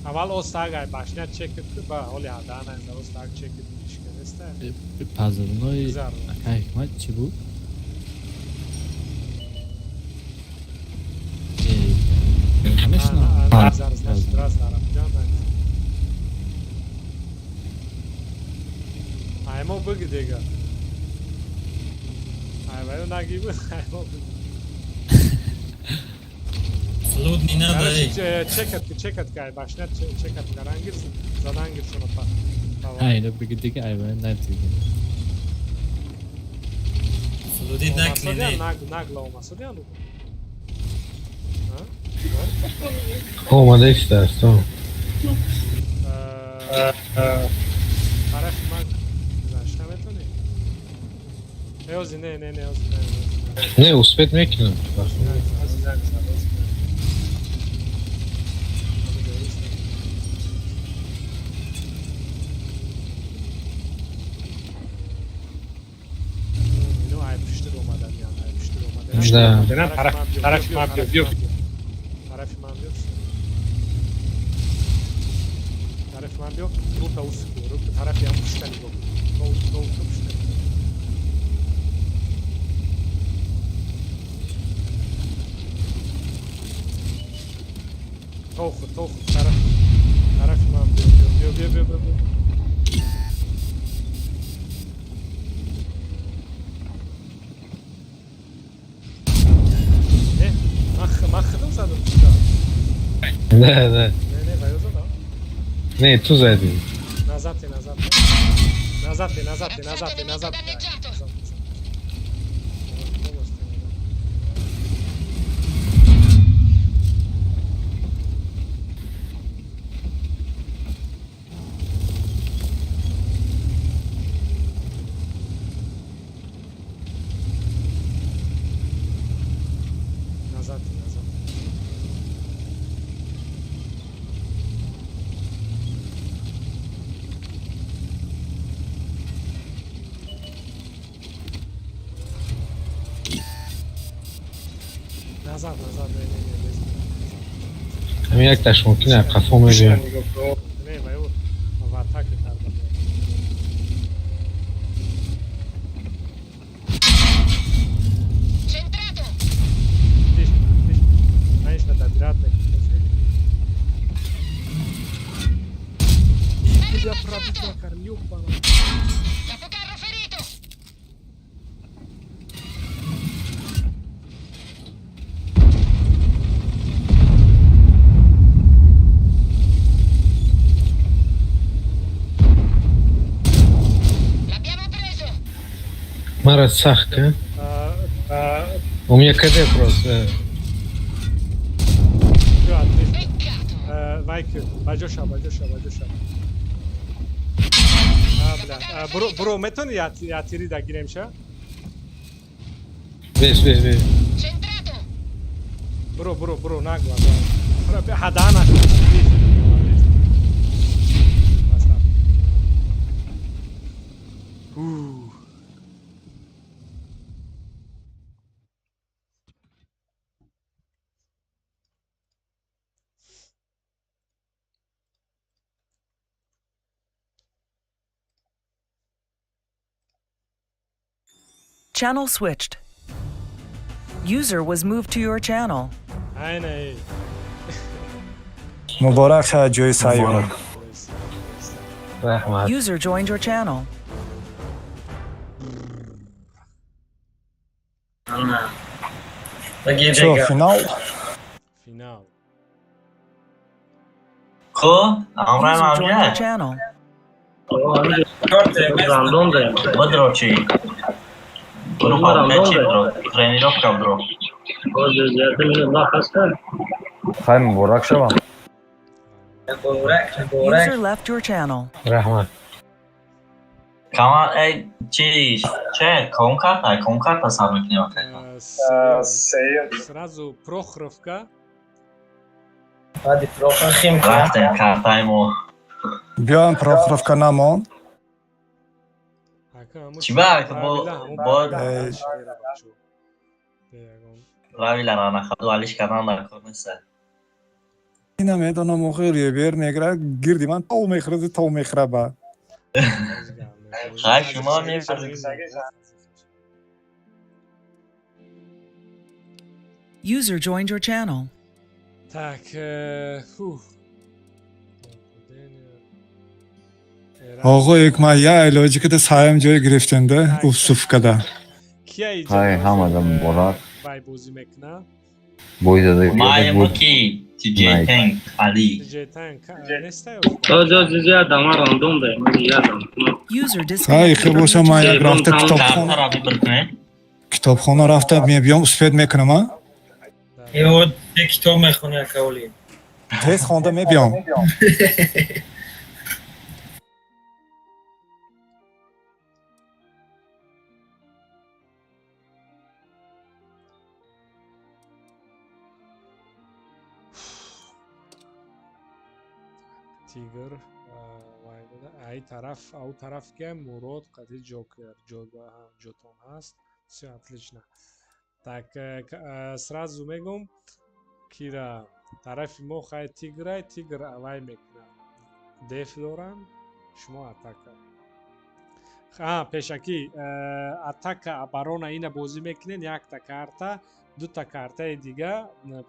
Speaker 1: Аввал остаг ай башня чекит ку, ба ҳоли ҳадаана остаг чекит ишканиста.
Speaker 16: Пазурнои
Speaker 1: Гузар.
Speaker 16: Ака Ҳикмат чӣ буд? Намешинам.
Speaker 1: Гузар, значит, раз нарафтан. Ай мо биги дега. Ай ваю наги буд, ай мо биги.
Speaker 14: Флуд не надо, эй.
Speaker 1: Чекат ки, чекат ки, ай башня чекат карангир, задангир шуно па.
Speaker 16: Ай, ино биги дига, ай ваю надиги.
Speaker 14: Флудит накни,
Speaker 1: Нагла омасодиан.
Speaker 4: Омада истааст.
Speaker 1: Тарафи ман гузашта метонӣ? Ози не, не, не, ози не.
Speaker 4: Не, успеть мекунам. Да.
Speaker 9: Тарафи ман биё, биё.
Speaker 1: Тарафи ман биё. Тарафи ман биё. Рута уску, рута тарафи ҳам пушта нигоҳ. То то то пушта. Тоху, тоху, тараф. Тарафи ман биё, биё, биё, биё, биё, биё. Ман худам задам пушта.
Speaker 4: Да, да.
Speaker 1: Не, не, ваё задам.
Speaker 4: Не, ту задӣ.
Speaker 1: Назад, назад. Назад, назад, назад, назад. Назад, назад. Назад, назад, не, не, не.
Speaker 4: Ҳамин як таш мумкин аст қафо мебиёд.
Speaker 1: Не, ваю в атака карда. Тиш, тиш. Конечно, добират мекунад. Я пробить накарм, ёбана.
Speaker 4: Мара сахт, а? У меня КД просто.
Speaker 1: Вайки, баҷоша, баҷоша, баҷоша. Бля, бро, бро, метони я тири да гиремша?
Speaker 4: Бес, бес, бес.
Speaker 1: Бро, бро, бро, нагла. Бро, хадана.
Speaker 10: Channel switched. User was moved to your channel.
Speaker 6: Муборак шавад ҷои сеюм.
Speaker 4: Раҳмат.
Speaker 10: User joined your channel.
Speaker 6: Чо, финал?
Speaker 1: Финал.
Speaker 2: Хо, амрай
Speaker 10: User joined your
Speaker 2: мамия.
Speaker 10: channel.
Speaker 8: Рандом даем.
Speaker 2: Бодро чи? Группа чи бро? Тренировка бро.
Speaker 7: Хай муборак шавам.
Speaker 10: User left your channel.
Speaker 4: Раҳмат.
Speaker 2: Кама эй чи че ком карта, ком карта сар мекунем охир.
Speaker 1: Сразу Прохоровка.
Speaker 14: Баъди Прохор Химки.
Speaker 2: Рафтем картаи мо.
Speaker 6: Биёем Прохоровка намон.
Speaker 2: Чи ба бо бо правила на ходу алиш кардан дар кор нест.
Speaker 6: Ина медонам охир ебер мегирад, гирди ман тов мехӯрад, тов мехӯрад ба.
Speaker 2: Хай шумо мебаред.
Speaker 10: User joined your channel.
Speaker 1: Так, фух.
Speaker 6: Оғо ҳикмат, я илоҷи када саем ҷой гирифтенда, устуфкада.
Speaker 1: Кия
Speaker 7: Ҳай, ҳамада муборак.
Speaker 1: Вай бозӣ мекунад?
Speaker 7: Бой зада.
Speaker 2: Маемо ки TJ Tank Али.
Speaker 1: TJ Tank неста ё?
Speaker 10: User
Speaker 6: Ҳай,
Speaker 10: disconnected
Speaker 6: хел
Speaker 10: from
Speaker 6: боша,
Speaker 10: your
Speaker 6: ман як
Speaker 10: channel.
Speaker 6: рафта китобхона.
Speaker 2: Картаро выбор кунед.
Speaker 6: Китобхона рафта мебиём, успеть мекунам, а?
Speaker 14: Ё, китоб мехони, акаоли.
Speaker 6: Тез хонда мебиём.
Speaker 1: Тигр вай буда. Ай тараф, ау тараф ки Мурод қади Ҷокер ҷотон ҳаст. Всё отлично. Так, сразу мегум, кира тарафи мо хай тиграй, тигр авай мекунад. Деф дорам, шумо атака. А, пешакӣ атака оборона ина бозӣ мекунен, якта карта, дута картаи дига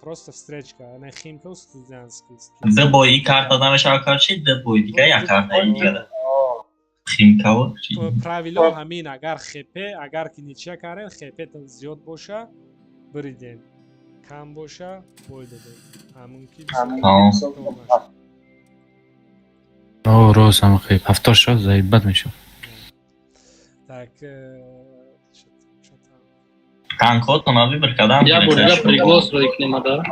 Speaker 1: просто встречка, яъне Химка Студентский.
Speaker 2: Ду бой и карта намешава короче, ду бой дига як картаи дига. Химкао.
Speaker 1: Правило ҳамин, агар хп, агар ки ничья кардем, хп-тон зиёд боша, биридем. Кам боша, бой додем. Ҳамун ки
Speaker 5: О, рост, ҳам хел 70 шуд, заебать мешуд.
Speaker 1: Так,
Speaker 2: Танкотона выбор кардам.
Speaker 8: Я бурда приглас рӯй кунем, ада.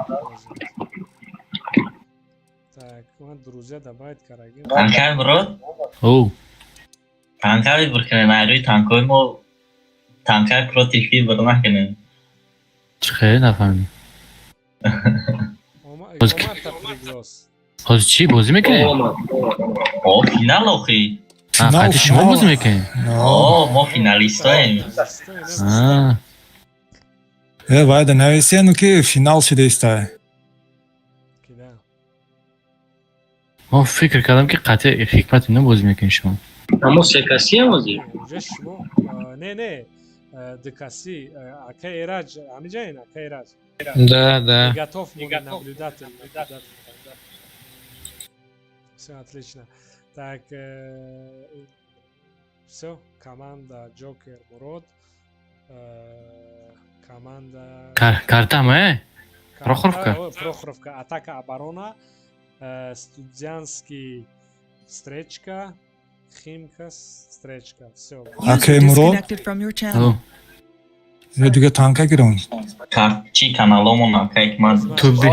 Speaker 1: Так, ман друзья добавить карагим.
Speaker 2: Танкай Мурод?
Speaker 5: О.
Speaker 2: Танкай выбор кунем, айрӯи танкои мо танкай против выбор накунем.
Speaker 5: Чӣ хел нафаҳмидем?
Speaker 1: Омадта приглас.
Speaker 5: Ҳозир чӣ бозӣ мекунем?
Speaker 2: О, финал охи.
Speaker 5: А, қати шумо бозӣ мекунем?
Speaker 2: О, мо финалистоем.
Speaker 5: А,
Speaker 6: Э, вайда нависену ки финал шидаистай.
Speaker 5: Мо фикр кардам ки қати ҳикмат ино бозӣ мекунем шумо.
Speaker 8: Амо се касиам ҳозир?
Speaker 1: Уже шумо не, не, дкаси ака Эраҷ, ҳамиҷаен ака Эраҷ.
Speaker 4: Да, да.
Speaker 1: Готов монед наблюдатель. Всё отлично. Так, всё, команда Ҷокер Мурод, команда
Speaker 5: Картам, э? Прохоровка?
Speaker 1: Прохоровка, атака оборона, Студентский встречка, Химка встречка. Всё.
Speaker 6: Окей, Мурод.
Speaker 10: Disconnected from your channel.
Speaker 6: Ё дига танка гирон.
Speaker 2: Карт чи каналомон ака Ҳикмат.
Speaker 5: Туби.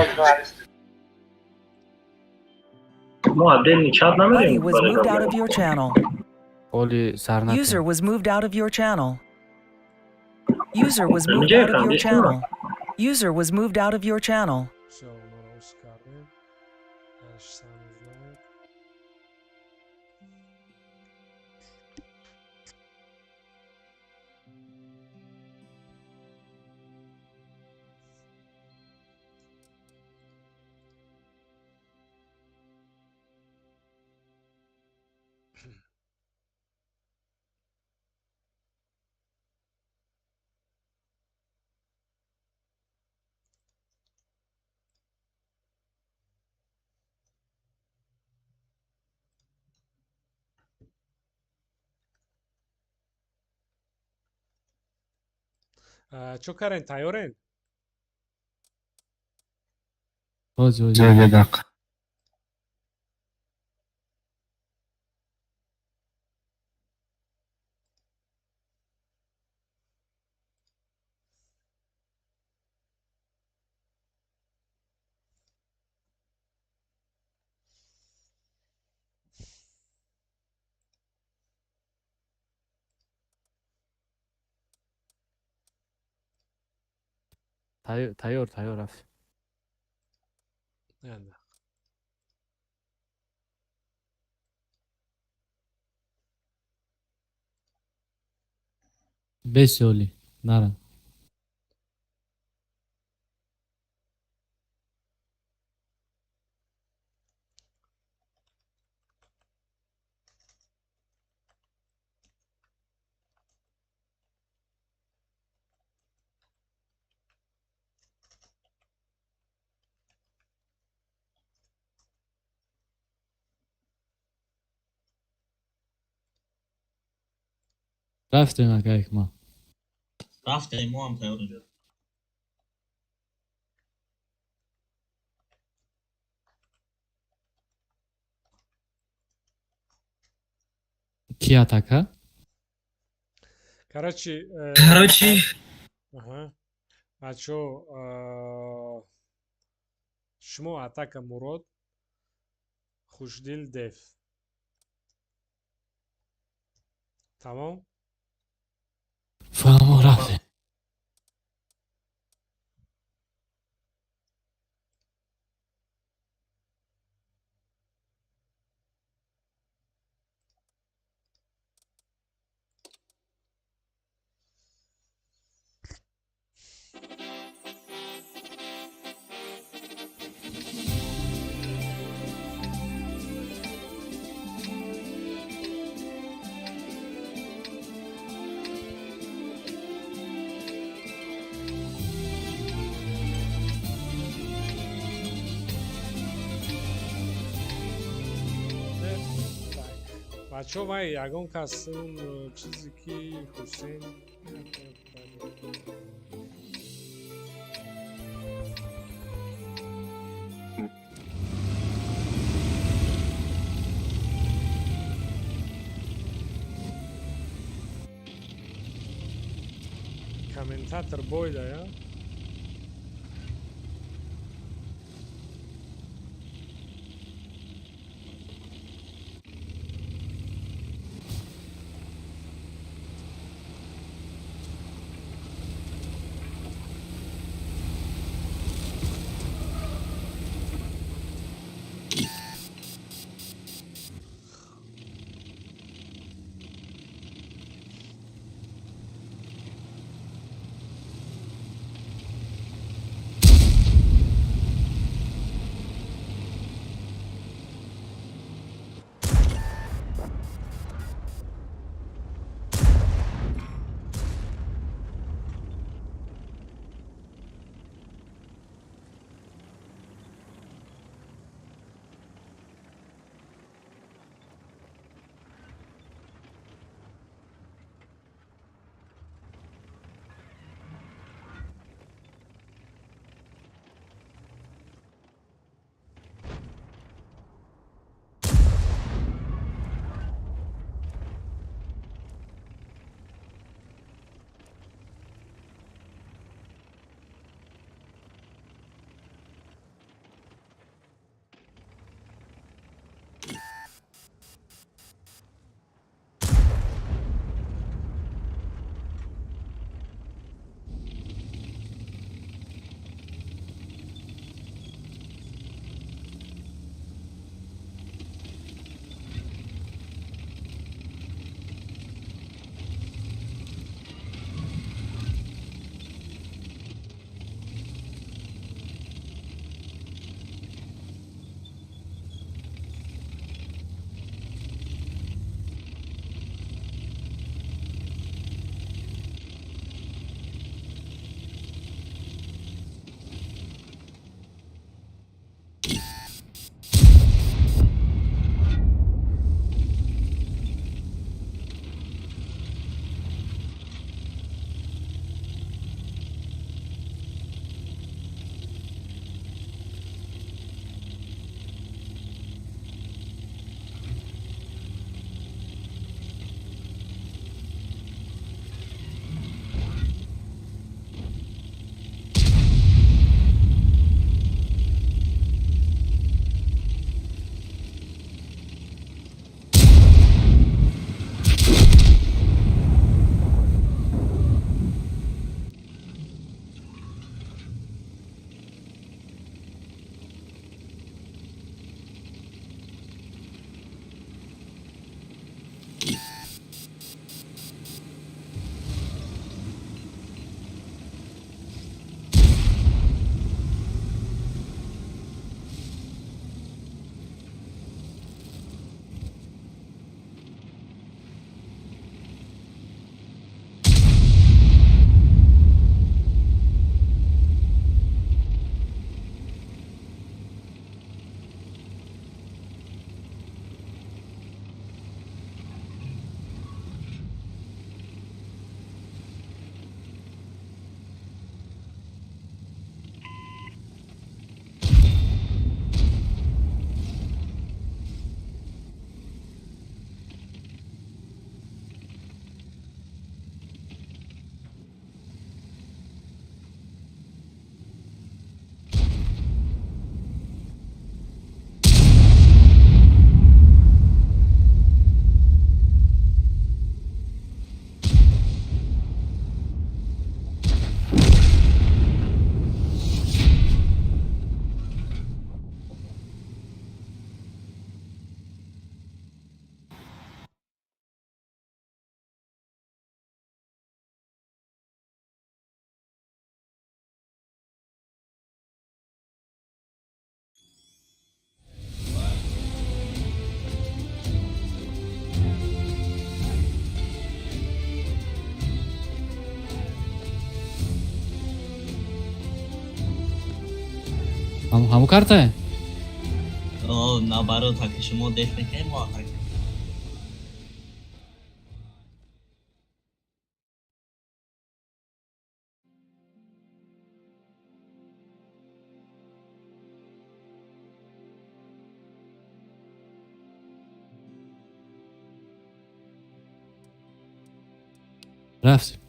Speaker 8: Мо отдельный чат
Speaker 10: Buddy
Speaker 8: намерем?
Speaker 10: was moved out of your channel.
Speaker 5: Оли сар
Speaker 10: User
Speaker 5: накун.
Speaker 10: was moved out of your channel. User was moved out of your channel. User was moved out of your channel.
Speaker 1: Всё, моро ус кардем. Дальше сам знает. Чо карен, тайёрен?
Speaker 16: Ҳозир, ҳозир.
Speaker 4: Як дақиқа.
Speaker 16: Тайёр, тайёр, тайёр рафт.
Speaker 1: Не, не.
Speaker 16: Беси оли. Нара. Рафтем, ака Ҳикмат.
Speaker 2: Рафтем, мо ҳам тайёр инҷо.
Speaker 16: Ки атака?
Speaker 1: Короче,
Speaker 14: Короче.
Speaker 1: Аҳа. Бачаҳо, шумо атака, Мурод, Хушдил деф. Тамом?
Speaker 16: Фаҳмо, рафтем.
Speaker 1: Бачаҳо, вай ягон кас он чизе ки Ҳусейн комментатор бойда я.
Speaker 16: Ҳамун картае?
Speaker 2: О, наоборот, аки шумо деф мекунед, мо атака.
Speaker 16: Рафтем.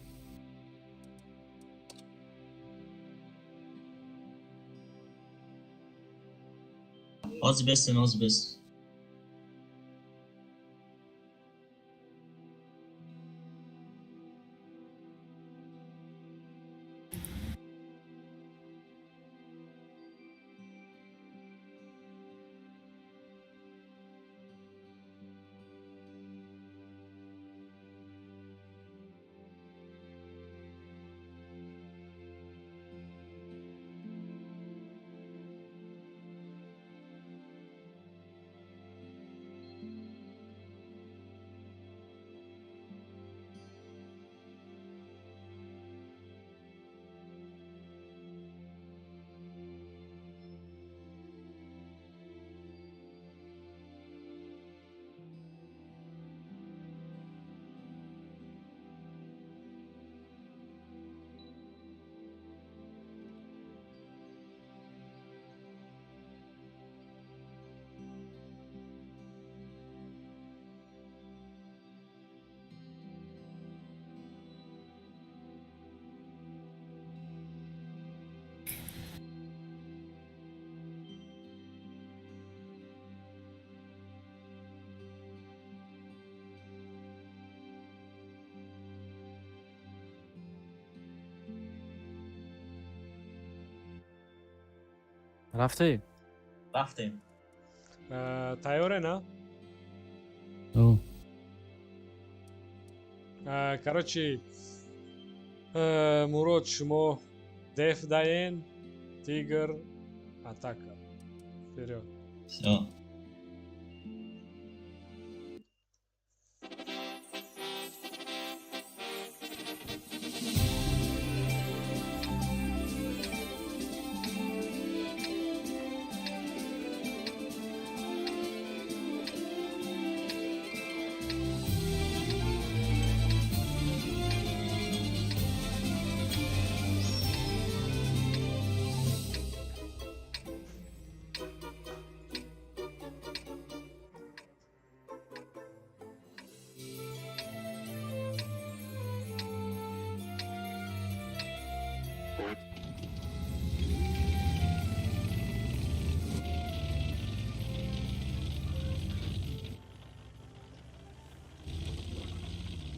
Speaker 2: Ҳозир бестен, ҳозир бест.
Speaker 5: Рафтӣ?
Speaker 2: Рафтем.
Speaker 1: Тайёре, на?
Speaker 16: О.
Speaker 1: Короче, Мурод, шумо деф даен, Тигр атака. Вперед.
Speaker 2: Всё.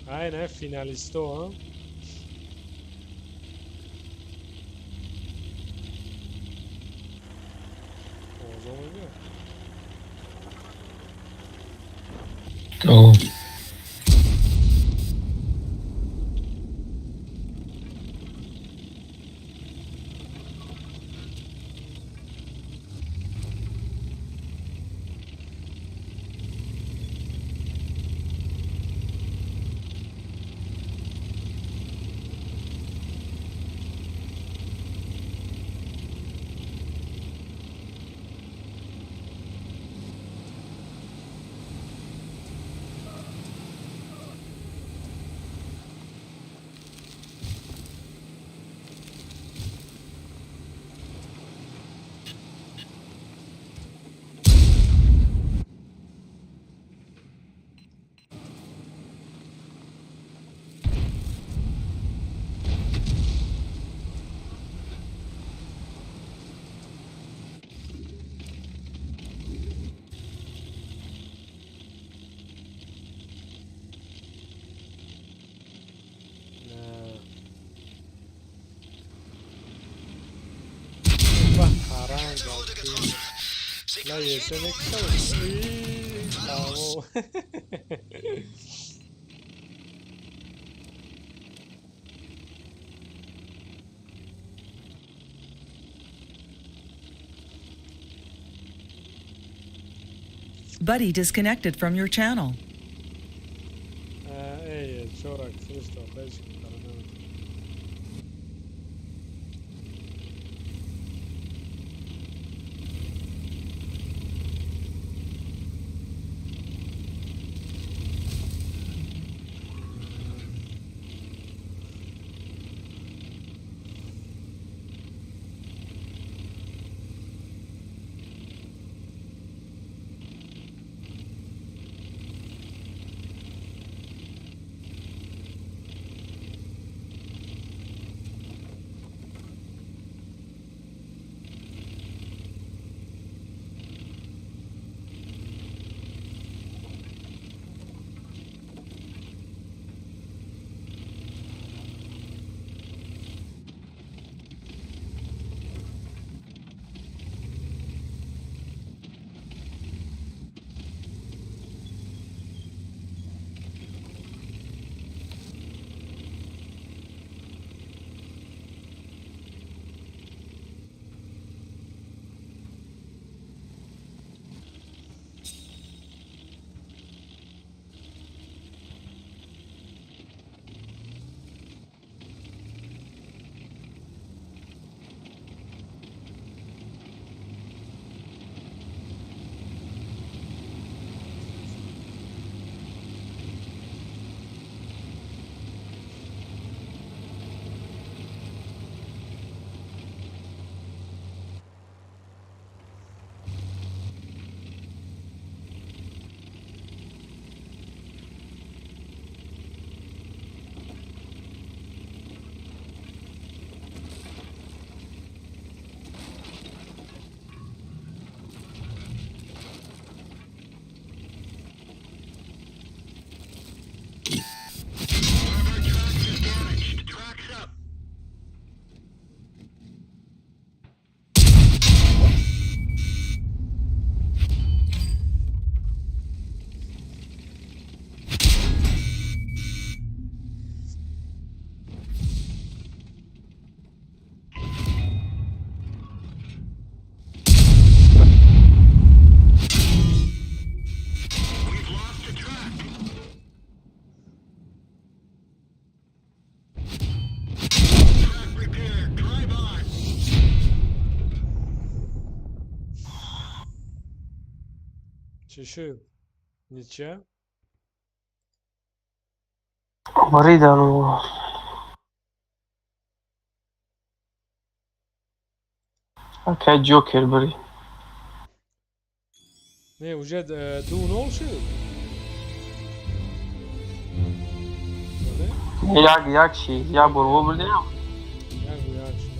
Speaker 1: Ай, не, финалисто, а? Овозо мебиёд?
Speaker 4: О.
Speaker 1: La yetenek. Tamam.
Speaker 10: Buddy disconnected from your channel.
Speaker 1: Ey, Çorak, Христо, без Чӣ шуд? Ничья?
Speaker 8: Буридан. Акай Ҷокер бурид.
Speaker 1: Не, уже 2-0 шуд?
Speaker 8: 1-1 шид. Як бор во бурдем.
Speaker 1: 1-1 шуд.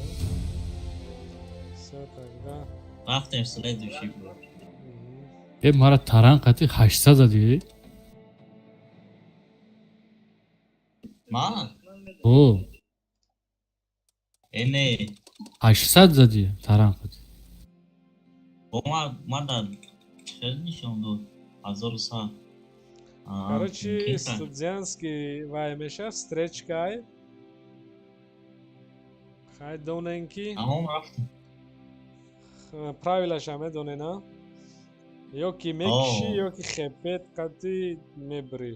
Speaker 1: Всё, тогда.
Speaker 2: Рафтем следующий бор.
Speaker 16: Э, мара таран қати 800 задӣ?
Speaker 2: Ман?
Speaker 16: О.
Speaker 2: Э, не.
Speaker 16: 800 задӣ таран қати.
Speaker 2: Бо ман дар хеле нишон дод. 1100.
Speaker 1: Короче, Студзянский вай меша, встречкай. Хай донен ки.
Speaker 2: Тамом, рафтем.
Speaker 1: Правилаша медонена. Ё ки мекишӣ, ё ки хепет қати мебирӣ.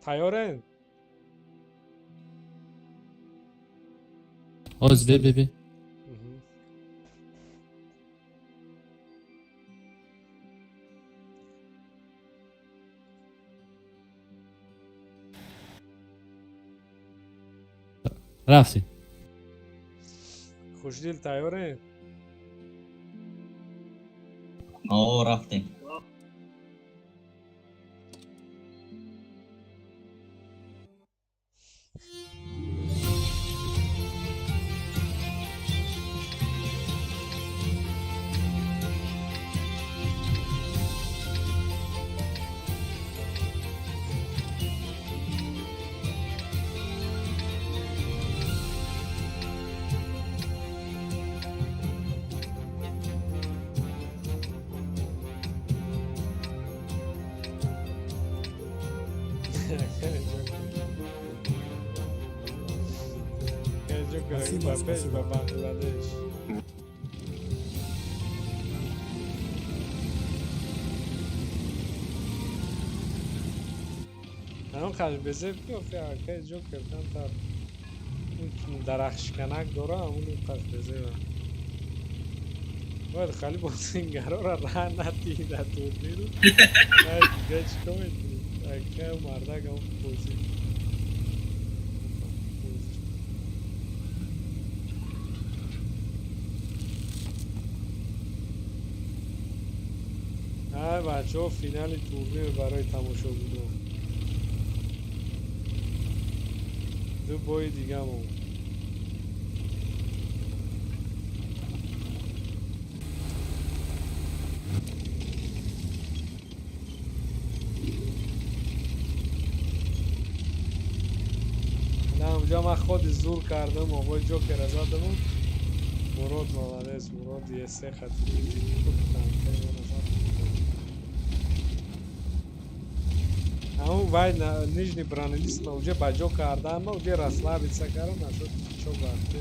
Speaker 1: Тайёрен?
Speaker 16: Оз, бе, бе, бе. Рафтем.
Speaker 1: Хушдил, тайёрен?
Speaker 2: О, рафтем.
Speaker 6: Спасибо, спасибо.
Speaker 1: Бангладеш. Ҳамон қашбезеб ки охи акай Ҷокер камтар дарахтшиканак дора, ҳамон қашбезеба. Бояд хали бозингарора раҳ натиҳӣ дар турниру. Дига чӣ кор мекунӣ? Акай мардак ҳамон бозӣ. Ай, бачаҳо, финали турнир барои тамошо будо. Ду бои дига монд. На онҷа ман худи зур кардам, оғои Ҷокера задаму. Мурод молодец, Мурод есе хати. Ҳамун вай нижний бронелист ма уже ба ҷо кардан, ма уже расслабиться кардам, нашуд чо вақте.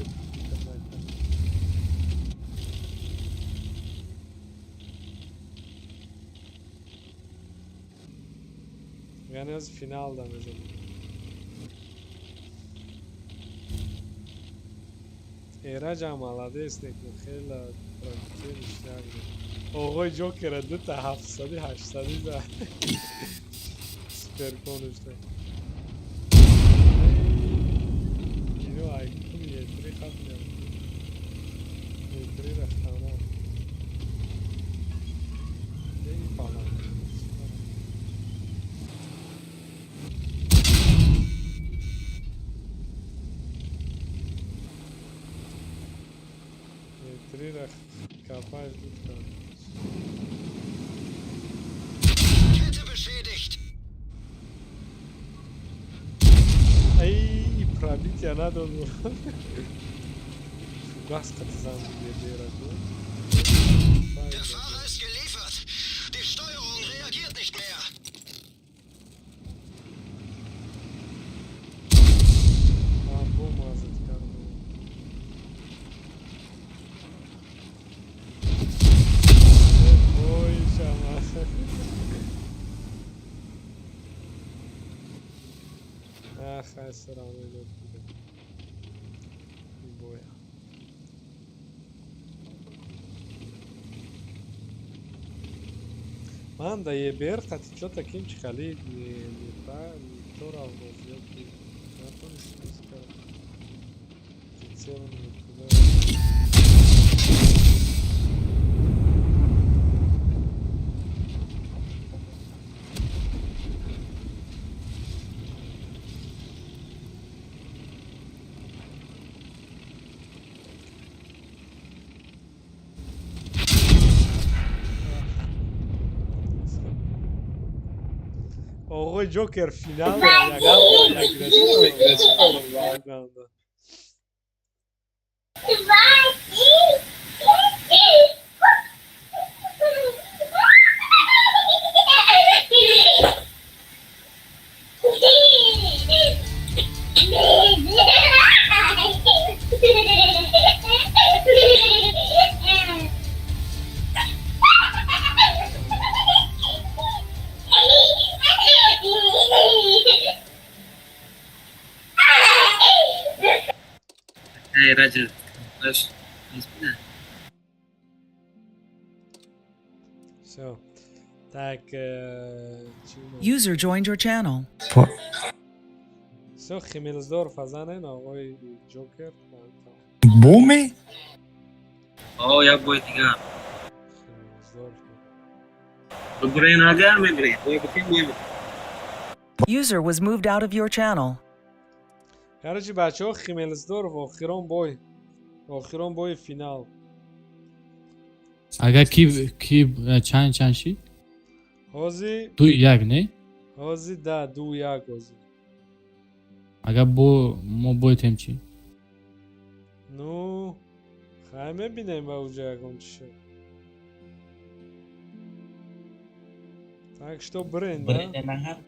Speaker 1: Яъне аз финал да мезанем. Эраҷам молодец, лекин хеле пробитие ништяк. Оғои Ҷокера дута 700 800 зад. Суперконушта. Кино айкун етри хат етри рахтама. Ей пала. Етри рах капаш дута.
Speaker 13: Kette beschädigt.
Speaker 1: Ай, пробития надод. Фугас қати зан бедера ку.
Speaker 13: Der Fahrer ist geliefert. Die Steuerung reagiert nicht mehr.
Speaker 1: А, бомазать кардам. Ой, шама. Ах, ай, сарам идет. Боя. Ман да ЕБР қати чо таким чи хали не то равноз ёки натонистем бозӣ кард. Прицелом не туда. Оғои Ҷокер финал ягон ягон.
Speaker 14: Эй, Раҷа, баш.
Speaker 1: Всё. Так, чӣ буд?
Speaker 10: User joined your channel.
Speaker 1: Всё, Химелсдорф занен, оғои Ҷокер.
Speaker 6: Буми?
Speaker 14: О, як бой дигар.
Speaker 1: Химелсдорф.
Speaker 14: Бибурен агар мебирем. Бой битем мебирем.
Speaker 10: User was moved out of your channel.
Speaker 1: Короче, бачаҳо, Химелсдорф охирон бой. Охирон бои финал.
Speaker 16: Агар ки чанд шид?
Speaker 1: Ҳози
Speaker 16: 2-1, не?
Speaker 1: Ҳози да, 2-1 ҳози.
Speaker 16: Агар бо мо бойтем чӣ?
Speaker 1: Ну, хай мебинем ба уҷа ягон чӣ шуд. Так что бирен, да?
Speaker 2: Бирен агар.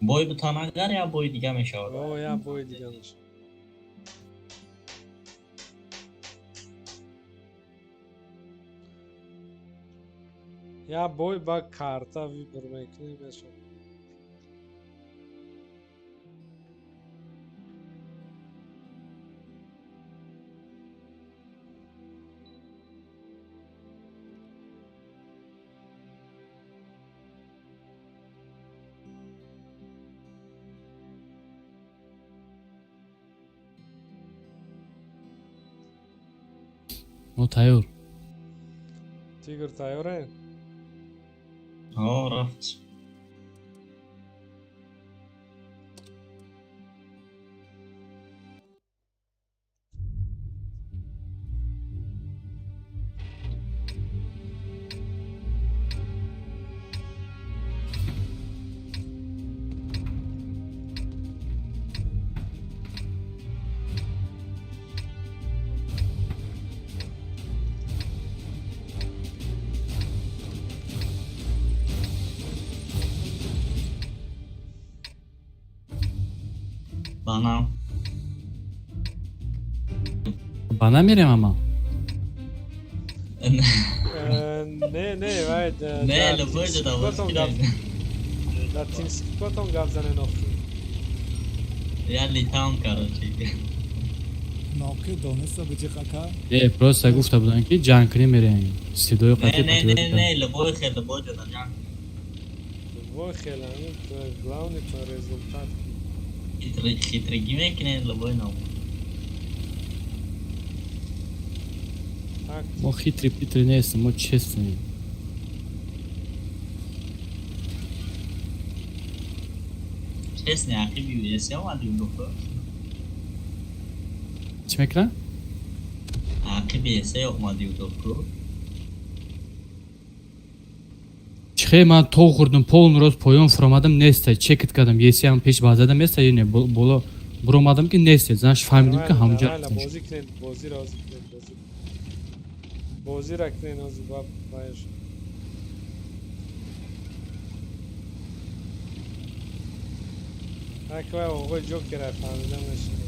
Speaker 2: Бой бутан агар я бой дига мешавад.
Speaker 1: О, я бой дига мешавад. Я бой ба карта выбор мекунем мешавад.
Speaker 16: Мо тайёр.
Speaker 1: Тигр тайёре?
Speaker 2: Ҳо, рафт. Банам.
Speaker 16: Ба намерем ама.
Speaker 1: Не, не, вай
Speaker 2: Не, любой ҷода бозӣ кунем.
Speaker 1: Дар TeamSpeak-отон гап занен охир.
Speaker 2: Я летам, короче.
Speaker 6: Ноки дониста биҷиқ ака?
Speaker 16: Не, просто гуфта будам ки ҷанг кунем мерем. Сидои
Speaker 2: Не,
Speaker 16: қатъи
Speaker 2: не, не, не, любой хел, любой ҷода ҷанг.
Speaker 1: Любой хел, ҳамин главный по результат.
Speaker 2: Хитригӣ мекунем, любой ном.
Speaker 1: Так,
Speaker 16: Мо хитрый питрый нестем, мо честный.
Speaker 2: Честный, ақиби UFC омадим гуфто.
Speaker 16: Чӣ мекунам?
Speaker 2: Ақиби UFC омадим гуфто.
Speaker 16: Чихе ман то хӯрдум, полный рост поён фуромадам, неста, чекит кардам, есиам пеш базадам неста, не боло буромадам ки неста, значит фаҳмидим ки ҳамҷа.
Speaker 1: Нормально, бозӣ кунед, бозиро ҳозир кунед, бозӣ. Бозиро кунед ҳозир ба баяш. Так, вай оғои Ҷокера фаҳмида мешавад.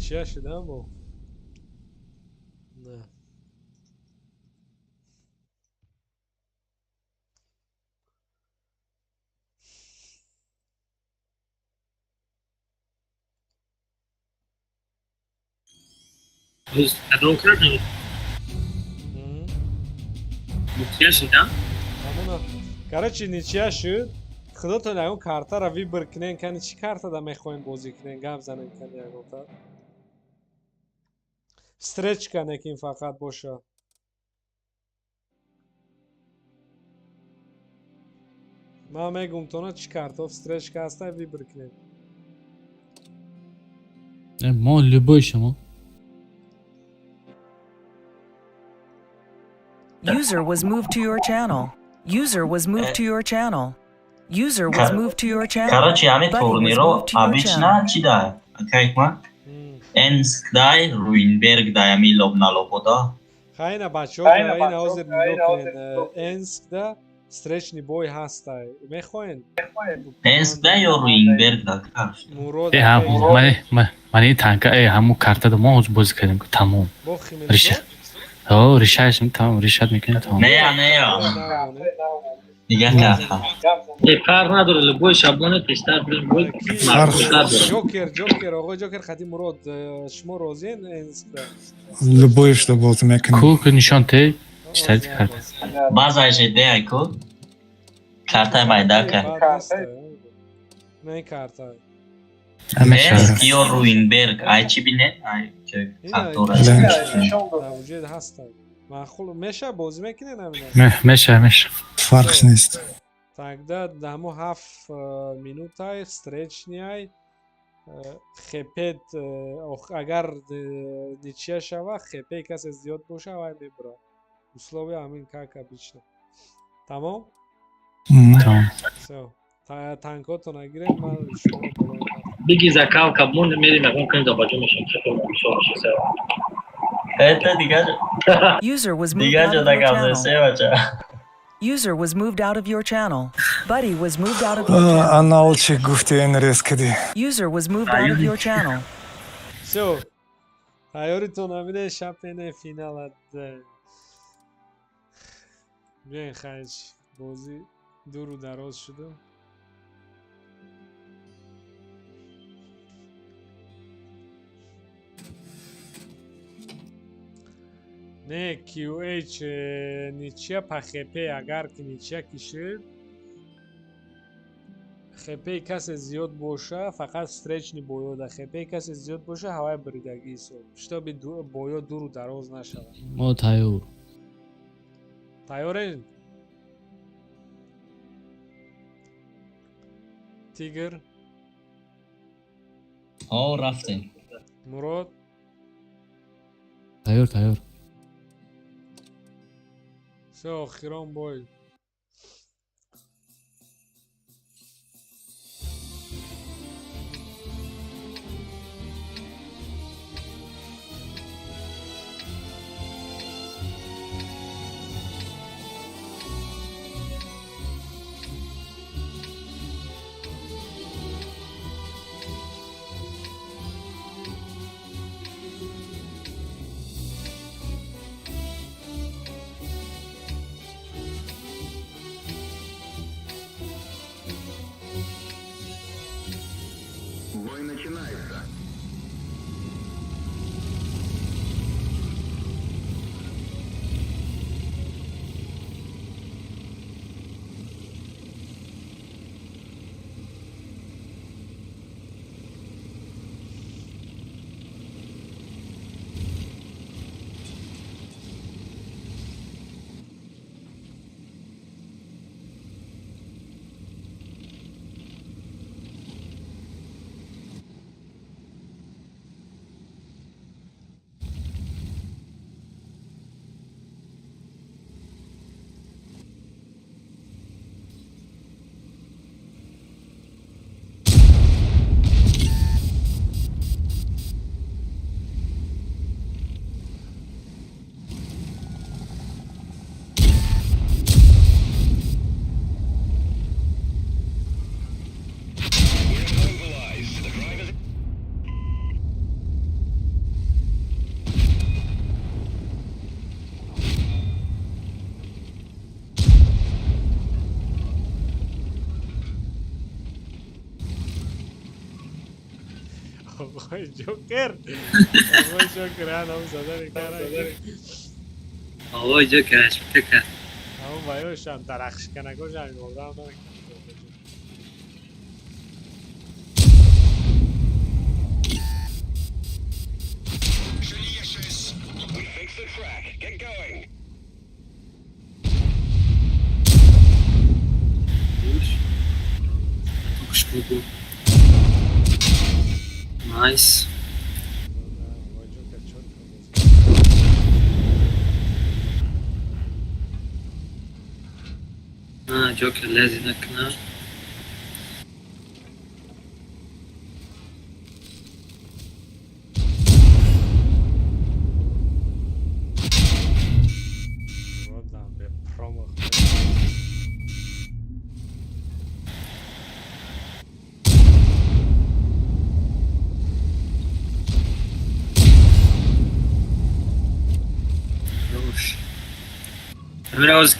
Speaker 1: Ничья шидам бо. Не.
Speaker 14: Кадом кардем? Ничья шидам?
Speaker 1: Ҳамона. Короче, ничья шуд. Худотон ягон картаро выбор кунен, кани чӣ картада мехоҳем бозӣ кунен, гап занем кани ягонта. Встречка некин фақат боша. Ман мегум тона чӣ карто встречка ҳаста выбор кунем.
Speaker 16: Мо любой шумо.
Speaker 10: User was moved to your channel. User was moved to your channel. User was moved to your channel.
Speaker 2: Короче, ҳамин
Speaker 10: Buddy was
Speaker 2: турниро
Speaker 10: moved to your
Speaker 2: обычно
Speaker 10: channel.
Speaker 2: чӣ дай? Акайкма? Энск дай, Руинберг дай, ҳамин лобналобода.
Speaker 1: Хайна бачаҳо, ина ҳозир нигоҳ кунед. Энск да встречный бой ҳастай. Мехоҳен?
Speaker 2: Энск дай ё Руинберг да?
Speaker 1: Мурод
Speaker 5: Э, ҳам ман ин танка, э, ҳамун картада мо ҳозир бозӣ кардем, тамом.
Speaker 1: Бо
Speaker 5: Риша. Ҳо, ришаш тамом, ришат мекунем тамом.
Speaker 2: Нея, нея. Дигар карта.
Speaker 14: Э, фарқ надорад, любой шаблоне пештар бой маъқултар дорад.
Speaker 1: Ҷокер, Ҷокер, оғои Ҷокер хати Мурод, шумо розиен Энск да?
Speaker 6: Любой шуда бозӣ мекунем.
Speaker 5: Ку ку нишон те, чӣ тариқи карта?
Speaker 2: Баъза ЖД ку картаи майдака.
Speaker 1: Не карта.
Speaker 2: Энск ё Руинберг, ай чӣ бинед? Ай картора.
Speaker 1: Вуҷуд ҳастанд. Маъқул меша бозӣ мекунед ҳамина?
Speaker 5: Меша, меша.
Speaker 6: Фарқш нест.
Speaker 1: Тогда ҳамо 7 минутай встречный хепет, агар ничья шава, хепе касе зиёд боша, вай мебура. Условия ҳамин как обычно. Тамом?
Speaker 5: Тамом.
Speaker 1: Всё. Танкотона гирем, ман шумо боло.
Speaker 14: Биги закалка, мо мерем ягон кунем забаҷо мешем, чето мо бисёр мешем.
Speaker 2: Это дигар
Speaker 10: User was moved
Speaker 2: дигар
Speaker 10: out
Speaker 2: ҷо
Speaker 10: of your
Speaker 2: дагавза
Speaker 10: channel.
Speaker 2: се бача.
Speaker 10: User was moved out of your channel. Buddy was moved out of your channel.
Speaker 6: Анал чӣ гуфти НРС кади?
Speaker 10: User was moved out of your channel.
Speaker 1: Всё. Тайёритон ҳамине шапене финала. Биёен хайч бозӣ дуру дароз шуду. Не, QH ничья по ХП, агар ки ничья кишид, ХП касе зиёд боша, фақат встречный боё да ХП касе зиёд боша, ҳавай бридагӣ ҳисоб. Чтобы боё дуру дароз нашавад.
Speaker 16: Мо тайёр.
Speaker 1: Тайёрен? Тигр?
Speaker 2: Ҳо, рафтем.
Speaker 1: Мурод?
Speaker 16: Тайёр, тайёр.
Speaker 1: Всё, охирон бой. Оғои Ҷокер. Оғои Ҷокер ҳам задани кара.
Speaker 14: Оғои Ҷокер ашпита кард.
Speaker 1: Ҳамон ваёшам дарахшиканакошам ёрдам намекунад.
Speaker 14: Nice. Ҷокер лези накунад.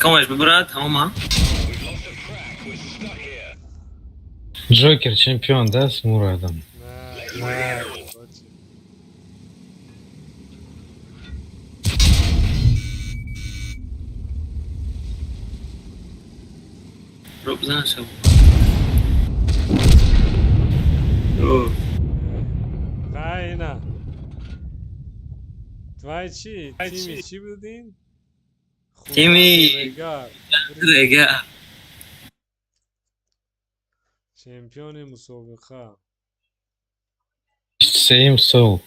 Speaker 14: Камаш бибурад тамом.
Speaker 4: Джокер чемпион, да, с Мурадом?
Speaker 1: Да. Хайна. Твай чи? Тими чи будин?
Speaker 14: Тими Регар.
Speaker 1: Чемпиони мусобиқа.
Speaker 4: Сеюм сол.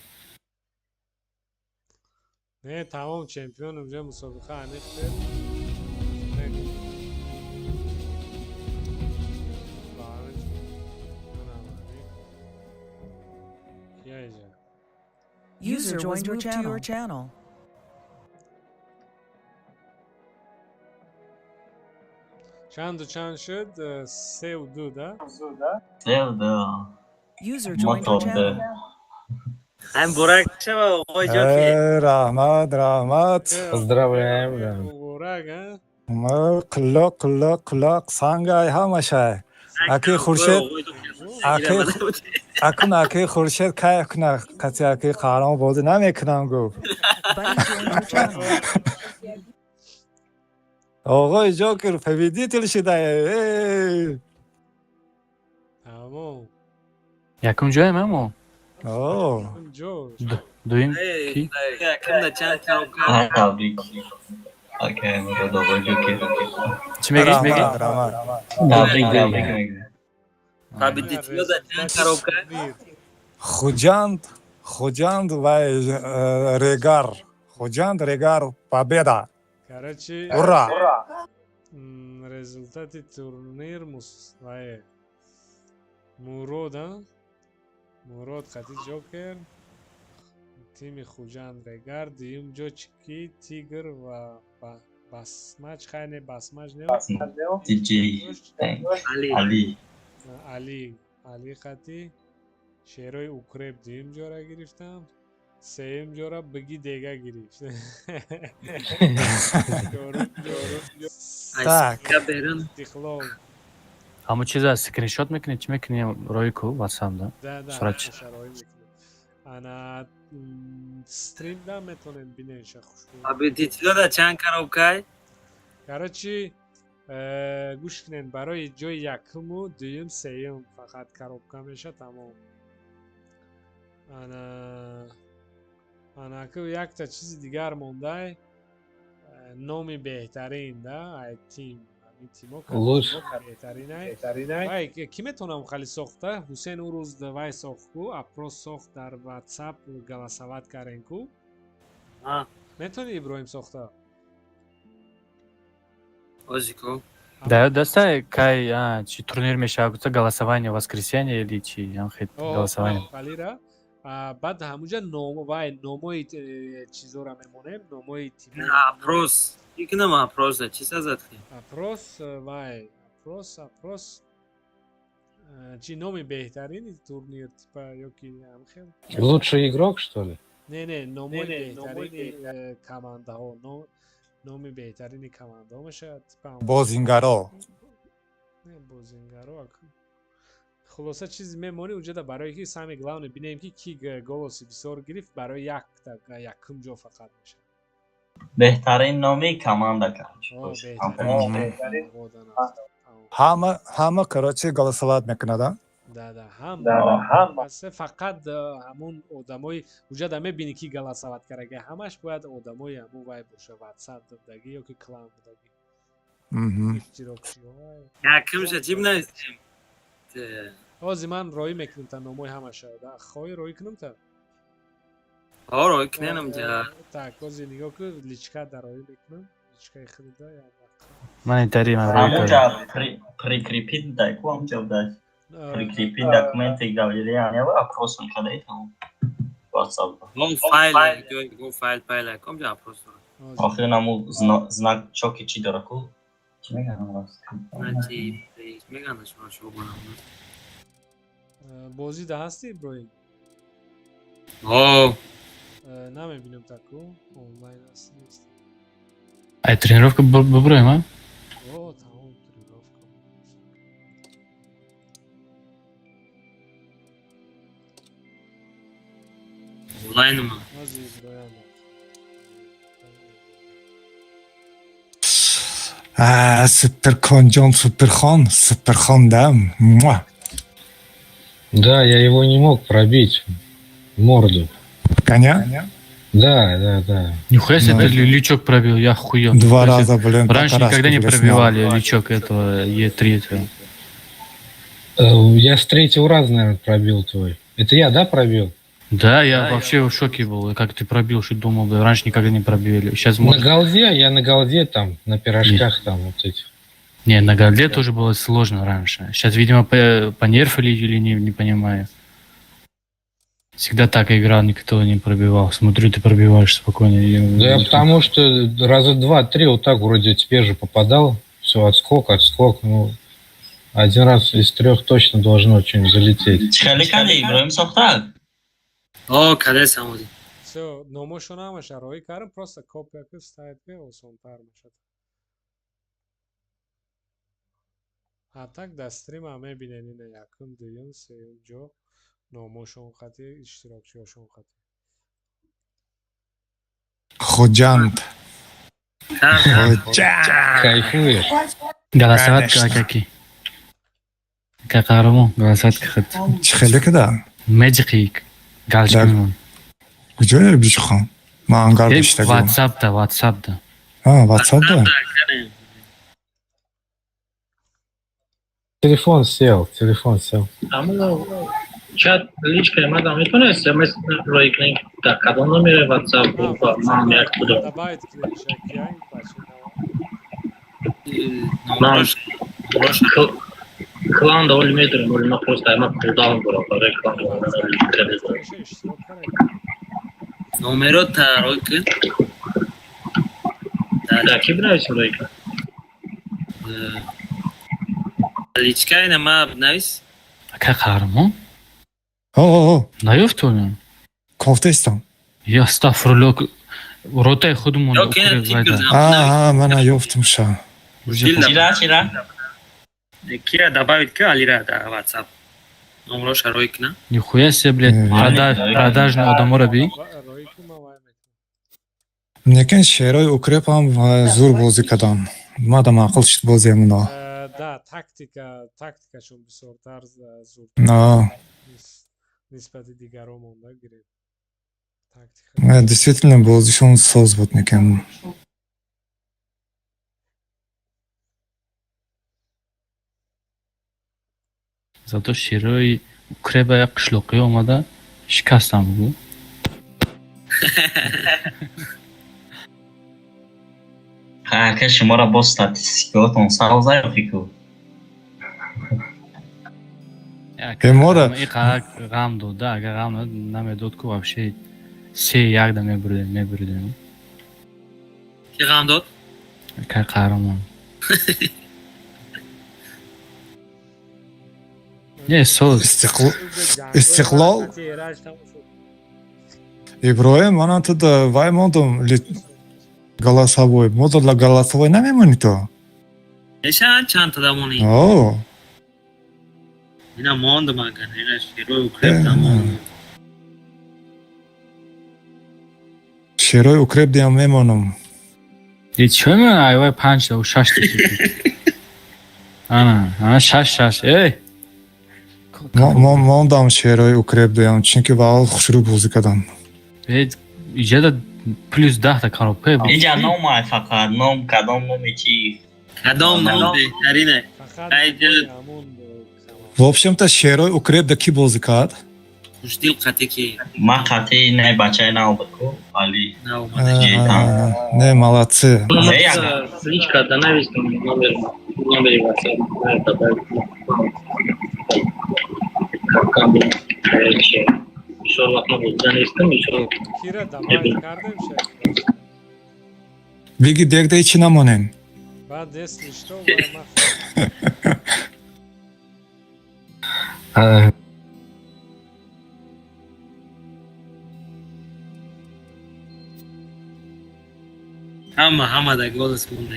Speaker 1: Не, тамом чемпион уже мусобиқа аниқ шуд.
Speaker 10: User joined your channel.
Speaker 1: Чанду чанд шуд? 3-2, да?
Speaker 2: 3-2.
Speaker 10: User joined your channel.
Speaker 14: Ҳам бурак шава, оғои Ҷокер.
Speaker 6: Раҳмат, раҳмат.
Speaker 4: Поздравляем.
Speaker 1: Муборак, а?
Speaker 6: Ма қиллоқ, қиллоқ, қиллоқ, сангай ҳамашай. Аки Хуршед, аки акун аки Хуршед кайф куна, қати аки қаҳрамон бозӣ намекунам гуфт. Оғои Ҷокер победитель шуда.
Speaker 1: Тамом.
Speaker 5: Якум ҷоем амо?
Speaker 6: О.
Speaker 5: Дуюм ки?
Speaker 2: Табрик. Окей, Мурод оғои Ҷокер.
Speaker 5: Чӣ мегӣ? Чӣ мегӣ?
Speaker 2: Табрик, табрик мегӯям.
Speaker 6: Хуҷанд, Хуҷанд ва Регар. Хуҷанд, Регар, победа.
Speaker 1: Короче,
Speaker 6: Ура!
Speaker 1: Результати турнир вай Мурод, а? Мурод қати Ҷокер, тими Хуҷанд Регар, дуюм ҷо ки Тигр ва Басмач, хай не Басмач не?
Speaker 2: TJ. Али.
Speaker 1: Али, Али қати шерои Укреп дуюм ҷора гирифтам. Сеюм ҷора Биги Дега гирифт.
Speaker 6: Так.
Speaker 1: Истиқлол.
Speaker 5: Ҳамон чиза скриншот мекунӣ, чӣ мекунӣ рои ку WhatsApp да?
Speaker 1: Да, да,
Speaker 5: Сурат
Speaker 1: рои мекунем. Ана стрим да метонем бинеша хушбу.
Speaker 14: Победителода чанд коробкай?
Speaker 1: Короче, гӯш кунед, барои ҷои якуму дуюм, сеюм фақат коробка меша, тамом. Ана анаку якта чизи дигар мондай, номи беҳтарин да, ай тим. Ҳамин тимо беҳтаринай. Вай ки метавонам хали сохта? Ҳусейн ӯ рӯз вай сохт ку, опрос сохт дар WhatsApp голосовать карен ку. Метавонӣ Иброҳим сохта?
Speaker 14: Ози ку.
Speaker 5: Да, даста кай чи турнир мешавад, гуфта голосование воскресенье или чи ям хел голосование.
Speaker 1: Халира баъд ҳамуҷа ном вай номои чизора мемонем, номои тимо.
Speaker 14: Опрос. Икунам опрос да чи сазад ки?
Speaker 1: Опрос вай, опрос, опрос чи номи беҳтарини турнир типа ёки ҳамхел?
Speaker 4: Лучший игрок, что ли?
Speaker 1: Не, не, номои беҳтарини командаҳо, номи беҳтарини командаҳо мешавад типа
Speaker 6: Бозингаро.
Speaker 1: Не, бозингаро. Хулоса, чиз мемонӣ унҷода, барое ки самое главное бинем, ки ки голоси бисёр гирифт, барои якта якум ҷо фақат мешавад.
Speaker 2: Беҳтарин номи команда, короче.
Speaker 1: О, беҳтарин.
Speaker 6: Ҳама, ҳама, короче, голосовать мекунад, а?
Speaker 1: Да, ҳама, фақат ҳамун одамои уҷада мебинӣ, ки голосовать карага, ҳамаш бояд одамои ҳамун вай боша, ватсап будагӣ ё ки клан будагӣ, иштирокчиҳо.
Speaker 14: Якумша чӣ бинависем?
Speaker 1: Ҳозир ман роӣ мекунам та номои ҳамаша. Хоҳӣ, роӣ кунам та?
Speaker 14: Ҳо, роӣ куненам ҷа.
Speaker 1: Так, ҳозир нигоҳ кун, личка да роӣ мекунам, личкаи худда.
Speaker 5: Ман интари ман роӣ.
Speaker 2: Ҳамунҷа прикрепить дай ку, ҳамунҷа дай прикрепить документы галерея, опрос кадай, тамом, WhatsApp.
Speaker 14: Файл, файл, файл, ком ҷа опрос дорад.
Speaker 2: Охир наму знак чоки чӣ дора ку? Чӣ меган?
Speaker 14: Чи меган шумо шумо?
Speaker 1: Бозӣ да ҳастӣ, Иброҳим?
Speaker 14: Ҳо.
Speaker 1: Намебинам таку, онлайн ҳастӣ, нестӣ?
Speaker 5: Ай тренировка бубуроем, а?
Speaker 1: О, тамом, тренировка.
Speaker 14: Онлайнма.
Speaker 1: Ҳозир, Иброҳим.
Speaker 6: А, Суперконҷон, Суперхон, Суперхон, да? Муа.
Speaker 4: Да, я его не мог пробить. Морду.
Speaker 6: Коня?
Speaker 4: Да.
Speaker 5: Нихуя себе,
Speaker 6: Ну,
Speaker 5: ты лючок пробил, я охуел.
Speaker 6: Два
Speaker 5: Нихуя
Speaker 6: раза,
Speaker 5: себе.
Speaker 6: блин,
Speaker 5: Раньше
Speaker 6: татарашку,
Speaker 5: никогда не
Speaker 6: блин, снял.
Speaker 5: пробивали лючок этого Е3. Этого.
Speaker 4: Я с третьего раза, наверное, пробил твой. Это я, да, пробил?
Speaker 5: Да, я вообще в шоке был. Как ты пробил, что думал, бля, раньше никогда не пробили. Сейчас
Speaker 4: На
Speaker 5: может.
Speaker 4: голде, я на голде там, на пирожках там вот этих.
Speaker 5: Не, на голде тоже было сложно раньше. Сейчас, видимо, понерфили или не, не понимаю. Всегда так играл, никто не пробивал. Смотрю, ты пробиваешь спокойно.
Speaker 4: Да я потому что раза два-три вот так вроде тебе же попадал. Все, отскок, отскок. Ну, один раз из трех точно должно что-нибудь залететь.
Speaker 2: Чӣ хеле кади, Иброҳим, сохта?
Speaker 14: Ҳо, кадесам ҳозир.
Speaker 1: Всё, номошон ҳамаша роӣ кардам, просто копия ку, ставить ки осонтар мешад. А так дар стрима мебинед, ина якум, дуюм, сеюм ҷо, номошон хати, иштирокчиҳошон хати.
Speaker 6: Худжанд. Худжанд.
Speaker 4: Кайфуешь?
Speaker 5: Голосовать
Speaker 6: Конечно.
Speaker 5: каки? Как Қаҳрамон, голосовать хат.
Speaker 6: Чӣ хеле када?
Speaker 5: Меджиқи галчмон.
Speaker 6: Куҷое биҷхон? Ман ангар биштагим.
Speaker 5: WhatsApp да, WhatsApp да.
Speaker 6: А, WhatsApp да?
Speaker 4: Телефон сел, телефон сел.
Speaker 17: Аммо чат личкаи мадам метавонед смс роӣ кунед, дар кадом номери WhatsApp группа ман як будам?
Speaker 1: Добавить кунед кия ин бача.
Speaker 17: Ман клан да оли медонам, оли ман просто ман кулдаун дорам барои клан.
Speaker 14: Номеро та роӣ кун.
Speaker 17: Дар ки бинависем роӣ кун?
Speaker 14: Личка ина ма бинавис.
Speaker 5: Ака Қаҳрамон?
Speaker 6: О, о, о.
Speaker 5: Наёфтонем.
Speaker 6: Кофтестам.
Speaker 5: Я астағфирулло. Ротаи худмон.
Speaker 14: Ё, кена тигр зам.
Speaker 6: А, а, мана ёфтум ша.
Speaker 2: Чира, чира?
Speaker 14: Кира добавить ки, Алира дар WhatsApp. Номероша роӣ куна.
Speaker 5: Нихуя себе, блядь, продажный одаморо би.
Speaker 6: Лекин шерои укрепам зур бозӣ кардам. Мада маъқул шуд бозиам уно.
Speaker 1: Да, тактика, тактикашон бисёртар зур.
Speaker 6: Но.
Speaker 1: Нисбати дигаро монда гирем. Тактика.
Speaker 6: Действительно, бозишон соз буд некем.
Speaker 5: Зато шерои укреба як қишлоқӣ омада шикастам бугу.
Speaker 2: Ака, шуморо бо статистикаотон савза ёфику.
Speaker 6: Эмора.
Speaker 5: Иқадар ғам дод, да, агар ғам намедод ку вообще 3-1 да мебурдем, мебурдем.
Speaker 14: Ки ғам дод?
Speaker 5: Ака Қаҳрамон. Не, соз.
Speaker 6: Истиқлол. Иброҳим, манам ту вай мондум, голосовой. Мо для голосовой намемонӣ ту?
Speaker 14: Мешавад, чанд та дамонӣ?
Speaker 6: О.
Speaker 14: Ина мондам агар, ина шерои укреп да мондам.
Speaker 6: Шерои укреп диам мемонам.
Speaker 5: Е, чё мемонам? Айвай панҷ та, шаш та шуд. Ана, ана шаш шаш. Эй!
Speaker 6: Мондам шерои укреп диам, чунки ба хушрӯ бозӣ кардам.
Speaker 5: Э, иҷада плюс 10 та коробка.
Speaker 2: Иҷа ном ай фақат, ном кадом номи чи?
Speaker 14: Кадом ном беҳтарине?
Speaker 6: В общем-то, шерои укреп да кӣ бозӣ кард?
Speaker 14: Хушдил қати ки?
Speaker 2: Ман қати не бачаи нав буд ку, Али.
Speaker 6: Не, молодцы.
Speaker 17: Личка да навистам номер, номери WhatsApp, добавить. Бисёр вақт мо бозида нестам, бисёр.
Speaker 1: Кира добавить кардем шак.
Speaker 6: Биги дегда ҳечи намонем.
Speaker 1: Баъд если что,
Speaker 14: Ҳама ҳама да голос монда.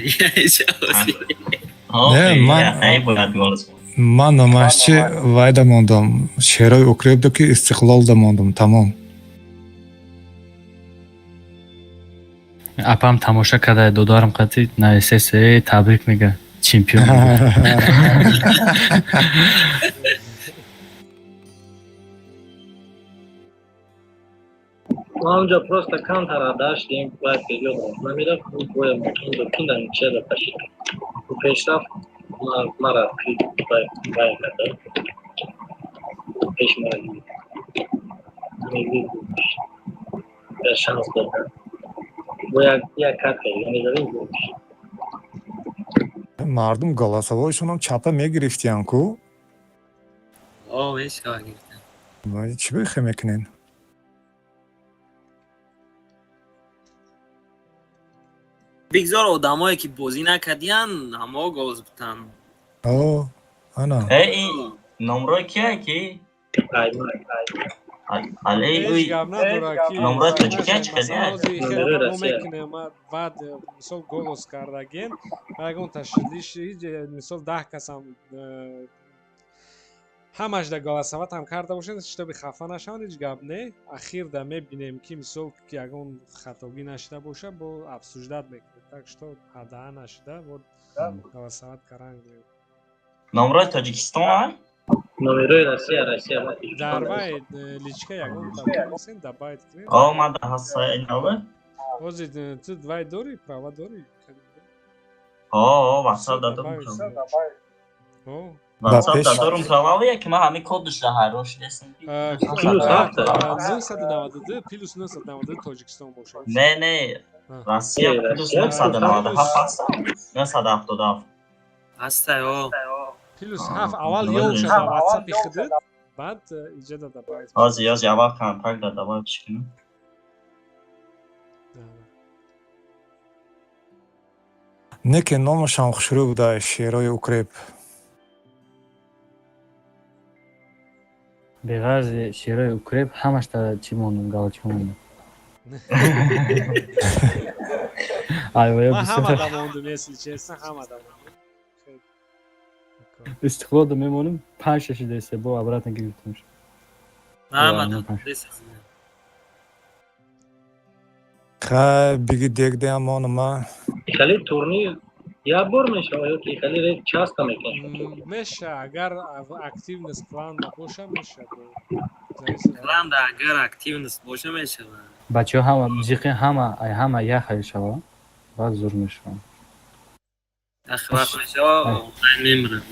Speaker 6: Не, ман номашчи вайда мондам. Шерои укрепда ки Истиқлолда мондам, тамом.
Speaker 5: Апам тамоша карда, додарам қати нависест, э, табрик мега, чемпион.
Speaker 17: Ма онҷо просто камтар даштем, баъд вперёд намерафт, боя мумкин буд ки дар ничья затащить. Пешрафт мара бай карда. Пеш мара шанс дод. Бо як картка мезадем.
Speaker 6: Мардум голосовойшонам чапа мегирифтиян ку?
Speaker 14: О, мешава гирифтан.
Speaker 6: Чӣ бихе мекунен?
Speaker 14: Бигзор одамое ки бозӣ накардиян, ҳамо голос бутан.
Speaker 6: О, ана.
Speaker 2: Э, ин номрои кия ки? Али
Speaker 1: ҳеҷ гап надорад ки
Speaker 2: номрои тоҷикия чӣ
Speaker 1: хеле мекунем, баъд мисол голос кардаген ва ягон ташвиш, мисол 10 касам ҳамаш да голосовать ҳам карда бошанд, чтобы хафа нашаванд, ҳеҷ гап не. Ахир да мебинем ки мисол ки ягон хатогӣ нашида боша, бо обсуждать мекунем. Так что ҳадаъа нашида вот голосовать каран.
Speaker 2: Номрои Тоҷикистон ай?
Speaker 17: Номерои Россия, Россия.
Speaker 1: Дар вай личка ягон табисен добавить кунем.
Speaker 2: О, ман да ҳаста инаве.
Speaker 1: Ҳозир ту вай дорӣ, права дорӣ?
Speaker 2: О, WhatsApp дадорум. WhatsApp дадорум права ки ман ҳамин кодашро ҳайрон шудастам.
Speaker 1: 992 плюс 992 Тоҷикистон бошад.
Speaker 2: Не, не, Россия плюс 997 ҳаст. 977.
Speaker 14: Ҳаста, о.
Speaker 1: Плюс 7 аввал ёша дар WhatsApp худат, баъд иҷода добавить.
Speaker 2: Ҳозир, ҳозир аввал контакт да добавить кунам.
Speaker 6: Не ки номашам хушрӯ буда, шерои укреп.
Speaker 5: Беғарзи шерои укреп ҳамаш та чӣ мондам, галочка мондам. Айвая
Speaker 1: Ман ҳама да мондум, если честно, ҳама да мондум.
Speaker 5: Истиқлол да мемонем, панҷ шашидасе, бо обратно гирифтем.
Speaker 14: Ҳама да.
Speaker 6: Хай, биги дегдеам монама.
Speaker 17: Хеле турнир як бор мешава ё ки хеле часто мекунед?
Speaker 1: Меша, агар активность кланда боша, меша.
Speaker 14: Кланда агар активность боша, мешава.
Speaker 5: Бачаҳо ҳама ҷиқи ҳама ай ҳама як хел шава, баъд зур мешава.
Speaker 14: Ах вақт мешава, онлайн мемирад.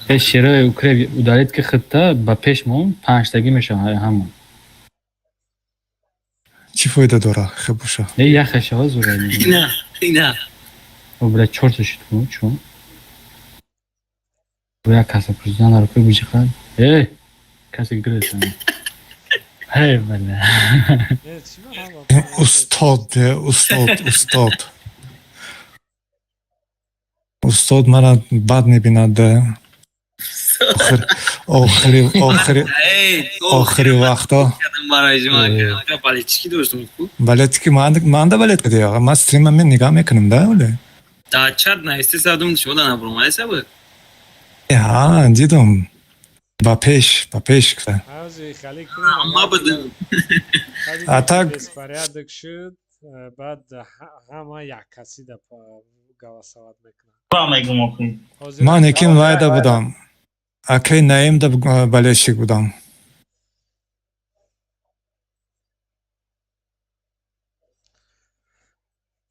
Speaker 5: Пеш шерои укреп удалить ки хитта ба пеш мон панҷтагӣ мешава ай ҳама.
Speaker 6: Чӣ фоида дора, хе боша?
Speaker 5: Не, як хел шава зур.
Speaker 14: Ина, ина.
Speaker 5: О, бля, чорта шуд ку, чо? Бо як каса президент ро биҷиқа. Эй, касе гирифт. Эй, бля.
Speaker 6: Устод, устод, устод. Устод мара бад мебинад. Охири охири охири вақто.
Speaker 14: Балетчики доштам ку?
Speaker 6: Балетчики манда балет кардия. Ман стрима мен нигоҳ мекунам да, оле.
Speaker 14: Дар чат нависте садум шумо да набуромадаеса буд?
Speaker 6: Ҳа, дидам. Ба пеш, ба пеш гуфта.
Speaker 1: Ҳози хали кунем,
Speaker 18: Ма будам.
Speaker 6: А так
Speaker 1: беспорядок шуд, баъд ҳама яккаси да голосовать мекунанд.
Speaker 2: Ба мегум охи.
Speaker 6: Ман якин вайда будам. Акай Наим да болельщик будам.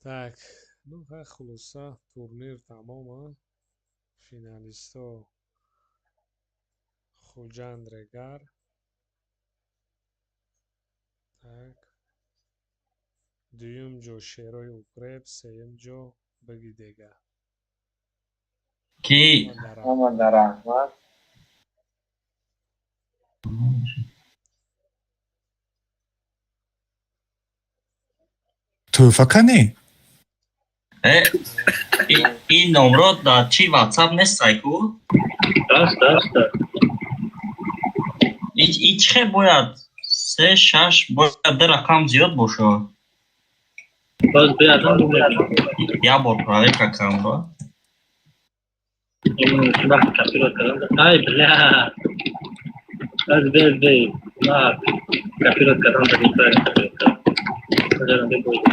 Speaker 1: Так, ну ха, хулоса, турнир тамом, а? Финалистҳо Хуҷанд Регар. Так. Дуюм ҷо Шерои Укреп, сеюм ҷо Биги Дега.
Speaker 2: Ки?
Speaker 7: Омада раҳмат.
Speaker 6: Тӯҳфа канӣ?
Speaker 2: Э, ин номро дар чи WhatsApp нестай ку?
Speaker 17: Даст, даст.
Speaker 2: И чӣ хел бояд? Се, шаш бояд ду рақам зиёд бошад.
Speaker 17: Боз биядам.
Speaker 2: Як бор проверка кардам ро.
Speaker 17: Вақт копировать кардам. Ай, бля. Аз бе, бе. Ма копировать кардам, да неправильно копировать кардам. Аҷарам бебоид.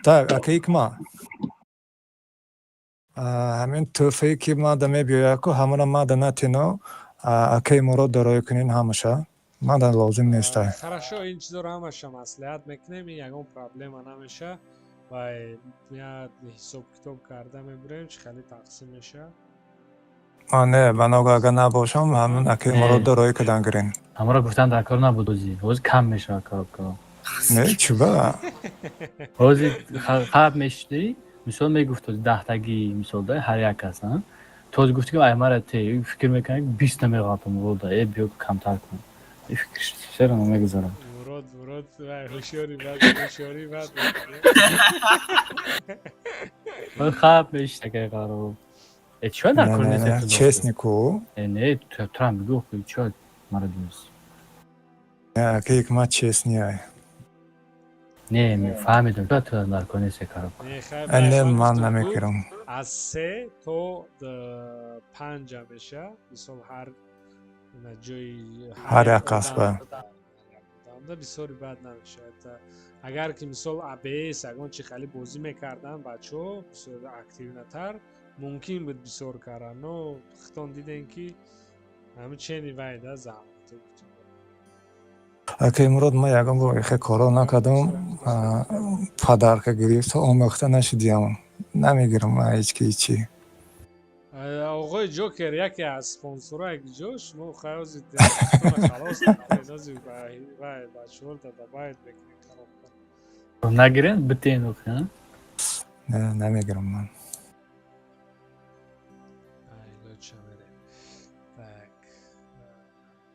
Speaker 6: Так, акай Икма. Ҳамин тӯҳфае ки мада мебиёяд ку, ҳамона мада натино, акай Мурод дароя кунин ҳамаша. Мада лозим нестай.
Speaker 1: Хорошо, ин чизоро ҳамаша маслиҳат мекунем, ин ягон проблема намеша ва я ҳисоб китоб карда мебурем, чӣ хеле тақсим меша.
Speaker 6: Не, баного агар набошам, ҳамин акай Мурод дароя кадан гирин.
Speaker 5: Ҳамаро гуфтан дар кор набуд ози. Ҳозир кам мешавад коробка.
Speaker 6: Не, чуба?
Speaker 5: Ҳозир қабл мешудӣ, мисол мегуфт даҳтагӣ мисол да ҳар як кас, а? То ҳозир гуфтӣ ки ай мара те, фикр мекунам ки 20 намеғалтам Мурода, э биё камтар кун. Ин фикр чаро намегузарад?
Speaker 1: Мурод, Мурод, вай ҳушёри бад, ҳушёри бад.
Speaker 5: Ман хаб мешид акай қарор. Э чӣ дар кор
Speaker 6: Не,
Speaker 5: нест?
Speaker 6: не, не, честный ку.
Speaker 5: Э не, турам бигӯ, хуй чӣ мара дӯст.
Speaker 6: Не, акай Икма честный ай.
Speaker 5: Не, фаҳмидам, чӣ ту дар кор нест коробка.
Speaker 1: Не, хай,
Speaker 6: Не,
Speaker 1: ман
Speaker 6: ман
Speaker 1: гуфтам ку,
Speaker 6: намекунам.
Speaker 1: аз се то панҷа меша, мисол ҳар на ҷои
Speaker 6: Ҳар як кас ба.
Speaker 1: Одамда бисёри бад намешавад. Агар ки мисол АБС ягон чи хеле бозӣ мекарданд бачаҳо, бисёр активнатар, мумкин буд бисёр кардан, но хитон дидем ки ҳамин чени вай да заҳмат.
Speaker 6: Акай Мурод, ман ягон бор ихе коро накардам, подарка гирифта, омӯхта нашудиям. Намегирам ман ҳеҷ ки ҳечи.
Speaker 1: Оғои Ҷокер яке аз спонсорҳо як ҷо шумо хаёзи халос ҳози вай бачаҳо да добавить мекунед коробка.
Speaker 5: Нагирен, битен охи, а?
Speaker 6: Не, намегирам ман.
Speaker 1: Ай, лучше мерем. Так,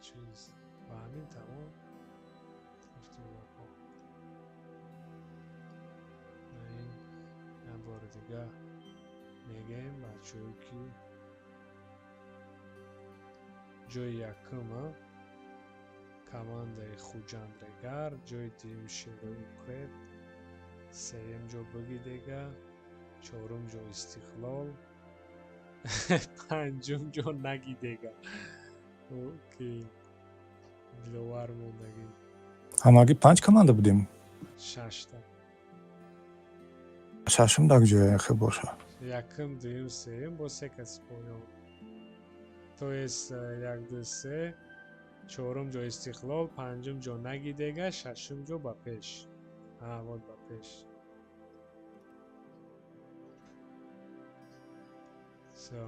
Speaker 1: чиз ба ҳамин тамом. Гуфтем гапҳо. Ин як бори дига мегӯем бачаҳое ки ҷои якума командаи Хуҷанд Регар, ҷои дуюм Шерои Укреп, сеюм ҷо Биги Дега, чорум ҷо Истиқлол, панҷум ҷо Наги Дега. Ки Диловар мондагӣ.
Speaker 6: Ҳамагӣ панҷ команда будем?
Speaker 1: Шашта.
Speaker 6: Шашум дар ҷое хел боша.
Speaker 1: Якум, дуюм, сеюм бо се каси поён. То есть як, ду, се, чорум ҷо Истиқлол, панҷум ҷо Наги Дега, шашум ҷо ба пеш. А, вот ба пеш. Всё.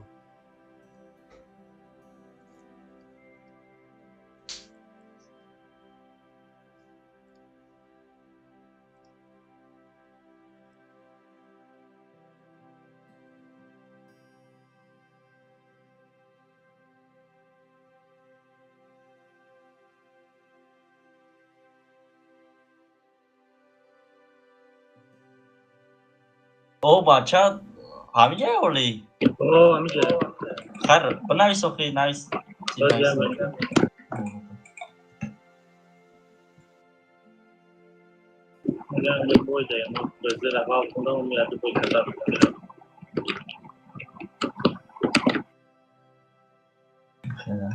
Speaker 2: О, бача, ҳамиҷа оли?
Speaker 17: О, ҳамиҷа.
Speaker 2: Хайр, бинавис охи, навис.
Speaker 17: Бой даем, зера ғалт хӯрдам, меяд бой карда.
Speaker 2: Хела.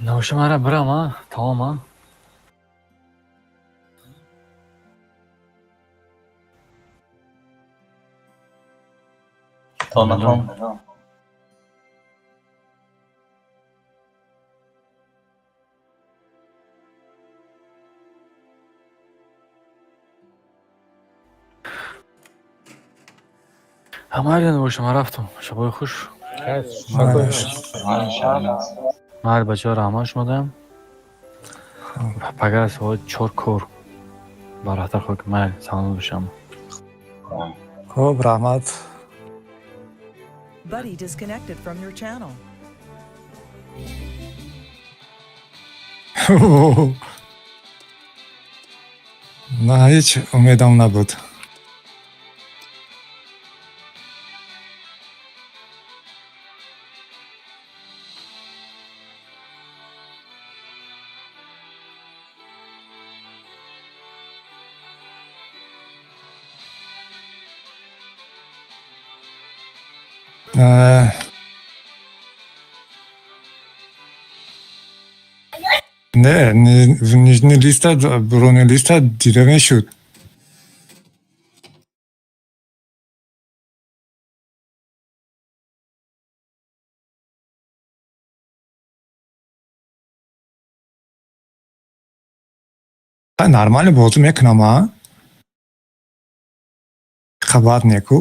Speaker 5: Набоша, мара бирам, а тамом, а.
Speaker 2: То.
Speaker 5: Ҳамаи набоша, ман рафтам. Шабои хуш. Майли, бачаҳо, раҳмат шумодаям. Пагар соат 4 кор бароҳаттар хоҳед. Майли, саломат бошам.
Speaker 6: Хуб, раҳмат.
Speaker 10: Buddy disconnected from your channel.
Speaker 6: На, ҳеҷ умедам набуд. Не, нижний листа, бронелиста дида мешуд. Нормально бозӣ мекунам, а? Хабар неку.